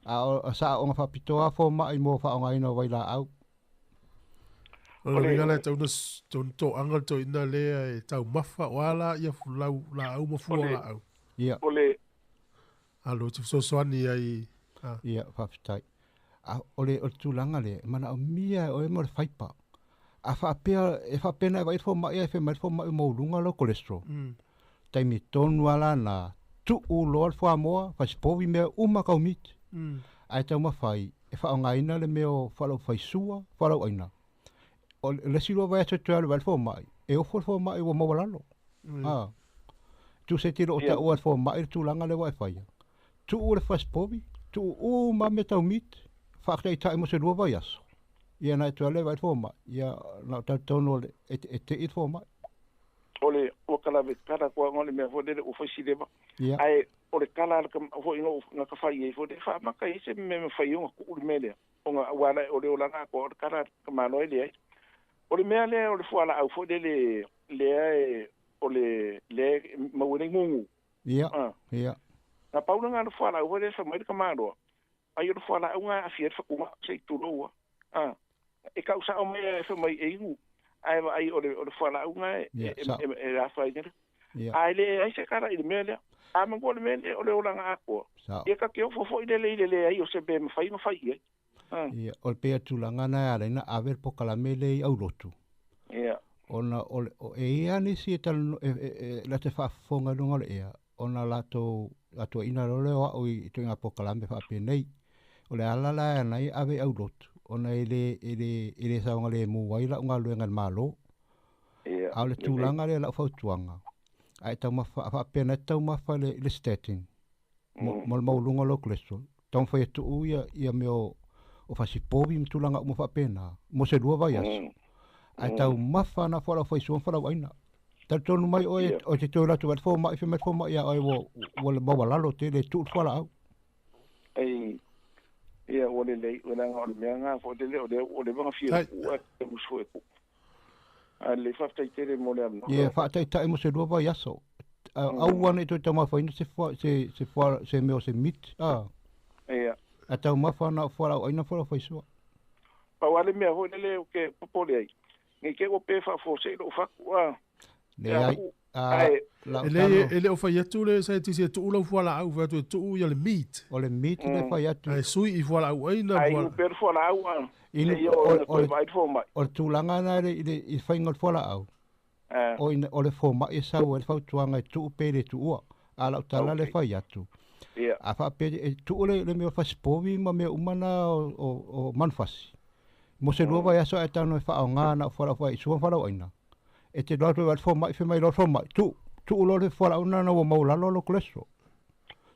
A o sa aooga faapitoa lava fomai mo faaaogaina o vailaau. O le uiga la e tatau ona toaga le toeaina lea e taumafa o a la ia lau laau ma fua o laau. Ia. O le. Alo te fesoasoani ai. Ia, faafetai. A o le o le tulaga lea, e manaomia e oe mo le faipa. A faapea, e faapea na e vaai le fomai ae fai mai le fomai ua maualuga lou cholesterol. Taimi tonu lava la na, tuu loa le fuamoa, fasipovi mea uma tau meat. Ae taumafai e faaaogaina le mea o fualaaufaisua, fualaauaina. O le isi lua vaiaso e toe alu ai le fomai, e ofo le fomai ua maualalo. A. Tusa e te le o taua e le fomai le tulaga lea ua e faia. Tuu le fasipovi, tuu uma mea tau meat, faataitai mo se lua vaiaso. Ia na e toe alu e vaai le fomai, ia na o talitonu o le e, e tei le fomai. O le ua kalave kala kua o le mea foi lele ua fai sileva. Ia. Ae o le kala le foi no na ka fai ai foi le faamaka i se mea mafai ona tuu le mea lea. Ona ua ala o le olaga atoa o le kala ka malo e leai. O le mea lea o le fualaau foi lele lea e o le lea e maua nei gugu. Ia, ia. Na pau lena o le fualaau foi lea fai mai le tamaloa. Ai o le fualaau na e aafia ai le fatuga se i tulou a. E kau sao mai e fai mai e inu. Ae vaai o le o le fualaau na e Ia, e sao. e e afaina le. Ia. Ae leai se kala i le mea lea. A manatua le mea lea o le olaga atoa. Sao. Ia ta te ofo foi lele i le leai o se mea e mafai ona fai i ai. Ia, o le pei o le tulaga na e ala ai ona ave le polokalame lea i aulotu. Ia. Ona o le, o, e i ai lava nisi e talanoa, e, e, e, latou te faafofoga i luga o le ea, ona latou atuaiina loa lea o au i ituaiga polokalame faapenei. O le ala la e ala ai ave i aulotu, ona e le, e le, e le saogalemu ai lau galuega i le Malo. Ia, A o le lelei. tulaga lea i lau fautuaga, a e taumafa, a faapea na e te taumafa i le, i le statin, mo, mo le maualuga o lou cholesterol, taumafai e tuu ia, ia mea o, o fasipovi ma tulaga uma faapena, mo se lua vaiaso. Ae taumafa ana fualaaufaisua ma fualaauaina. Talitonu mai oe, oe te toe alu atu ai le fomai, fai mai le fomai ia oe ua, ua le maualalo tele e tuu le fualaau. Ei, ia ua lelei, ua leaga o le mea na foi lele o lea ua leva ona fia uu ae te musu e tuu. Ae lelei faafetai tele mo le avanoa. Ia, faataitai mo se lua vaiaso. Aua ne i toe taumafaina se fua, se, se fua, se mea o se meat, a. Ia. Ae taumafa ana o fualaauaina ma fualaaufaisua. Pau lava le mea foi lele ou te popole ai, nei te i ua pe faafuasei lou fatu, a. Leai, a, Ae. lau E le, talo. e le o fai atu le scientist e tuu lau fualaau, fai atu e tuu ia le meat. O le meat le fai atu. Ae sui i fualaauaina, Ae fuala. inu pea le fualaau, a. Inu, Seia oo ina toe vaai le fomai. O le tulaga lena i le, i le, i le faiga o le fualaau. O ina, o le fomai e sau ai le fautuaga e tuu pe le tuua. A lau tala le fai atu. A faapea e tuu le, le mea o fasipovi ma mea uma na o, o, o manufasi. Mo se lua vaiaso ae tago e faaaoga na o fualaau faaisoa ma fualaauaina. E te loa atu ai le fomai, fai mai loa le fomai, tuu, tuu loa le fualaau na ua maualalo lou cholesterol.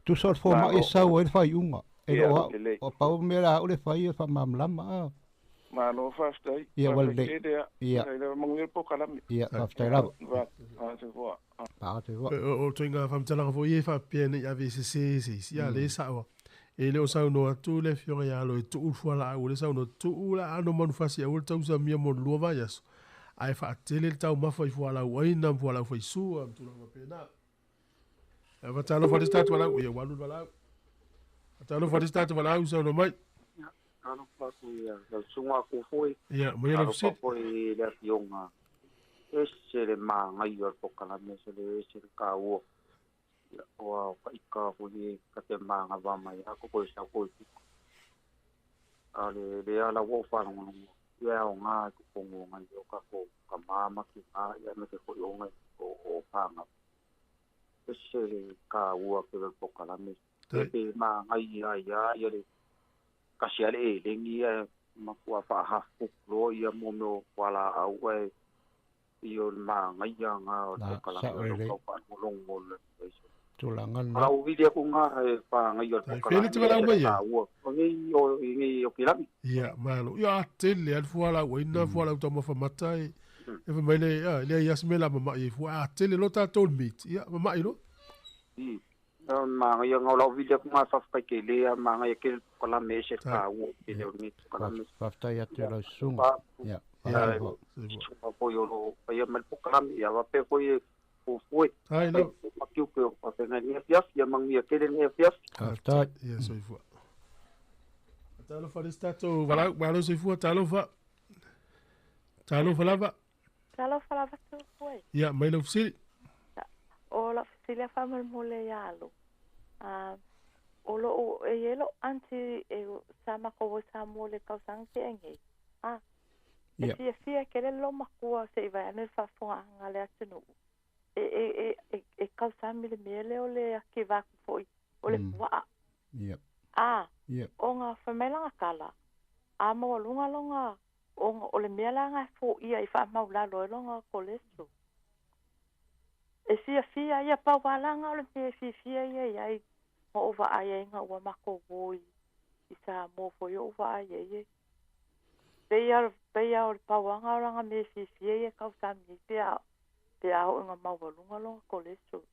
Tusa o le fomai e sau ai le faaiuga. E le o au, o pau mea la au le fai o le faamalamalama. A. Malo faafetai. Ia, ua lelei. Faafetai tele a. Ia. Faafetai lava, manuia le polokalame. Ia, faafetai lava. Va, va te voa. Va te voa. O ituaiga faamatalaga foi ia e faapea nei ave sese se isi, a lea e sao lava. E le o saunoa atu le afioga ia Alo e tuu le fualaau, o lea e saunoa tuu le aano manufasi aua le tausamia mo le lua vaiaso, ae faatele le taumafa i fualaau aina ma fualaau faisua ma tulaga faapena. Faatalofa i le isi tagata valaau, ia ua alu le valaau. Faatalofa i le isi tagata valaau, saunoa mai. Talofa atu i lau susuga atu foi. Ia, maia lau Talofa fesili. foi i le afioga ese le magaia o le polokalame ese le ese le taua. Ia, ua o ka ika foi e ka te magava mai a ko koe sau koe pito. A le lea la ua ou faalogologo atu, ia e aoga i totonu o nai o tatou tama ma tina ia aemaise foi o o o fanau. Ese le taua tele o le polokalame. E pe magaia ai lava ia le tasi lava le eleni ae matua faahafu loa ia mo mea o fualaau ae pei o le manaia lena o le Na, polokalame sao o lo o lelei. tau faalogologo le Tulaga lena. O lau vili atu lena e pagaia o le Tai fea le polokalame te valaau e mai ai? taua. O nei o i nei o Kilami. Ia, malo. Ia, a tele lava le fualaau aina, fualaau taumafa mata e, e fai mai le, a, e leai lava se mea o le a mama'i ai fua. A tele loa tatou i le meat, ia, mama'i loa. O le manaia lena o lau vili atu lena faafetai tele lava, manaia tele le polokalame e ese le Tai. taua tele o lenei polokalame. Faafetai atu i lau susuga. Ia, Ia, faafetai. Susuga foi o lo o faia mai le polokalame, ia faapea foi e fuafua Tai lava. ma tiute o faafeagai i lenei afiafi, ia manuia tele lenei afiafi. Faafetai. Ia, soifua. Talofa i le isi tatou valaau, malo soifua, talofa. Talofa lava. Talofa lava Tupu e. Ia, mai lau fesili. O lau fesili a faamolemole ia Alo. O lou, e i ai lou aunty e, sa matou o i Samoa i le tausaga tea nei. A, e Ia. fiafia tele le loomatua se i vae ane le faafofogaaga a le atunuu. E, e, e, e, e tausami i le mea lea o le akiva atu foi o le puaa. Ia. A, Ia. ona fai mai lana tala, a maualuga lona, ona o le mea la lena e foia i faamaulalo ai lona cholesterol. E fiafia ia, pau lava lana o le mea e fiafia ia i ai, ma ou vaai ai ina ua matou o i, i Samoa foi ou vaai ai e. Pei lava, pei lava o le pauaga o lana mea e fiafia ia e tausami ai pe a, pe a oo ina maualuga lona cholesterol.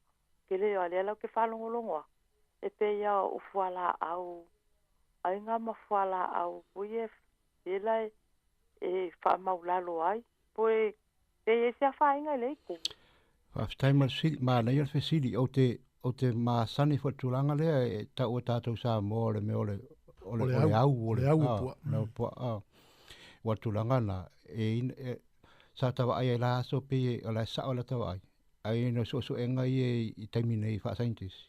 Tele o lea la ou te faalogologo atu, e pei lava o fualaau aiga ma fualaau foi ia e la e, e faamaulalo ai, po e pe i ai se afaina i le itu. Faafetai mo le fesili, manaia le fesili, ou te, ou te masani foi i le tulaga lea e tau e tatou Samoa o le mea o le, o le, O le o le au, au, o le au o puaa. le au puaa, a. Ua le tulaga lena, e ina, e, sa ta vaai ai la aso pei e, o la e sao lata vaai, ae ina o suesuega ia i taimi nei faa-scientist,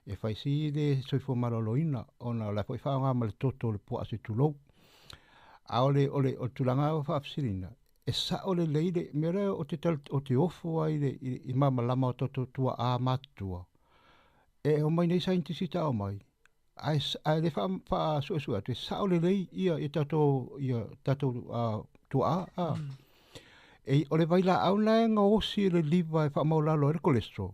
e fai si le soifua maloloina ona o la e foi e faaaoga ma le toto o le puaa se i tulou. A o le, o le, o le tulaga ua faafesiliina, e sao lelei le mea lea ou te tali, ou te ofo ai i le, i malamalama o tatou tuaa matutua, e omai nei saienitisi taao mai, ae, ae le faa, faasuesue atu, e sao lelei ia, ia tatou, ia tatou tuaa, a. E, o le vailaau lena e gaosi e le liver e faamaulalo ai le cholesterol,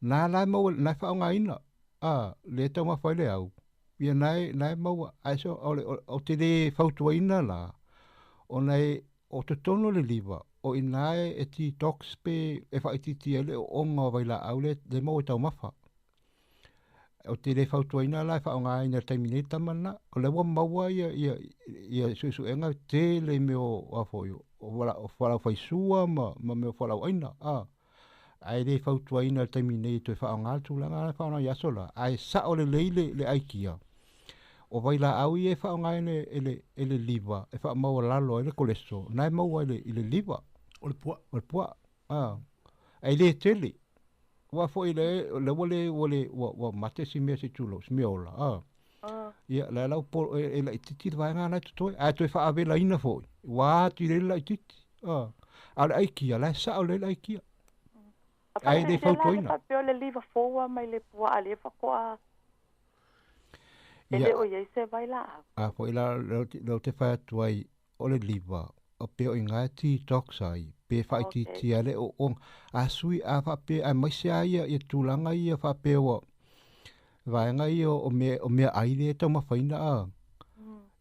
na la e maua, na e faaaogaina, a, lea e taumafa ai le au, ia na e, na e maua, ae so, o le, ou te le fautuaina la, ona e, o totonu o le liver, o i ina e detox pe e faaitiitia ai le ooga o vailaau lea e maua i taumafa. Ou te le fautuaina la e faaaogaina i le taimi nei le tama lena. O lea ua maua ia, ia, ia suesuega tele i mea o, a foi, o fualaau faisua ma, ma mea o fualaau aina, a. Ae le fautuaina i le taimi nei e toe faaaoga le tulaga la e faaaoga i aso la, ae sao lelei le, le aikia. O vailaau ia e faaaoga e le, e le, e le liver e faamaualalo ai le cholesterol, na e maua i le, i le liver. O le puaa. O le puaa, a. Ae le tele. Aua foi le, o lea ua le, ua le, ua, ua mate si mea se i tulou, si mea ola, a. Ia, la e lau po, e, e laitiiti le vaega la e totoe, ae toe faaavelaina foi, ua atili ai le laitiiti, a. A o le aikia, la e sao lelei le aikia. Ae le Faapea la le fautuaina. faapea o le liver fou lava mai le puaa lea faatoa e Ia, le o i ai se vailaau. a foi la, lea ou te, lea ou te fai atu ai, o le liver, o pei o i ina e detox ai, pe faaitiitia ai le ooga. A sui, a faapea, aemaise lava ia, ia tulaga ia faapea ua, vaega ia o mea, o meaai lea e taumafaina, a.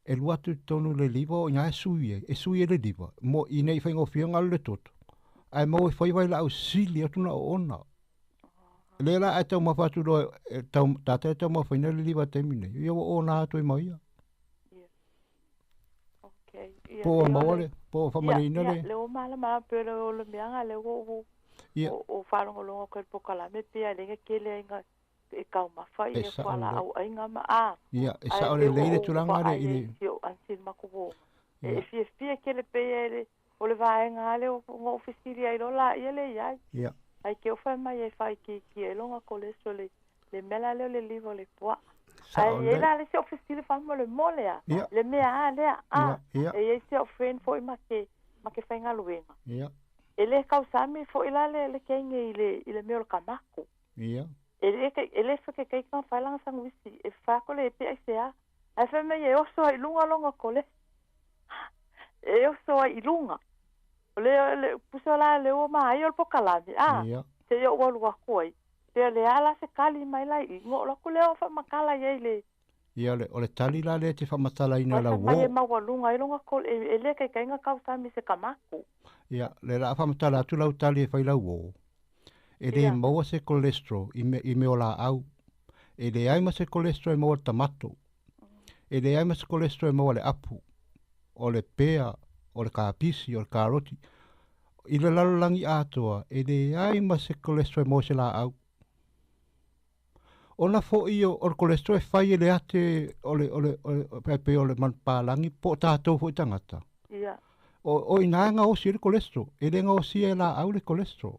E lua atu i totonu o le liver o i ina e sui ai, e sui ai le liver, mo, ina i faigofie ona alu le toto, ae maua e fai vailaau sili atu ona oona. Lea la a e taumafa atu loa e tau, tātou e taumafaina le liver i le taimi nei, ia ua ona atu ai ma ia. Okay. Ia, Po ua ia maua le, le, po ua ia, faamalieina ia, le. le ua malamalama pei o le, o le meaga lea ua ou Ia. O faalogologo atu i le polokalame pe a le tele ai e taumafa E ia sao lelei. fualaau aiga ma a. Ia, e Ae sao pei lelei ua le ou tulaga le vaai i ai le si ou aunty i le matou uoga. E Ia. fiafia tele pei e le o le vaega lea ua ou fesili ai loa laia le i ai. Ia. Ai ke o fai mai e faaitiitia ai loga cholesterol le mea la lea o le liver o le puaa. Ae Sao i ai lelei. la le isi ou fesili faamolemole a. Ia. Le mea a lea a. Ia, ia. E i ai si au friend foi ma ke faigaluega. Ia. E le kausami foi la le keige i le mea o le kamako. Ia. E le e le fekekai ka fai lana sanguisi e fako le pe ai se a. Ae fai mai e oso ai i luga loga kole. E oso ai i luga. O le pusa la le o mai o le pokalame. A. Ia. Se i ou alu aku ai. Pe le ala se kali mai la i ngo lo ku le o fa makala i le. Ia o le tali la le te faamatalaina Mai lau mai e uo. maualuga ai loga kole e le kai kai nga kausami se kamako. Ia, le la faamatala atu lau tali e fai lau uo. E le Ia. maua se cholesterol i mea o laau. E leai ma se cholesterol e maua le tamato. E leai ma se cholesterol e maua le apu. O le pea, o le kapisi, o le karoti. I le lalolagi atoa, e leai ma se cholesterol e maua se laau. Ona fo'i o le cholesterol e fai e le ate o le, o le, o le, o le, o le manupālagi po o tātou fo'i tagata. Ia. O ina gaosi le cholesterol. E le gaosia e laau le cholesterol.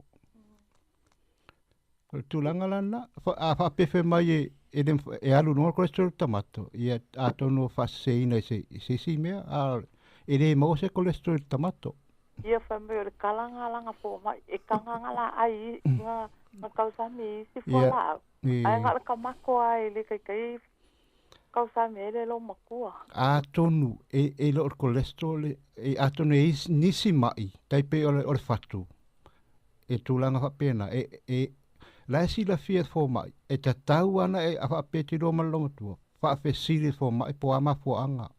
O le tulaga lana, a faapefe mai e le e alu luga le cholesterol i le tamato. Ia atonu o faaseseina i se isi mea, a e le maua se cholesterol i le tamato. Ia fai mai o le kalaga laga fomai e kagaga la ai nga kausami i isi Ia. fualaau. Ae ga o le kamako a e le kaikai kausami ai le lou makua. Atonu e le o le cholesterol e atonu e isi, nisi mai, tai pe o le fatu. E tulaga faapena, e la e silafia e fomai, e tatau ana e a faapea te loa ma le lomatua, faafesili e fomai po o a mafuaaga.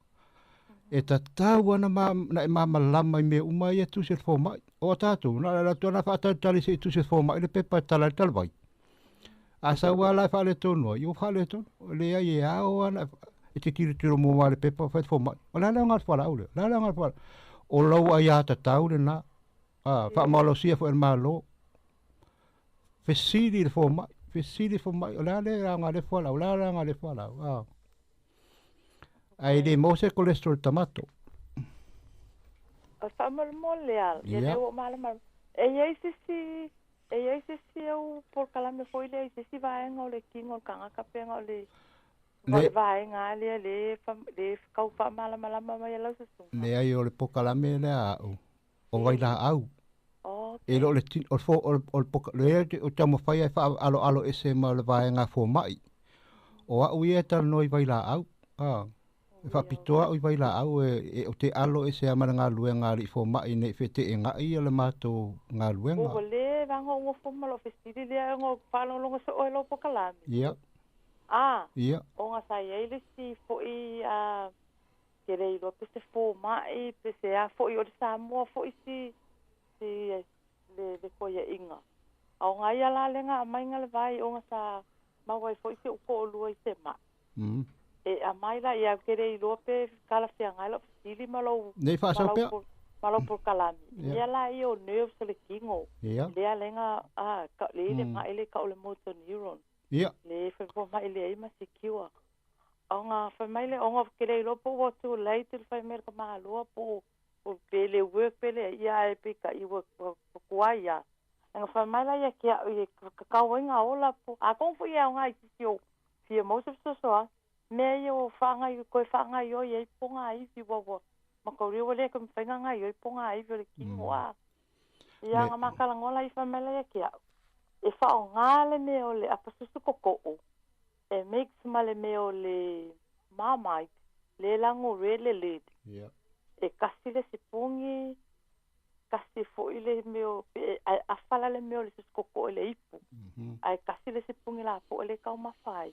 E tatau ana na e mamalama i mea uma ia tusi e le fomai. O a tātou, na le latou ana faatalitali se i tusi e le fomai le pepa e tala i le talavai. A sau a la e faaletonu ai, ua faaletonu. O leai e ao ana e te tilotilo mua ma le pepa fai le fomai. O le a le aoga le fualaau lea, o le a le aoga le fualaau. O lau ai a tatau lena, a, faamalosia foi e le Malo. Fesili le fomai, fesili le fomai, o le a le aoga le fualaau, o le a le aoga le fualaau. A. Ae le maua se cholesterol i le tamato. O faamolemole a, ia Ia. le ua malamalama. E i ai sisi, e i ai sisi au polokalame foi lea i sisi vaega o le kiga o le tagata pega o le o le vaega a lea le le kau faamalamalama mai e lau susuga. Leai o le pokalame lea a'u, o vailaau. Okay. E le o le o le fo o le, o le poka, le o taumafai ai faaaloalo ese ma le vaega fomai. O a'u ia e talanoa i vailaau. A. E faapitoa a'u i vailaau e o te alo ese a ma le galuega a alii fomai nei feeteena'i ia le matou galuega. Ua le vaga o gofo ma lou fesili lea ona faalogologo soo e lou pokalame. Ia. A. Ia. Ona sa i ai le isi fo'i a ke le iloa pe se fomai pe se a fo'i o le Samoa fo'i si le koia'iga. A o gaia la lega aumaiga le vai ona sa maua ai fo'i si ou to'alua i se ma'i. E aumai la ia ke le iloa pe talafeagai la'u fesili ma lou Nei faasau ma lau pea. ma lau polokalame. Ia. Ia la ia o nerves o le kigo. Ia. Lea lega a ka le le ma'i le ka o le motor neuron. Ia. Le fai fomai le ai ma secure. Ona fai mai le ona ke le iloa po ua too late le fai mai le ka maloa po o pe le work pe le ia e pe ka i work po kuai ia. Anga fai mai la ia ke au i ka kau ai ngā ola po. A kong fu ia o ngā i sisi o fia mau se fesoasoa. Mea ia o whaangai, koe whaangai oi e i ponga iwi wa wa. Ma kau reo le ka mwhainga ngā i oi ponga iwi o le kingo a. Ia ngā makalangola i fai mai la ia ke au. E whao ngā le mea o le apasusu koko'o. E mix ma le mea o le Marmite, le lango re le led. Ia. E kasi le sipungi, kasi fo'i le mea o, e, a awhala le mea o le susu koko'o e le ipu. Ai kasi le sipungi la po e le kau mawhai.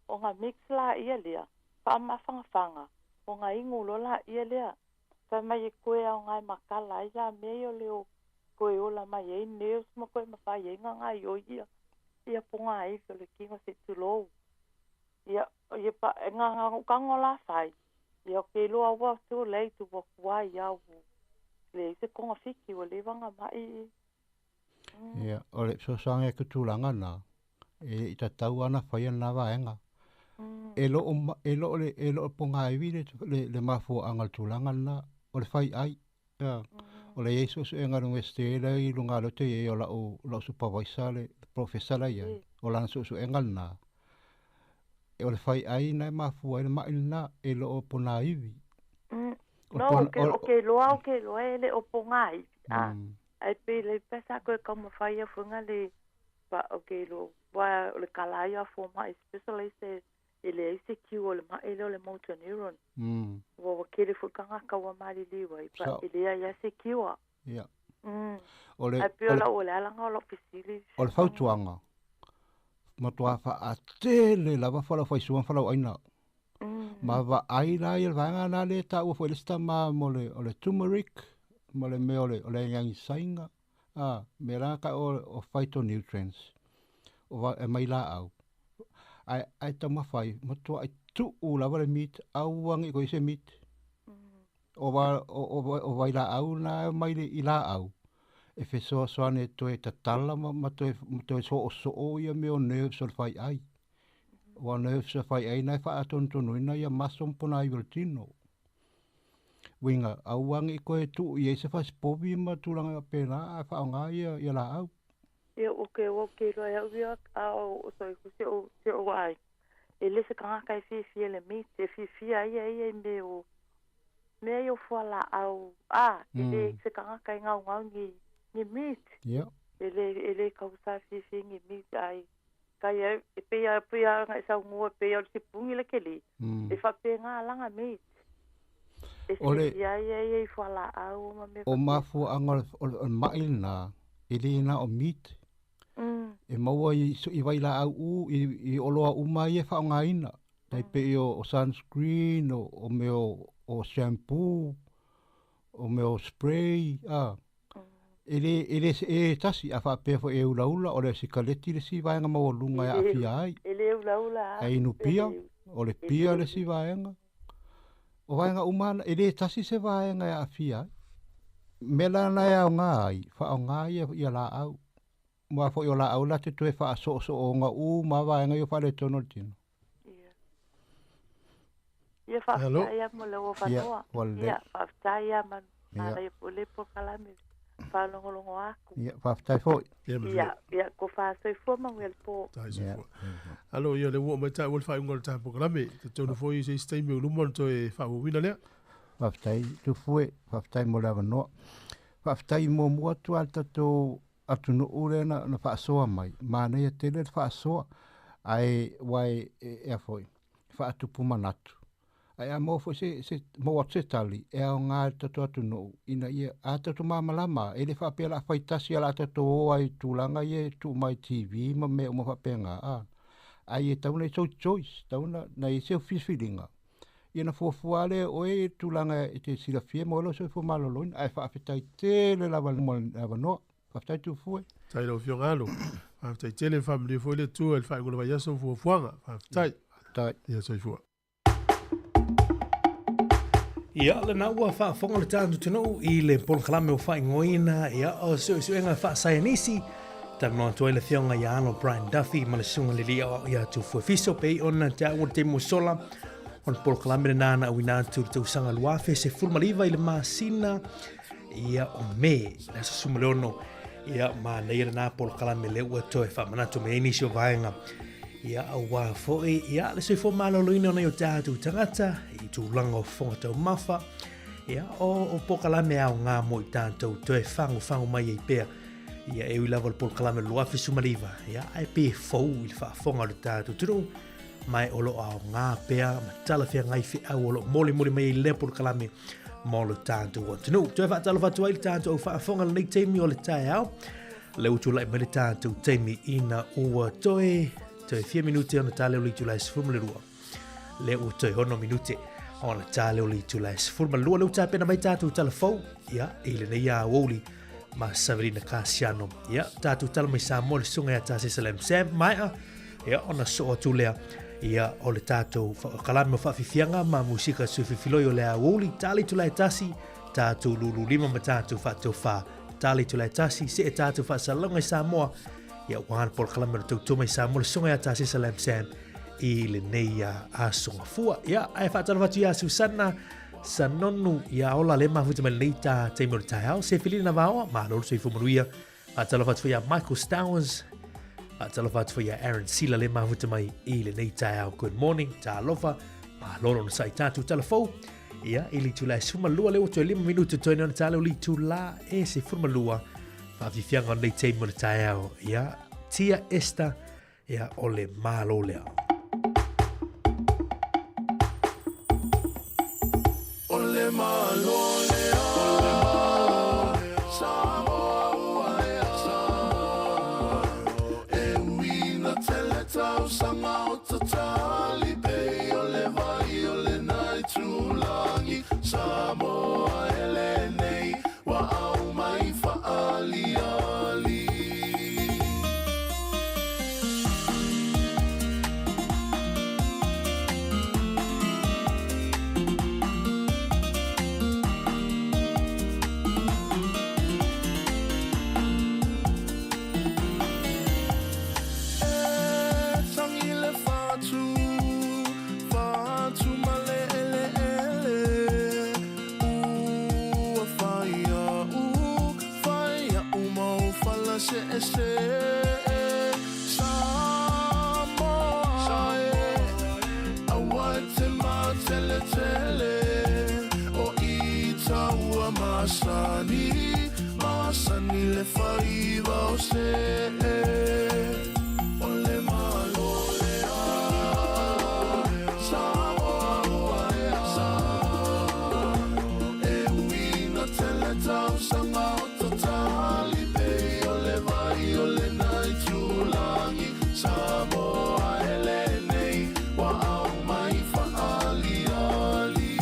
O ngā mix la ia lea, whaamawhangawhanga. O ngā ingulo la ia lea. Whai mai e koe au ngā makala ia mea o leo koe ola mai e nerves ma koe mawhai e ngā ngā i o ia. Ia ponga ai o le kingo se tulou. Ia, ia pa, e ngā ngā ukango la whai. Ia ke loa ua tū lei tu wa kuai au. Le se konga fiki o le wanga mai. Ia, o le fesoasoani atu tulaga na, e le i tatau lava ona faia lena vaega. E le o, e le o le, e le o pogaiwi le, le, le mafuaaga o le tulaga lena, o le fai ai. Ia, o le i ai suesuega a le Iunivesite lea i luga lea ou te i ai o lau, lau supervisor le professor la e i ai, o lana suesuega lena, o le fai ai lena e mafua ai le mai lena, e le o ponaiwi. O No, o ke, o ke loa, o ke loa e le o pogaiwi. A, ai pei le pesa koe taumafai ia fuega le pa o ke lo wa o le kala ia fo mai specialist e e leai se cure o le mai lea o le motor neuron. Ua ua tele foi tagata ua maliliu ai pa e leai lava se cure. Ia. O le Ae pei o lau o le ala lena o lau fesili. O le fautuaga, matua faatele lava fualaau faisua ma fualaau aina. Ma vaai la ia le vaega lena lea e taua foi e le isi tama mo le o le turmeric ma le mea o le o le agiagisaiga a mea la ka o o phytonutrients o va e mai laau ae ae taumafai matuai tuu lava le meat aua nei koe se meat o va o o o vailaau na e mai le i laau e fesoasoani e toe tatala ma ma toe ma toe soosoo ia mea o nerves o le faiai. Ua nerves o le faiai na e faatonutonuina ia muscle ma ponaiwi o le tino. Uiga, aua nei koe tuu i ai se fasipovi ma tulaga faapena ae faaaoga ia ia laau. Ia, okay, ua ke loa e au ia, a o soifua si ou, si ou ai. E le se tagata e fiafia i le meat, e fiafia ia ia i mea o, mea ia o fualaau, a, e le se tagata e gaugau ni, ni meat. Ia. E le, e le tausa fiafia ni meat, ai, kai ai, e pei a, pei a ona e saunoa, e pei a o le sipuni le keli, e faapena lana meat. E fiafia ia ia i fualaau ma mea O faapena. mafuaaga o le, o le mai lena, e le na o meat. E maua i, i vailaau u, i, i oloa uma ia e faaaogaina. Tai pei o, o sunscreen, o, o mea o, o shampoo, o mea o spray, a. E le, e le se e tasi, a faapea foi e ulaula, o le sikaleti le isi vaega maualuga e aafia ai. E le ulaula a. E inu pia, o le pia le isi vaega. O vaega uma na, e le tasi se vaega e aafia ai. Mea la na e aoga ai, faaaoga ia, ia laau. Aua foi o laau la te toe faasoosooga uma lava vaega ia o faaletonu o le tino. Ia faafetai lava mo le avanoa. Ia faafetai lava ma manaia foi le polokalame faalogologo atu. Ia faafetai foi. Ia ia tofa soifua manuia le po. Tai soifua. Alo ia le ua mai taua le faaiuga o le tatou polokalame. Talitonu foi i se isi taimi o luma ona toe faaauauina lea. Faafetai Tufue, faafetai mo le avanoa. Faafetai muamua atu lava i le tatou atunuu lea na, na faasoa mai, manaia tele le faasoa, ae ua e, e, e foi, faatupu manatu. Ae a maua foi se, se, maua atu se tali, e aoga i le tatou atunuu, ina ia, a tatou malamalama, e le faapea o le a fai tasi o le a tatou o ai i tulaga ia e tuu mai i TV ma mea uma faapena, a. Ae e tatau ona i ai sou choice, tatau ona, na i ai seu filifiliga, ia na fuafua lava lea e oe i le tulaga e te silafia mo lou soifua maloloina, ae faafetai tele lava mo le avanoa. Faafetai Tufue. Faafetai lau Afioga Alo. Faafetai tele, faamanuia foi le Atua i le faaiuga o le vaiaso ma fuafuaga. Faafetai. Faafetai. Ia soifua. Ia, lena ua faafofoga le tatou atunuu i le polokalame o faaigoaina ia, o suesuega faasaienisi. Talanoa atu ai le afioga ia Alo Brian Duffy ma le susuga i le alii aoao ia Tufue Fiso pei ona taua le taimi ua sola o le polokalame lena na auina atu i le tausaga 2019 i le masina ia o Me, le aso 16. Ia, manaia lena polokalame lea ua toe faamanatu mai ai nisi o vaega. Ia, aua foi, ia, le soifua maloloina o nai o tatou tagata i tulaga o fofoga taumafa. Ia, o polokalame aoga mo i tatou toe fagufagu mai ai pea. Ia, e ui lava o le polokalame 2019, ia, ae pei e fou i le faafofoga o le tatou atunuu, ma e o lo o aoga pea ma talafeagai feau o lo o molimoli mai ai lea polokalame mo le tatou atunuu. Toe faatalofa atu ai le tatou au faafofoga lenei taimi o le taeao. Le ua tulai mai le tatou taimi ina ua toe toe fia minute ona tale o le itula e 12. Le ua toe 6 minute ona tale o le itula e 12. Le ua tapena mai tatou tala fou ia, i lenei aoauli ma Savelina Kasiano. Ia, tatou tala mai Samoa le susuga ia Tasesa Lam Sam maea, ia, ona soo atu lea ia o le tatou kalame o faafiafiaga ma musika sui filifiloi o le aoauli tali tulae tasi tatou lulu lima ma tatou faatofa. Ta le itula e tasi, see tātou faasalalauga i Samoa, ia ua le polokalame o le tautua mai Samoa le susuga ia Tasesa Lam Sam i lenei aso gafua. Ia, ae faatalofa atu ia Susana Sanonu, ia ola le mafuta mai lenei ta taimi o le taeao. Se filina vaoa, malo le soifua manuia. Faatalofa atu foi ia Michael Stowers, faatalofa atu foi ia Aaron Sila le mafuta mai i lenei taeao. Good morning, talofa, malo lona sai tātou talafou. Ia, i le itula e 12 le ua toe 5 minutu toe nei ona tala o le itula e 12 faafiafiaga o lenei taimi o le taeao. Ia, Tia Esther, ia, o le malo lea. O le malo lea. Samoa ua ea. E ui ina tele tausaga o tatali pei o le vai o lena itulagi Samoa e lenei ua aumai faaaliali. E tangi le fatu, fatu ma le eleele Ua fai a'u, fai a'u mau fala seese Samoa e, aua e te mateletele O ita ua masani, masani le faiva o see O le Malo lea, Samoa ua ea E ui ina tele tausaga o tatali Pei o le vai o lena itulagi Samoa e lenei ua aumai faaaliali.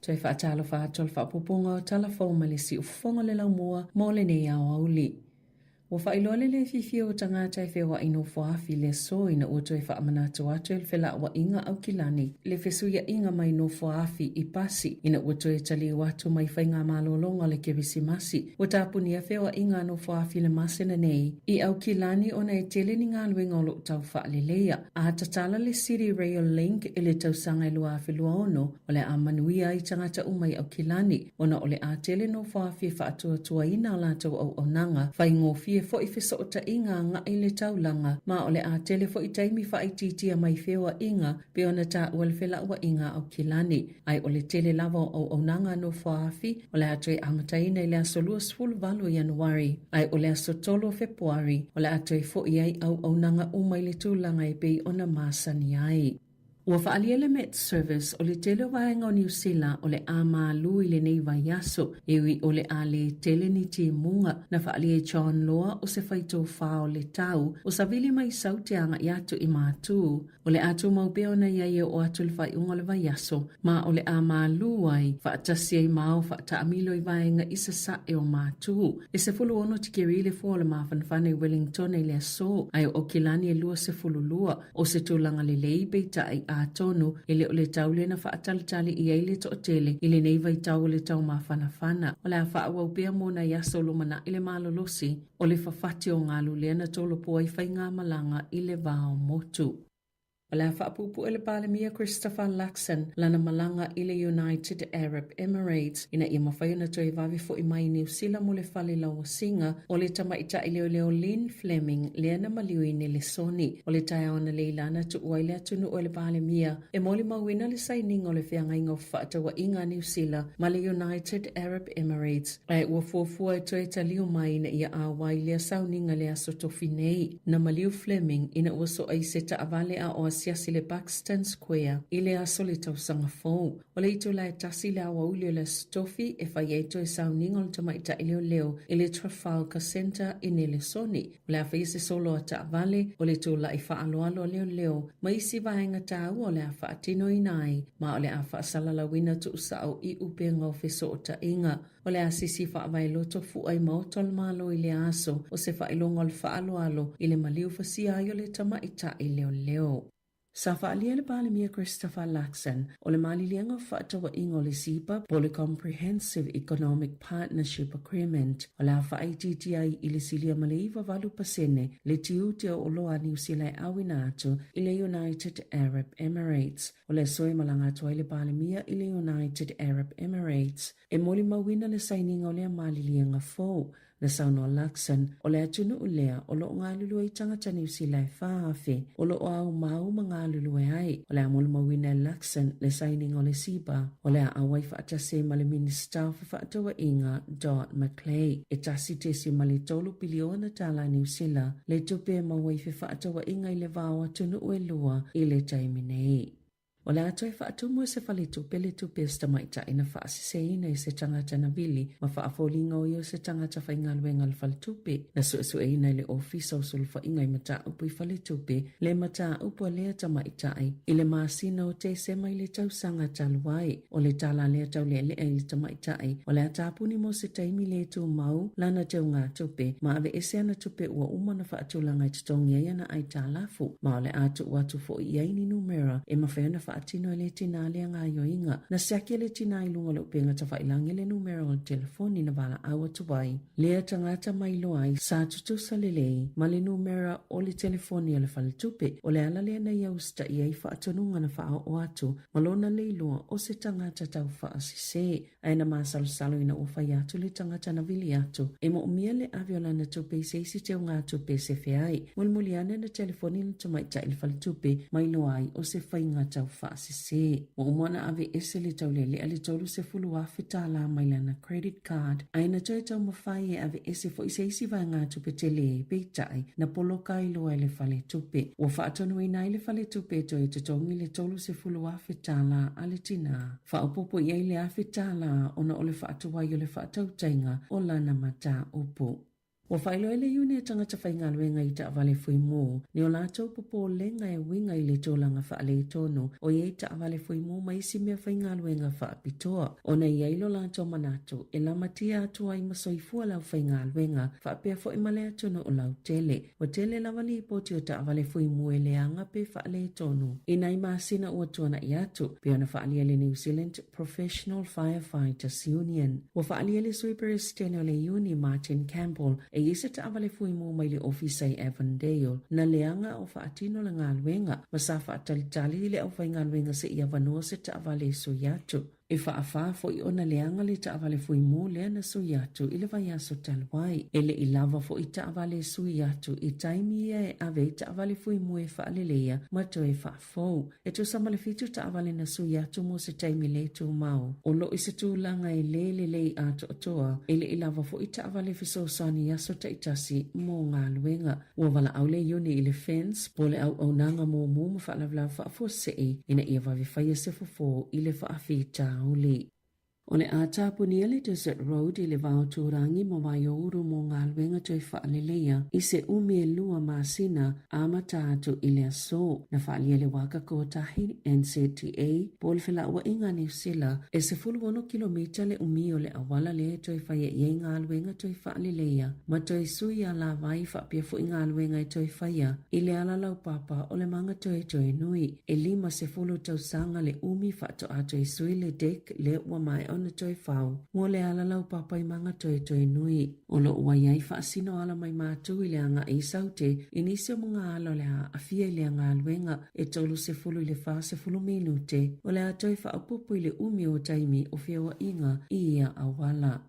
Toe faatalofa atu o le faaopoopoga o Tala Fou ma le Siufofoga o le Laumua mo lenei aoauli. Ua faailoa le lē fiafia o tagata e feoaʻi nofoafi i le aso ina ua toe faamanatu atu e le Felauaiga Aukilani le fesuiaʻiga mai nofoafi i pasi ina ua toe taliu atu mai faigamalologa o le Kerisimasi. Ua tapunia feoaʻiga a nofoafi i le masina nei i Aukilani ona e tele ni galuega o lo o tau faaleleia. A tatala le City Rail Link i le tausaga e 2026, o le a manuia ai tagata uma i Aukilani ona o le a tele nofoafi e faatuatuaina a latou auaunaga, faigofie foi fesootaiga agai i le taulaga, ma o le a tele foi taimi faaitiitia mai feoaiga pei ona taua le felauaiga a Aukilani. Ae o le tele lava o auaunaga a nofoafi o le a toe amataina i le aso 28 o Ianuari, ae o le aso 3 o Fepuari o le a toe foi ai auaunaga uma i le tulaga e pei ona masani ai. Ua faaalia le Met Service o le tele o vaega o Niu Sila o le a malū i lenei vaiaso, e ui o le a lē tele ni timuga. Na faaalia e John Loa o se faitofā o le tau, o savili mai Saute agaʻi atu i Matū, O le a tumau pea ona i ai e oo atu i le faaiuga o le vaiaso, ma o le a malū ai, faatasi ai ma ao faataamilo i vaega i sasae o Matū. E 16 tikeri le fua o le mafanafana i Wellingtona i le aso, ae o Aukilani e 22. O se tulaga lelei, peitai, atonu e le o le tau lea na faatalitali i ai le toatele i lenei vaitau o le tau mafanafana. O le a faaauau pea mo nai aso lumanaʻi le malolosi o le fafati o galu lea na tolopo ai faigamalaga i le va o motu. O le a faapuupuu e le Palemia Christopher Luxon lana malaga i le United Arab Emirates ina ia mafai ona toe vave foʻi mai i Niu Sila mo le fale lauasiga o le tamaitai leoleo Lynn Fleming lea na maliu i Nelesoni. O le taeao analeila na tuu ai le atunuu e le Palemia e molimauina le sainiga o le feagaiga o fefaatauaiga a Niu Sila ma le United Arab Emirates ae ua fuafua e toe taliu mai ina ia auai lea sauniga le aso tofi nei. Na maliu Fleming ina ua soa i se taavale a o asiasi le Buxton Square i le aso le tausaga fou. O le itula e tasi le aoauli o le aso tofi e fai ai toe sauniga o le tamaitai leoleo i le Trafalgar Centre i Nelesoni. O le a faia se solo a taavale o le tulai faaaloalo a leoleo ma isi vaega taua o le a faatinoina ai, ma o le a faasalalauina tuusao i upega o fesootaiga. O le a sisi faavaeloto fua i maota o le Malo i lea aso o se faailoga o le faaaloalo i le maliu fasia ai o le tamaitai leoleo. Sa faaalia le Palemia Christopher Luxon o le maliliega o fefaatauaiga o le CEPA po o le Comprehensive Economic Partnership Agreement o le a faaitiitia ai i le silia ma le 98% le tiute o oloa a Niu Sila e auina atu i le United Arab Emirates. O le aso e malaga atu ai le Palemia i le United Arab Emirates e molimauina le sainiga o lea maliliega fou. Na saunoa Luxon, o le atunuu lea o lo o galulue ai tagata Niu Sila e 4,000 o lo o aumau ma galulue ai. O le a molimauina e Luxon le sainiga o le CEPA, o le a auai faatasi ai ma le Minisita o Fefaatauaiga Dot McLay. E 1.3 piliona tala Niu Sila le tupe e maua i fefaatauaiga i le va o atunuu e lua i le taimi nei. O le a toe faatumu e se faletupe le tupe a se tamaitai na faaseseina i se tagata na vili ma faafoliga o ia o se tagata faigaluega a le faletupe na suesueina e le Ofisa o Sulufaiga i Mataupu i Faletupe le mataupu a lea tamaitai i le masina o Tesema i le tausaga talu ai. O le tala lea taulealea i le tamaitai o le a tapuni mo se taimi le tumau lana teugatupe ma aveese ana tupe ua uma ona faatulaga e totogi ai ana aitalafu ma o le a tuu atu foi i ai ni numera e mafai ona faatino e le tinā lea gaoioiga. Na siaki e le tinā i luga o le upega tafailagi le numera o le telefoni na valaau atu ai lea tagata mai iloa ai sa tutusa lelei ma le numera o le telefoni a le faletupe. O le ala lea na ia usitaia ai faatonuga na faaoo atu ma lona leiloa o se tagata taufaasese. Ae na masalosalo ina ua fai atu le tagata na vili atu e moomia le ave o lana tupe i se isi teugatupe e sefe ai. Mulimuli ane na telefoni le tamaitai i le faletupe ma iloa ai o se faiga taufaasese. Ua uma ona aveese le taulealea le $30,000 tālā mai lana credit card, ae na toe taumafai e aveese foi se isi vaegatupe tele, peitai, na poloka ai loa e le faletupe. Ua faatonuina ai le faletupe e toe totogi le $30,000 tālā a le tinā. Faaopoopo i ai le $1,000 tālā ona o le faatuai o le faatautaiga o lana mataupu. Ua faailoa e le Iuni a tagata faigaluega i taavale fuimu ni o latou popolega e uiga i le tulaga faaletonu o i ai taavale fuimu ma isi mea faigaluega faapitoa ona e i ai lo latou manatu e lamatia atu ai ma soifua le aufaigaluega faapea foi ma le atunuu lautele. Ua tele lava lipoti o taavale fuimu e leaga pe faaletonu i nai masina ua tuana'i atu, pei ona faaalia le New Zealand Professional Firefighters Union. Ua faaalia le Sui Peresetene o le Iuni, Martin Campbell, e i ai se taavale fuimu mai le ofisa i Avondale na leaga o faatino le galuega ma sa faatalitali i le aufaigaluega seia avanoa se taavale e sui atu. E faafa foi ona leaga le taavale fuimu lea na sui atu i le vaiaso talu ai. E le i lava foi taavale e sui atu i taimi ia e ave ai taavale fuimu e faaleleia ma toe faafou. E tusa ma le fitu taavale na sui atu mo se taimi le tumau. O lo o i se tulaga e le lelei atoatoa, e le i lava foi taavale fesoasoani i aso taitasi mo galuega. Ua valaau le Iuni i le FENS po o le Auaunaga Mumu ma Faalavelave Faafuasei ina ia vave faia se fofo i le faafitauli. O le a tapunia le Desert Road i le va o Tūrangi ma Waiouru mō galuega toe faaleleia i se umi e lua masina amata atu i le aso. Na faaalia le Waka Kotahi, NZTA, po o le Felauaiga a Niu Sila e 16 kilomita le umi o le auala lea e toe faia i ai galuega toe faaleleia ma toe sui alavai faapea foi galuega e toe faia i le ala laupapa o le Mangatoetoe nui. E 50 tausaga le umi faatoa toe sui le deck lea ua maea ona toe fau mo le ala laupapa i Mangatoetoe nui. O lo o ua i ai faasino ala mai mātū i le agai i Saute i nisi o magaala o le a aafia i lea galuega e 30 i le 40 minute o le a toe faaopoopo i le umi o taimi o feoaiga i ia auala.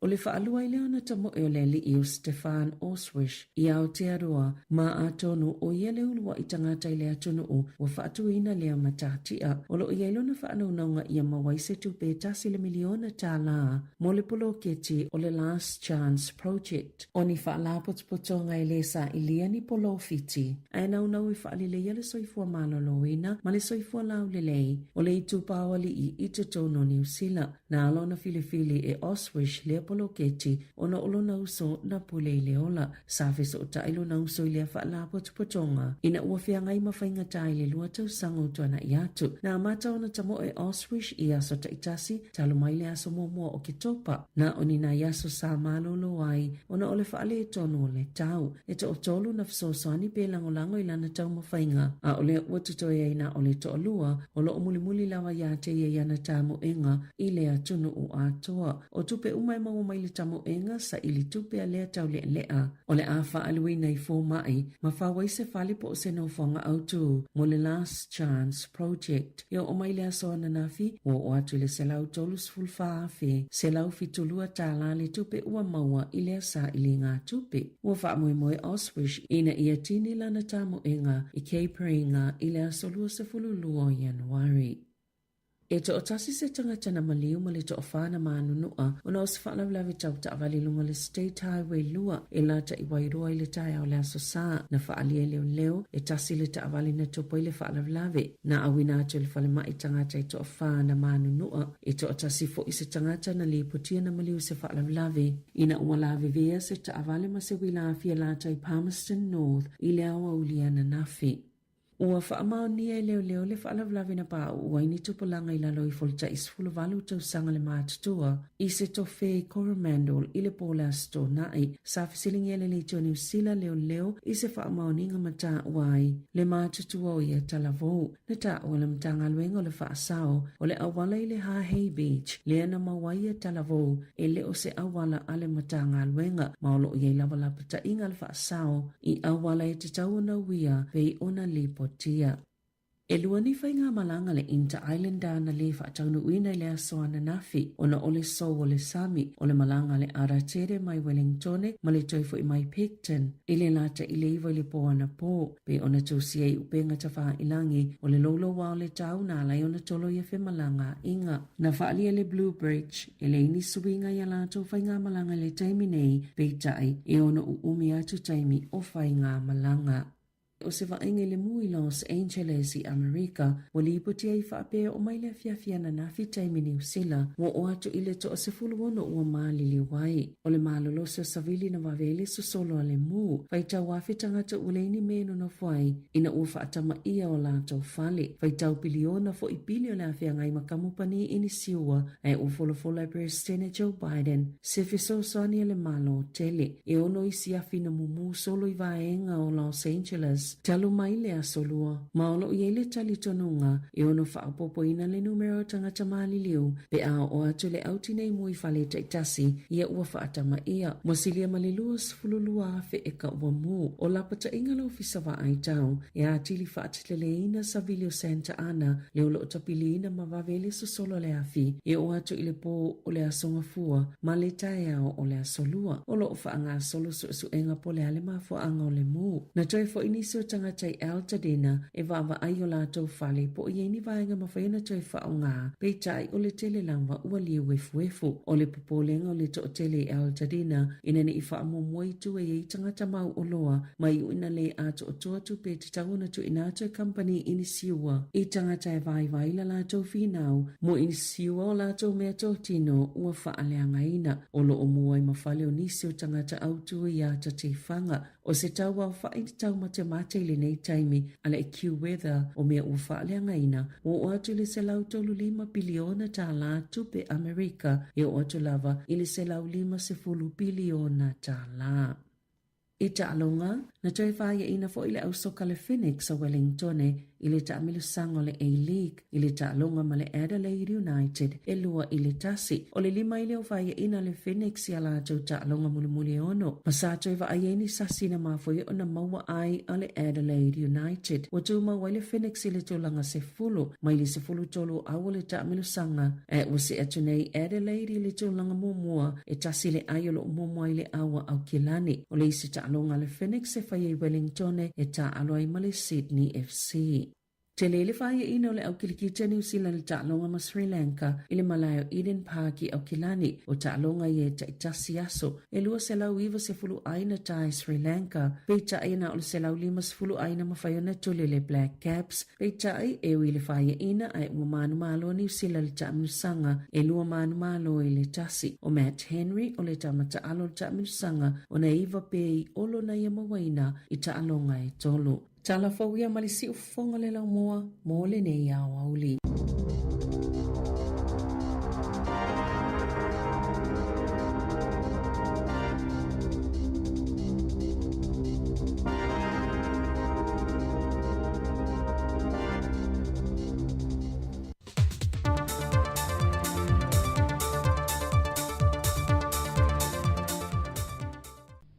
O le faalua ai lea ona tamoe o le alii o Stefan Oswish i Aotearoa ma atonu ʻo ia le uluaʻi tagata i le atunuu ua faatuina lea matatia. O lo o i ai lona faanaunauga ia maua ai se tupe e tasi le miliona tālā mo le poloketi o le Last Chance Project. O ni faalapotopotoga e lē sailia ni polofiti ae naunau e faaleleia le soifua maloloina ma le soifua laulelei o le itupa o alii i totonu o Niu Sila. Na ala ona filifili e Oswish lea poloketi ona o lona uso na pule i le ola. Sa fesootai lona uso i lea faalapotopotoga ina ua feagai ma faigata i le lua tausaga o tuana'i atu. Na amata ona tamoe Oswish i aso taitasi talu mai le aso muamua o Oketopa. Na o ni nai aso sa malolo ai ona o le faaletonu o le tau. E toatolu na fesoasoani pe lagolago i lana taumafaiga, a o lea ua totoe ai na o le toalua o lo o mulimuli lava iā te ia i ana tamoega i le atunuu atoa. O tupe uma e maua mai le tamoega, saili tupe a lea taulealea o le a faaaluina i fomaʻi ma fau ai se fale po o se nofoaga autū mo le Last Chance Project. E oo mai le aso ananafi, ua oo atu i le $134,172 tālā le tupe ua maua i lea sailiga tupe. Ua faamoemoe Oswish ina ia tini lana tamoega i Cape Reinga i le aso 22 o Ianuari. E toatasi se tagata na maliu ma le toafa na manunua ona o se faalavelave tau taavale i luga o le State Highway 2 e lata i Wairoa i le taeao o le Aso Sa. Na faaalia e leoleo e tasi le taavale na tupu ai le faalavelave. Na auina atu e le falemai tagata e toafa na manunua. E toatasi foi se tagata na lipotia na maliu i se faalavelave ina ua lavevea se taavale ma se uila afia lata i Palmerston North i le aoauli ananafi. Ua faamaonia e leoleo le faalavelave na pauu ai ni tupulaga i lalo ifo o le tai 18 tausaga le matutua i se tofe i Coromandel i le po o le Aso Toonai. Sa fesiligia e le Leitio Niu Sila leoleo i se faamaoniga ma taua ai le matutua o ia talavou. Na taua e le Matagaluega o le Faasao o le auala i le Hahei Beach lea na maua ai ia talavou e le o se auala a le Matagaluega ma o lo o i ai lava lapataiga a le Faasao i auala e tatau ona uia pei ona lipotia. E lua ni faigamalaga le Inter Islander na lē faataunuuina i le aso ananafi ona o le sou o le sami o le malaga a le Aratere mai Wellingtone ma le toe foi mai Picton i le lata i le iva i le po anapō pei ona tusi ai upega tafāilagi o le louloua o le tau na ala ai ona tolo ia femalagaaiga. Na faaalia le Blue Bridge E leai ni suiga i a latou faigamalaga i le taimi nei, peitai, e ono uumi atu taimi o faigamalaga. O se vaaiga i le mu i Los Angeles i Amerika, ua lipoti ai faapea oo mai le afiafi ananafi taimi Niu Sila, ua oo atu i le 16 ua maliliu ai. O le malolosi o savili na vave ai le sosolo a le mu, faitau afe tagata ua leai ni mea e nonofo ai ina ua faatamaia o latou fale. Faitau piliona foi pili o le a feagai ma kamupani inisiua ae ua folafola e Peresetene Joe Biden se fesoasoani a le Malo tele. E ono isi afi na mumu solo i vaega o Los Angeles talu mai le Aso Lua, ma o lo o i ai le talitonuga e ono faaopoopoina le numera o tagata maliliu pe a oo atu le autinei mu i fale taitasi ia ua faatamaia. Ua silia ma le 22,000 eka ua mu. O lapataiga le Ofisa Vaai Tau e atili faateteleina savili o Santa Ana le o lo o tapiliina ma vave ai le sosolo a le afi e oo atu i le pō o le Aso Gafua ma le taeao o le Aso Lua. O lo o faagasolo suesuega po o le a le mafuaaga o le mu. Na toe foi nisi o tagata i Altadena e vaavaai i o latou fale po o i ai ni vaega mafai ona toe faaaoga, peitai o le tele lava ua liu efuefu. O le popolega o le toatele i Altadena ina ne i faamuamua i tua i ai tagata mau oloa ma iu ina lē atoatoa tupe e tatau ona tuuina atu e kamupani inisiua i tagata e vaivai la latou finau mo inisiua o latou meatotino ua faaleagaina. O lo o mu ai ma fale o nisi o tagata autū i Atatifaga. O se tau aofaʻi na taumatemate i lenei taimi a le AccuWeather o mea ua faaleagaina, ua oo atu i le 135 piliona tālā tupe Amerika, e oo atu lava i le 150 piliona tālā. I taaloga, na toe fāiaina foi le ausoka le Phoenix o Wellingtone i le taamilosaga o le A-League i le taaloga ma le Adelaide United e 2-1. O le lima i lea o fāiaina a le Phoenix i a latou taaloga mulimuli e ono, ma sa toe vaai ai ni sasi na mafua ona maua ai a le Adelaide United. Ua tumau ai le Phoenix i le tulaga sefulu mai le 13 o Aua le taamilosaga, ae ua see atu nei Adelaide i le tulaga muamua e tasi le ai o lo o muamua ai le Aua Aukilani. O le isi taaloga a le Phoenix e fai ai Wellingtone e taaalo ai ma le Sydney FC. Tele le fāiaina o le Aukilikiti a Niu Sila i le taaloga ma Sri Lanka i le malae o Eden Park i Aukilani. O taaloga ia e taitasi aso e 290 aina tae Sri Lanka, peitai na o le 150 aina mafai ona tuli le Black Caps. Peitai, e ui i le fāiaina ae ua manumalo a Niu Sila i le taamilosaga e lua manumalo i le tasi. O Matt Henry o le tama taalo o le taamilosaga ona e iva pe i olo na ia mauaina i taaloga e tolu. Tala fou ia ma le siufofoga o le laumua mo lenei aoauli.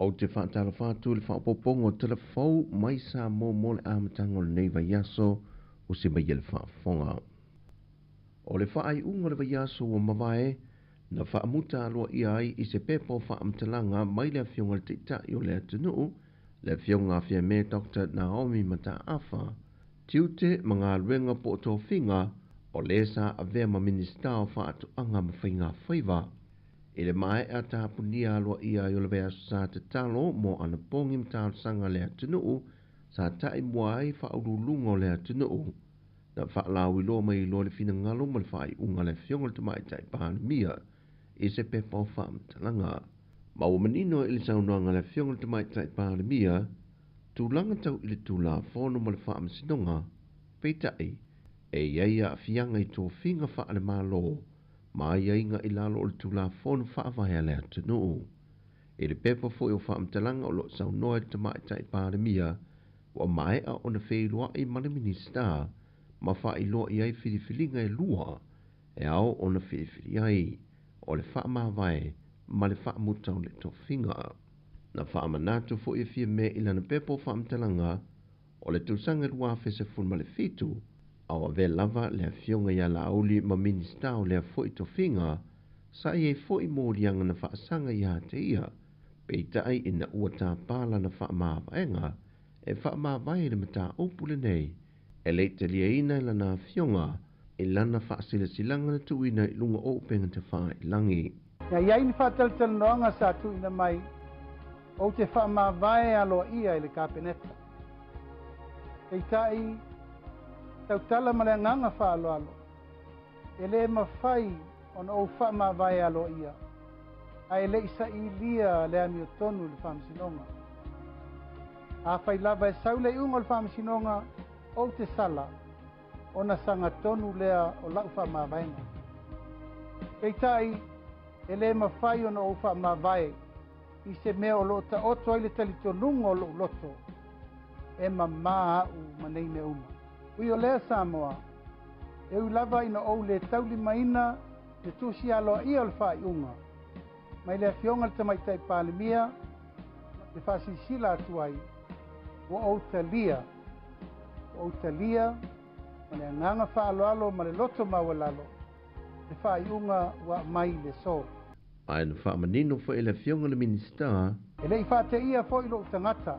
Ou te faatalofa atu i le faaopoopoga o tala fou mai Samoa mo le amataga o lenei vaiaso o se mai le faafofoga. O le faaiuga o le vaiaso ua mavae, na faamuta aloaia ai i se pepa o faamatalaga mai le Afioga i le Taitai o le atunuu, le Afioga a Fiame Doctor Naomi Mataafa, tiute ma galuega po o tofiga o lē sa avea ma Minisita o Faatoaga ma Faigafaiva. I le maea tapunia aloaia ai o le vaiaso sa tatalo mo anapogi ma talosaga a le atunuu sa taʻi mua ai faauluuluga o le atunuu na faalauiloa mai loa le finagalo ma le faaiuga a le Afioga i le Tamaitai Palemia i se pepa o faamatalaga. Ma ua manino i le saunoaga a le Afioga i le Tamaitai Palemia, tulaga tau i le Tulafono ma le Faamasinoga, peitai, e i ai aafiaga i tofiga faale-Malo ma aiaiga i lalo o le Tulafono Faavae a le atunuu. I le pepa foi o faamatalaga o lo o saunoa i le Tamaitai Palemia, ua maea ona feiloai ma le Minisita ma faailoa i ai filifiliga e lua e ao ona filifili ai, o le faamavae ma le faamuta o le tofiga. Na faamanatu foi e Fiame i lana pepa o faamatalaga o le tausaga 2017, a o avea lava le Afioga ia Laauli ma Minisita o lea foi tofiga, sa i ai foi moliaga na faasaga ia te ia, peitai ina ua tāpā lana faamavaega e faamavae i le mataupu lenei, e le i taliaina e lana afioga i lana faasilasilaga na tuuina i luga o upega tafailagi. Na i ai ni faatalatalanoaga sa tuuina mai, ou te faamavae aloaia i le Kapeneta. Peitai, tautala ma le agaga faaaloalo, e lē mafai ona ou faamavae aloaia, ae le'i sa'ilia le amiotonu i le faamasinoga. Afai lava e sau le iuga o le faamasinoga ou te sala, ona sagatonu lea o la'u faamavaega. Peitai, e lē mafai ona ou faamavae i se mea o loo taoto ai le talitonuga o lo'u loto, e mamā a'u ma nei mea uma. Ui o lea Samoa, e ui lava ina ou lē taulimaina le tusi aloaia o le faaiuga mai le afioga le Tamaitai Palemia le faasilasila atu ai, ua ou talia, ua ou talia ma le agaga faaaloalo ma le loto maualalo le faaiuga ua aumai i le aso. Ae na faamanino foi e le Afioga i le Minisita. E le i faateia foi lou tagata,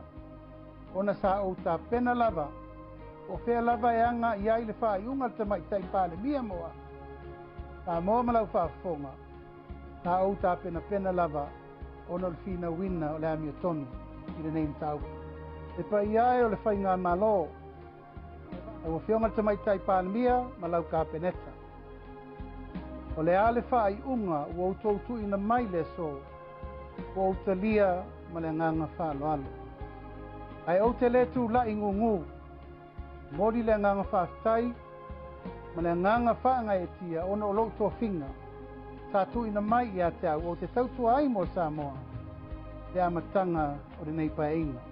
ona sa ou tapena lava, po o fea lava e aga i ai le faaiuga a le Tamaitai Palemia mo au. Samoa ma lau faafofoga, sa ou tapenapena lava ona o le finauina o le amiotonu i lenei mataupu. Le paia e o le Faigamalo, lau Afioga i le Tamaitai Palemia ma lau Kapeneta. O le a le faaiuga ua outou tuuina mai le aso, ua ou talia ma le agaga faaaloalo. Ae ou te lē tula'i gugū, momoli le agaga faafetai ma le agaga faagaeetia ona o lou tofiga sa tuuina mai ia te au ou te tautua ai mo Samoa i le amataga o lenei Paeaiga.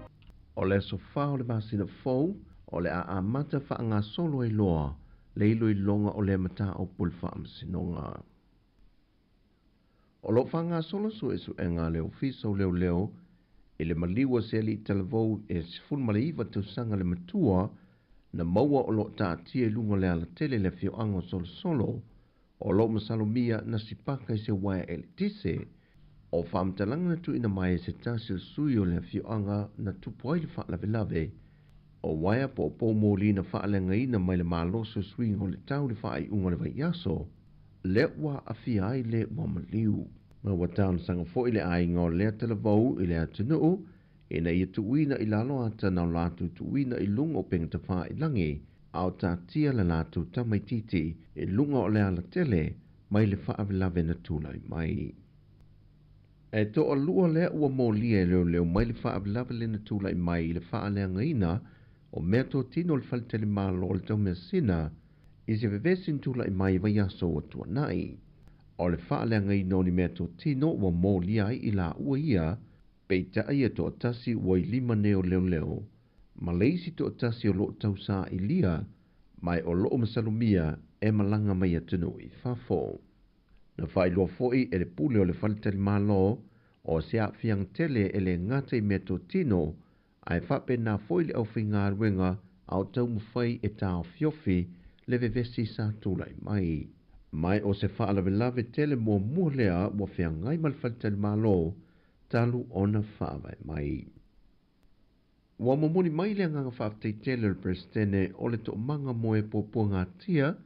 O le aso 4 o le masina fou, o le a amata faagasolo ai loa le iloiloga o lea mataupu i le Faamasinoga. O lo o faagasolo suesuega a le Ofisa o Leoleo i le maliu a se alii talavou e 19 tausaga le matua na maua o lo o taatia i luga o le alatele i le afioaga o Solosolo o lo o masalomia na sipaka i se uaea eletise. O faamatalaga na tuuina mai e se tasi o sui o le afioaga na tupu ai le faalavelave, o uaea po o poumoli na faaleagaina mai le malosi o suiga o le tau i le faaiuga o le vaiaso, lea ua aafia ai le ua maliu. Ma ua talosaga foi le aiga o lea talavou i le atunuu ina ia tuuina i lalo ata na o latou tuuina i luga o upega tafailagi a o taatia le latou tamaitiiti i luga o le alatele mai le faalavelave na tulai mai. E toalua lea ua molia e leoleo mai le faalavelave lea na tulai mai i le faaleagaina o meatotino o le faletalimalo o le Taumeasina i se vevesi na tulai mai i vaiaso ua tuanai. O le faaleagaina o ni meatotino ua molia ai i laua ia, peitai e toatasi ua i lima nei o leoleo, ma le isi toatasi o loo tausaailia ma e o loo masalomia e malaga mai atunuu i fafo. Na faailoa foi e le pule o le faletalimalo o se aafiaga tele e le gata i meatotino ae faapena foi le aufaigaluega a o taumafai e taofiofi le vevesi sa tulai mai. Ma o se faalavelave tele muamua lea ua feagai ma le faletalimalo talu ona faavae mai. Ua momoli mai le agaga faafetai tele o le Peresetene o le Toomaga mo e Puapuagatia,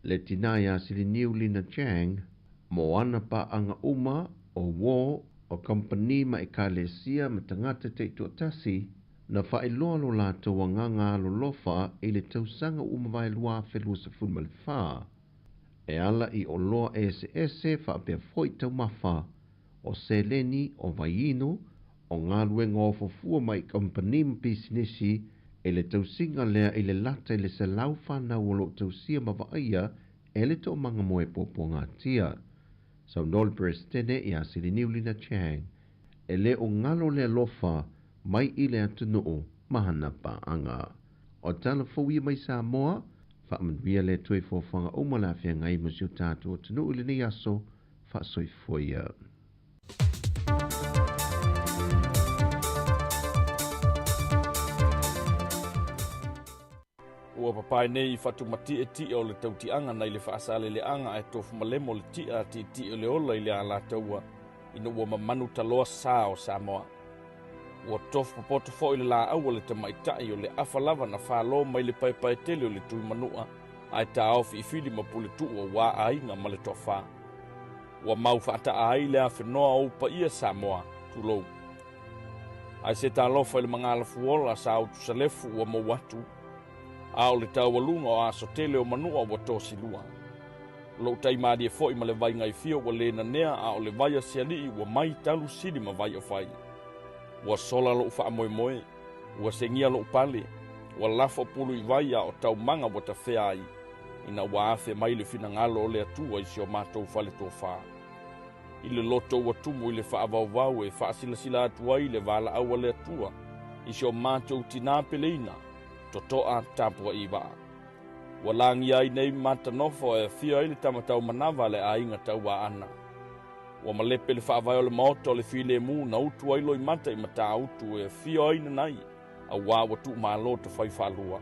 le tinā ia Siliniu Lina Chang, mo ana paaga uma o uō, o kamupani ma ekalesia ma tagata taitoatasi, na faailoa lo latou agaga alolofa i le tausaga ua mavae 2024, e ala i oloa eseese faapea foi taumafa, o seleni, o vaiinu, o galuega ofo fua mai kamupani ma pisinisi i le tausiga lea i le lata i le 100 fanau o lo o tausia ma vaaia e le Toomaga mo e Puapuagatia. Saunoa le Peresetene ia Siliniu Lina Chang, e le o galo le alofa mai i le atunuu ma hana paaga. O tala fou ia mai Samoa, faamanuia le Atua i foafoaga uma le afeagai ma si o tatou atunuu i lenei aso faasoifua ia. Ua papae nei i Fatumatie ti'a o le tautiaga nai le faasaleleaga ae tofu malemo le ti'a a tietie o le ola i le alataua ina ua mamanu taloa sa o Samoa. Ua tofu popoto foi le laau a le tamaitai o le afa lava na falo mai le paepae tele o le Tuimanua ae taofi i Fili ma Puletuu aua aiga ma le toafa. Ua mau faataa ai le afenoa o ou paia Samoa, tulou. Ae se talofa i le magala fuola sa Utusalefu ua mou atu. A o le taualuga o aso tele o Manua ua tosilua. Lou tai malie foi ma le vai gaifio ua le nanea a o le vai a se alii ua mai talu sili ma vai o fai. Ua sola lou faamoemoe, ua segia lou pale, ua lafo pulu i vai a o taumaga ua tafea ai, ina ua afe mai le finagalo o le Atua i si o matou fale tofa. I le loto ua tumu i le faavauvau e faasilasila atu ai le valaau a le Atua i si o matou tinā peleina, totoa tapua'i vaa. Ua lagia ai nei matanofo e afio ai le tama taumanava a le aiga Tauaana. Ua malepe le faavae o le maota o le filemu na utu ai Loimata i Matautu e afio ai Nanai, auā ua tuumalo tafai faalua.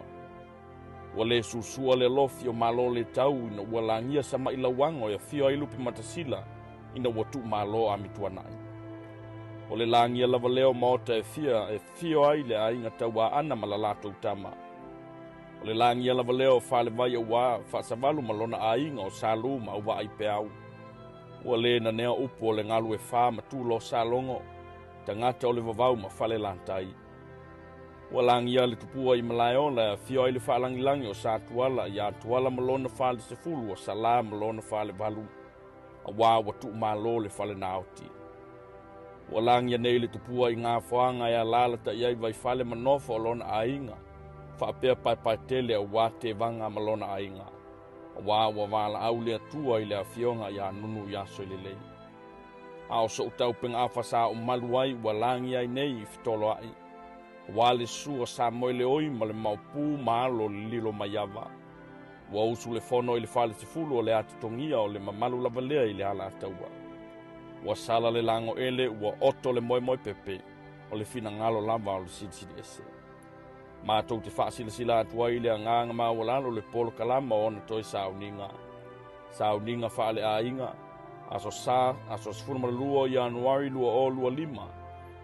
Ua le susua le alofi o Malo le tau ina ua lagia sama'i lauago e afio ai Lupematasila ina ua tuumalo Amituana'i. O le lagia lava lea o maota e fia e afio ai le aiga Tauaana ma la latou tama. O le lagia lava lea o Falevai auā Faasavalu ma lona aiga o Salū ma Auvaa-i-peau. Ua le nanea upu o le galu e fa ma tulo salogo, tagata o le vavau ma Falelatai. Ua lagia le tupua i Malaeola e afio ai le faalagilagi o Satuala iā Tuala ma lona fale sefulu o Salā ma lona fale valu, auā ua tuumalo le fale naoti. Ua lagia nei le tupua i Gafoaga e alaalatai ai Vaifale ma nofo o lona aiga, faapea Paepaetele auā Tevaga ma lona aiga, auā ua valaau le Atua i le afioga iā Nunu i aso lelei. A o so'u taupegaafa sa ou malu ai ua lagia ai nei i fetoloa'i, auā le susu o Samoeleoi ma le maopu ma alo o le Lilomaiava. Ua usu le fono i le fale sefulu o le Atotogia o le mamalu lava lea i le Alataua. Ua sala le lagoele ua oto le moemoepepe o le finagalo lava o le Silisili Ese. Matou te faasilasila atu ai i le agaga maualalo le polokalama o ona toe sauniga. Sauniga faaleaiga, Aso Sa, aso 12 o Ianuari 2025,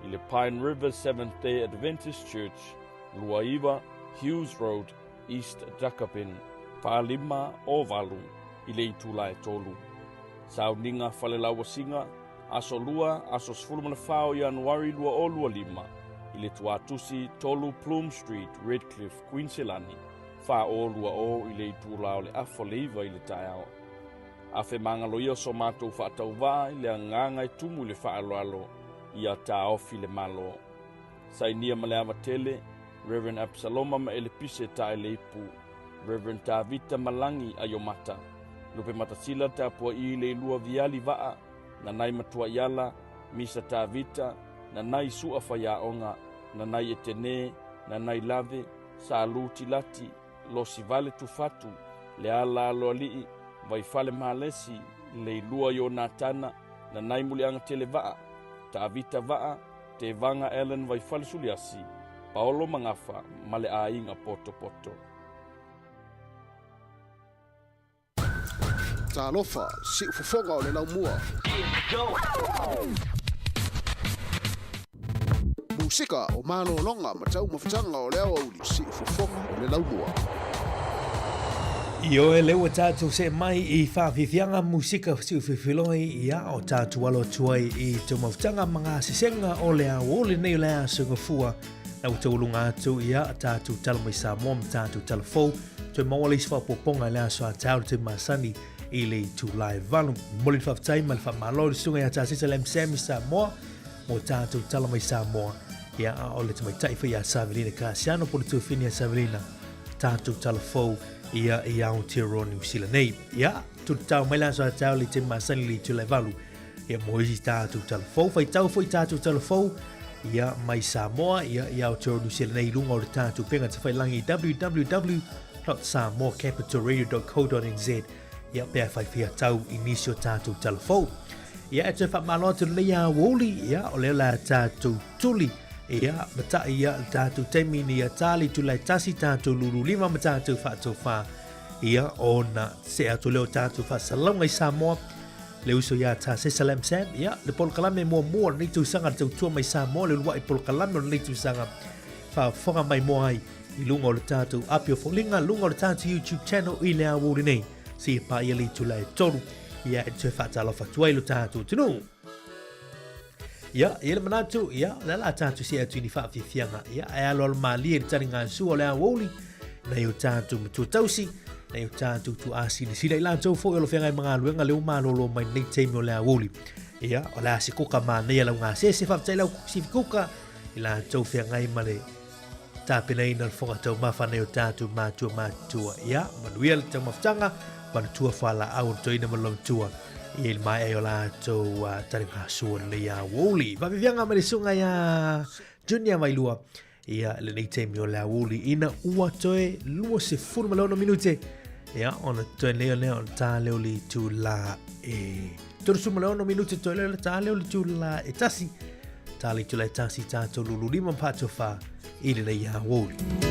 i le Pine River Seventh Day Adventist Church, 29 Hughes Road, East Dakabin, 45 o 8, i le itula e 3. Sauniga falelauasiga, Aso Lua, aso 14 o Ianuari 2025, i le Tuatusi 3 Plume Street, Redcliffe, Queensland, 4020 i le itula o le 8:30 i le taeao. Afe magalo ia so matou faatauvaa i le agaga e tumu i le faaaloalo ia taofi le Malo. Sainia ma le avatele, Reverend Absaloma ma Elepise Taeleipu, Reverend Tavita Malangi Aiomata, Lupematasila tapua'i le ilua Viali Vaa, Nanai Matuaiala, Misa Tavita, Nanai Su'a Faiaoga, Nanai Etene, Nanai Lave, Salu Tilati, Losivale Tufatu, Le Ala Aloalii, Vaifale Malesi, Leilua Ionatana, Nanai Muliaga Tele Vaa, Tavita Vaa, Tevaga Allen Vaifale Suliasi, Paolo Magafa ma le aiga Potopoto. Talofa, siufofoga o le laumua. Musika o malologa ma taumafataga o le aoauli, siufofoga o le laumua. Ioe lea ua tatou see mai i faafiafiaga musika siufiufiloi ia o tatou alo atu ai i taumafataga ma gasesega o le aoauli nei o le aso gafua na ua taualuga atu ia tatou tala mai Samoa ma tatou tala fou toe maua le isi faaopoopoga i le aso a taeao le taimi masani i le itula e 8. Momoli le faafetai ma le faamalo i le susuga ia Tasesa Lam Sammy Samoa mo tatou tala mai Samoa. Ia, a o le tamaitai foi ia Savelina Kasiano po le tuafini ia Savelina tatou tala fou ia i Aotearoa New Zealand nei. Ia, tutau mai le aso a taeao le taimi masani i le itula e 8. Ia, mo isi tatou tala fou, faitau foi tatou tala fou ia mai Samoa ia i Aotearoa New Zealand nei i luga o le tatou pega tafailangi www.samoacapitalradio.co.nz ia pe a whai tau i nisi o tātou tala fou. Ia e te whamalo atu nei a woli, ia o lea la tātou tuli, ia matai ia le tātou taimi ni ia tāli tulai tasi tātou lulu lima ma tātou whaatou wha, ia o na se atu leo tātou whaasalaunga i Samoa, le uso ia tā Sesa Lam Sam, ia le polokalame muamua o lenei tausaga le tautua mai Samoa, le uluai polokalame o lenei tausaga faafofoga mai moa ai i luga o le tātou api o foliga, luga o le tātou YouTube channel i le aoauli nei. Seia paia le itula e 3, ia e toe faatalofa atu ai lo tātou atunuu. Ia, i le manatu, ia, le la tātou se atu i ni whaafiafiaga. Ia, e aloalo malie le taliga sua o le aoauli. Nai o tātou matua tausi, nai o tātou tuasilasila i latou foi o lo feagai ma galuega lea ua malōlō mai lenei taimi o le aoauli. Ia, o le a se koka manaia lau gasese, faafetai lau sifi kuka i latou feagai ma le tapenaina o le fofoga taumafa nai o tātou matua matutua. Ia, manuia le taumafataga, manatua fualaau o le toeaina ma le lamatua i le maea ai o latou taligasua lenei aoauli. Faaviaviaga mai le susuga ia Junior Vailua ia lenei taimi o le aoauli ina ua toe 26 minute ia ona toe nei o lea o le tā leo le itulā e 36 minute toe leo le tā leo le itulā e tasi tā le itulā e tasi tātou lulu lima pātou whā i lenei aoauli.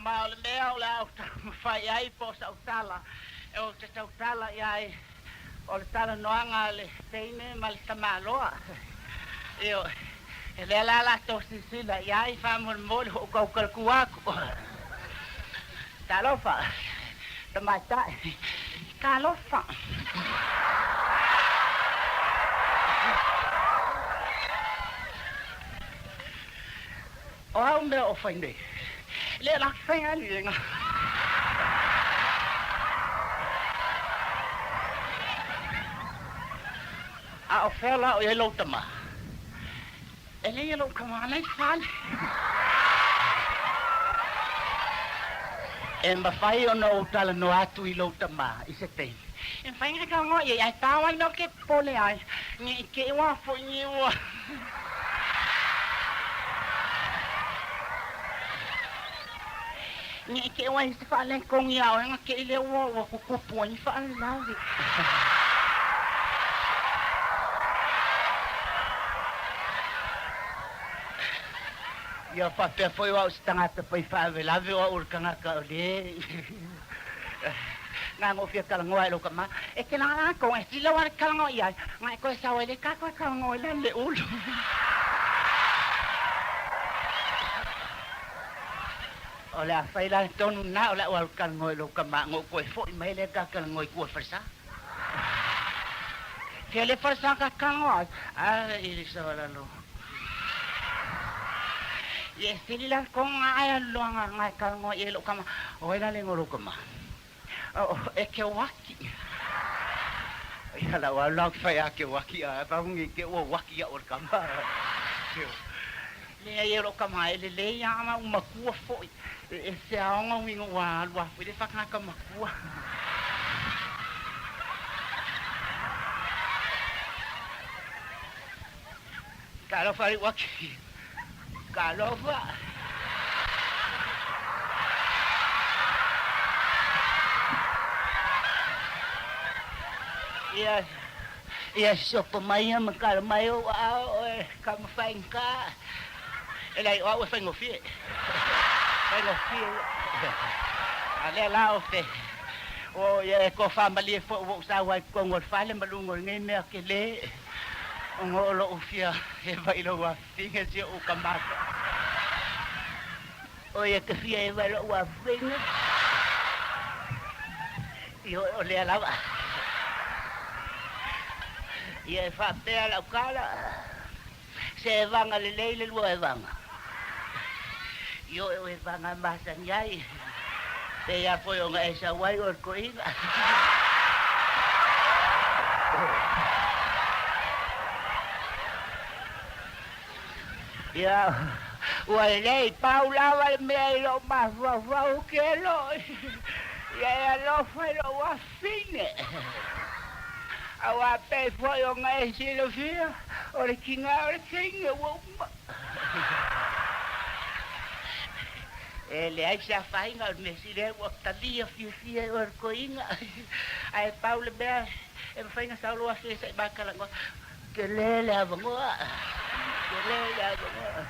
kamā o le mea o le a ou taumafai ai po o sa'u tala e ou te tautala i ai o le talanoaga a le teine ma le tamāloa. Ioe, e lea la latou silasila i ai faamolemole ho'okaukalatua aku. Talofa, tamaitai, talofa. O au mea o fai nei, le la fai ali e ngā. A o fea la o i ai lou tamā? E leai lou tamā la i fale. E mafai ona ou talanoa atu i lou tamā i se taimi. E mafai ona talanoa i ai, ae pau lava le mea ou te popole ai, ne i te i ua foi ni ua. Ne i te i ua i ai se faaletonu iā oe ona te i lea ua tutupu ai ni faalavelave. Ia faapea foi o au se tagata pai faalavelave o au o le tagata o le na ona ou fia talanoa i lou tama. E te lagalaga e sili lau le talanoa i ai, na e toe sau ai le ta toe talanoa i lalo le ulu. O le a fai la le tonu lena o le a ou alu talanoa i lou tama ona ou toe foi mai lea ta talanoa i tua i le falesa. Fea le falesa ta talanoa ai? A i le savalalo. Ia e sili la le tonu lena ae alu loa na e talanoa i ai lou tama. O ai la le igoa o lou tama? E Keoaki. Ia lau alu la ou te fai ia Keoaki ae pau nei te ua uaki au e le tama. Leai e lou tama e lelei lava ma ou matua foi. E ese aoga uiga ua alu a foi le faatagata matua. Talofa le uaki. Talofa. Ia, ia sopo mai ia ma kala mai ou aao e ka mafaigata. E leai, o au e faigofie. Faigofie ia. A lea la o te, o ia e toafamalie foi ua ou sau ai i totonu o le fale ma luga o lenei mea tele, ona o lou fia eva i lou afafine si ou kamata. O ia te fia eva i lou afafine. Ioe, o lea lava. Ia e faapea lau tala. Se evaga lelei le lua evaga. Ioe o evaga e masani ai, pei lava foi ona e sau ai oe le toeaina. Ia, ua lelei, pau lava le mea i lou mafaufau ke lo, ia e alofa i lou afafine. Aua pei foi ona e silafia, o le tiga o le teine ua uma. E leai se afaina o le mea sili ai ua talia fiafia e oe le toeaina. Ae pau le mea e mafai ona sau lou afe se i ma talanoa, tele le avanoa, tele le avanoa.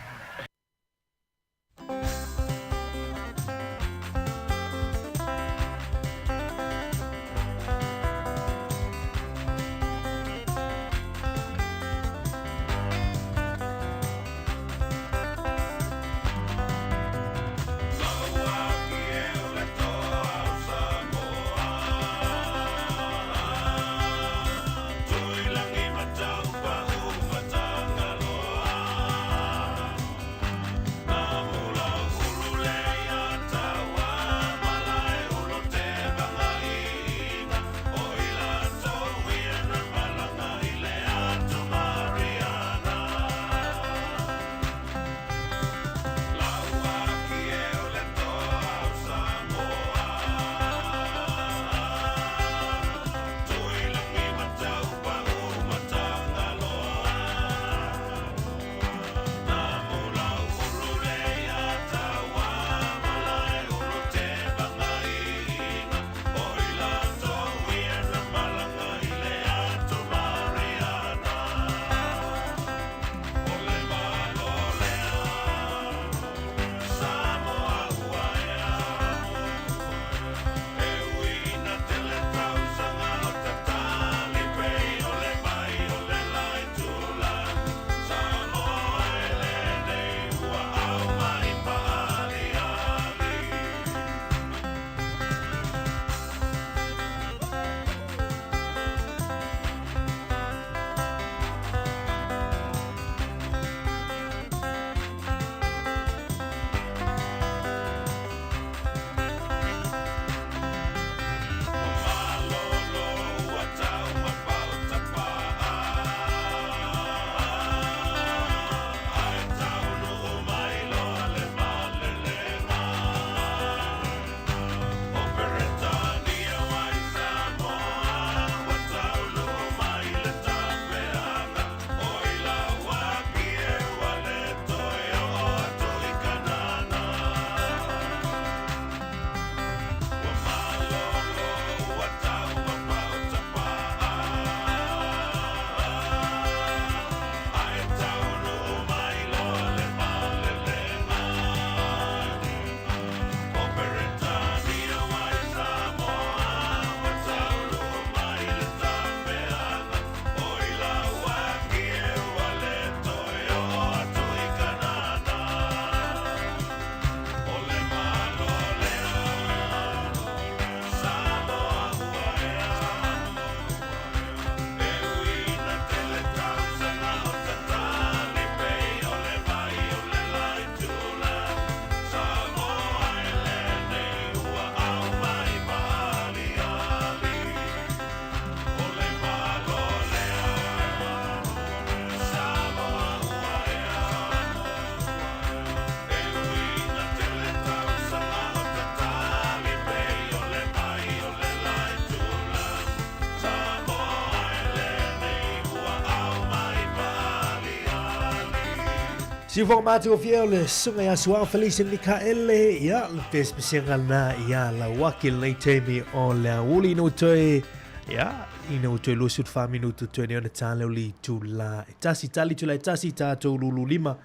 Siufoga matagofie o le susuga ia Suao Felice Mikaele, ia le pesepesega lena ia Lauaki lenei taimi o le aoauli ina ua toe ia ina ua toe 24 minutu toe nei ona ta leo le itula e tasi tali itula e tasi tatou lulu lima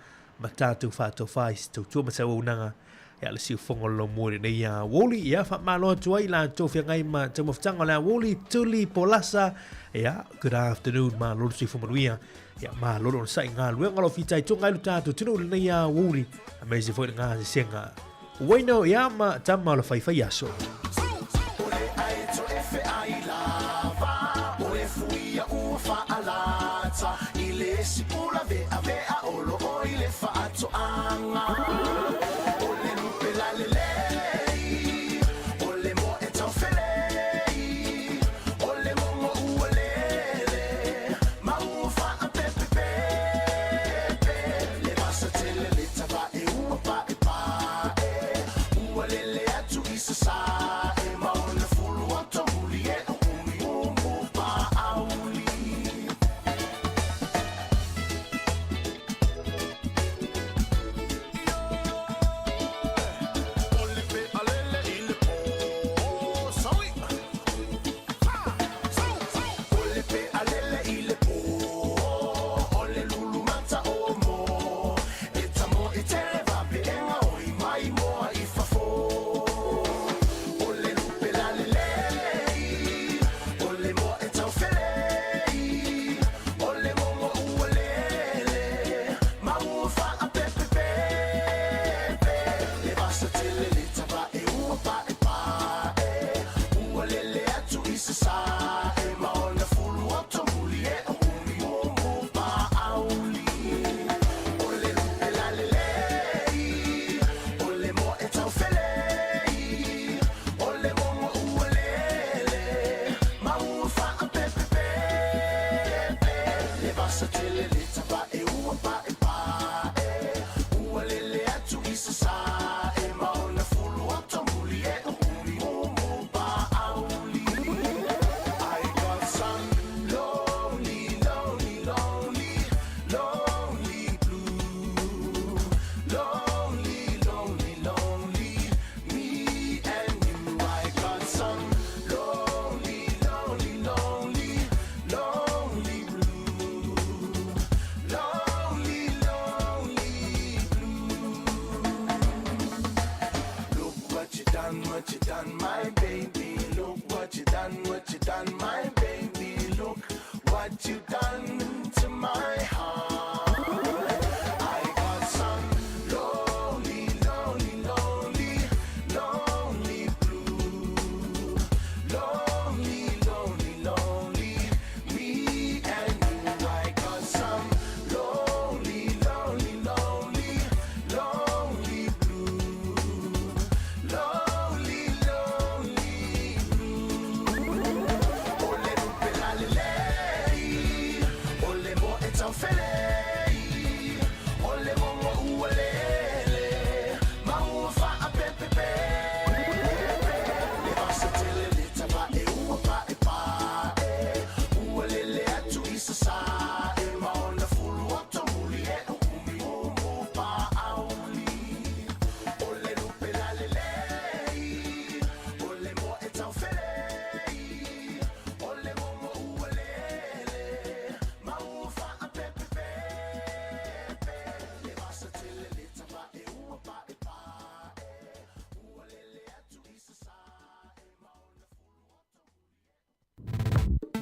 ma tatou faatofa i se tautua ma se auaunaga ia le siufoga o le laumua i lenei aoauli. Ia faamalo atu ai la tou feagai ma taumafataga o le aoauli Tuli Polasa. Ia good afternoon, malo le soifua manuia. Ia malo le onosai galuega o lo fitaituga ai lo tatou atunuu i lenei aoauli aemaise foi le gasesega. Uaino ia ma tama o le faifai aso.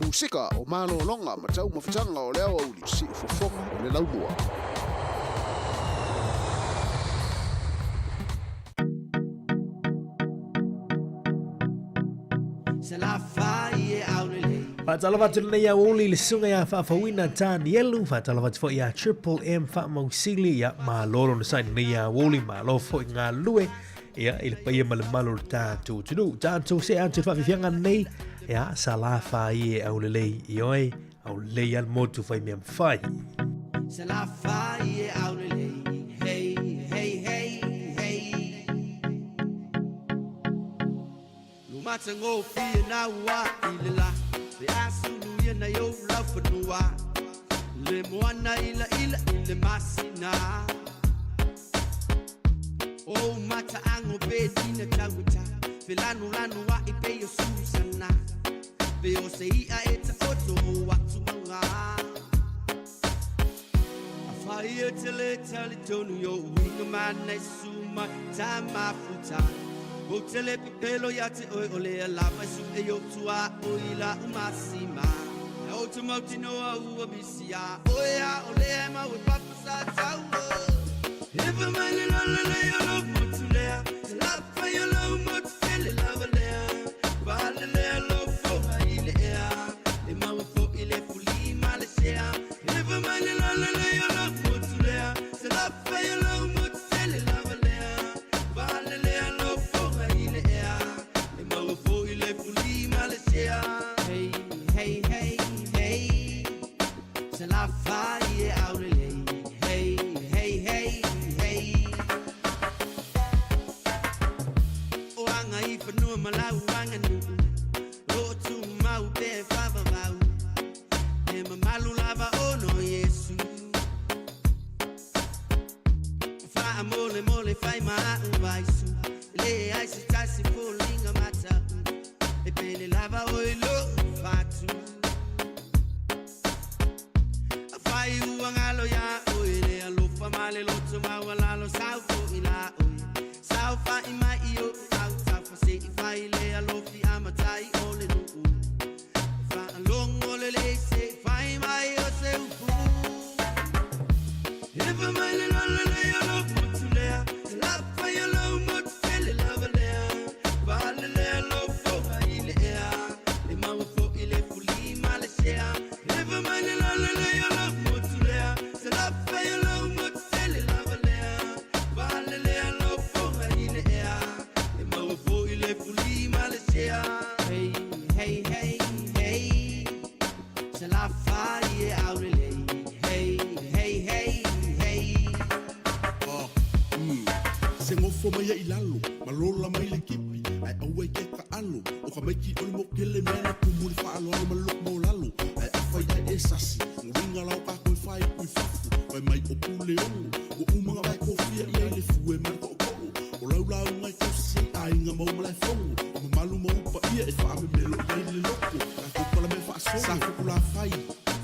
Musika o malologa ma taumafataga o le aoauli, siufofoga o le laumua. Faatalofa atu lenei aoauli i le susuga ia Faafouina Tanielu, faatalofa atu foi ia Triple M Faamausili, ia malo lona sai lenei aoauli, malo foi galulue ia i le paia ma le malu o le tatou atunuu. Tatou see atu i le faafiafiaga lenei, ia sa fai e aulelei i oe, aulelei lava le motu fai mea mafai. Sa fai e aulelei, hey, hey, hey, hey. Lumatagofie na ua i le la, le asulu ia na i ou laufanua, le moana ila ila i le masina. O mataago pe tina tauata Felanulanu a'i pei o Susana Pe o se i'a e taoto o atu mauga Afai e te le talitonu i o'u uiga mana e susu mai ta mafuta Ou te le pepelo ia te oe o lea lava e su'e i o'u tuaoi la'u masima Ou te mautinoa ua misi iā oe a o lea e mau e papa sa taua Efa mai le lalelei o lou motu lea Se lafai o lou motu tele lava lea Faalelea lou foga i le ea E maua fo'i le fuli ma le sea Efa mai le lalelei o lou motu lea Se lafai o lou motu tele lava lea Faalelea lou foga i le ea E maua fo'i le fuli ma le sea Hey, hey, hey, hey Salafai e aulelei Hey, hey, hey, hey O aga i fanua ma lau aganuu O lo o tumau pea e faavavau E mamalu lava ona o Iesu Faamolemole fai ma a'u vaisu E leai se tasi foliga mata'u E pele lava oe i lo'u fatu Afai ua galo iā oe le alofa ma le loto maualalo Sau fo'i la oe Saofa'i mai i o'u autafa Se i fai le alofi amatai o le nu'u Faalogo lelei se i fai mai o se upu Efa mai le lalelei o lou motu lea Se lafai o lou motu tele lava lea Faalelea lou foga i le ea E maua fo'i le fuli ma le sea Efa mai le lalelei o lou motu lea Se lafai o lou motu tele lava lea Faalelea lou foga i le ea E maua fo'i le fuli ma le sea Hey, hey, hey, hey Salafai e aulelei Hey, hey, hey, hey Ah, mm. Se gofo mai ai i lalo, ma lola mai le kipi, ae aua i ke kaʻalo, o ka maiki o le mokele mea na kumu i le faaaloalo ma le loko maulalo, ae afai ae e sasi, nguiga la o kākou e faaiku i fafo, fai mai o pule ono, ua uma nga vae kofia i ai le fue ma le toʻotoʻo, o lau lauga e tausi ai aiga mau malaefono, o mamalu ma upa ia e faamemelo i ai le loko, tatou pala mea faasolo, sa fukulafai,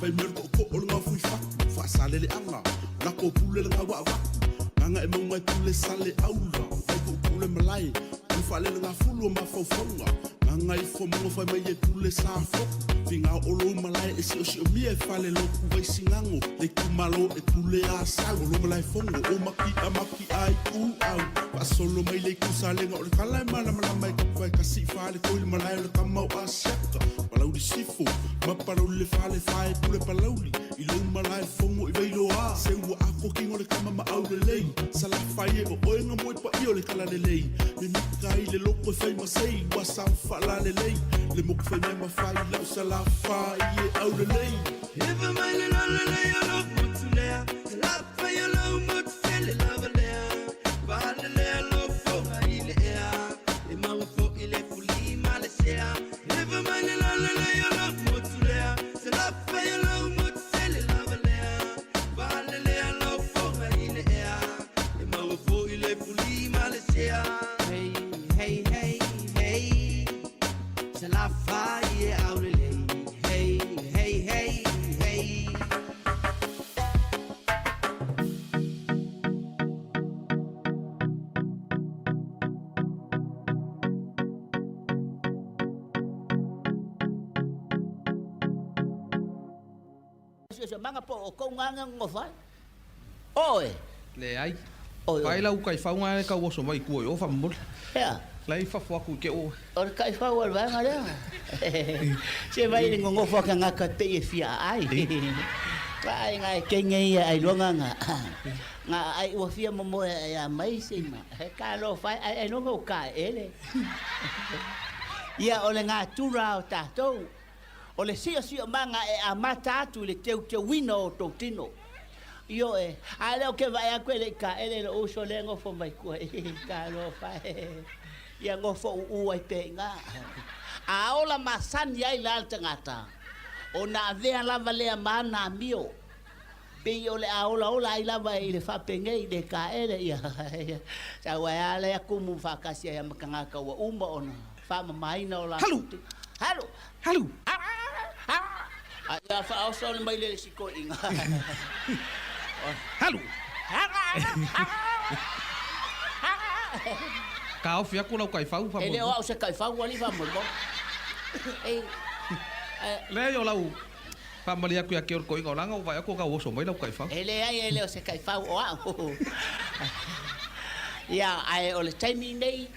fai mai o le toʻotoʻo o le gaofo i fatu, faasaleleaga, lako pule le gaua avatu, gaga e mauga e pule sale aula, vai pule malae, o le faalelegafulu o mafaufauga, gaga ifo mauga fai mai e pule sa foku, figa o lou malae e siosiomia e fale loku vai sigago, le itumalo e pule a sau, o lo malaefono o maki'a maki'a i ku au, faasolo mai le itu salega o le kala e malamalama e kapu vai kasi i fale koi le malae o le kama o Asiata, Palauli Sifo, ma Palauli le fale fae pule Palauli, i lou malaefono i Vailoa, se ua ako kingo le kama ma aulelei, Salafai e o oe nga moe paia o le kala lelei, mimika i le loko e fai ma sei, ua sao faalalelei, le moku fai mea ma fai lau Salafai e aulelei. Efa mai le lalelei o lou motu lea Salafai o lou motu tele lava lea Faalelea lou foga i le ea E maua fo'i le fuli ma le sea Efa mai le lalelei o lou motu lea Salafai o lou motu tele lava lea Faalelea lou foga i le ea E maua fo'i le fuli ma le sea Hey, hey, hey, hey Salafai e aulelei Hey, hey, hey, hey Siosiomaga po o kou gaga gogofai. Oe. Leai. Oi, oi. Pai lau kaifau ga e tauoso mai tua i o faamolemole. Ea. La i fafo atu i ke oe. O le kaifau o le vaega lea. Se vai le gogofo a kagaka pei e fia aai. Vaai ga e kenge ia ailoga ga. Ga aai ua fia momoe ae a mai se ma. He talofa e ae ailoga o ka ele. Ia o le gatura o tatou. O le siosiomaga e amata atu i le teuteuina o outou tino. Ioe, a lea ou te vaai atu e le i taele lou uso lea e nofo mai tua i talofa e, ia nofo u'u ai pea i ina. A ola masani ai la le tagata, ona avea lava lea ma ana amio. Pei o le a olaola ai lava i le faapenei le kaele ia sau ai a lea kumu faatasi ai ma tagata ua uma ona faamamaina o latou tino. Halu! Halu! A ia faaoso le maile i le isi toeaina. Halu! Taofi atu lau taifau faamolemole. E le o au se taifau alii faamolemole. Ei, Leai o lau Faamalie atu ia te oe le toeaina o laga ua vaai atu o gauoso mai lau taifau. E leai e le o se taifau o au. Ia, ae o le taimi nei,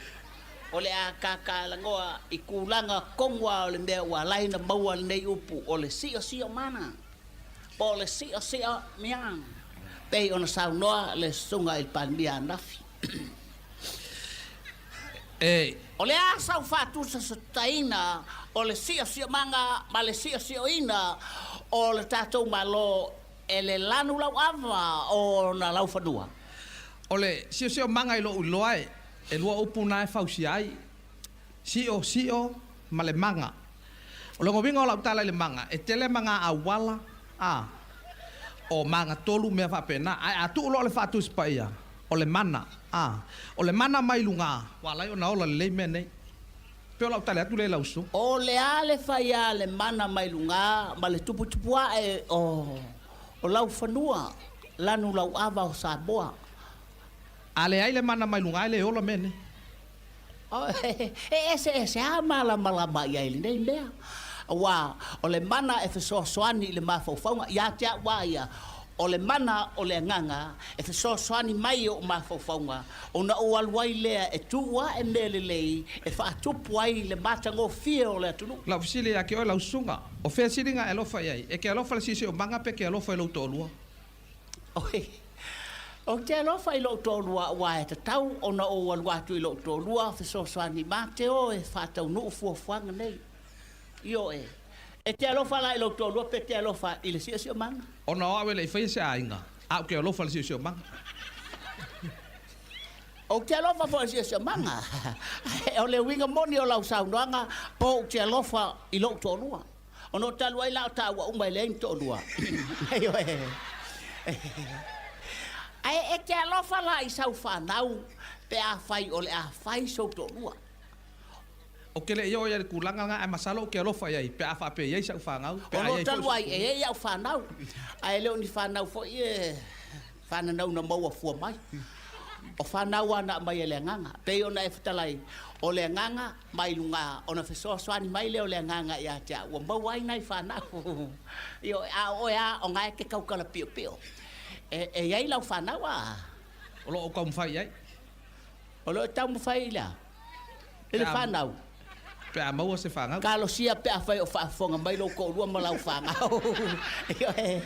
o le a tatalanoa i tulaga tonu lava o le mea ua ala ai ona maua lenei upu o le siosiomana, po o le siosiomia, pei ona saunoa le Susuga i le Palemia ananafi. E. O le a sau faatusatusaina o le siosiomaga ma le siosioina o le tatou Malo e le lanu lauava o ona laufanua? O le siosiomaga i lou iloa e lua upu na e fausia ai, sio, sio, ma le maga. O lona uiga o lau tala i le maga, e tele maga auala, a, o magatolu mea faapena, ae a tuu loa le faatusi paia, O le mana, a. O le mana mai luga, ua ala ai ona ola lelei mea nei. Pei o lau tali atu lea i lau susuga. O le a le fai a le mana mai luga ma le tuputupu ae o laufanua, lanu lauava o Samoa. A leai le mana mai luga e le ola mea nei. E eseese a malamalama i ai lenei mea, aua o le mana e fesoasoani i le mafaufauga, ia te au a ia, o le mana o le agaga e fesoasoani mai i ou mafaufauga, ona ou alu ai lea e tuu ae mea lelei e faatupu ai le matagofie o le atunuu. Lau fesili ia te oe lau susuga, o fea siliga e alofa i ai? E te alofa i le siosiomaga pe te alofa i lou toalua? Oi, ou te alofa i lou toalua aua e tatau ona ou alu atu i lou toalua fesoasoani ma te o e faataunuu fuafuaga nei. Ioe, e te alofa la i lou toalua pe te alofa i le siosiomaga? Ona o au e le i faia se aiga, a ou te alofa i le siosiomaga. Ou te alofa foi i le siosiomaga. O le uiga moni o lau saunoaga, po ou te alofa i lou toalua. Ona o talu ai la o taua uma e leai ni toalua. Ioe. Ae e te alofa la i sau fanau pe afai o le a fai sou toalua. Ou te le i oo i ai i le tulaga lena, ae masalo ou te alofa i ai pe a faapea e i ai sau fanau, pe a i ai foi Ona o talu ai e i ai au fanau, ae le o ni fanau foi e fananau na maua fua mai. O fanau lava na aumai e le Agaga. Pei ona e fetalai, o le Agaga mai luga ona fesoasoani mai lea o le Agaga ia te au, ua maua ai nai fanau. Ioe, a o oe lava o na e te tautala piopio. E, e i ai lau fanau a? O lo o ou taumafai i ai. O lo o taumafai i le a? I le fanau. Pe a maua se fanau. Talosia pe afai o faafofoga mai lou toalua ma lau fanau. Ioe,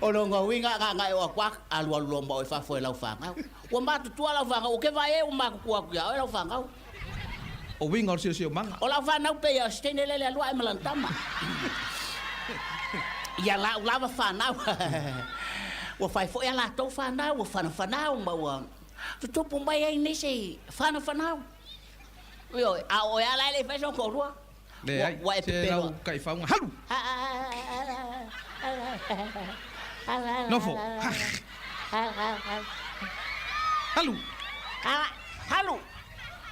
o lona uiga a na e oo atu a, alualu loa ma oe i fafo e lau fanau. Ua matutua lau fanau, ou te vaai ai ua matutua atu ia oe lau fanau. O uiga o le siosiomaga. O lau fanau pei o se teine lele alu ae ma lana tama. Ia lau lava fanau. Ua fai foi a latou fanau, ua fanafanau ma ua tutupu mai ai nisi fanafanau. Ioe, a o oe lava la e le i fai sou toalua. Leai, Ua e se pepelo. lau taifauga, halu! Nofo, halu! Halu!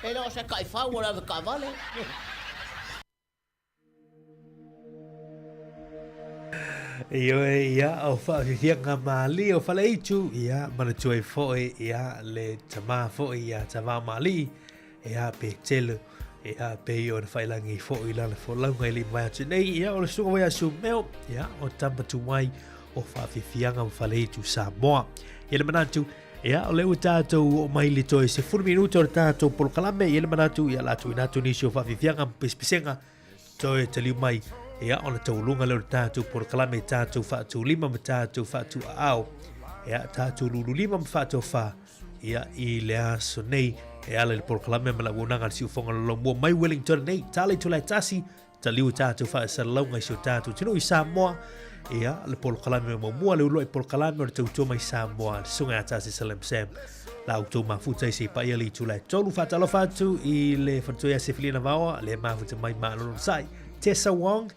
E le o se taifau o le avetaavale. Ioe, ia, o whaafifianga maali o Faleitu, ia, manatua ai foi, ia, le tamā foi, ia, Tavao Maalii, ia, pe tele, ia, pe i ona whailangi foi lana folauga i le mai atu nei, ia, o le susuga foi a Sumeo, ia, o tama tuai o Whaafifianga ma Faleitu Samoa. Ia le manatu, ia, o le ua tātou o mai le toe 10 minuta o le tātou polokalame, ia le manatu, ia, la tuuina atu nisi o Whaafifianga ma Pispisega, Toe taliu mai, ia, ona tauluga lea o le tātou polokalame, tātou faatulima ma tātou faatuaao, ia, tātou lululima ma faatofā, ia, i le aso nei, e ala i le polokalame ma le auaunaga a le Siufoga Lolomua mai Wellington nei, tala i tulae tasi, taliu tātou faasalalauga i si o tātou atunuu i Samoa, ia, le polokalame muamua, le uluai polokalame o le tautua mai Samoa, le Susuga ia Tasi Salim Sam, la outou mafuta i se i paia le itula e tolu. Faatalofa atu i le faletua ia Sefilina Vaoa, le mafuta mai Malolo Sai. Tessa Wong,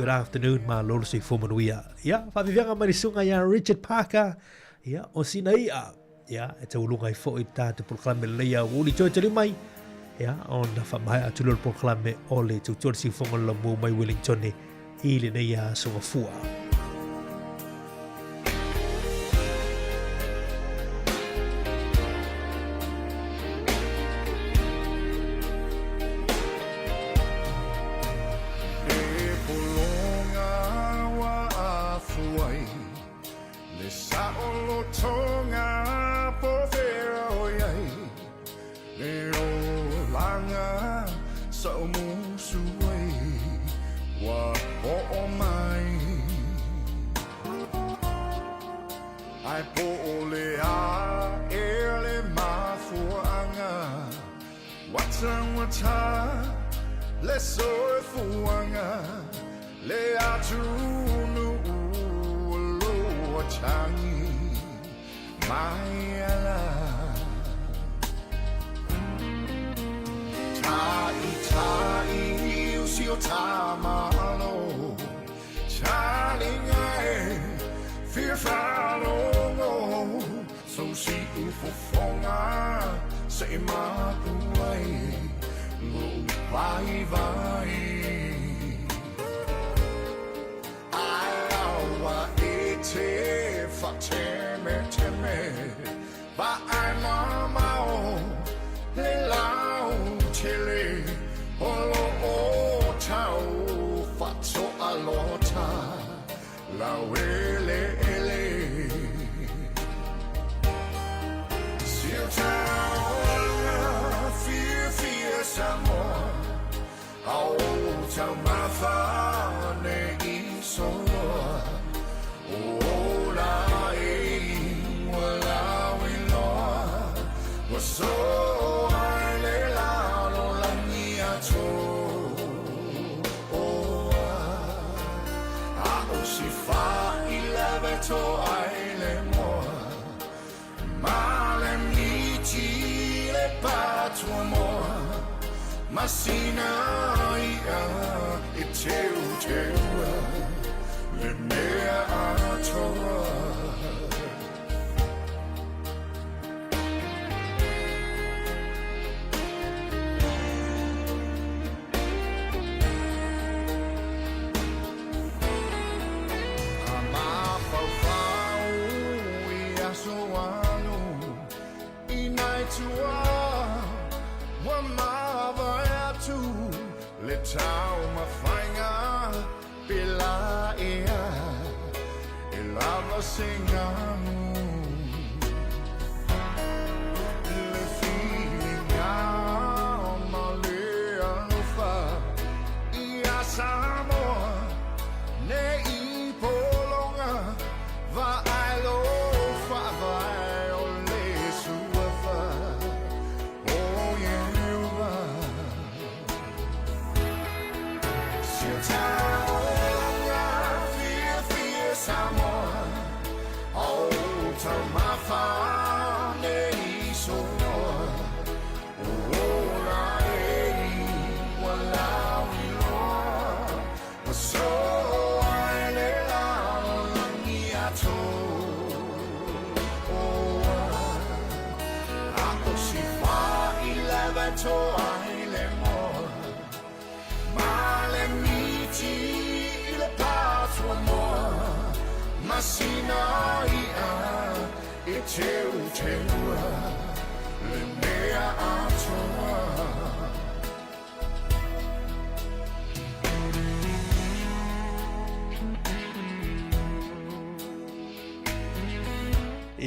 Good afternoon, malo le soifua manuia. Ia, faaviviaga mai le susuga ia Richard Parker, ia, o sina i'a, ia, e taualuga ai foi le tatou polokalame lelei a ua uli toe taliu mai, ia, ona faamaea atu lea o le polokalame o le tautua le siufofoga o le laumua mai Wellington i lenei aso Gafua.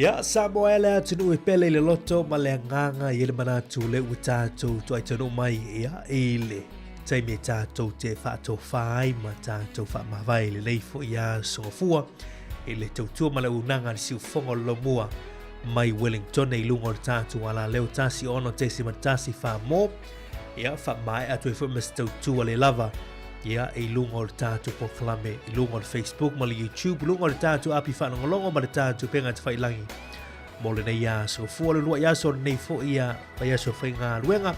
Ia, Samoa e le atunuu e pele i le loto ma le agaga i le manatu le ua tatou tuaitaunuu mai ia i le taimi e tatou te faatofā ai ma tatou faamavae i lenei foi aso Gafua i le tautua ma le auaunaga a le siufofoga o le Laumua mai Wellington i luga o le tatou alaleo 16.1 mo ia faamaea atu ai foi ma se tautua le lava ia i luga o le tatou polokalame i luga o le Facebook ma le YouTube i luga o le tatou api faalogologo ma le tatou pega tafailangi mo lenei aso fua le lua'i aso lenei foi ia vaiaso faigaluega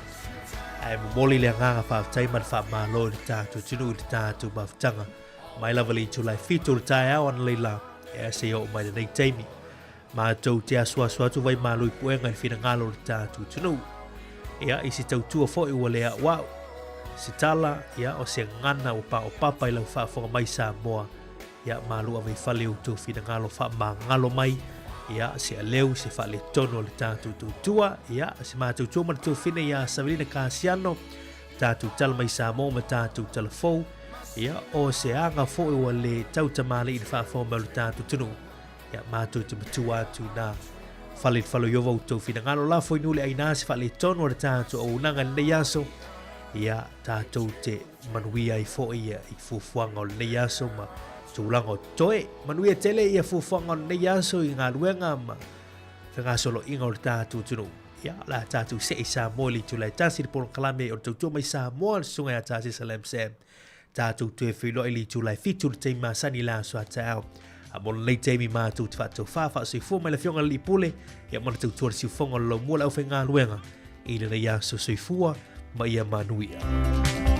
ae momoli le agaga faafetai ma le faamalo i le tatou atunuu i le tatou mafutaga. Mai lava le itula e 7 o le taeao analeila e seia oo mai lenei taimi. Matou te asuasu atu vai malo i puega i le finagalo o le tatou atunuu. Ia, i se tautua foi ua le auau. Se tala, ia, o se gagana ua paopapa i lau faafofoga mai Samoa, ia, malu ave i fale outou finagalo faamagalo mai, ia, se aleu, se faaletonu o le tatou tautua, ia, se matou tua ma le tuafine ia Savelina Kasiano, tatou tala mai Samoa ma tatou tala fou, ia, o se aga foi ua le tautamalii i le faafofoga mai o le tatou atunuu. Ia, matou te matua atu i nā fale i falo i ova outou finagalo. La foi nule ai nā se faaletonu o le tatou auaunaga i lenei aso. Ia, tatou te manuia ai foi ia i fuafuaga o lenei aso ma tulaga o totoe. Manuia tele ia fuafuaga o lenei aso i galuega ma fegasoloiga o le tatou atunuu. Ia, la tatou see i Samoa i le itula e tasi le polokalame o le tautua mai Samoa le susuga ia Tasesa Lam Sam. Tatou toe feiloai i le itula e 7 le taimi masani i le aso a taeao. A mo lenei taimi matou te faatofā faasoifua mai le Afioga i le Alii Pule, ia ma le tautua le siufofoga o le laumua le aufaigaluega i lenei aso soifua ma ia manuia.